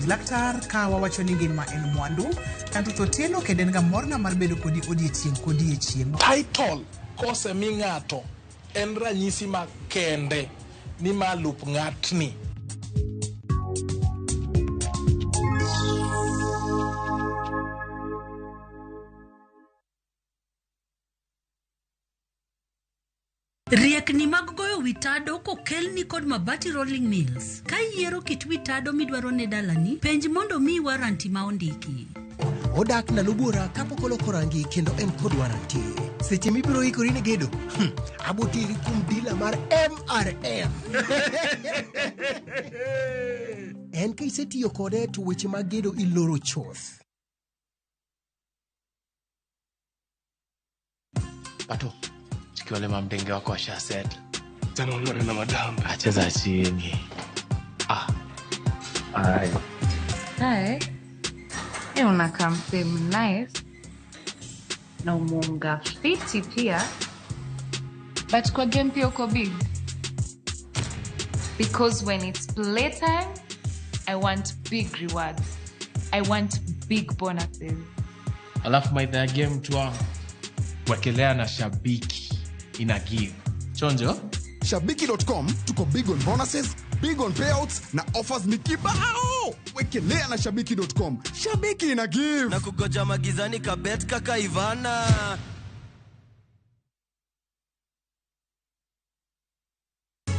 S10: Laktar ka wawacho ni ngima en mwandu kan to Otieno kendo en ga morna mar bedo kodi odiechieng' kodiechieng'.
S14: Title kosemi ng'ato en ranyisi makende ni ma lup ng'atni.
S20: Riekni mag goyo witado kokelni kod Mabati Rolling Mills. Ka iyiero kit witado midwaro ne dalani, penj mondo miyi waranti ma ondiki.
S21: Odak ndalo buora kapok oloko rangi kendo en kod waranti. Seche mibiro ikori ne gedo, aboteri kuom dila mar MRM. En ka isetiyo kode to weche mag gedo iloro chuth.
S24: Pato, wale mamdenge wako washa set.
S26: Tena ungare na madam.
S24: Acheza chini. Ai.
S27: Hi. Unakaa msee nice. Na umeunga fiti pia. But kwa game pia uko big. Because when it's playtime, I want big rewards. I want big bonuses.
S24: Alafu maidha ya game tu wangu. Wekelea na Shabiki. Ina give. Chonjo?
S28: Shabiki.com tuko big on bonuses, big on payouts na offers ni kibao. Wekelea na Shabiki.com. Shabiki ina give.
S29: Na kugoja magizani kabet kaka Ivana.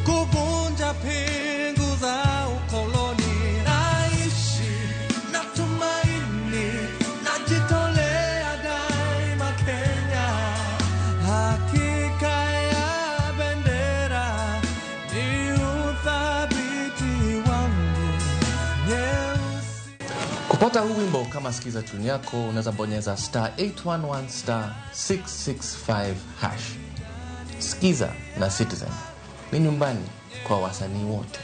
S30: Kuvunja pingu za ukoloni. Naishi na tumaini, najitolea daima Kenya. Hakika ya bendera ni uthabiti wangu nyeusi.
S31: Kupata huu wimbo kama sikiza tune yako, unaweza bonyeza star 811 star 665 hash. Sikiza na Citizen ni nyumbani kwa wasanii wote.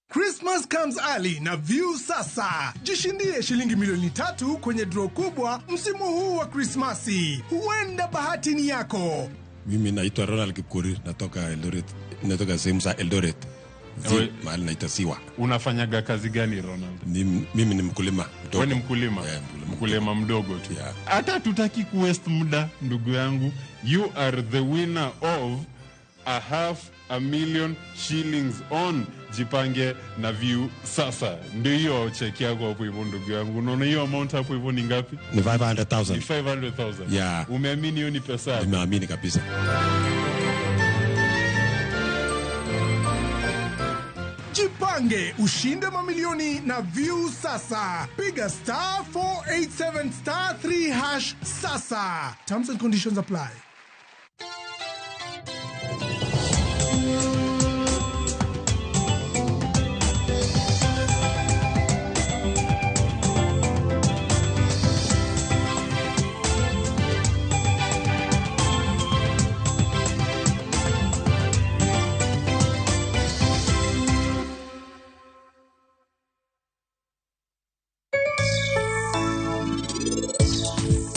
S32: Christmas
S4: Christmas comes early na View sasa. Jishindie shilingi milioni 3 kwenye draw kubwa msimu huu wa Krismasi. Huenda bahati ni yako.
S7: Mimi naitwa Ronald Kipkorir, natoka Eldoret, natoka sehemu za Eldoret, mahali naitwa Siwa.
S8: Unafanyaga kazi gani, Ronald?
S7: Mimi ni mkulima mdogo.
S8: Wewe ni mkulima?
S7: Yeah,
S8: mkulima mdogo tu. Hata tutaki kuwaste muda, ndugu yangu. You are the winner of a 500,000 shillings on Jipange na View sasa. Ndio hiyo cheki yako hapo hivyo, ndugu yangu. Unaona hiyo amount hapo hivyo ni ngapi?
S7: Ni 500,000.
S8: Ni 500,000.
S7: Yeah.
S8: Umeamini hiyo ni pesa yako?
S7: Nimeamini kabisa.
S4: Jipange ushinde mamilioni na View sasa. Piga *487*3# sasa. Terms and conditions apply.